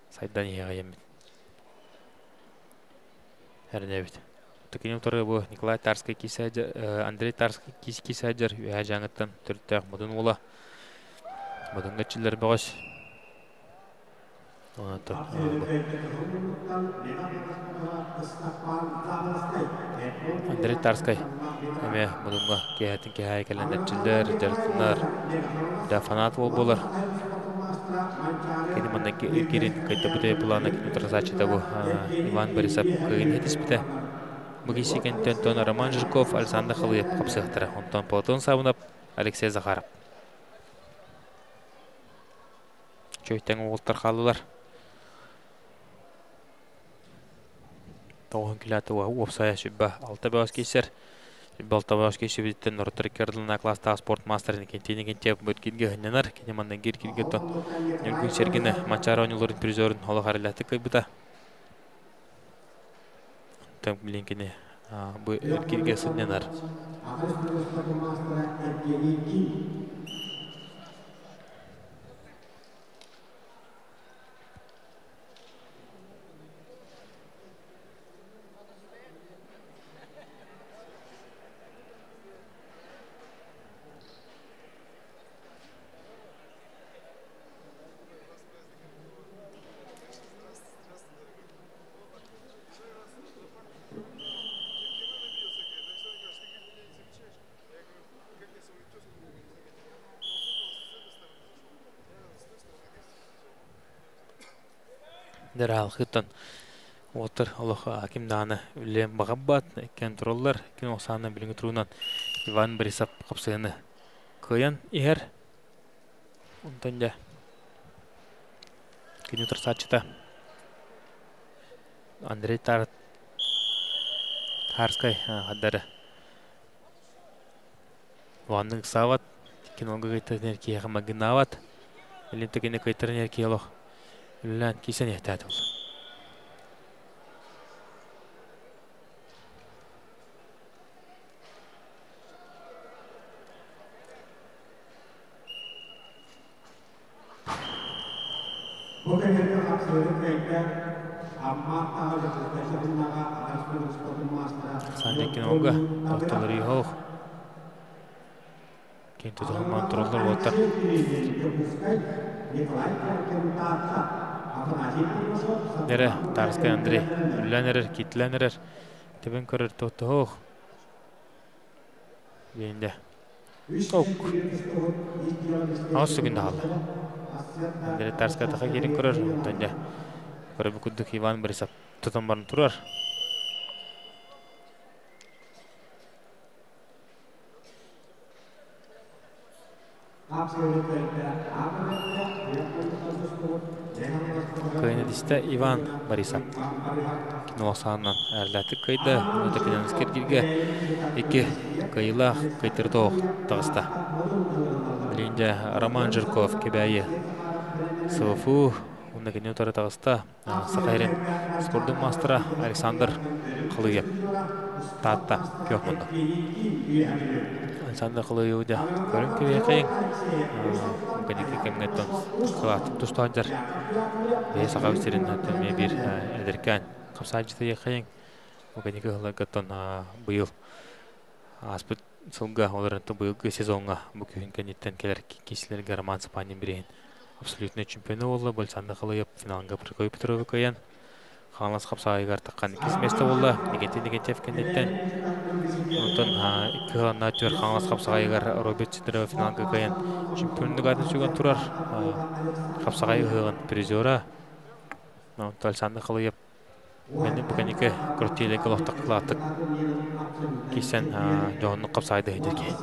сайдан еға емет. Әріне бит. Токенем тұры бұ Николай Тарский кисәджер, Андрей Тарский кисәджер, үйә жаңыттан түрттәк мұдын ола. Мұдынға чиллер бағаш. Андрей Тарскай эме мұдынға кехәтін кехәй кәләндәтчілдер, жарытынар, да фанат бол болар. Кені мында керин кайта бұтай бұлана кені тұрсачы бу Иван Борисов кыйын хетіспіті. Бүгін кенттен тон Роман Жирков, Александр Халыев қапсықтыры. Онтон Платон Сабынов, Алексей Захаров. Чөйтен оғылттар қалылар. Тоғын күләті уопсая сүббә алты бәуіз кейсер. Сүббә алты бәуіз кейсер биттен нұртыр керділіна класста спорт мастерін кентені кентеп бөткенге хінненар. Кене мандан кер керге тон. Нүргін сергені Мачар ойнуларын призерін олы қарылаты кайбыта. Тәм білен кене бұ өркерге сынненар. Дәрәл отыр Аллах акимданы үлем бағаббат, кен тураллар, кен осаны біліңі тұрунан Иван Борисов қапсығыны кыян ихер. Онтан да кені тұрсатчыта Андрей Тарскай хаддары. Ванның сават, кен олға кайтарын еркеге магынават, елін текені кайтарын еркеге олық. Үллән кисен ехтәт ол. Санекин ога тохтолор йох. Кин тутуһуман тураллар уоттар. Нере Тарскай Андрей үлләнерер, китленерер. Тебен көрөр тоттоох. Бейінде. Ок. Аас сүгүн хаалла. Андрей Тарскай таха келин көрөр. Онтон жа. Көрө куддук Иван Борисов тутан барын турар. Кыйны дисте Иван Борисов. Киноласаанан әрләтик кыйды. Өтө кенен киргирге ики кыйылах кыйтырды тагыста. Билинде Роман Жирков кебәйе СВФУ онда кене утары тагыста Сахайрин спордун мастера Александр Кылыев. Татта кök мунда. Александр Кылыев да көрүн кебе кайын. Кенеки кемгеттон кылатып тустаанжар. Бе сака үстерин ме бир эдеркен капсаажыты якайын. Кенеки хылагаттон быйыл аспыт сылга оларынты быйылгы сезонга бу күн кенеттен келер кисилерге Роман Сапанин бирейин. Абсолютный чемпионы болду. Александр Кылыев финалга Прокопий Петров кыян. Хаңлас капсайгар таккан икис месте болду. Негетин Негетев кенеттен. Онтон икки хыланна түр Хаңлас капсайгар Роберт Сидоров финалга кыян. Чемпиондук атын сүгөн турар. Капсагай ыгын призера. Александр Кылыев Мені бүгінгі күртейлі голоқтық қылатық кисен жоғынны қапсайды хедерге.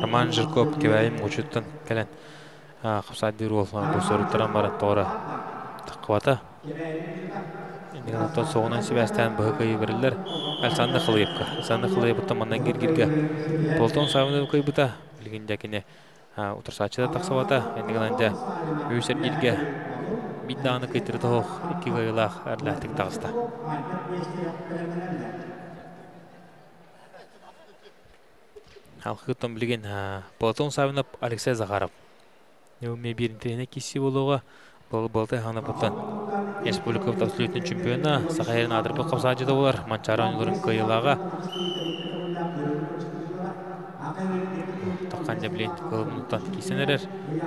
Роман Жирков кебәйім учуттан кәлән қапсайды рол бұл сөріттірін бара тоғыра таққывата. Инде соғынан себәстән бұғы кайы берілер. Александр Кылыевка. Александр Кылыев маннан киргирге. Полтон сабыны кыйбыта. Билген жакине утырсачы да тақсабата. Инде гана өсер кирге биддааны кыйтыры тоқ икки кайылах әрләтик тағыста. Халқы билген Платон Савинов Алексей Захаров. Неуме бир интерне киси болуға бұл болтай хана бұттан. Республика абсолютный чемпиона Сахайрин адырбы қапсажы да болар. Манчара ойнларын кыйылаға. Таққан жабілен кылымнуттан кисенерер.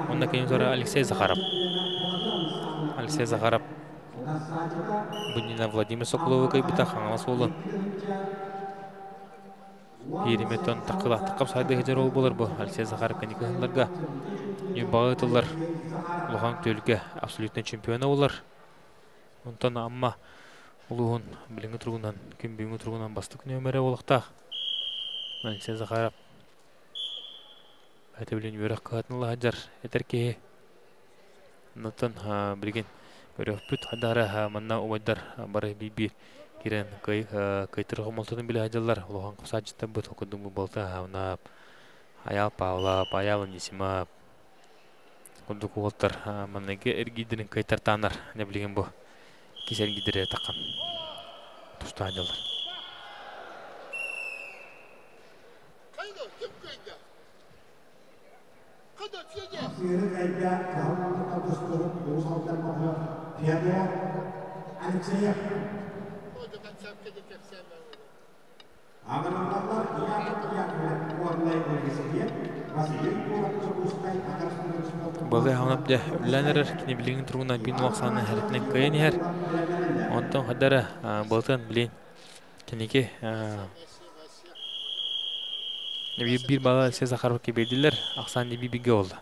Онда кейін Алексей Захаров. Алексей Захаров. Бұнина Владимир Соколовы кыйбыта хаңалас болы. Ереметтон таққыла таққап сайды хежер ол болар бұ. Алексей Захаров кәнекі хылларға. Бағытылар Лухан төлге абсолютный чемпионы болар. Онтон амма улуғын біліңі тұрғынан, күн бүгінгі тұрғынан бастық нөмірі болықта. Алексей Захаров. Әті білін өрек қағатынла хаджар әтер. Онтон білген өрек бүт хадары манна убайдар бары би-би кирен кыйтыр хомолтын биле хаджалар. Улухан қапсажыттан бұт оқыдың бұл болта Аял Павла, Аял Нисима, Кундук уолтар манныгы эргидерин кайтартанар не билген бу кисергидере таккан тустаанжалар. Балай ханап дә үлләнерер кини билигин тургунан бин ваксаны хәрәтенә кыйын һәр. Онтон хадара былтан билин кинике бир бала Алексей Захаров кебедилер, аксан би биге oldu.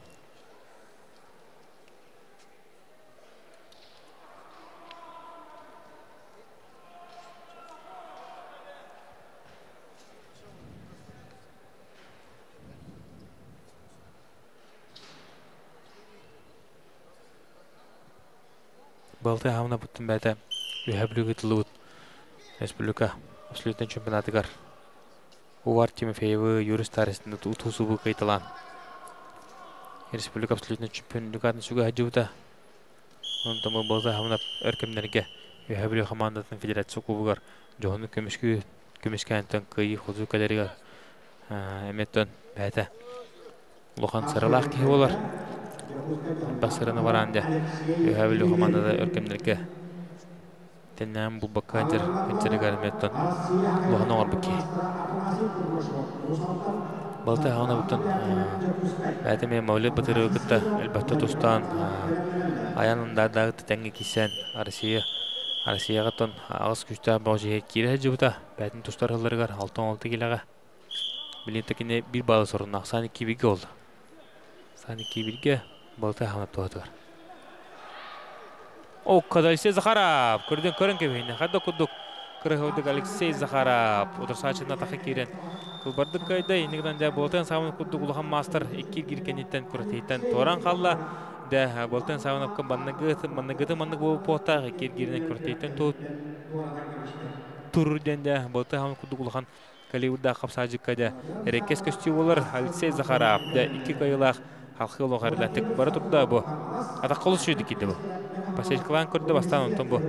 Балтай хамна буттун бәтә үһәблүгө тылыбыт республика абсолютный чемпионатыгар. Увар Тимофеевы Юрий Старостин утусубу кайталан. Республика абсолютный чемпион люкатын сүгө хаджыбыта. Онтон балтай хамна өркемнерге үһәблү командатын федерация кубугар жоһону көмүшкү көмүшкәнтен кыйы хозу калеригар Эмиэ бэйэтэ улахан сыралаах киһи буолар. Элбэх сыраны бараан дьэ Үөһээ Бүлүү хамаандата өр кэмнэргэ тэннээн булбакка сылдьар сылдьарыгар эмиэ улахан оҥорбут киһи. Балта хаҕына бэйэтэ эмиэ Мавлет Батыровы кытта элбэхтэ тустаан айан андаардаах тэҥҥэ киирсэн Россия Россияҕа тон аҕыс күүстээх бөҕө дьиэ киирэ сылдьыбыта. Бэйэтин тустар сылларыгар 66 килэҕэ. Билигин кини биир балл соруннаах Сани киибиргэ буолла. Сани киибиргэ балта хаҥап туһатыгар. Оккада Алексей Захаров көрдөн көрөн кэбиһинэ. Хадда курдук кырыһылдык Алексей Захаров утарсааччына таха киирэн кылбардык кайда иннигинэн дэ болтан саамын курдук улахан маастар икки киркениттен күрэтиттен туоран халла дэ болтан саамын манныгыты манныгыты маннык буолуп буоттаах икки киринен күрэтиттен турur ден дэ болтан саамын курдук улахан Голливудда қапсажыкка да эреккес көстүү болар Алексей Захаров да икки кайылаах халқы олоғарда тек бара турда бу. Атақ қолы сүйді киді бу. Пасечкалан көрді бастан онтон бу.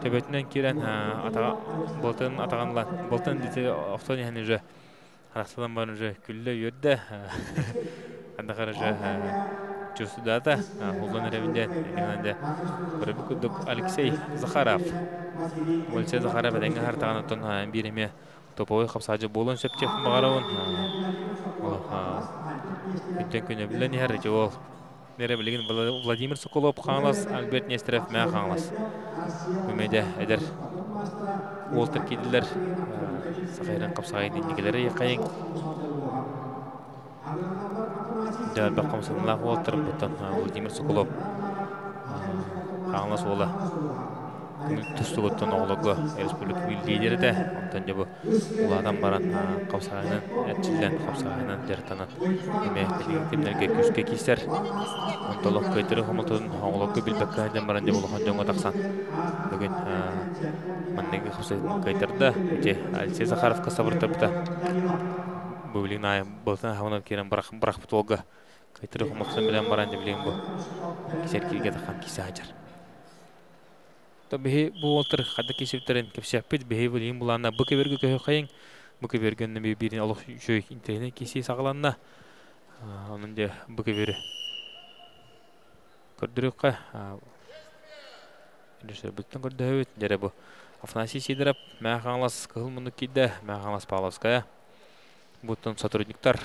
Төбөтүнөн кирен атаға болтын атағанлан болтын дите охтон яхны уже арасынан бар уже күллө йөрдө. Анда уже чувствудата улан ревинде инде бір Алексей Захаров. Алексей Захаров деңге хартаган оттон бир эме топовой қапсажы болон сөптеп мағарауын. Күнтен күнө билен хәр жол. Нере билген Владимир Соколов қаңлас, Альберт Нестеров мә қаңлас. Үмеде әдер Уолтер кидилер сахайран қапсағайын негелері яқайын. Дәл баққамсынлақ Уолтер бұттан Владимир Соколов қаңлас ола. Түстүгөттөн оҕолорго республика лидери де онтон жабы уладан баран капсагайынан этчилен капсагайынан жартанан эме кимнерге күскө кийсер онтолох көйтөрү хомолтон оҕолорго билбекке ден баран жабы улахан жоңго таксан бүгүн манныгы капсагайын көйтөрдө же Алексей Захаровка сабыртырбыта бу билин ай болтан хаванап кирен барах барах бутолга көйтөрү хомолтон билен баран жабы бу кисер кирге такан кисе ажар. Бихи бу олтыр хадда кисиптерин кепсеппит бихи булин буланна бу кеберге көһө кайын бу кеберген би бирин олох шөй интернет киси сагаланна онун де бу кебери көрдүрүккө Режиссер бүттен көрдөбүт дере бу Афанасий Сидоров мә кыһыл муну кидде мә Павловская буттун сотрудниктар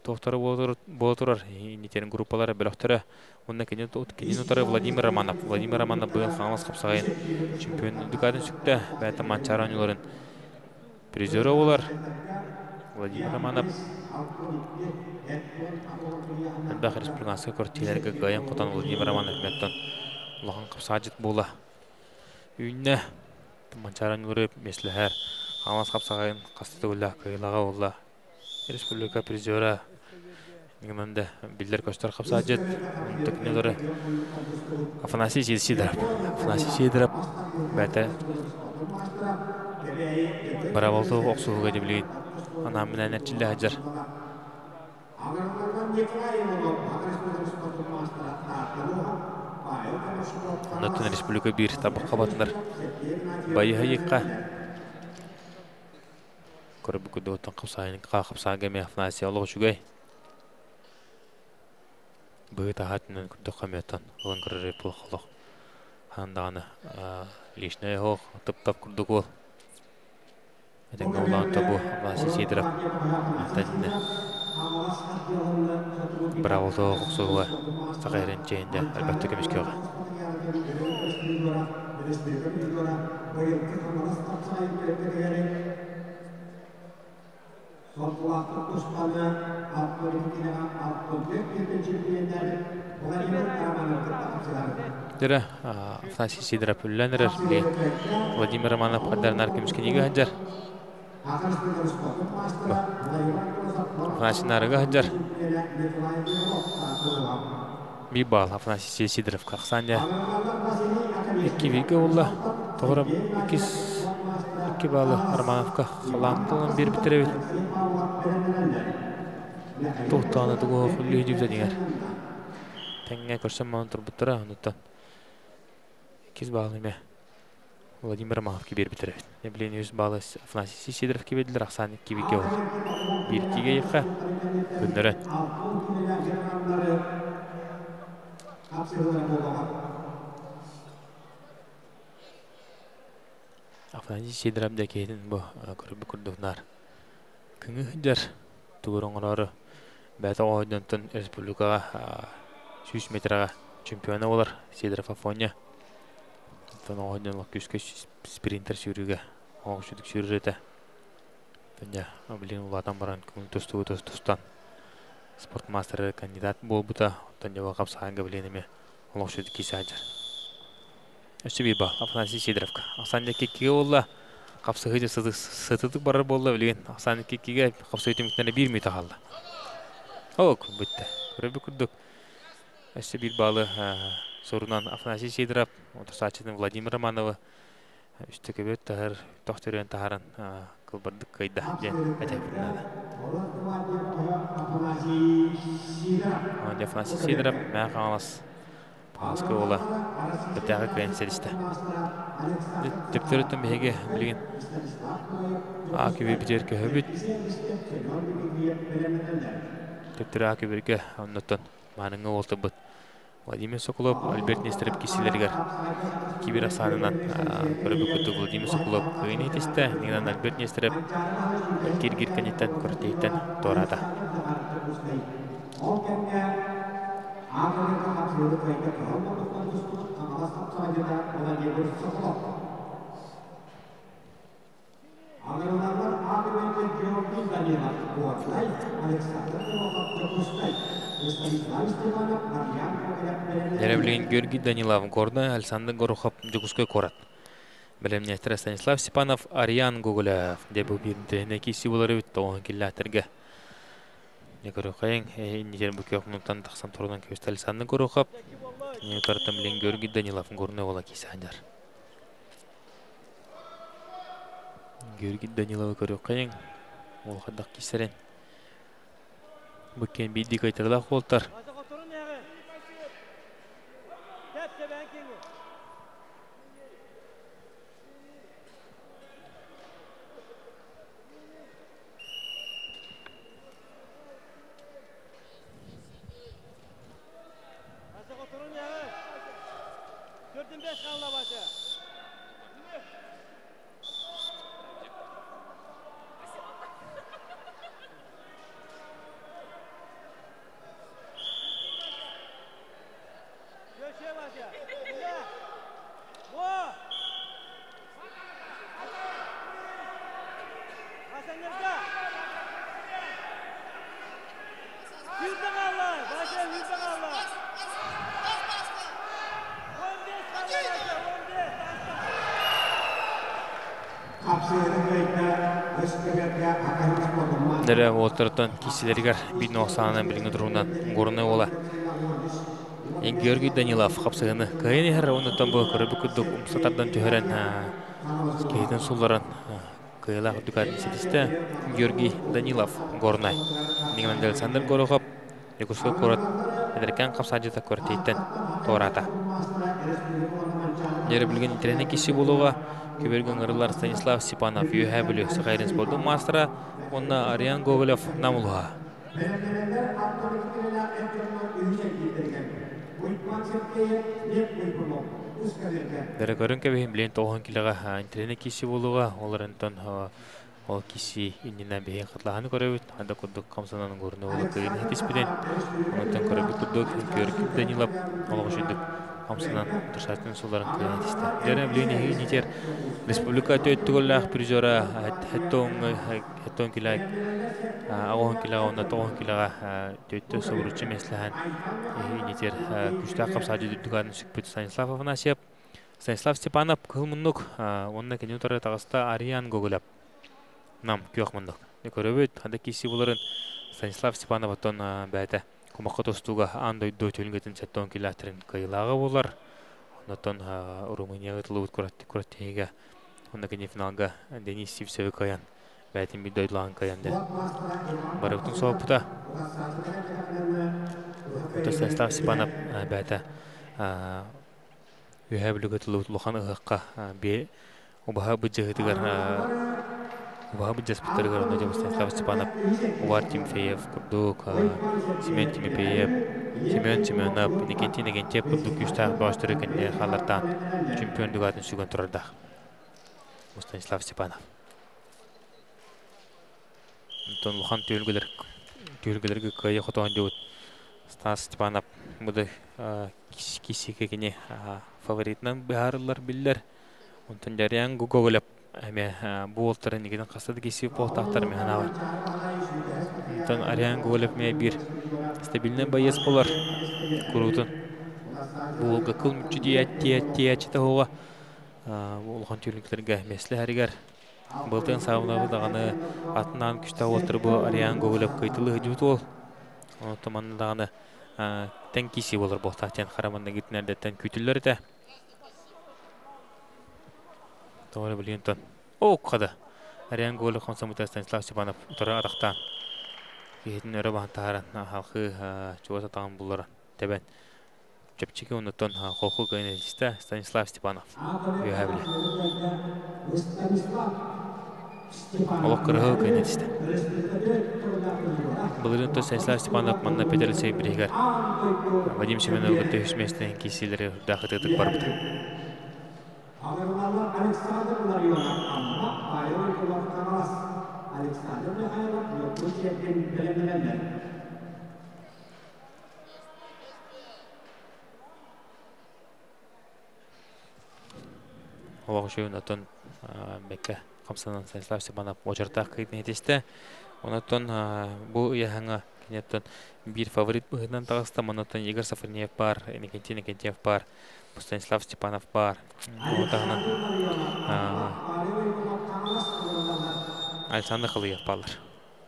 тохторы болотурар иннитерин группалары бөлөктөрө онна кенин утары Владимир Романов. Владимир Романов быйыл Хаңлас капсагайын чемпион дүкатын сүктө бәйті Манчар ойнуларын призері болар. Владимир Романов Элбэх республиканский квартирге гаян котан Владимир Романов меттон улахан капсажыт була. Үйнө Манчар ойнулары меслехер Хаңлас капсагайын касты ула кыйлага ула республика призера Нигменде билдер көстөр капсажыт текнелери Афанасий Сидоров. Афанасий Сидоров бәте барабалты оксууга деблейин. Ана менен эрчилде хажар. Онотун республика бир табак кабатындар. Байы хайыкка. Көрбү көдөттөн капсайын капсага ме Афанасий олог чугай. Быгы тахатынан күрдө каметтан. Олон көрөр пул холох. Ханданы лишне хох тып-тап күрдүк ол. Этен улан табу Афанасий Сидоров. Тәнне. Браво то куксуга сакайрын чейинде албатта көмүскөгө. Дера Афанасий Сидоров үлләнерер Владимир Романов кадарнар көмүскениге хаджар. Афанасий нарыга хаджар. Би бал Афанасий Сидоров каксанья. Икки виге олла. Тоғыра икки балы Романовка халантылын бир битеребит. Тухтаны тугу хулли жүзә дигәр. Тәңгә көрсәм ман турбуттара, онуттан. Икиз балы ме. Владимир Романов кибер битеребит. Билин 100 баллы Афанасий Сидоров кибердилер, Ахсан кибике ол. Бир киге яққа күндөрөн. Афанасий Сидоров да кейтин бу көрүбү күрдүкнар. Күңү жар тугур оңорору бәті ойдонтон республикаға 100 метрға чемпионы болар Сидоров Афоня. Тон ойдон күскө спринтер сүүрүгө оңшудук сүүрүрөтө. Тонja билин улатан баран күн тостугу тостустан спорт мастері кандидат болбута. Тонja вакап саанга билин эме оңшудук кисажар. Өсү бир ба Афанасий Сидоровка. Аксан киккиге болла. Капсы сытыдык барар болла билген. Аксан киккиге капсы өтүмүктөрү бир мүйтө калды. Ок, бүтті. Көрөбү күрдүк. Өсү бир балы сорунан Афанасий Сидоров, отырсачының Владимир Романовы үстө көбөт тахар тохторуен тахаран кылбардык кайда ден айтап. Афанасий Сидоров мә қаңалас Паска ола бітәғы кірен селісті. Төптөрөттөн беге билген А күбе битер көһөбүт. Төптөрө А күберге оннотон маныңы олтыбыт. Владимир Соколов, Альберт Нестеров киселергер. Кибер асанынан көрөбү күттү Владимир Соколов кыйын итисте, нигынан Альберт Нестеров киргир каниттен көртейттен тората. Деревлин Георгий Данилов Горный, Александр Горохов Жукускай Корат. Білімнестір Станислав Степанов, Ариан Гоголев. Деп биринтене киси болары бит тоғын килләтерге. Не көрөкайын, иннитер бүкө окнуттан тақсан турунан көстө Александр Горохов. Не картам билен Георгий Данилов Горный ола киси андар. Георгий Данилов көрөкайын, ол хадак кисерен. Бүкен бидди кайтырда холтар. Дәрі олтыртын киселергер бин осанын біліңі тұрғынан горны ола. Георгий Данилов қапсығыны кайын ехер онытан бұл көрібі күдік умсатардан түхерен кейтін суларан кайылақ дүкатын сетісті Георгий Данилов горнай. Нигман Александр Горохов Якутскай город Эдеркен қапсажыта көртейттен тората. Дәрі білген тренер киси болуға Көберген ырылар Станислав Степанов үйе білі Сахайрин спорттың мастера, онна Ариан Гоголев намулуға. Дәрі көрін кәбейін білен тоғын келіға тренер киси болуға, олар ол киси иннинен бейін қытлағаны көрөбүт, анда күрдік қамсананын көріні олы күйін хетіспеден, онытан көрөбүт күрдік, Георгий Данилов олығы жүдік қамсанан тұрсатын суларын күйін хетісті. Дәрі білен ехі нетер республика төттігілләқ призера хеттон килаг, ағуын килага, онда тоғын килага төтті соғыручы месләһән ехі нетер күштәк қамсажы дүдігарын сүкпіт Станислав Афанасьев, Станислав Степанов кылмыннук, онна кеню тары тағыста Ариан Гоголев. Нам күйақ мұндық. Не көрөбөт, анда киси боларын Станислав Степанов аттон бәті кумаққа тостуға андай дой төлінгетін сәттон килатрин кайылағы болар. Оннан Румынияға тылуыт күраттеге. Онда кене финалға Денис Сивцеві каян. Бәтін бір дойдылаған каян де. Барықтың соғыпта. Станислав Степанов бәті Үһэ билигэ тылы улахан ыһыққа бе убаһа быдьыһытыгар убаһа быдьаспыттарыгар онно дьэ Станислав Степанов, Увар Тимофеев курдук, Семен Тимофеев, Семен Семенов, Никитин Иннокентьев курдук күүстээх бөҕөстөрү кэннигэр хааллартаан чемпион дугатын сүгэн турардаах. Станислав Степанов. Онтон улахан түһүлгэлэр түһүлгэлэргэ кыайа хотоон дьубут Стас Степанов бу кисике кини фаворитынан быһаарыллар биллэр. Онтон Жарьян Гоголев эмиэ бу уолтарын игинен хаста да киси буолтаахтар эмиэ санаабар. Онтон Ариан Гоголев эмиэ биир стабильный боец болар куруутун. Бу уолга кыл мүччү тиийээччи тоһуга улахан түүлүктэргэ миэстэлэһэригэр былтыын саабынабы даҕаны атынан күштээх уолтары бу Ариан Гоголев кыйтылы сылдьыбыт уол. Онтон манна даҕаны тэҥ киси болар буолтаах диэн хара манныгытын эрдэттэн күүтүллэр этэ. Тоҕо билигин О, хада. Ариан Гоголев хамсаммыта Станислав Степанов утары атахтаан киһитин өрө баһан таһааран халқы чугас атаҕын булларан тэбэн чэпчэки оннуттан холку кыайан Станислав Степанов үөһэ биле. Олох кырыһы кыайан Былырыын то Станислав Степанов манна Петр Алексеев биригэр Вадим Семенов кытта үс миэстэнэн киирсиилэри даахытыытык барбыта. Александр Ларионов Амма, Павел Николаев Хаҥалас, Александр Михайлов Ньургун Сергин бэлэмнэнэллэр. Олох үчүгэй онтон бэккэ хамсанан Станислав Степанов очертаах кыйтын этистэ. Онтон бу ыйаһаҥа киниттэн биир фаворит быһыытынан таҕыста. Онтон Игорь Сафарниев бар, Иннокентий Иннокентьев бар, Станислав Степанов бар. Ону таһынан Александр Халыев бааллар.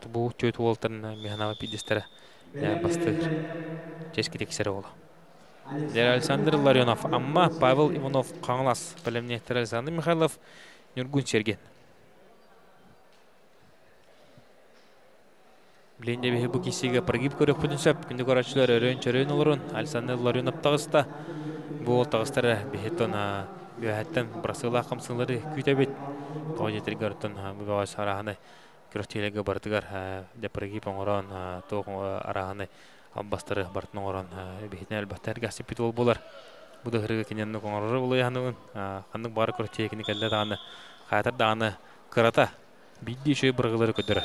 Бу түөрт уолтарын миһанаба пидестері бастыыр. Чески тексері ола. Александр Ларионов, Амма, Павел Иванов, Хаҥалас, бэлэмнээхтэр Александр Михайлов, Ньургун Сергин. Билин биһи бу киссиге прогиб көрөхпүтүн сөп. Күндү көрөөччүлэр өрөөн чөрөөн олорун. Александр Ларионов таҕыста. Бу ол таҕыстара биһиттон үөһэттэн бырасыылаах хамсыылары күүтэбит. Тоҕо диэтиргэр бу бөҕөс араһаны күрэхтиилэргэ барытыгар дэ прогиб оҥорон туох араһаны албастары бартын оҥорон биһитин элбэхтэргэ сиппит ол буолар. Бу да хырыга киненнук оҥорору булуйаһаныбын. Ханнык бары күрэхтиэ кини кэллэ даҕаны хаатар даҕаны кырата биирдии үчүгэй бырагылары көрдөрөр.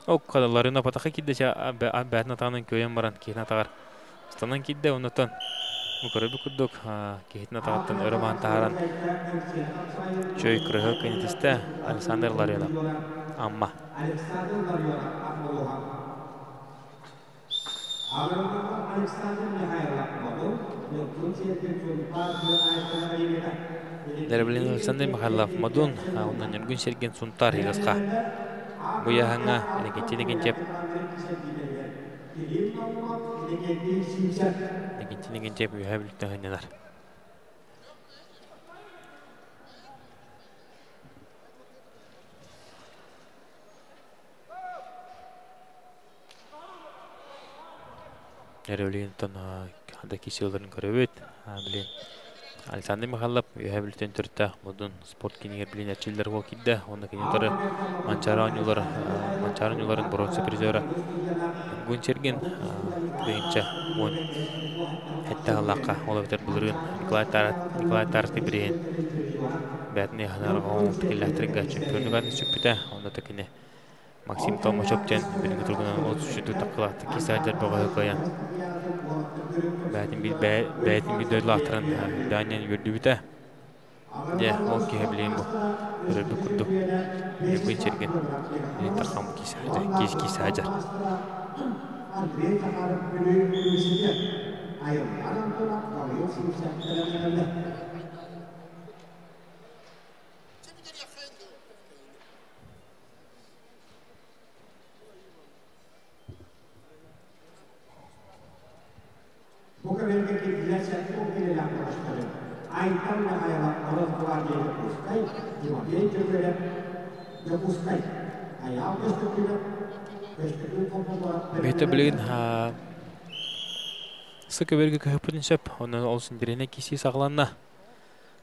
Оккадаларына патаха кидде бәтін атағынан көйен баран киһин атағар станан кидде оннотон бу көрөбү курдук киһитин атағаттан өрө маан таһааран чөй кырыһы кынитисте Александр Ларионов Амма. Александр Ларионов Ақмолоға. Александр Михайлов Модун, Ньургун Сергин Сунтаар Дәрбилин Александр Михайлов Модун, оннан Ньургун Сергин Сунтар Хигасқа. Бу яһаңа Иннокентий Иннокентий Иннокентьев үһэ бүлүктэн хыннанар. Эрөлин тон хада кисиоларын көрөбүт. Билин Александр Михайлов үһэ бүлүктэн төртө модун спорт кинигер билин ачиллер бол кидде. Онна кинитары Манчары оонньуулар Манчары оонньууларын бронза призера Гун Сергин тыынча он хэтте халлаққа ола битер былырын Николай Тарат Николай Тарский бирин бәтне ханар оң тикелләхтерге чемпионлыгын сүппүтэ. Онда текине Максим Томачев тен билинги тургунан 33 таккылақты кисажар бөҕө кыян. Бәтин бәтин бир дөйлахтыран Даниян үрдүбүтэ. Де, ол киһи билин бу. Көрөрбү курдук. Бүгүн черген. Билин тархан бу кисажар. Кис кисажар. Андрей Захаров Бүлүү университет. Айыллар Антонов Гаврил Симсен бэлэмнэнэллэр. Бу кабелге кирдилер сәтті келелер баштары. Айтан Михайлов Орос гвардия Дьокуускай, Тимофей Чөкөлөп Дьокуускай. Аял Көстөкүлөп, Көстөкүн Бейте билигин С көбүөргэ көһүппүтүн сөп. Онон ол синдирине киси саҕаланна.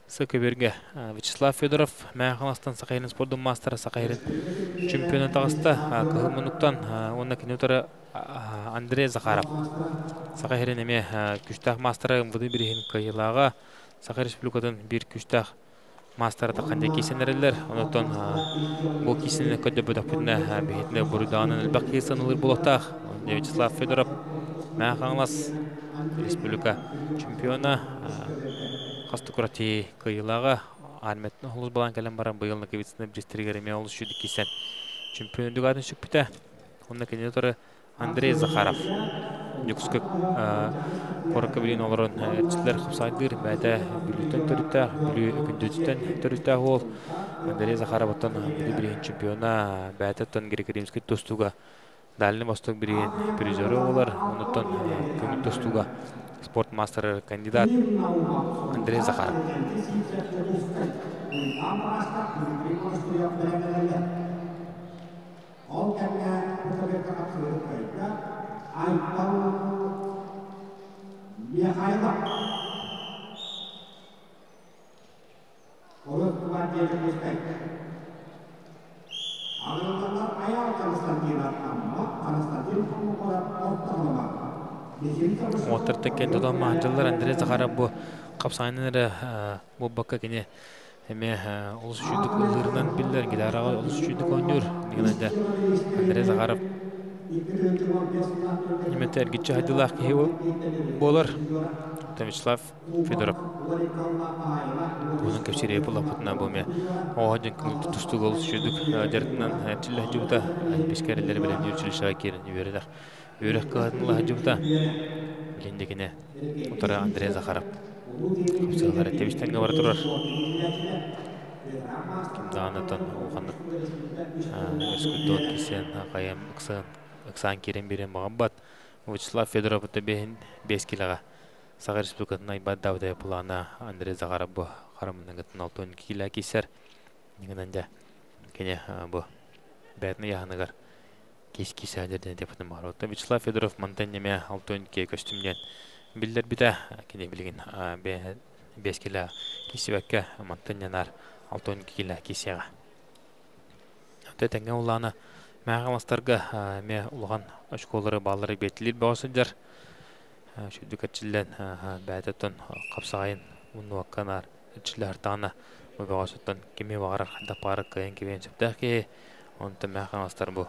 С көбүөргэ Вячеслав Федоров Мэҥэ Хаҥаластан Саха сирин спордун маастара, Саха сирин чемпиона таҕыста. Кыһыл муннуктан уонна кини утары Андрей Захаров. Саха сирин эмиэ күүстээх маастара, МВД бирииһин кыайыылааҕа, Саха Республикатын биир күүстээх маастара таххан дьэ киирсэн эрэллэр. Онтон бу киирсиини көрдөрбөтөхпүтүнэ биһитинэ буруйдаҕынан элбэх киһи сыаналыыр буолуохтаах. Вячеслав Федоров Мэҥэ Хаҥалас республика чемпиона, хас да курати кыайыылааҕа, армияттан олус балаан кэлэн баран быйыл Наковицына бириистэригэр эмиэ олус үчүгэй киирсэн чемпион үрдүк аатын сүкпүтэ. Онно кинини утары Андрей Захаров Дьокуускай куоракка билигин олорон эрчиллэр, хапсаайдыыр, бэйэтэ Бүлүүттэн төрүттээх, Бүлүү Өкүндүтүттэн төрүттээх уол. Андрей Захаров оттон Бүлүү билигин чемпиона, бэйэтэ оттон греко-римский тустууга Дальний Восток билигин призеры буолар, онуттан көҥүл тустууга спорт маастарыгар кандидат Андрей Захаров. Ол кэмҥэ бу көбүөргэ хапсыһыы кыайда Айтал Михайлов. Урут гвардия Дьокуускай. Аҕырыллаллар Айаал Константинов Амма, Константин Хомукуров Орто Халыма. Уоттартан кэн тутан маһдьыллар Андрей Захаров бу хапсаанын эрэ буолбакка кини эмиэ олус үчүгдүк ыллыырынан биллэр, гитараҕа олус үчүгдүк оонньуур. Дигэнэ Андрей Захаров Немете эргиччи хайдылаах киһи буолар. Вячеслав Федоров туһунан кэпсиирэ булаппытына бу эмиэ оҕо дьон тустууга олус үчүгдүк дьарыктанан эрчиллэ сылдьыбыта. Олимпийскай эрэллэри бэлэмниир училищеҕа киирэн үөрэх үөрэх кыһатын ыла сылдьыбыта. Билин дэгинэ утары Андрей Захаров хапсыһыылар тэбис-тэҥҥэ бара турар. Ким даҕанытан улаханнык өскүддуон кисиэн хайам ыксаан ыксаан киирэн биэриэн баҕарбат. Вячеслав Федоров бэһин 5 килоҕа Саха Республикатын айбат даабытай плана Андрей Захаров бу харамыныгытын 6 киилэ киирсэр. Нигынан дьэ кини бу бэйэтин ыйааһыныгар кис киисээдэрдэн этеппитин баҕарабыт. Вячеслав Федоров мантан немэ 6 көстүм диэн биллэрбитэ. Кини билигин 5 кило киирсибэккэ мантан нянаар 6 кило киирсиэҕэ. Тэҥҥэ улаана Мэҥэ Хаҥаластарга эмиэ улахан очколары бааллары биэртилиир бөҕө сылдьар. Сүрдүк эрчиллэн бэйэтэ хапсаҕайын уннуокка наар эрчиллэ сартаҕына бу бөҕөсүттэн кими баҕарар хайдах баҕарар кыайан кэбиһиэн сөптөөх киһи. Онтон Мэҥэ Хаҥаластар бу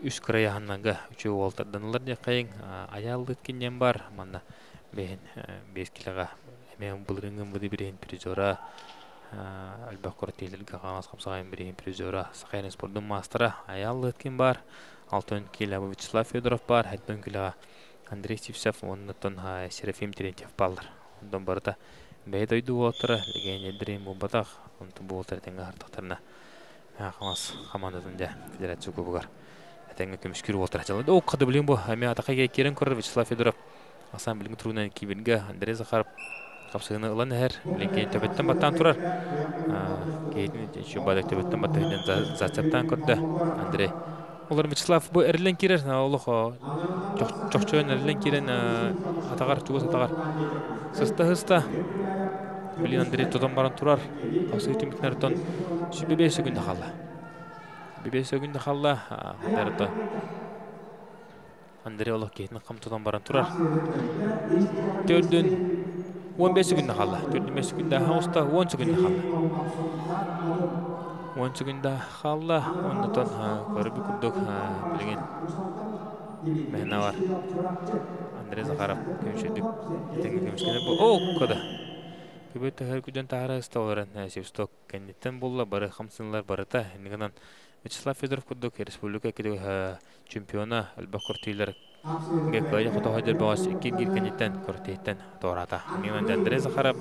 үс кырайаһыннарга үчүгэй уолтарданылар диэххэйиҥ. Айаал Лыткин диэн баар. Манна бэһин 5 килоҕа эмиэ былырыыҥҥы МВД бирииһин призера, элбэх квартираларга хаҥас хапсаҕайын бирииһин призера, Саха сирин спордун маастара Айаал Лыткин баар. 6 кило Вячеслав Федоров баар, 7 килоҕа Андрей Сивцев уонна Серафим Терентьев бааллар. Онтон барыта бэйэ дойду уолаттара, легионердэрин буолбатах, онтон бу уолаттар этэҥҥэ аһардахтарына Хаҥалас хамаандатын дьэ федерация кубогар этэҥҥэ көмүскүүр уолаттар дьалла. О, хады билин бу эмиэ атака киирэн көрөр Вячеслав Федоров. Асан билиҥҥи туругунан киирбиргэ Андрей Захаров хапсыһыыны ылан иһэр. Билин кини төбөттөн баттаан турар. Киһитин чубадык төбөттөн баттаһынан зацептаан көрдө Андрей. Олор Вячеслав бу эриллэн киирэр, олох чохчойон эриллэн киирэн атаҕар, чугас атаҕар сыста-сыста. Билин Андрей тутан баран турар. Хапсыы түмүктэнэртон 25 секунда хаалла. 5 секунда хаалла. Андрей олох киһитин хам тутан баран турар. Төрдүн 15 секунда хаалла. Төрдүн 5 секунда уста 10 секунда хаалла. 10 секунда хаалла. Оннотон көрбү курдук билигин мэһнэ бар. Андрей Захаров көмүшүдүк тэҥҥэ көмүскэнэ бу. О, кода. Күбөт төһөр күдэн таһара ыста олорон Севсток кэнниттэн булла бары хамсынылар барыта. Иннигынан Вячеслав Федоров курдук республика чемпиона элбэх кортиилэр кыайа хото сылдьар бөҕөс икки гир кэнниттэн кортииттэн туораата. Мин Андрей Захаров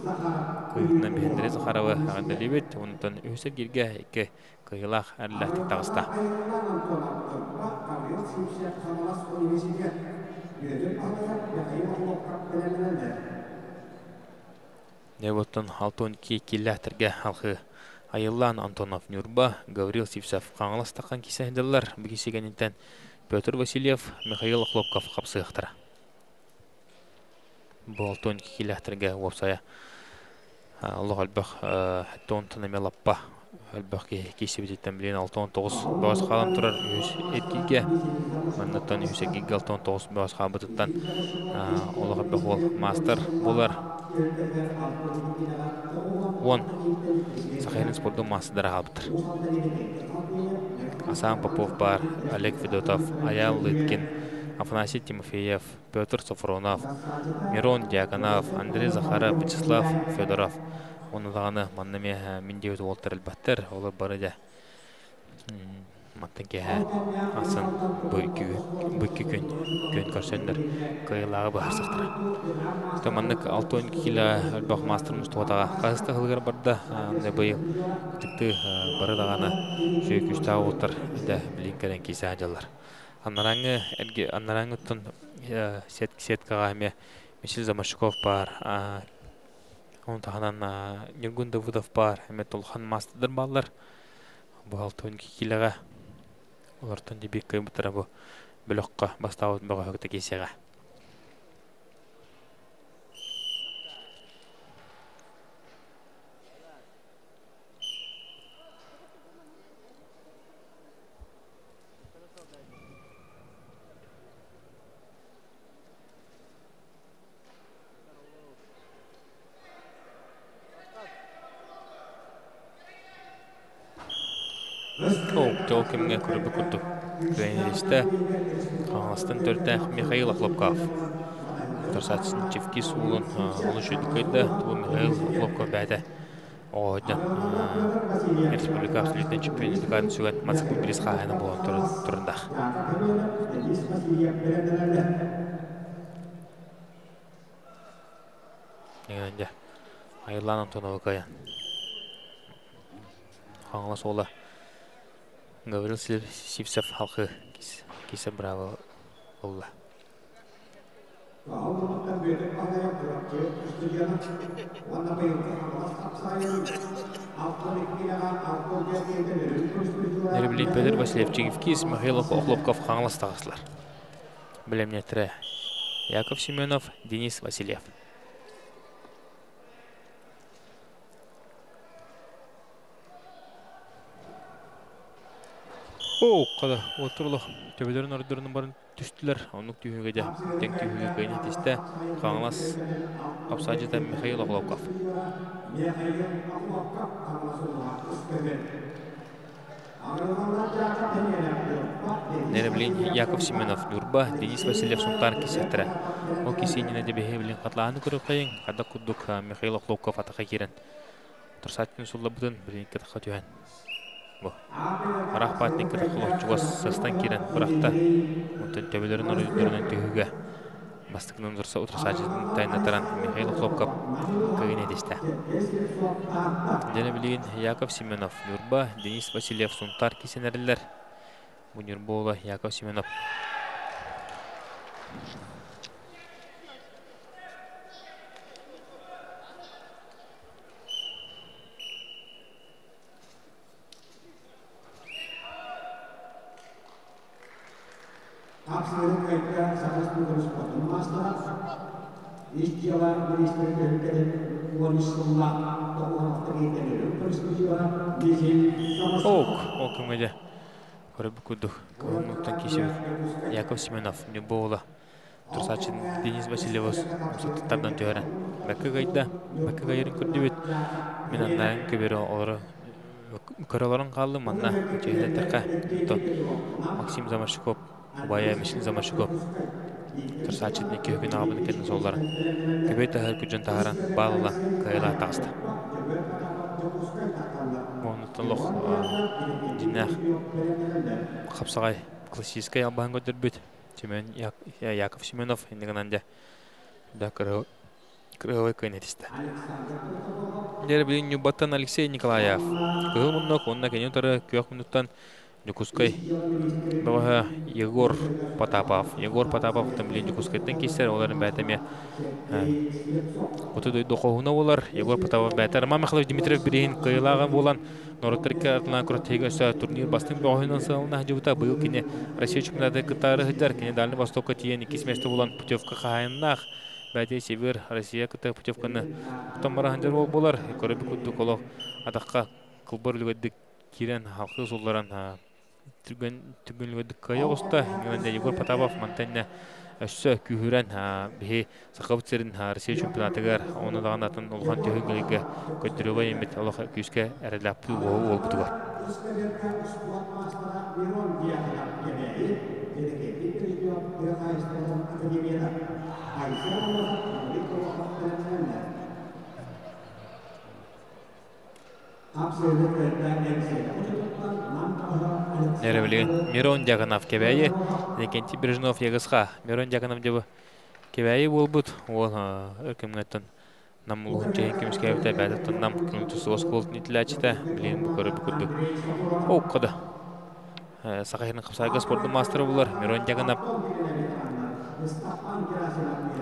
кыйытынан биһи Андрей Захаровы эҕэрдэлиибит. Онтон үһүс эргииргэ икки кыайыылаах эрэллээхтик таҕыста. Дьэ, 62 кииллээхтэргэ алхыы Айыллаан Антонов Ньурба, Гаврил Сивцев Хаҥалас таххан киирсэ сылдьаллар. Бу киирсигэнинтэн Петр Васильев, Михаил Охлопков хапсыахтара. Бу 62 киилээхтэргэ уопсайа олох элбэх 70 эмэ лаппа элбэх киһи киирсибититтэн билигин 69 бөҕөс хаалан турар үһүс эргииргэ. Маннаттан үһүс эргииргэ 69 бөҕөс хаалбытыттан олох элбэх уол маастар буолар. 10 Сахалин спордун маастардара хаалбыттар. Асан Попов баар, Олег Федотов, Айаал Лыткин, Афанасий Тимофеев, Петр Софронов, Мирон Дьяконов, Андрей Захаров, Вячеслав Федоров. Уонна даҕаны манна эмиэ мин диэбит уолаттар элбэхтэр. Олор бары дьэ мантан киэһэ ахсын бу икки күн күөн көрсөннөр кыайыылааҕы быһаарсахтара. Маннык 62 киилэ элбэх маастар мустубатаҕа хаһыс да сылыгар барда. Быйыл ытыктыы бары даҕаны үчүгэй күүстээх уолаттар дэ билин кэлэн киирсэ сылдьаллар. Анарааҥҥы эрги анарааҥҥыттан сеткаҕа эмиэ Мичил Заморщиков баар. Ону таһынан Ньургун Давыдов баар. Эмиэ улахан маастардар бааллар. Бу 62 киилэҕэ олортон дебют кыайбыттара бу бөлөххө бастаабыт бөҕөһүк киирсиэҕэ. Ол кэмҥэ көрбүт курдук кыайан Хаҥаластан төрүттээх Михаил Охлопков. Утарсааччытын Чевкис уулун олус үчүгэйдик кыайда. Бу Михаил Охлопков бэйэтэ оҕоһуттан республика абсолютнай чемпионатын сүгэн Москва бириис хаһаайына буолан турундаах. Дьэ, Айыллаан Антонова кыайан. Хаҥалас уола Гаврил Сивцев халқы кисе браво ылла. Нербилит Петр Васильев Чигивкис, Михаил Охлопков Хаҥалас таҕыстылар. Билэмнеттэрэ Яков Семенов, Денис Васильев. Оо, қада, отырлық төбелерін ордерінің барын түстілер. Оннук түһүгэ дьэ, тэҥ түһүгэ кыайын итистэ. Хаҥалас қапсаажыта Михаил Охлопков. Неребилин Яков Семенов Нюрба, Денис Васильев Сунтар кисеттэрэ. Ол кисиининэ дебеһе билин хатлааны көрөккайын, хада курдук Михаил Охлопков атака киирэн. Турсааччыны суллабытын билин кытахха түһэн. Бу. Арах паатник кытахха чугас састан киирэн бырахта. Онтон төбөлөрүн оройдорунан түһүгэ. Бастыкынан турса утарсааччытын тайнатаран Михаил Охлопков кыайын этистэ. Дьэ билигин Яков Семенов Нюрба, Денис Васильев Сунтар кисенерилер. Бу Нюрба уола Яков Семенов. Ок, ол кэмҥэ көрөбүт курдук кыһыл киирсибит Яков Семенов Ньурба уола турсааччын Денис Васильевы тардан түһэрэн бэккэ кыайда, бэккэ кыайарын көрдүбүт. Мин аннаан көбөрө олору көрө олорон хааллым манна чэйдэттэххэ. Оттон Максим Заморщиков, убайа Мишин Заморщиков турсааччытын икки күн аҕабын кэннин суолларын көбөй таһар күдьүн таһаран баал ылан кыайылаах таҕыста. Оннуттан лох дьиннээх хапсаҕай классическай албаһын көрдөрбүт Семен Яков Семенов иннигинэн дьэ да кырыһылай кыайан этистэ. Дьэ билин Ньурбаттан Алексей Николаев кыһыл муннук уонна кини утары күөх муннуктан Дьокуускай бөҕөһө Егор Потапов. Егор Потапов билин Дьокуускайтан киирсэр, ол эрэн бэйэтэ эмиэ хоту дойду хоһууна буолар. Егор Потапов бэйэтэ Роман Михайлович Дмитриев бирииһин кыайыылааҕа буолан норуоттар икки ардынан күрэхтэһиигэ өссө турнир бастыҥ бөҕөһүнэн сыалына сылдьыбыта. Быйыл кини Россия чемпионатыгар кыттаары сылдьар. Кини Дальний Востокка тиийэн иккис миэстэ буолан путевка хаһаайыннаах. Бәдей Сибир Россия кытта путевканы тутан бара сылдьар уол буолар. Көрөбүт курдук олох атахха кылбар үлүгэрдик киирэн халкы сулларан түргэн түргэн үлүгэрдик кыайа оҕуста. Егор Потапов мантан өссө күүһүрэн биһи Сахабыт сирин Россия чемпионатыгар оны даҕаны атын улахан түһүлгэлэргэ көрдөрүүгэ ииммит олох күүскэ эрэлээхпит уолбутугар. Неревлин Мирон Дьяконов Кэбээйи, Иннокентий Бережнов Ягысха. Мирон Дьяконов дьыбы Кэбээйи буолбут уол өр кэмҥэттэн Нам улууһун чэһин көмүскээбитэ бээтиттэн Нам күҥүл тустуу оскуолатын иитиллээччитэ билигин бу көрөр курдук оукка да Саха сирин хапсаайга спордун маастара булар Мирон Дьяконов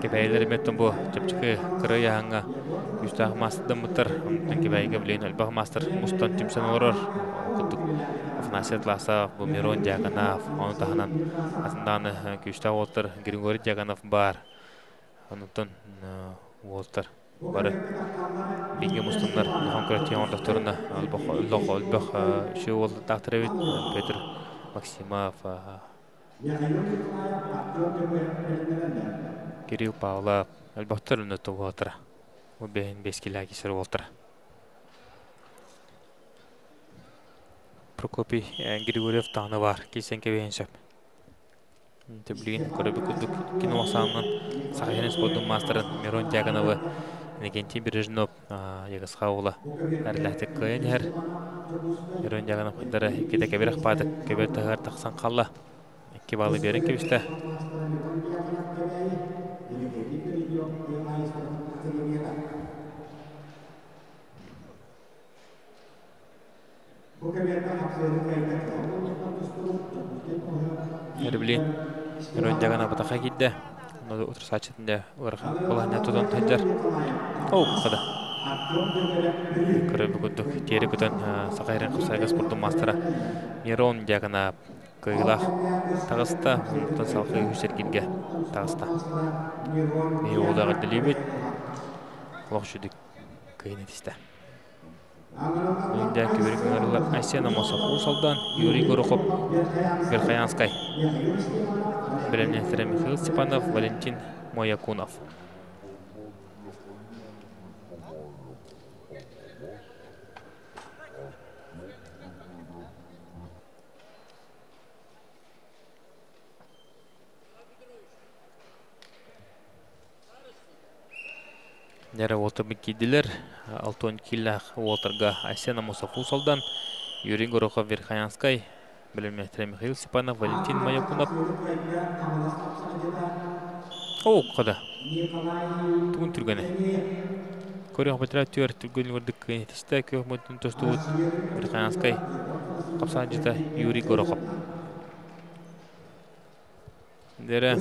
Кэбээйилэр эмиэттэн бу чэпчэки кыра ыйааһыҥҥа күүстээх маастардаммыттар. Онтон Кэбээйигэ билигин элбэх маастар мустан түмсэн олорор. Ол курдук Афанасий Атласов, бу Мирон Дьяконов, ону таһынан атын даҕаны күүстээх уолаттар Григорий Дьяконов баар. Онтон уолаттар бары бииргэ мустуннар улахан күрэхтэһии оҥордохторуна элбэх элбэх үчүгэй уолаттаахтар эбит. Петр Максимов, Кирилл Павлов элбэхтэр өнө тобуотара. Бу бэһин бэскилээх кисер уолтара. Прокопий Григорьев даҕаны баар киирсэн кэбиһиэн сөп. Билигин көрөбүт курдук кино ахсаанынан Саха сирин спордун маастарын Мирон Дьяконовы Иннокентий Бережнов Ягасха уола эрэлээхтик кыайан иһэр. Мирон Дьяконов кытары иккитэ кэбирэх баатык көбөр таһыгар тахсан хаалла. Икки баалы биэрэн кэбистэ. Эрбилин Мирон абатаха киирдэ. Онно утарсааччытын дэ ыарахан балаһанньа тутан сылдьар. Оу, хада. Көрөбү курдук тиэри көтөн Саха сирин хапсаайга спордун маастара Мирон Дьяконов кыайыылаах таҕыста. Онтон салгыы үһүс эргииргэ таҕыста. Биһиги уолу эҕэрдэлиибит. Олох үчүгэй кыайыыны тистэ. Индия көбүрүк ыҥырыллар Айсен Амосов, Уус Алдан, Юрий Горохов, Верхоянскай. Бэлэмнээхтэрэ Михаил Степанов, Валентин Моякунов. Нера уолтарбын киирдилэр. Алтон кииллээх уолтарга Айсен Амосов Уус Алдан, Юрий Горохов Верхоянскай, бэлэмнээхтэрэ Михаил Степанов, Валентин Маякунов. Оо, хада. Тугун түргэнэ. Көрүөх бэтэрээ түөр түргэн үлүгэрдик кыайан этистэ. Күөх мөттүн тостубут Верхоянскай хапсаанчыта Юрий Горохов. Дэрэ.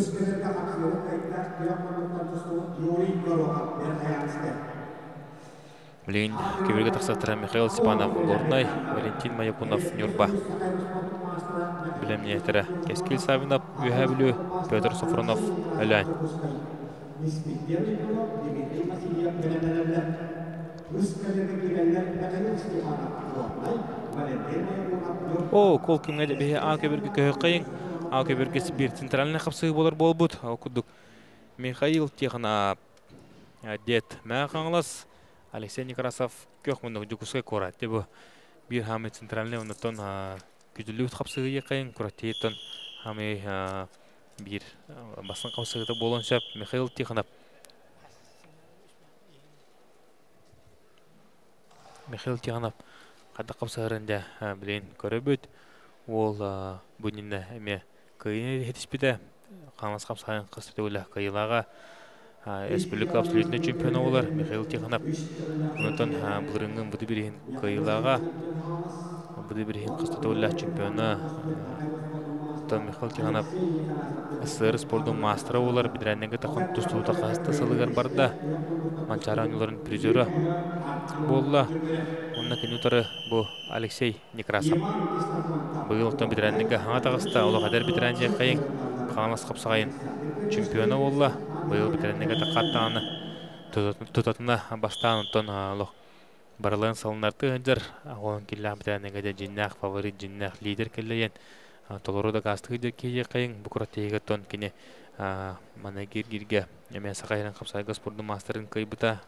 Билигин көбүргэ тахсаттара Михаил Степанов Горнай, Валентин Маякунов Ньурба. Билэмниэтэрэ Кэскил Савинов Үөһээ Бүлүү, Петр Софронов Өлөөн. Оо, кол күҥҥэ биһи аал көбүргэ көһөххөйүҥ. Аал көбүргэ биир центральный хапсыһыы буолар буолбут. Ол курдук Михаил Тихонов, дед Мээ Хаҥалас, Алексей Некрасов Күөх муннук Дьокуускай куорат. Бу биир хаамый центральный оннуттан күдүлүбүт хапсыһыы кайын куратиттан хаамый биир бастыҥ хапсыһыыта буолуон сөп. Михаил Тихонов Михаил Тихонов хайдах хапсыһарын дьэ билигин көрөбүт. Уол бу иннинэ эмиэ кыайыыны иһитиспитэ. Хаҥалас хапсаҕайын хас да төгүллээх кыайыылааҕа. Республика абсолютнай чемпиона буолар Михаил Тихонов. Онтон былырыыҥҥы МВД бирииһин кыайыылааҕа. МВД бирииһин хас да төгүллээх чемпиона. Оттон Михаил Тихонов СССР спордун маастара буолар. Бэтэрээннэргэ тахсан тустуута хаһыс да сылыгар барда. Манчаары оонньууларын призера буолла. Уонна кини утары бу Алексей Некрасов. Быйыл оттон бэтэрээннэргэ хаҥа таҕыста. Олох эдэр бэтэрээн диэххэйиҥ. Хаҥалас хапсаҕайын чемпиона буолла. Быйыл битэрэннэгэ таххаттаҕына тутатына бастаан онтон олох барыларын салыннартыы сылдьар. Оҕон киллээх битэрэннэгэ дьэ дьиннээх фаворит, дьиннээх лидер кэллэйэн толору дакаастыы сылдьар киһиэхэйин бу кураттыйыгар тон кини мана гиргиргэ эмиэ саха иһин хапсайга спордун маастарын кыайбыта.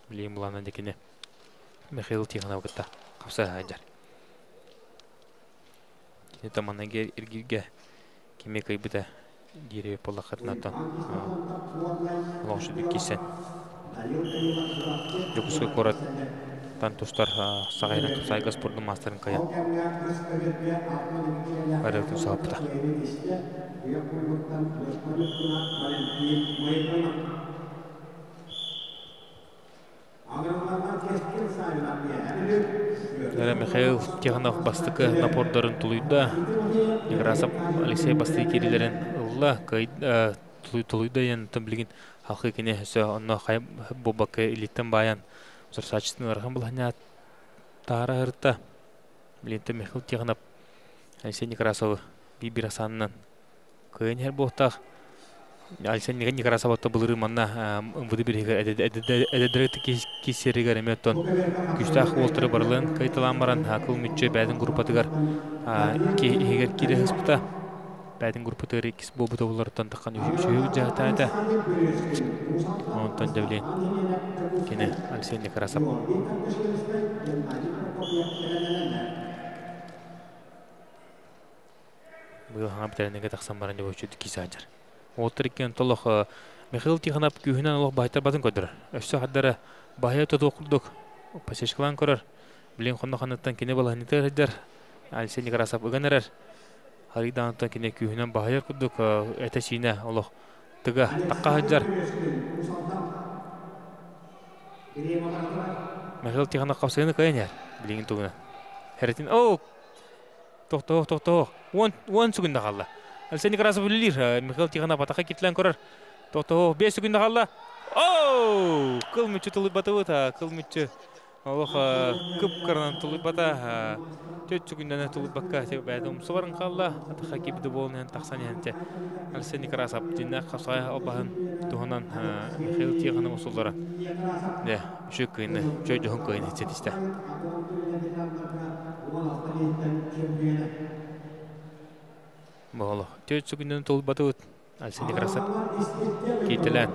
Билигин булаана дьэ кини Михаил Тихонов кытта хапсай сылдьар. Кини та манна иргиргэ кими кыйбыта диири буоллаххытынаттан олох кисэн Дьокуускай куораттан тустар саха иһин хапсайга спордун маастарын кыайан барытын соһуппута. Михаил Тихонов бастакы напордарын тулуйда. Некрасов Алексей бастакы кирилерин ылла. Тулуйда ян билигин халқы кине өсө онно хай бобакы илиттен баян сұрсачытын ырхан булханя тара хырта. Билинте Михаил Тихонов Алексей Некрасовы бибир асанынан кыйын хер буохтах. Алексей Некрасов отто былыры манна МВД биригер эдедерек кисеригер эметтон күстах уолтары барлын кайталан баран акыл мүччө бәдин группатыгар ки кире хыспыта. Бәдин группатыгар икис болбута боларыттан таққан үшөйү жаатаата. Онтон дәвлен кене Алексей Некрасов. Быйыл хаңа битеренеге тақсан баран деп өчүдү кисажар. Олтыр иккен толох Михаил Тихонов күүһүнэн олох баһайтар батын көдөрөр. Өссө хаддара баһая тоту курдук пасечкалан көрөр. Билин хонно ханыттан кини балаһынытыр хаддар. Алексей Некрасов ыганарар. Харыйдаантан кини күүһүнэн баһаяр курдук эте сиинэ олох тыга такка хаджар. Михаил Тихонов капсыгыны кыйын Билин тугуна. Херетин о тохто тохто. 10 секунд қалды. Алексей Некрасов үлелер. Михаил Тихонов атақа кетлен көрір. Тохто 5 секунд қалды. Оу! Кыл мүчі тулы батыбыт, кыл мүчі олох кып карынан тулы бата. 4 секундана тулы бакка те бәдім субарын қалды. Атақа кибді болын тақсан янте. Алексей Некрасов динна қапсай албаһын туһунан Михаил Тихонов усуллара. Де, үші кыйны, чөй жоһун кыйны сетисте. Боло. 4 секунданы толып батыбыт. Алексей Некрасов кейтелән.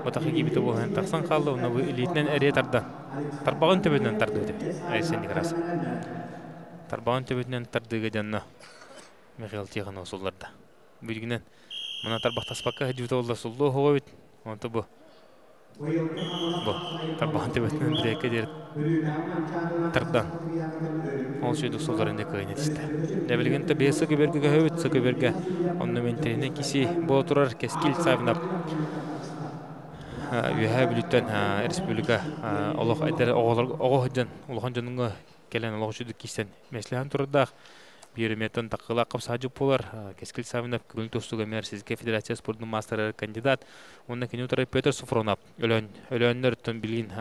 Батақы кибіті болған тақсан қалды, оны илитінен әре тардан. Тарбағын төбетінен тарды өтіп. Алексей Некрасов. Тарбағын төбетінен тардыға жанна Михаил Тихонов солларда. Бүлгінен мына тарбақ таспаққа жібіті олда соллы хоға бит. Онты бұ. Бұ. Тарбағын төбетінен біреке дер тардан. Ол шөйдік солдар инде кыйын етісті. Дәбілген те бесі көберге көбіт, сы көберге онны ментеріне киси бола турар кескил савнап. Үйә бүліттен республика олық әдер оғы жан, олған жаныңы келен олық шөйдік кистен мәсліхан тұрдақ. Биреметтен таққыла қапсажы болар. Кескил савнап күгін тостуға мер сізге федерация спортының мастері кандидат. Онна кені отырай Петр Софронап. Өлөннер түн білген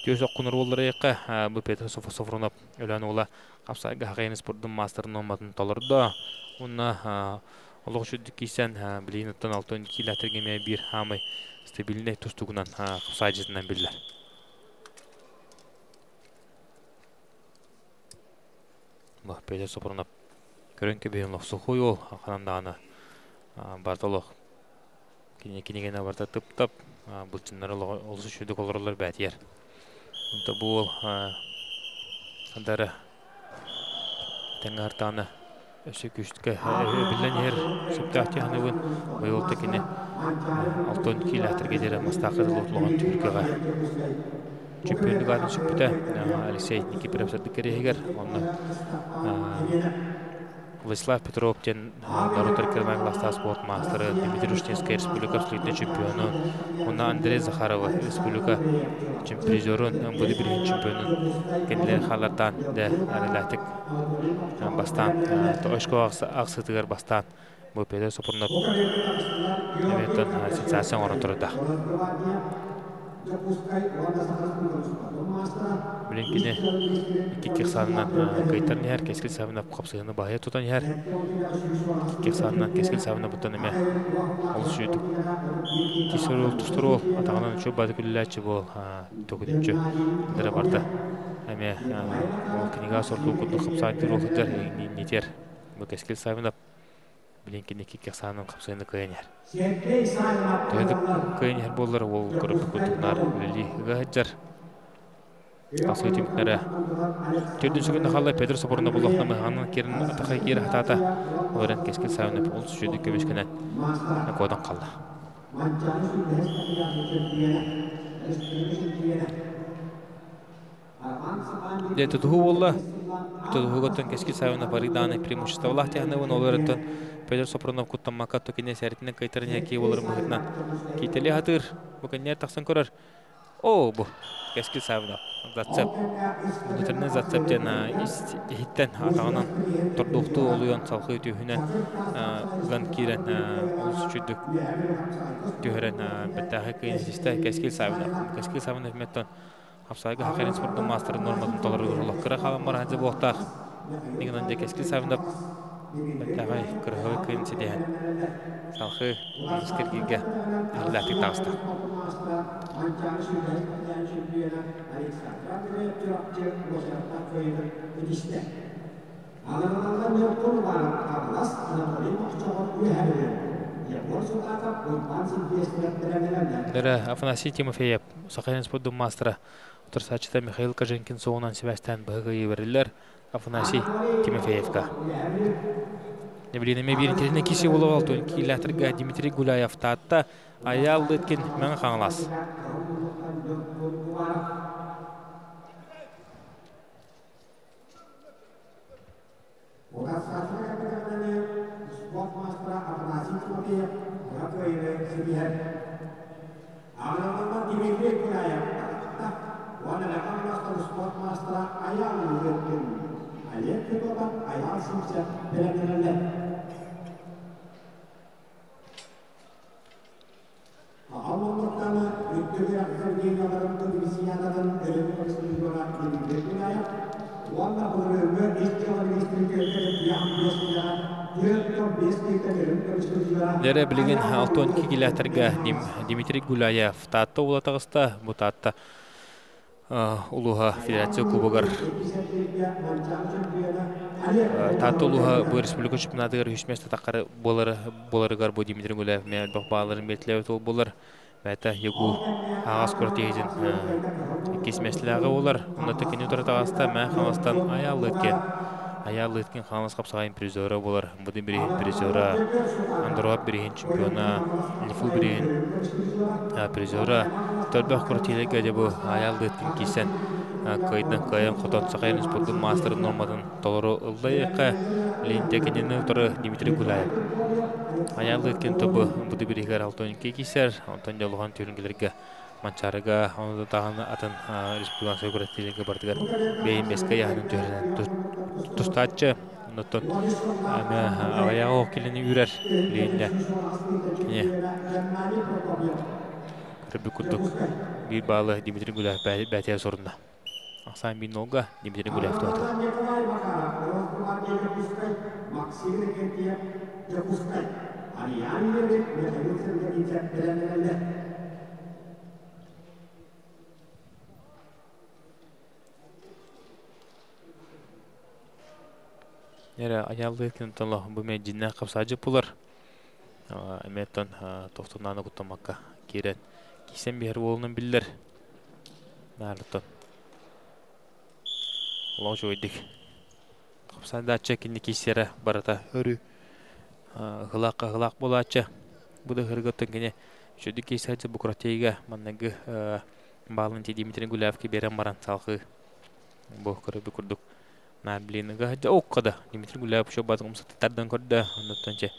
Түйес оққыныр олар еқі, бұл Петр Софронов өлән ола қапсайға хақайын спорттың мастерінің оматын толырды. Онна олық жүдік кейсен білейін ұттан алтын киләтіргеме бір хамай стабильный тұстуғынан қапсай жытынан білдер. Бұл Петр Софронов көрін көбейін лоқсы қой ол, қанандағаны бартолық кенегені барта тып-тап, бұлчыннары олысы шөдік оларлар бәтер. Онта бұл сандары тәңгартаны өсі күштікі білден ер сөптәқті ханыбын бұйыл текіне 6 киләтірге дері мастақы ұлған түркіға чемпиондық атын сүппіті Алексей Никифоров сырды керегер. Оны Владислав Петров тен Нарутер Кирман класста спорт мастеры Дмитрий Рушнинская республика абсолютный чемпионы. Онна Андрей Захарова республика призерын, МВД бірінші чемпионы. Кенлер халаттан де әреләтік бастан, Ошко ақсытығыр бастан. Бұл Петр Сопронов әметтен сенсация орын тұрды. Билин кини икки санынан кыйтаран иһэр, Кэскил Савинов хапсыһыны баһыйа тутан иһэр. Икки санынан Кэскил Савинов буттан эме олус үчүгэй кисерол тустуруол атаҕынан үчүгэй баты күллээччи буол төгүнүччү дара барда. Эме ол кинига сордуу курдук хапсаан тируол сылдьар нитер. Бу Кэскил Савинов билин кини икки санынан хапсыһыны кыайан иһэр. Төһө кыайан иһэр буоллар ол көрөппүт курдук наар үлэлии ыга сылдьар. Тахсыы түмүктэрэ. Төрдүн сүгүн хаалла Петр Сопорно буллахна мыһаанан кирин атахай киир хатаата. Ол эрэн Кэскил Савинов олус үчүгэйдик көмүскэнэн куотан қалла. Дьэ тутуһуу буолла. Тутуһуугаттан Кэскил Савинов арыйдааны преимуществолаах тиһаныбын ол эрэн Петр Сопронов куттаммакка токине сэритинэн кыйтарын яки боларын быһытынан киители хатыр. Бу кэннер тахсан көрөр. Оо, бу Кэскил Савинов зацеп. Внутренний зацеп диэн иһиттэн атаҕынан тордуохтуу олуйан салхыы түһүнэн ыган киирэн олус үчүгдүк түһэрэн бэттээхи кыайын Кэскил Савинов. Кэскил Савинов меттон хапсайга хакерин спордун маастарын норматын толоругар олох кыра хаалан баран буолтаах. Нигынан дьэ Кэскил Савинов бэттээхи кырыһы кыайын ситиһэн салхыы киргигэ иһиллээтик таҕыста. Дара Афанасий Тимофеев, Сахалин спордун маастара, утарсааччыта Михаил Коженкин соҕунан сибээстээн быһыгы бериллер Афанасий Тимофеевка. Небилинеме биир интернет киси болугал тон килатрга Дмитрий Гуляев таатта Аял Лыткин Мэҥэ Хаҥалас. Дэрэ билигин 62 километрга Дмитрий Гуляев Таатта уола таҕыста. Бу Таатта улууһа федерация кубогар Таатта улууһа бу республика чемпионатыгар үс миэстэ таххары буоларыгар бу Дмитрий Гуляев мен элбэх бааларын биэртилээбит ол буолар. Бэйэтэ ЕГУ аҕас куртиһитин иккис миэстэлээҕи буолар. Онно кини утары таҕыста Мэ Хаҥаластан Айаал Лыткин. Айаал Лыткин Хаҥалас хапсаҕайын призера буолар. Быдын бириһин призера, Андроп бириһин чемпиона, Лифу бириһин призера. Төрбөх куртиһилерге дьэ бу Айаал Лыткин киирсэн кыайдан кыайан хотон Сахайын спордун маастарын норматын толору ылла Линте кинини утары Дмитрий Гуляев. Айаал Лыткин тобу быды бириһигэр 62 киирсэр, онтон дьолухан түрүнгүлэргэ Манчаарыга, оны даҕаны атын республиканскай күрэхтэһиилэргэ бардыгар бэйин бэскэ яһанын түһэринэн тустааччы. Оннуттан аҕыйаҕы ох килини үүрэр лииннэ. Кини көрбүт курдук биир баалы Дмитрий Гуляев бээтигэр сорунна. Ахсаан биир нолга Дмитрий Гуляев туһатыгар. Эрэ аяллыы кинтон бу мен дьиннээх хапсаажы булар. Эмиэттэн тохтунааны куттамакка киирэн кисэн биһэр буолунан биллэр. Наартон. Олох үчүгэйдик. Хапсаандааччы кинини киисэрэ барыта өрүү ыһылаах ыһылаах буолааччы. Бу да ыһыргыттан кини үчүгэйдик киисээччи бу куратейга манныгы баалын Дмитрий Гуляевке биэрэн баран салгыы бу көрөбү курдук наар блиныга дьэ окко да Дмитрий Гуляев еще базы умсаттардан көрдө. Оннуттан че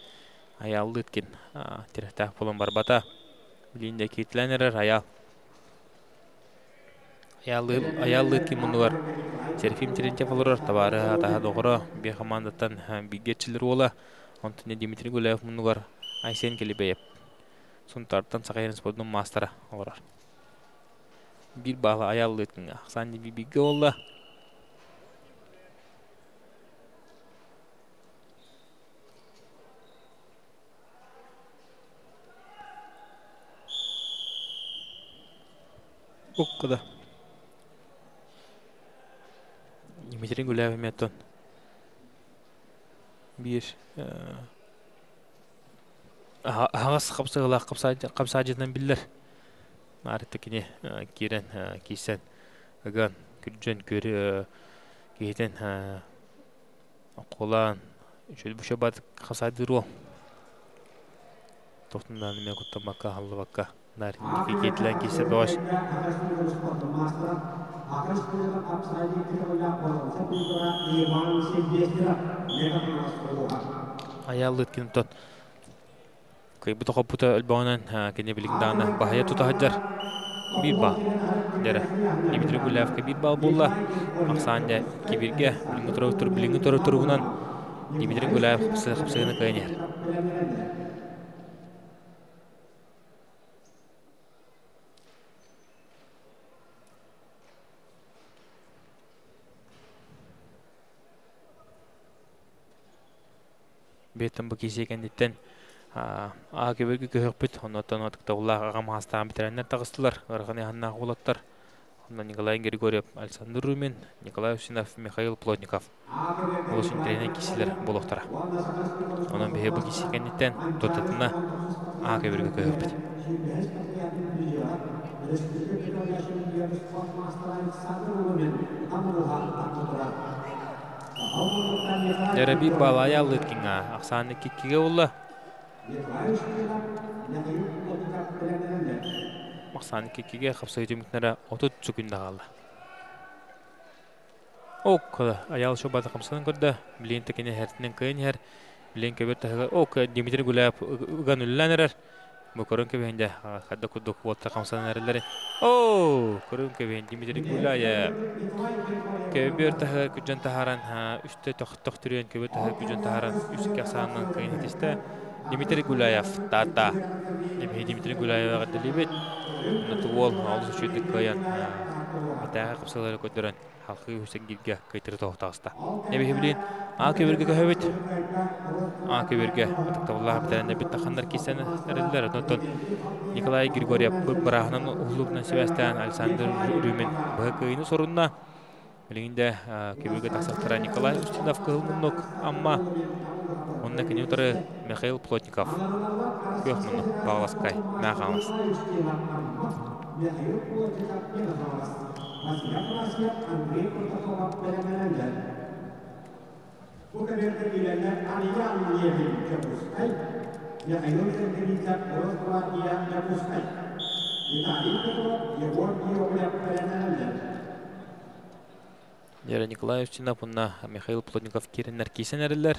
Аял Лыткин тирехтаах болон барбата. Блин киитлэн эрэр Аял. Аял Лыткин мунугар Серафим Терентьев олорор табары атаха доҕоро бие командаттан биггетчилер уола. Онтон Дмитрий Гуляев мунугар Айсен Келебеев. Сунтартан Сахайрын спортун мастера олорор. Бир баалы аяллыытын ахсаан бибиге олла. Уккада. Дмитрий Гуляев меттон. Бир ағас қапсығыла қапсажытынан биллер. Арытты кини кирен кисен ыган күржен көрі кейтен қолан үчөл бүшө бат қапсадыру. Тоқтундан мен куттамакка халлыбакка нар кетилен кисе баш. Аяллыт кин тот. Кайбы тохоппута өлбөөнөн кене билигдаана бахая тутахаджар. Бир бал. Дere. Дмитрий Гуляевка бир бал булла. Ахсаанжа кибирге билиңи туруп туругунан Дмитрий Гуляев хапсыгыны кайнер. Беттен бу кисекендиттен а кеберге көһөкпүт, оннотон отуктагулла агам хастаан битереннер тагыстылар, ырганы ханна улаттар. Онна Николай Григорьев, Александр Румин, Николай Усинов, Михаил Плотников. Олус интеллигент кисилер болуктара. Онон беhe бу кисекендиттен тотатына а кеберге көһөкпүт. Яраби балая лыткинга, Аксаны киккиге улла. Аксаны киккиге хапсай түмүкнere отут сүкүндө калды. Ок, аял шо бата камсанын көрдө. Билен текене хертинен кыйын хер. Билен көбөт тахыга. Ок, Дмитрий Гуляев ыган үлләнерер. Бу көрөн көбөндө хадда кудук болта камсанын эрелери. О, көрөн көбөндө Дмитрий Гуляев. Көбөр тахыга күжөн тахаран, үстө тохтурен көбөр тахыга күжөн тахаран үстө касанын кыйын хетисте. Дмитрий Гуляев тата. Дмитрий Гуляев гадылыбет. Натуол алыс үчүдүк кыян. Атага капсалары көдөрөн халкы үсенгилге кыйтыры токтагыста. Эби билин а көбөргө көбөт. А көбөргө атыктабыллар битеренде бит тахандар кисен эрелер. Онтон Николай Григорьев бараханан улубунан Себастьян Александр Рюмин бакыйны сорунна. Билиңде көбөргө таксактара Николай Устинов кылмуннук амма онна кенюторы Михаил Плотников. Көк муннук багласкай махамас. Яра Николай Устинов, онна Михаил Плотников киреннер кисенерилер.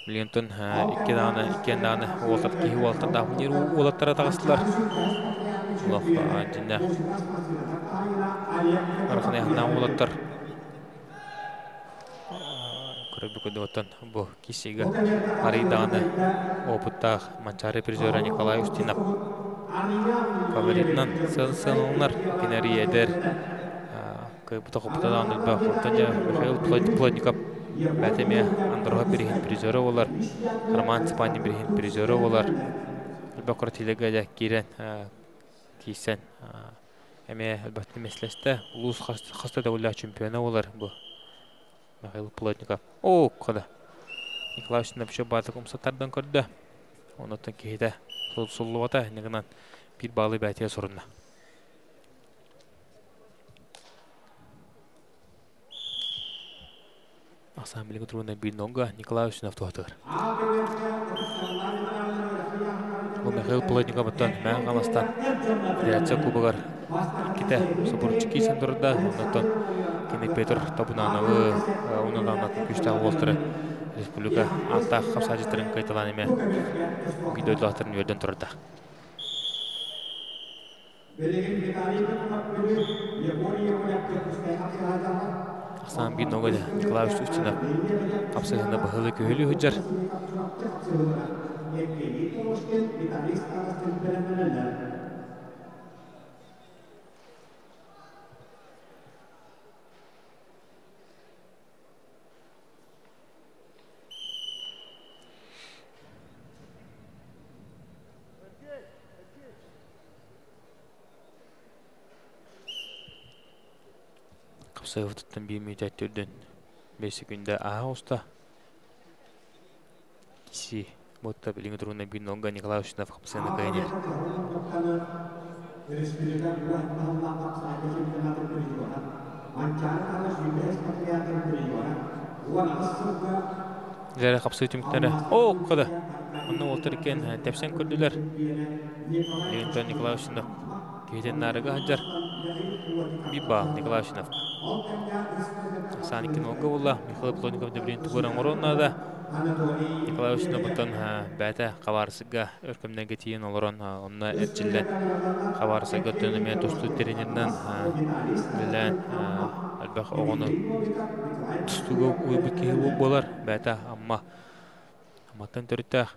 Билгентон икки дааны, икки дааны уолтар кихи уолтар да хунир уолаттара тагыстылар. Улах жинна. Арханы ханна уолаттар. Көрөбү көдөттөн бу кисиге арыйдааны опыттаах манчары призера Николай Устинов. Фаворитнан сын-сынылар кинери эдер. Кыйбыта копутадан үлбә хонтан Михаил Плотников бәтеме Андроға бирген призеры болар. Роман Цыпанин бирген призеры болар. Үлбә кортилеге дә кирен кисен. Эме әлбәттә мәсьәләстә улус хаста дәүләт чемпионы болар бу. Михаил Плотников. О, када. Николай Устинов шо батык умсатардан көрдө. Онотон кейде суллубата нигынан бир балы бәтия сорунна. Асан билинги туруна бир нонга Николай Устинов туатыр. Бу Михаил Плотников аттан мән қаластан Федерация кубогар икките супурчу кийсен турда. Онотон кини Петр Табунановы унананатын күчтәг болтыры республика аттак капсажытырын кайталан эме видеолатырын өрдөн турда. Асан бир нога Николай Устинов капсыгында бахылы көһүлү худжар. Қапсығытыттан 1 минут түрден 5 секунда аға ұста. Киси ботта билиңи туруна бир нолга Николай Устинов қапсығына кайнер. Жәрі қапсы түміктері. О, қыды. Оны олтыр екен тәпсен көрділер. Легентон Николай Устинов. Кейтен нарыға хаджар. Биба Николай Устинов. Асан икен олға болла. Михаил Плотников дебрин тугыран оронна да. Николай Устинов бұттан бәті қабарсыға өркімнен тиен олорон онна әрчілден қабарсыға төніме тосту тренерінен білән әлбәқ оғыны тустуга уйбут киһи болар бәтә амма амматтан төрүттәх.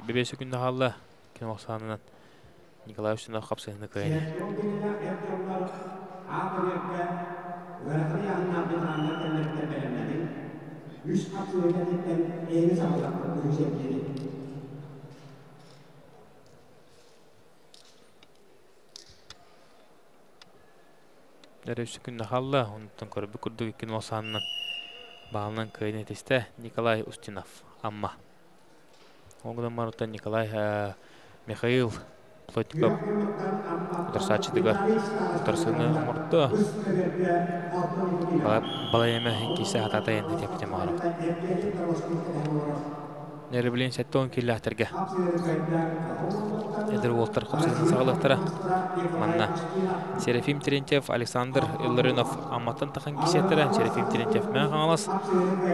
Бебесі күнді халла кен оқсанынан Николай Устинов қапсығыны кайны. Дәрі күнді халла, онытын көрбі күрдік кен оқсанынан бағынан кайны тесте Николай Устинов амма. Оңғыдан маруттан Николай Михаил Плотников Утарсачыдыгар утарсыны оморто. Балайма кисе хатата енді тепте мағару. Нері білен сәттон келләхтерге. Эдер Уолтер қапсығын сағылықтыра. Манна Серафим Терентьев, Александр Илларионов амматтан тақын кисеттірі. Серафим Терентьев мән қаңалас.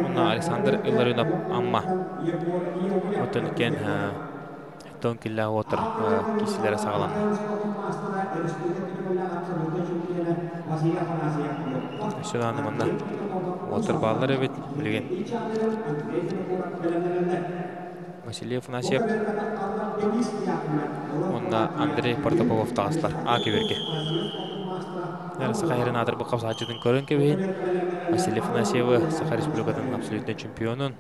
Онна Александр Илларионов амма. Отын кен тон килла отыр киселері сағалан. Шыданы манна отыр балалар бит билген. Василий Афанасьев, онна Андрей Протопопов тағыстар. А кеберге. Саха Сирин атыр бұл қапсағачыдың көрін кебейін. Василий Афанасьевы Саха Республикатының абсолютный чемпионын.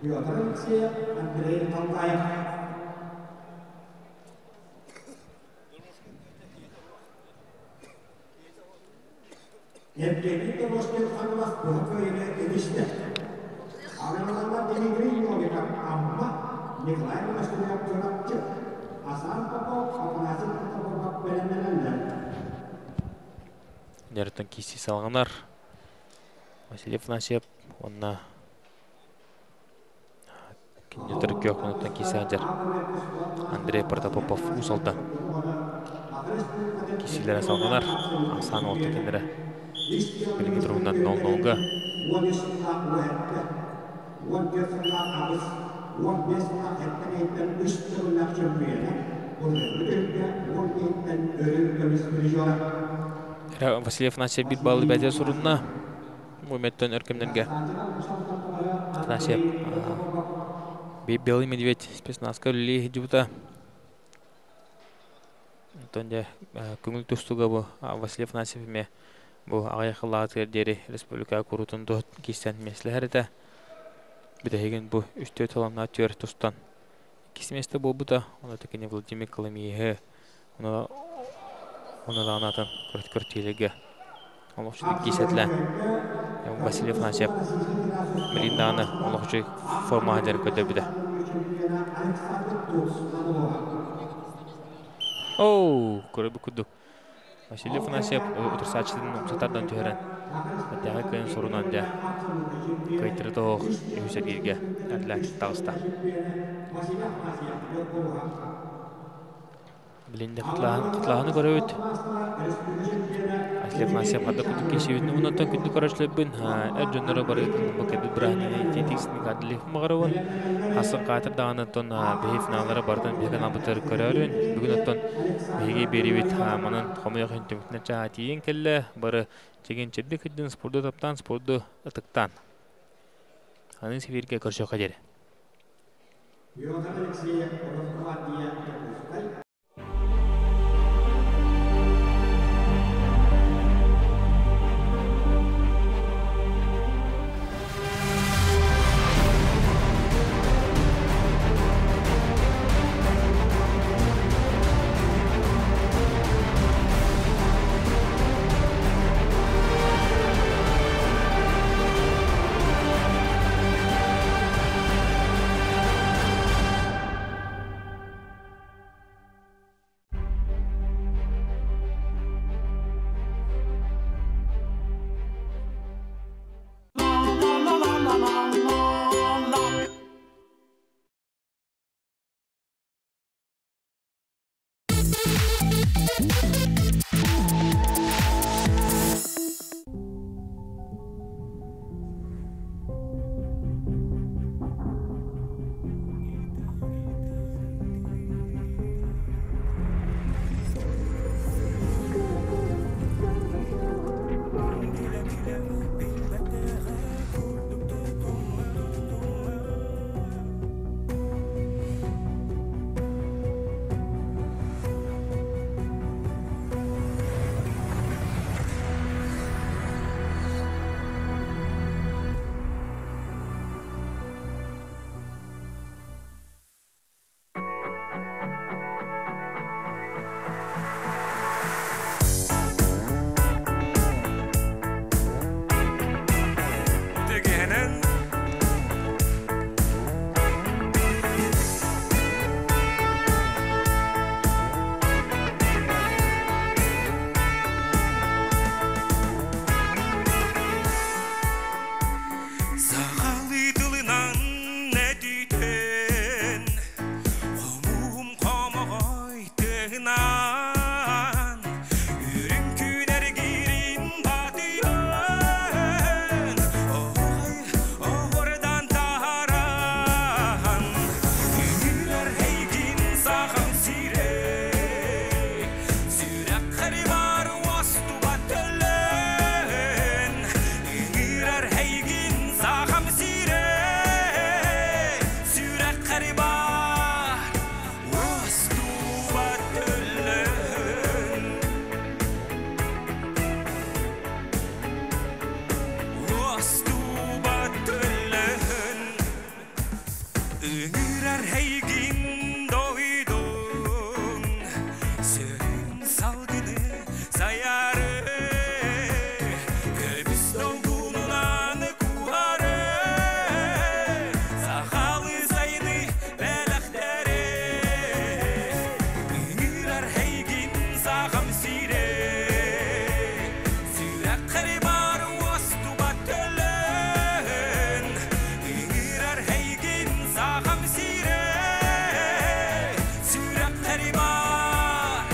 Нертон киси салғанар. Василий Афанасьев, онна кинетер көк онтан киси ажар. Андрей Протопопов усалдан. Кисилere салғанар. Асан олты кенері. Билги туругунан 0-0-га. Василий Афанасьев бит баллы бәдер сурунна. Муметтен өркемнерге. Афанасьев Белый медведь спецназка үлі дебута. Тонде көңіл тұстуға бұл Василий Афанасьев ме бұл ағай дері республика курутун дот кистен месләһәрдә. Битәһеген бу үстө таламна төр тустан. Кисместе бу бута, оны текене Владимир Коломиеhe, оны оны анатын көрт телеге. Олохчу кисетлә. Василий Афанасьев Мелинданы олохчу форма хәдәр көтә биде. Оу, көрөбү күдүк. Василий Афанасьев утырсачыдын сатардан түһәрен. Әтәгә көн сорунан да. Кайтыры тоқ үсәгергә әтләк тагыста. Билинде кытлаһаны көрөбүт. Василий Афанасьев хадда күтүк кешебитни унаттан күндү көрөчлөбүн. Эр жоннору барытын бу кебит бирахнини титиксин кадли магарабын. Хасы катыр дааны тон бехи финаллары бартын бехи набытыр көрөрүн. Бүгүн оттон беги берибит манын хомуя хөнтүмүтүнө чаа тиен келле бары чеген чебди кыддын спорду таптан спорду ытыктан. Анын сефирге көршө кадери. Ыҥырар эйигин дойдуҥ Сөрүүн салгыны сайары Көмүс долгунунан куһары Сахалыы сайыны бэлэхтэри Ыҥырар эйигин сахам сирэ Сүрэххэр баар уостубат төлөн Ыҥырар эйигин сахам сирэ Сүрэххэр баар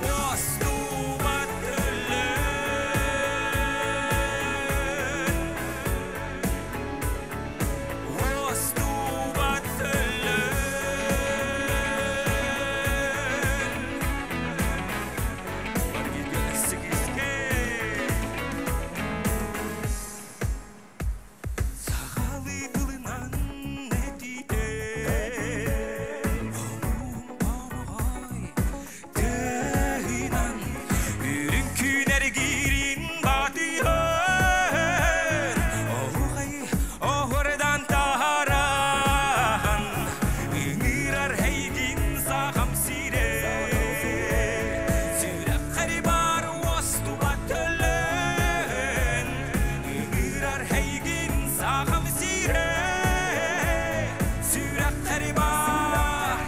уостубат төлөн Уостубат төлөн Баргыга сыгыскэ Сахалыы тылынан этитэ Хомуһум хомоҕой тыаһынан Үрүҥ күн эргиирин батыһан Оһуохай оһуордан таһааран Ыҥырар эйигин сахам сирэ Сүрэххэр баар уостубат төлөн Ыҥырар эйигин сахам сирэ Сүрэххэр баар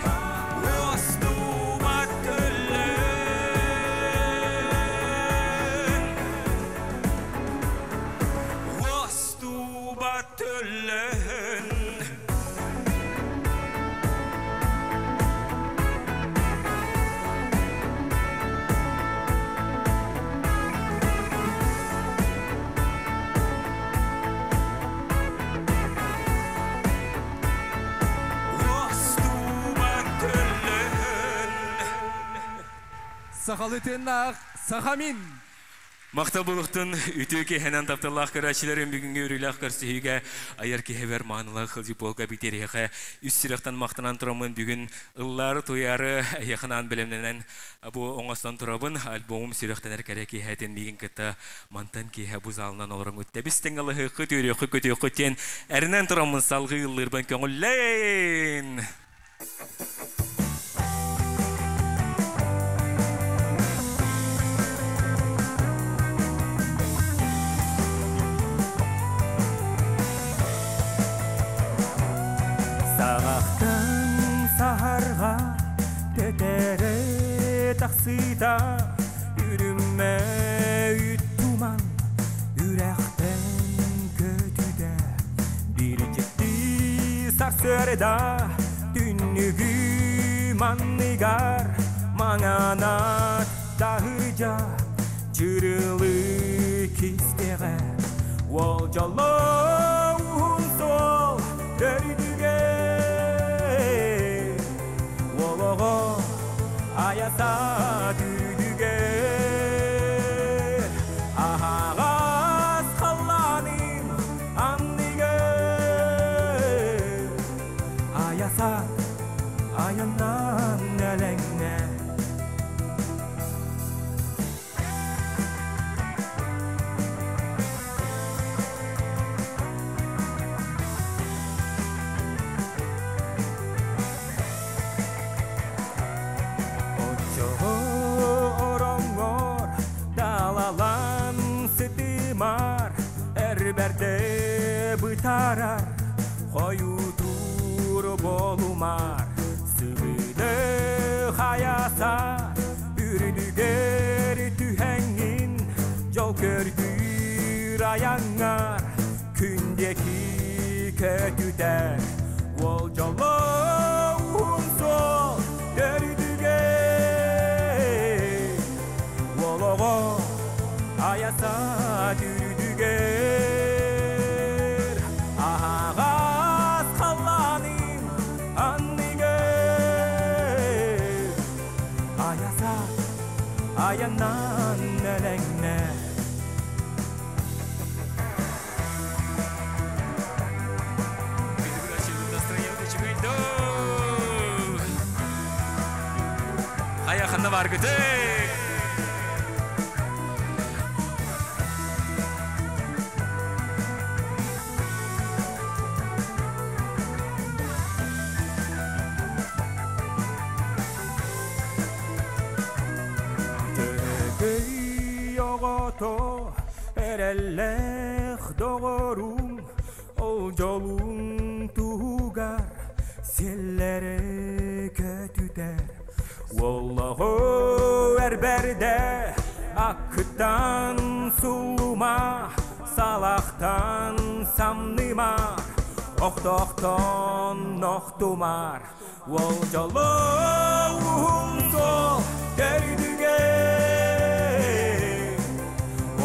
уостубат төлөн Уостубат төлөн Уостубат төлөн Сахалыы тыыннаах Сахамин! Махтал буолуохтун үтүө киэһэнэн тапталлаах көрөөччүлэрим бүгүҥҥү үөрүүлээх көрсүһүүгэ айар киһибэр маанылаах Хылдьыполга битэриэхэ үс сүрэхтэн махтанан тураммын бүгүн ыллаары туйаары эһиэхэ анаан бэлэмнэнэн бу оҥостон турабын альбомум сүрэхтэнэр кэрэ киэһэтин миигин кытта мантан киэһэ бу залынан олороҥҥут тэбис тэҥ алыһыаххыт үөрүөххүт көтүөххүт диэн эрэнэн тураммын салгыы ыллыырбын көҥүллээн. Саҕахтан саһарҕа тэтэрэ тахсыыта Үрүмэ үүт туман үрэхтэн көтүтэ Биир дьикти сарсыарда түннүгү манныгар Маҥанат таһырдьа чырылыы кистэҕэ Ол дьоллоох уһун суол төрдүгэр Олоҕо айаса түрдүгэр Аһаҕас халлааным анныгар Аяса айаннан элэҥнэ Оччоҕо ороҥҥор далалан сытымар Эр бэрдэ бытаарар хойутуур буолумар Сыбыды хайаса үрдүгэр түһэҥҥин Дьол көрдүүр айаҥҥар күн диэки көтүтэр Ол дьоллоох уһун суол төрдүгэр Олоҕо айаса түрдүгэр Аһаҕас халлааным анныгар Аяса айаннан элэҥнэ Хайа ханна бааргытый? Орто эрэллээх доҕоруҥ, ол дьолуҥ туһугар сиэллэри көтүтэр. Олоҕу эрбэрдэ аккыттан суллума, салахтан самныма, охтоохтон охтумар. Ол дьоло уһун суол төрдүгэр,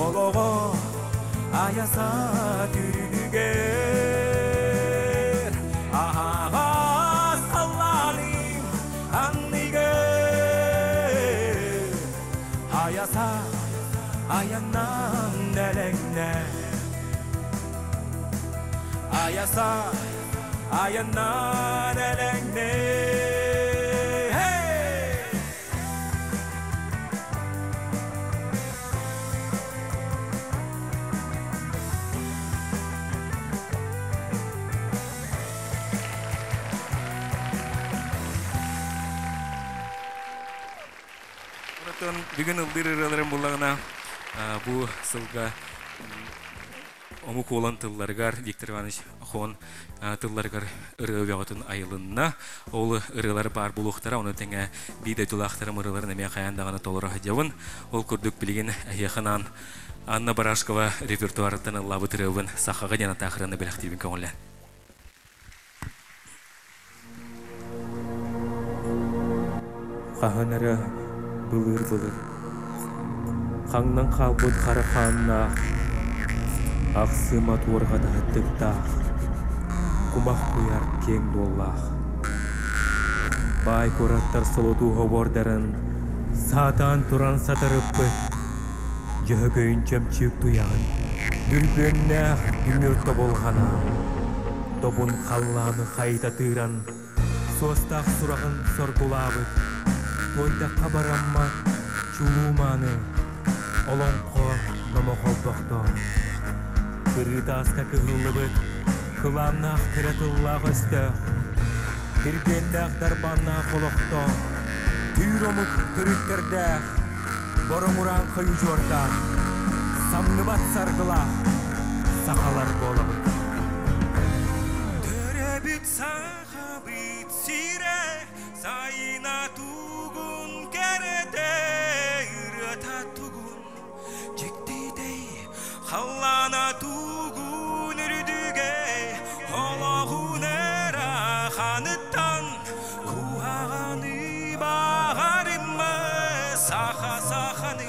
олоҕо аяса түрдүгэр. Аһаҕас халлааным анныгар, аяса аяннан элэҥнэ. Аяса аяннан элэҥнэ. Hey! Онтон бүгүн ыллыыр ырыаларым буллаҕына бу сылга омук уолан тылларыгар Виктор Иванович Хон тылларыгар ырыа бөҕөтүн айылынна. Ол ырыалар баар буолуохтара, ону тэҥэ биир дойдулаахтарым ырыаларын эмиэ хайаан даҕаны толоро сылдьабын. Ол курдук билигин эһиэхэ Анна Барашкова репертуарыттан ыллаабыт ырыабын Сахаҕа диэн атаах ырыаны бэлэхтиибин көҥүллээн. Хаһан эрэ былыыр-былыр хаҥнан хаалбыт хара хааннаах, ахсыма туорҕата һыттыктаах, кумах куйаар киэҥ дуоллаах. Баай куораттар солотуу хобуордарын саатаан туран сатарыппыт, дьөһөгөйүн чөмчүүк туйаҕын, дүрбүөннээх дүҥүр тобулҕана, добун халлааны хайыта тыыран, суостаах сураҕын соргулаабыт, туойдахха бараммат чулуу мааны, олоҥхо номох олбохтоох. Кырыытааска кыһыллыбыт, кылааннаах кэрэ тыллаах өстөөх, кирбиэннээх дарбааннаах олохтоох, түүр омук төрүттэрдээх, бороҥураан хойучуордаах, самныбат саргылаах сахалар буолабыт. Төрөбүт сахабыт сирэ сайына тугун кэрэтэ, ырыата тугун дьиктитэй, халлаана тугун үрдүгэ, олоҕун эрэ ханыттан куһаҕаны баҕарыма, саха саханы.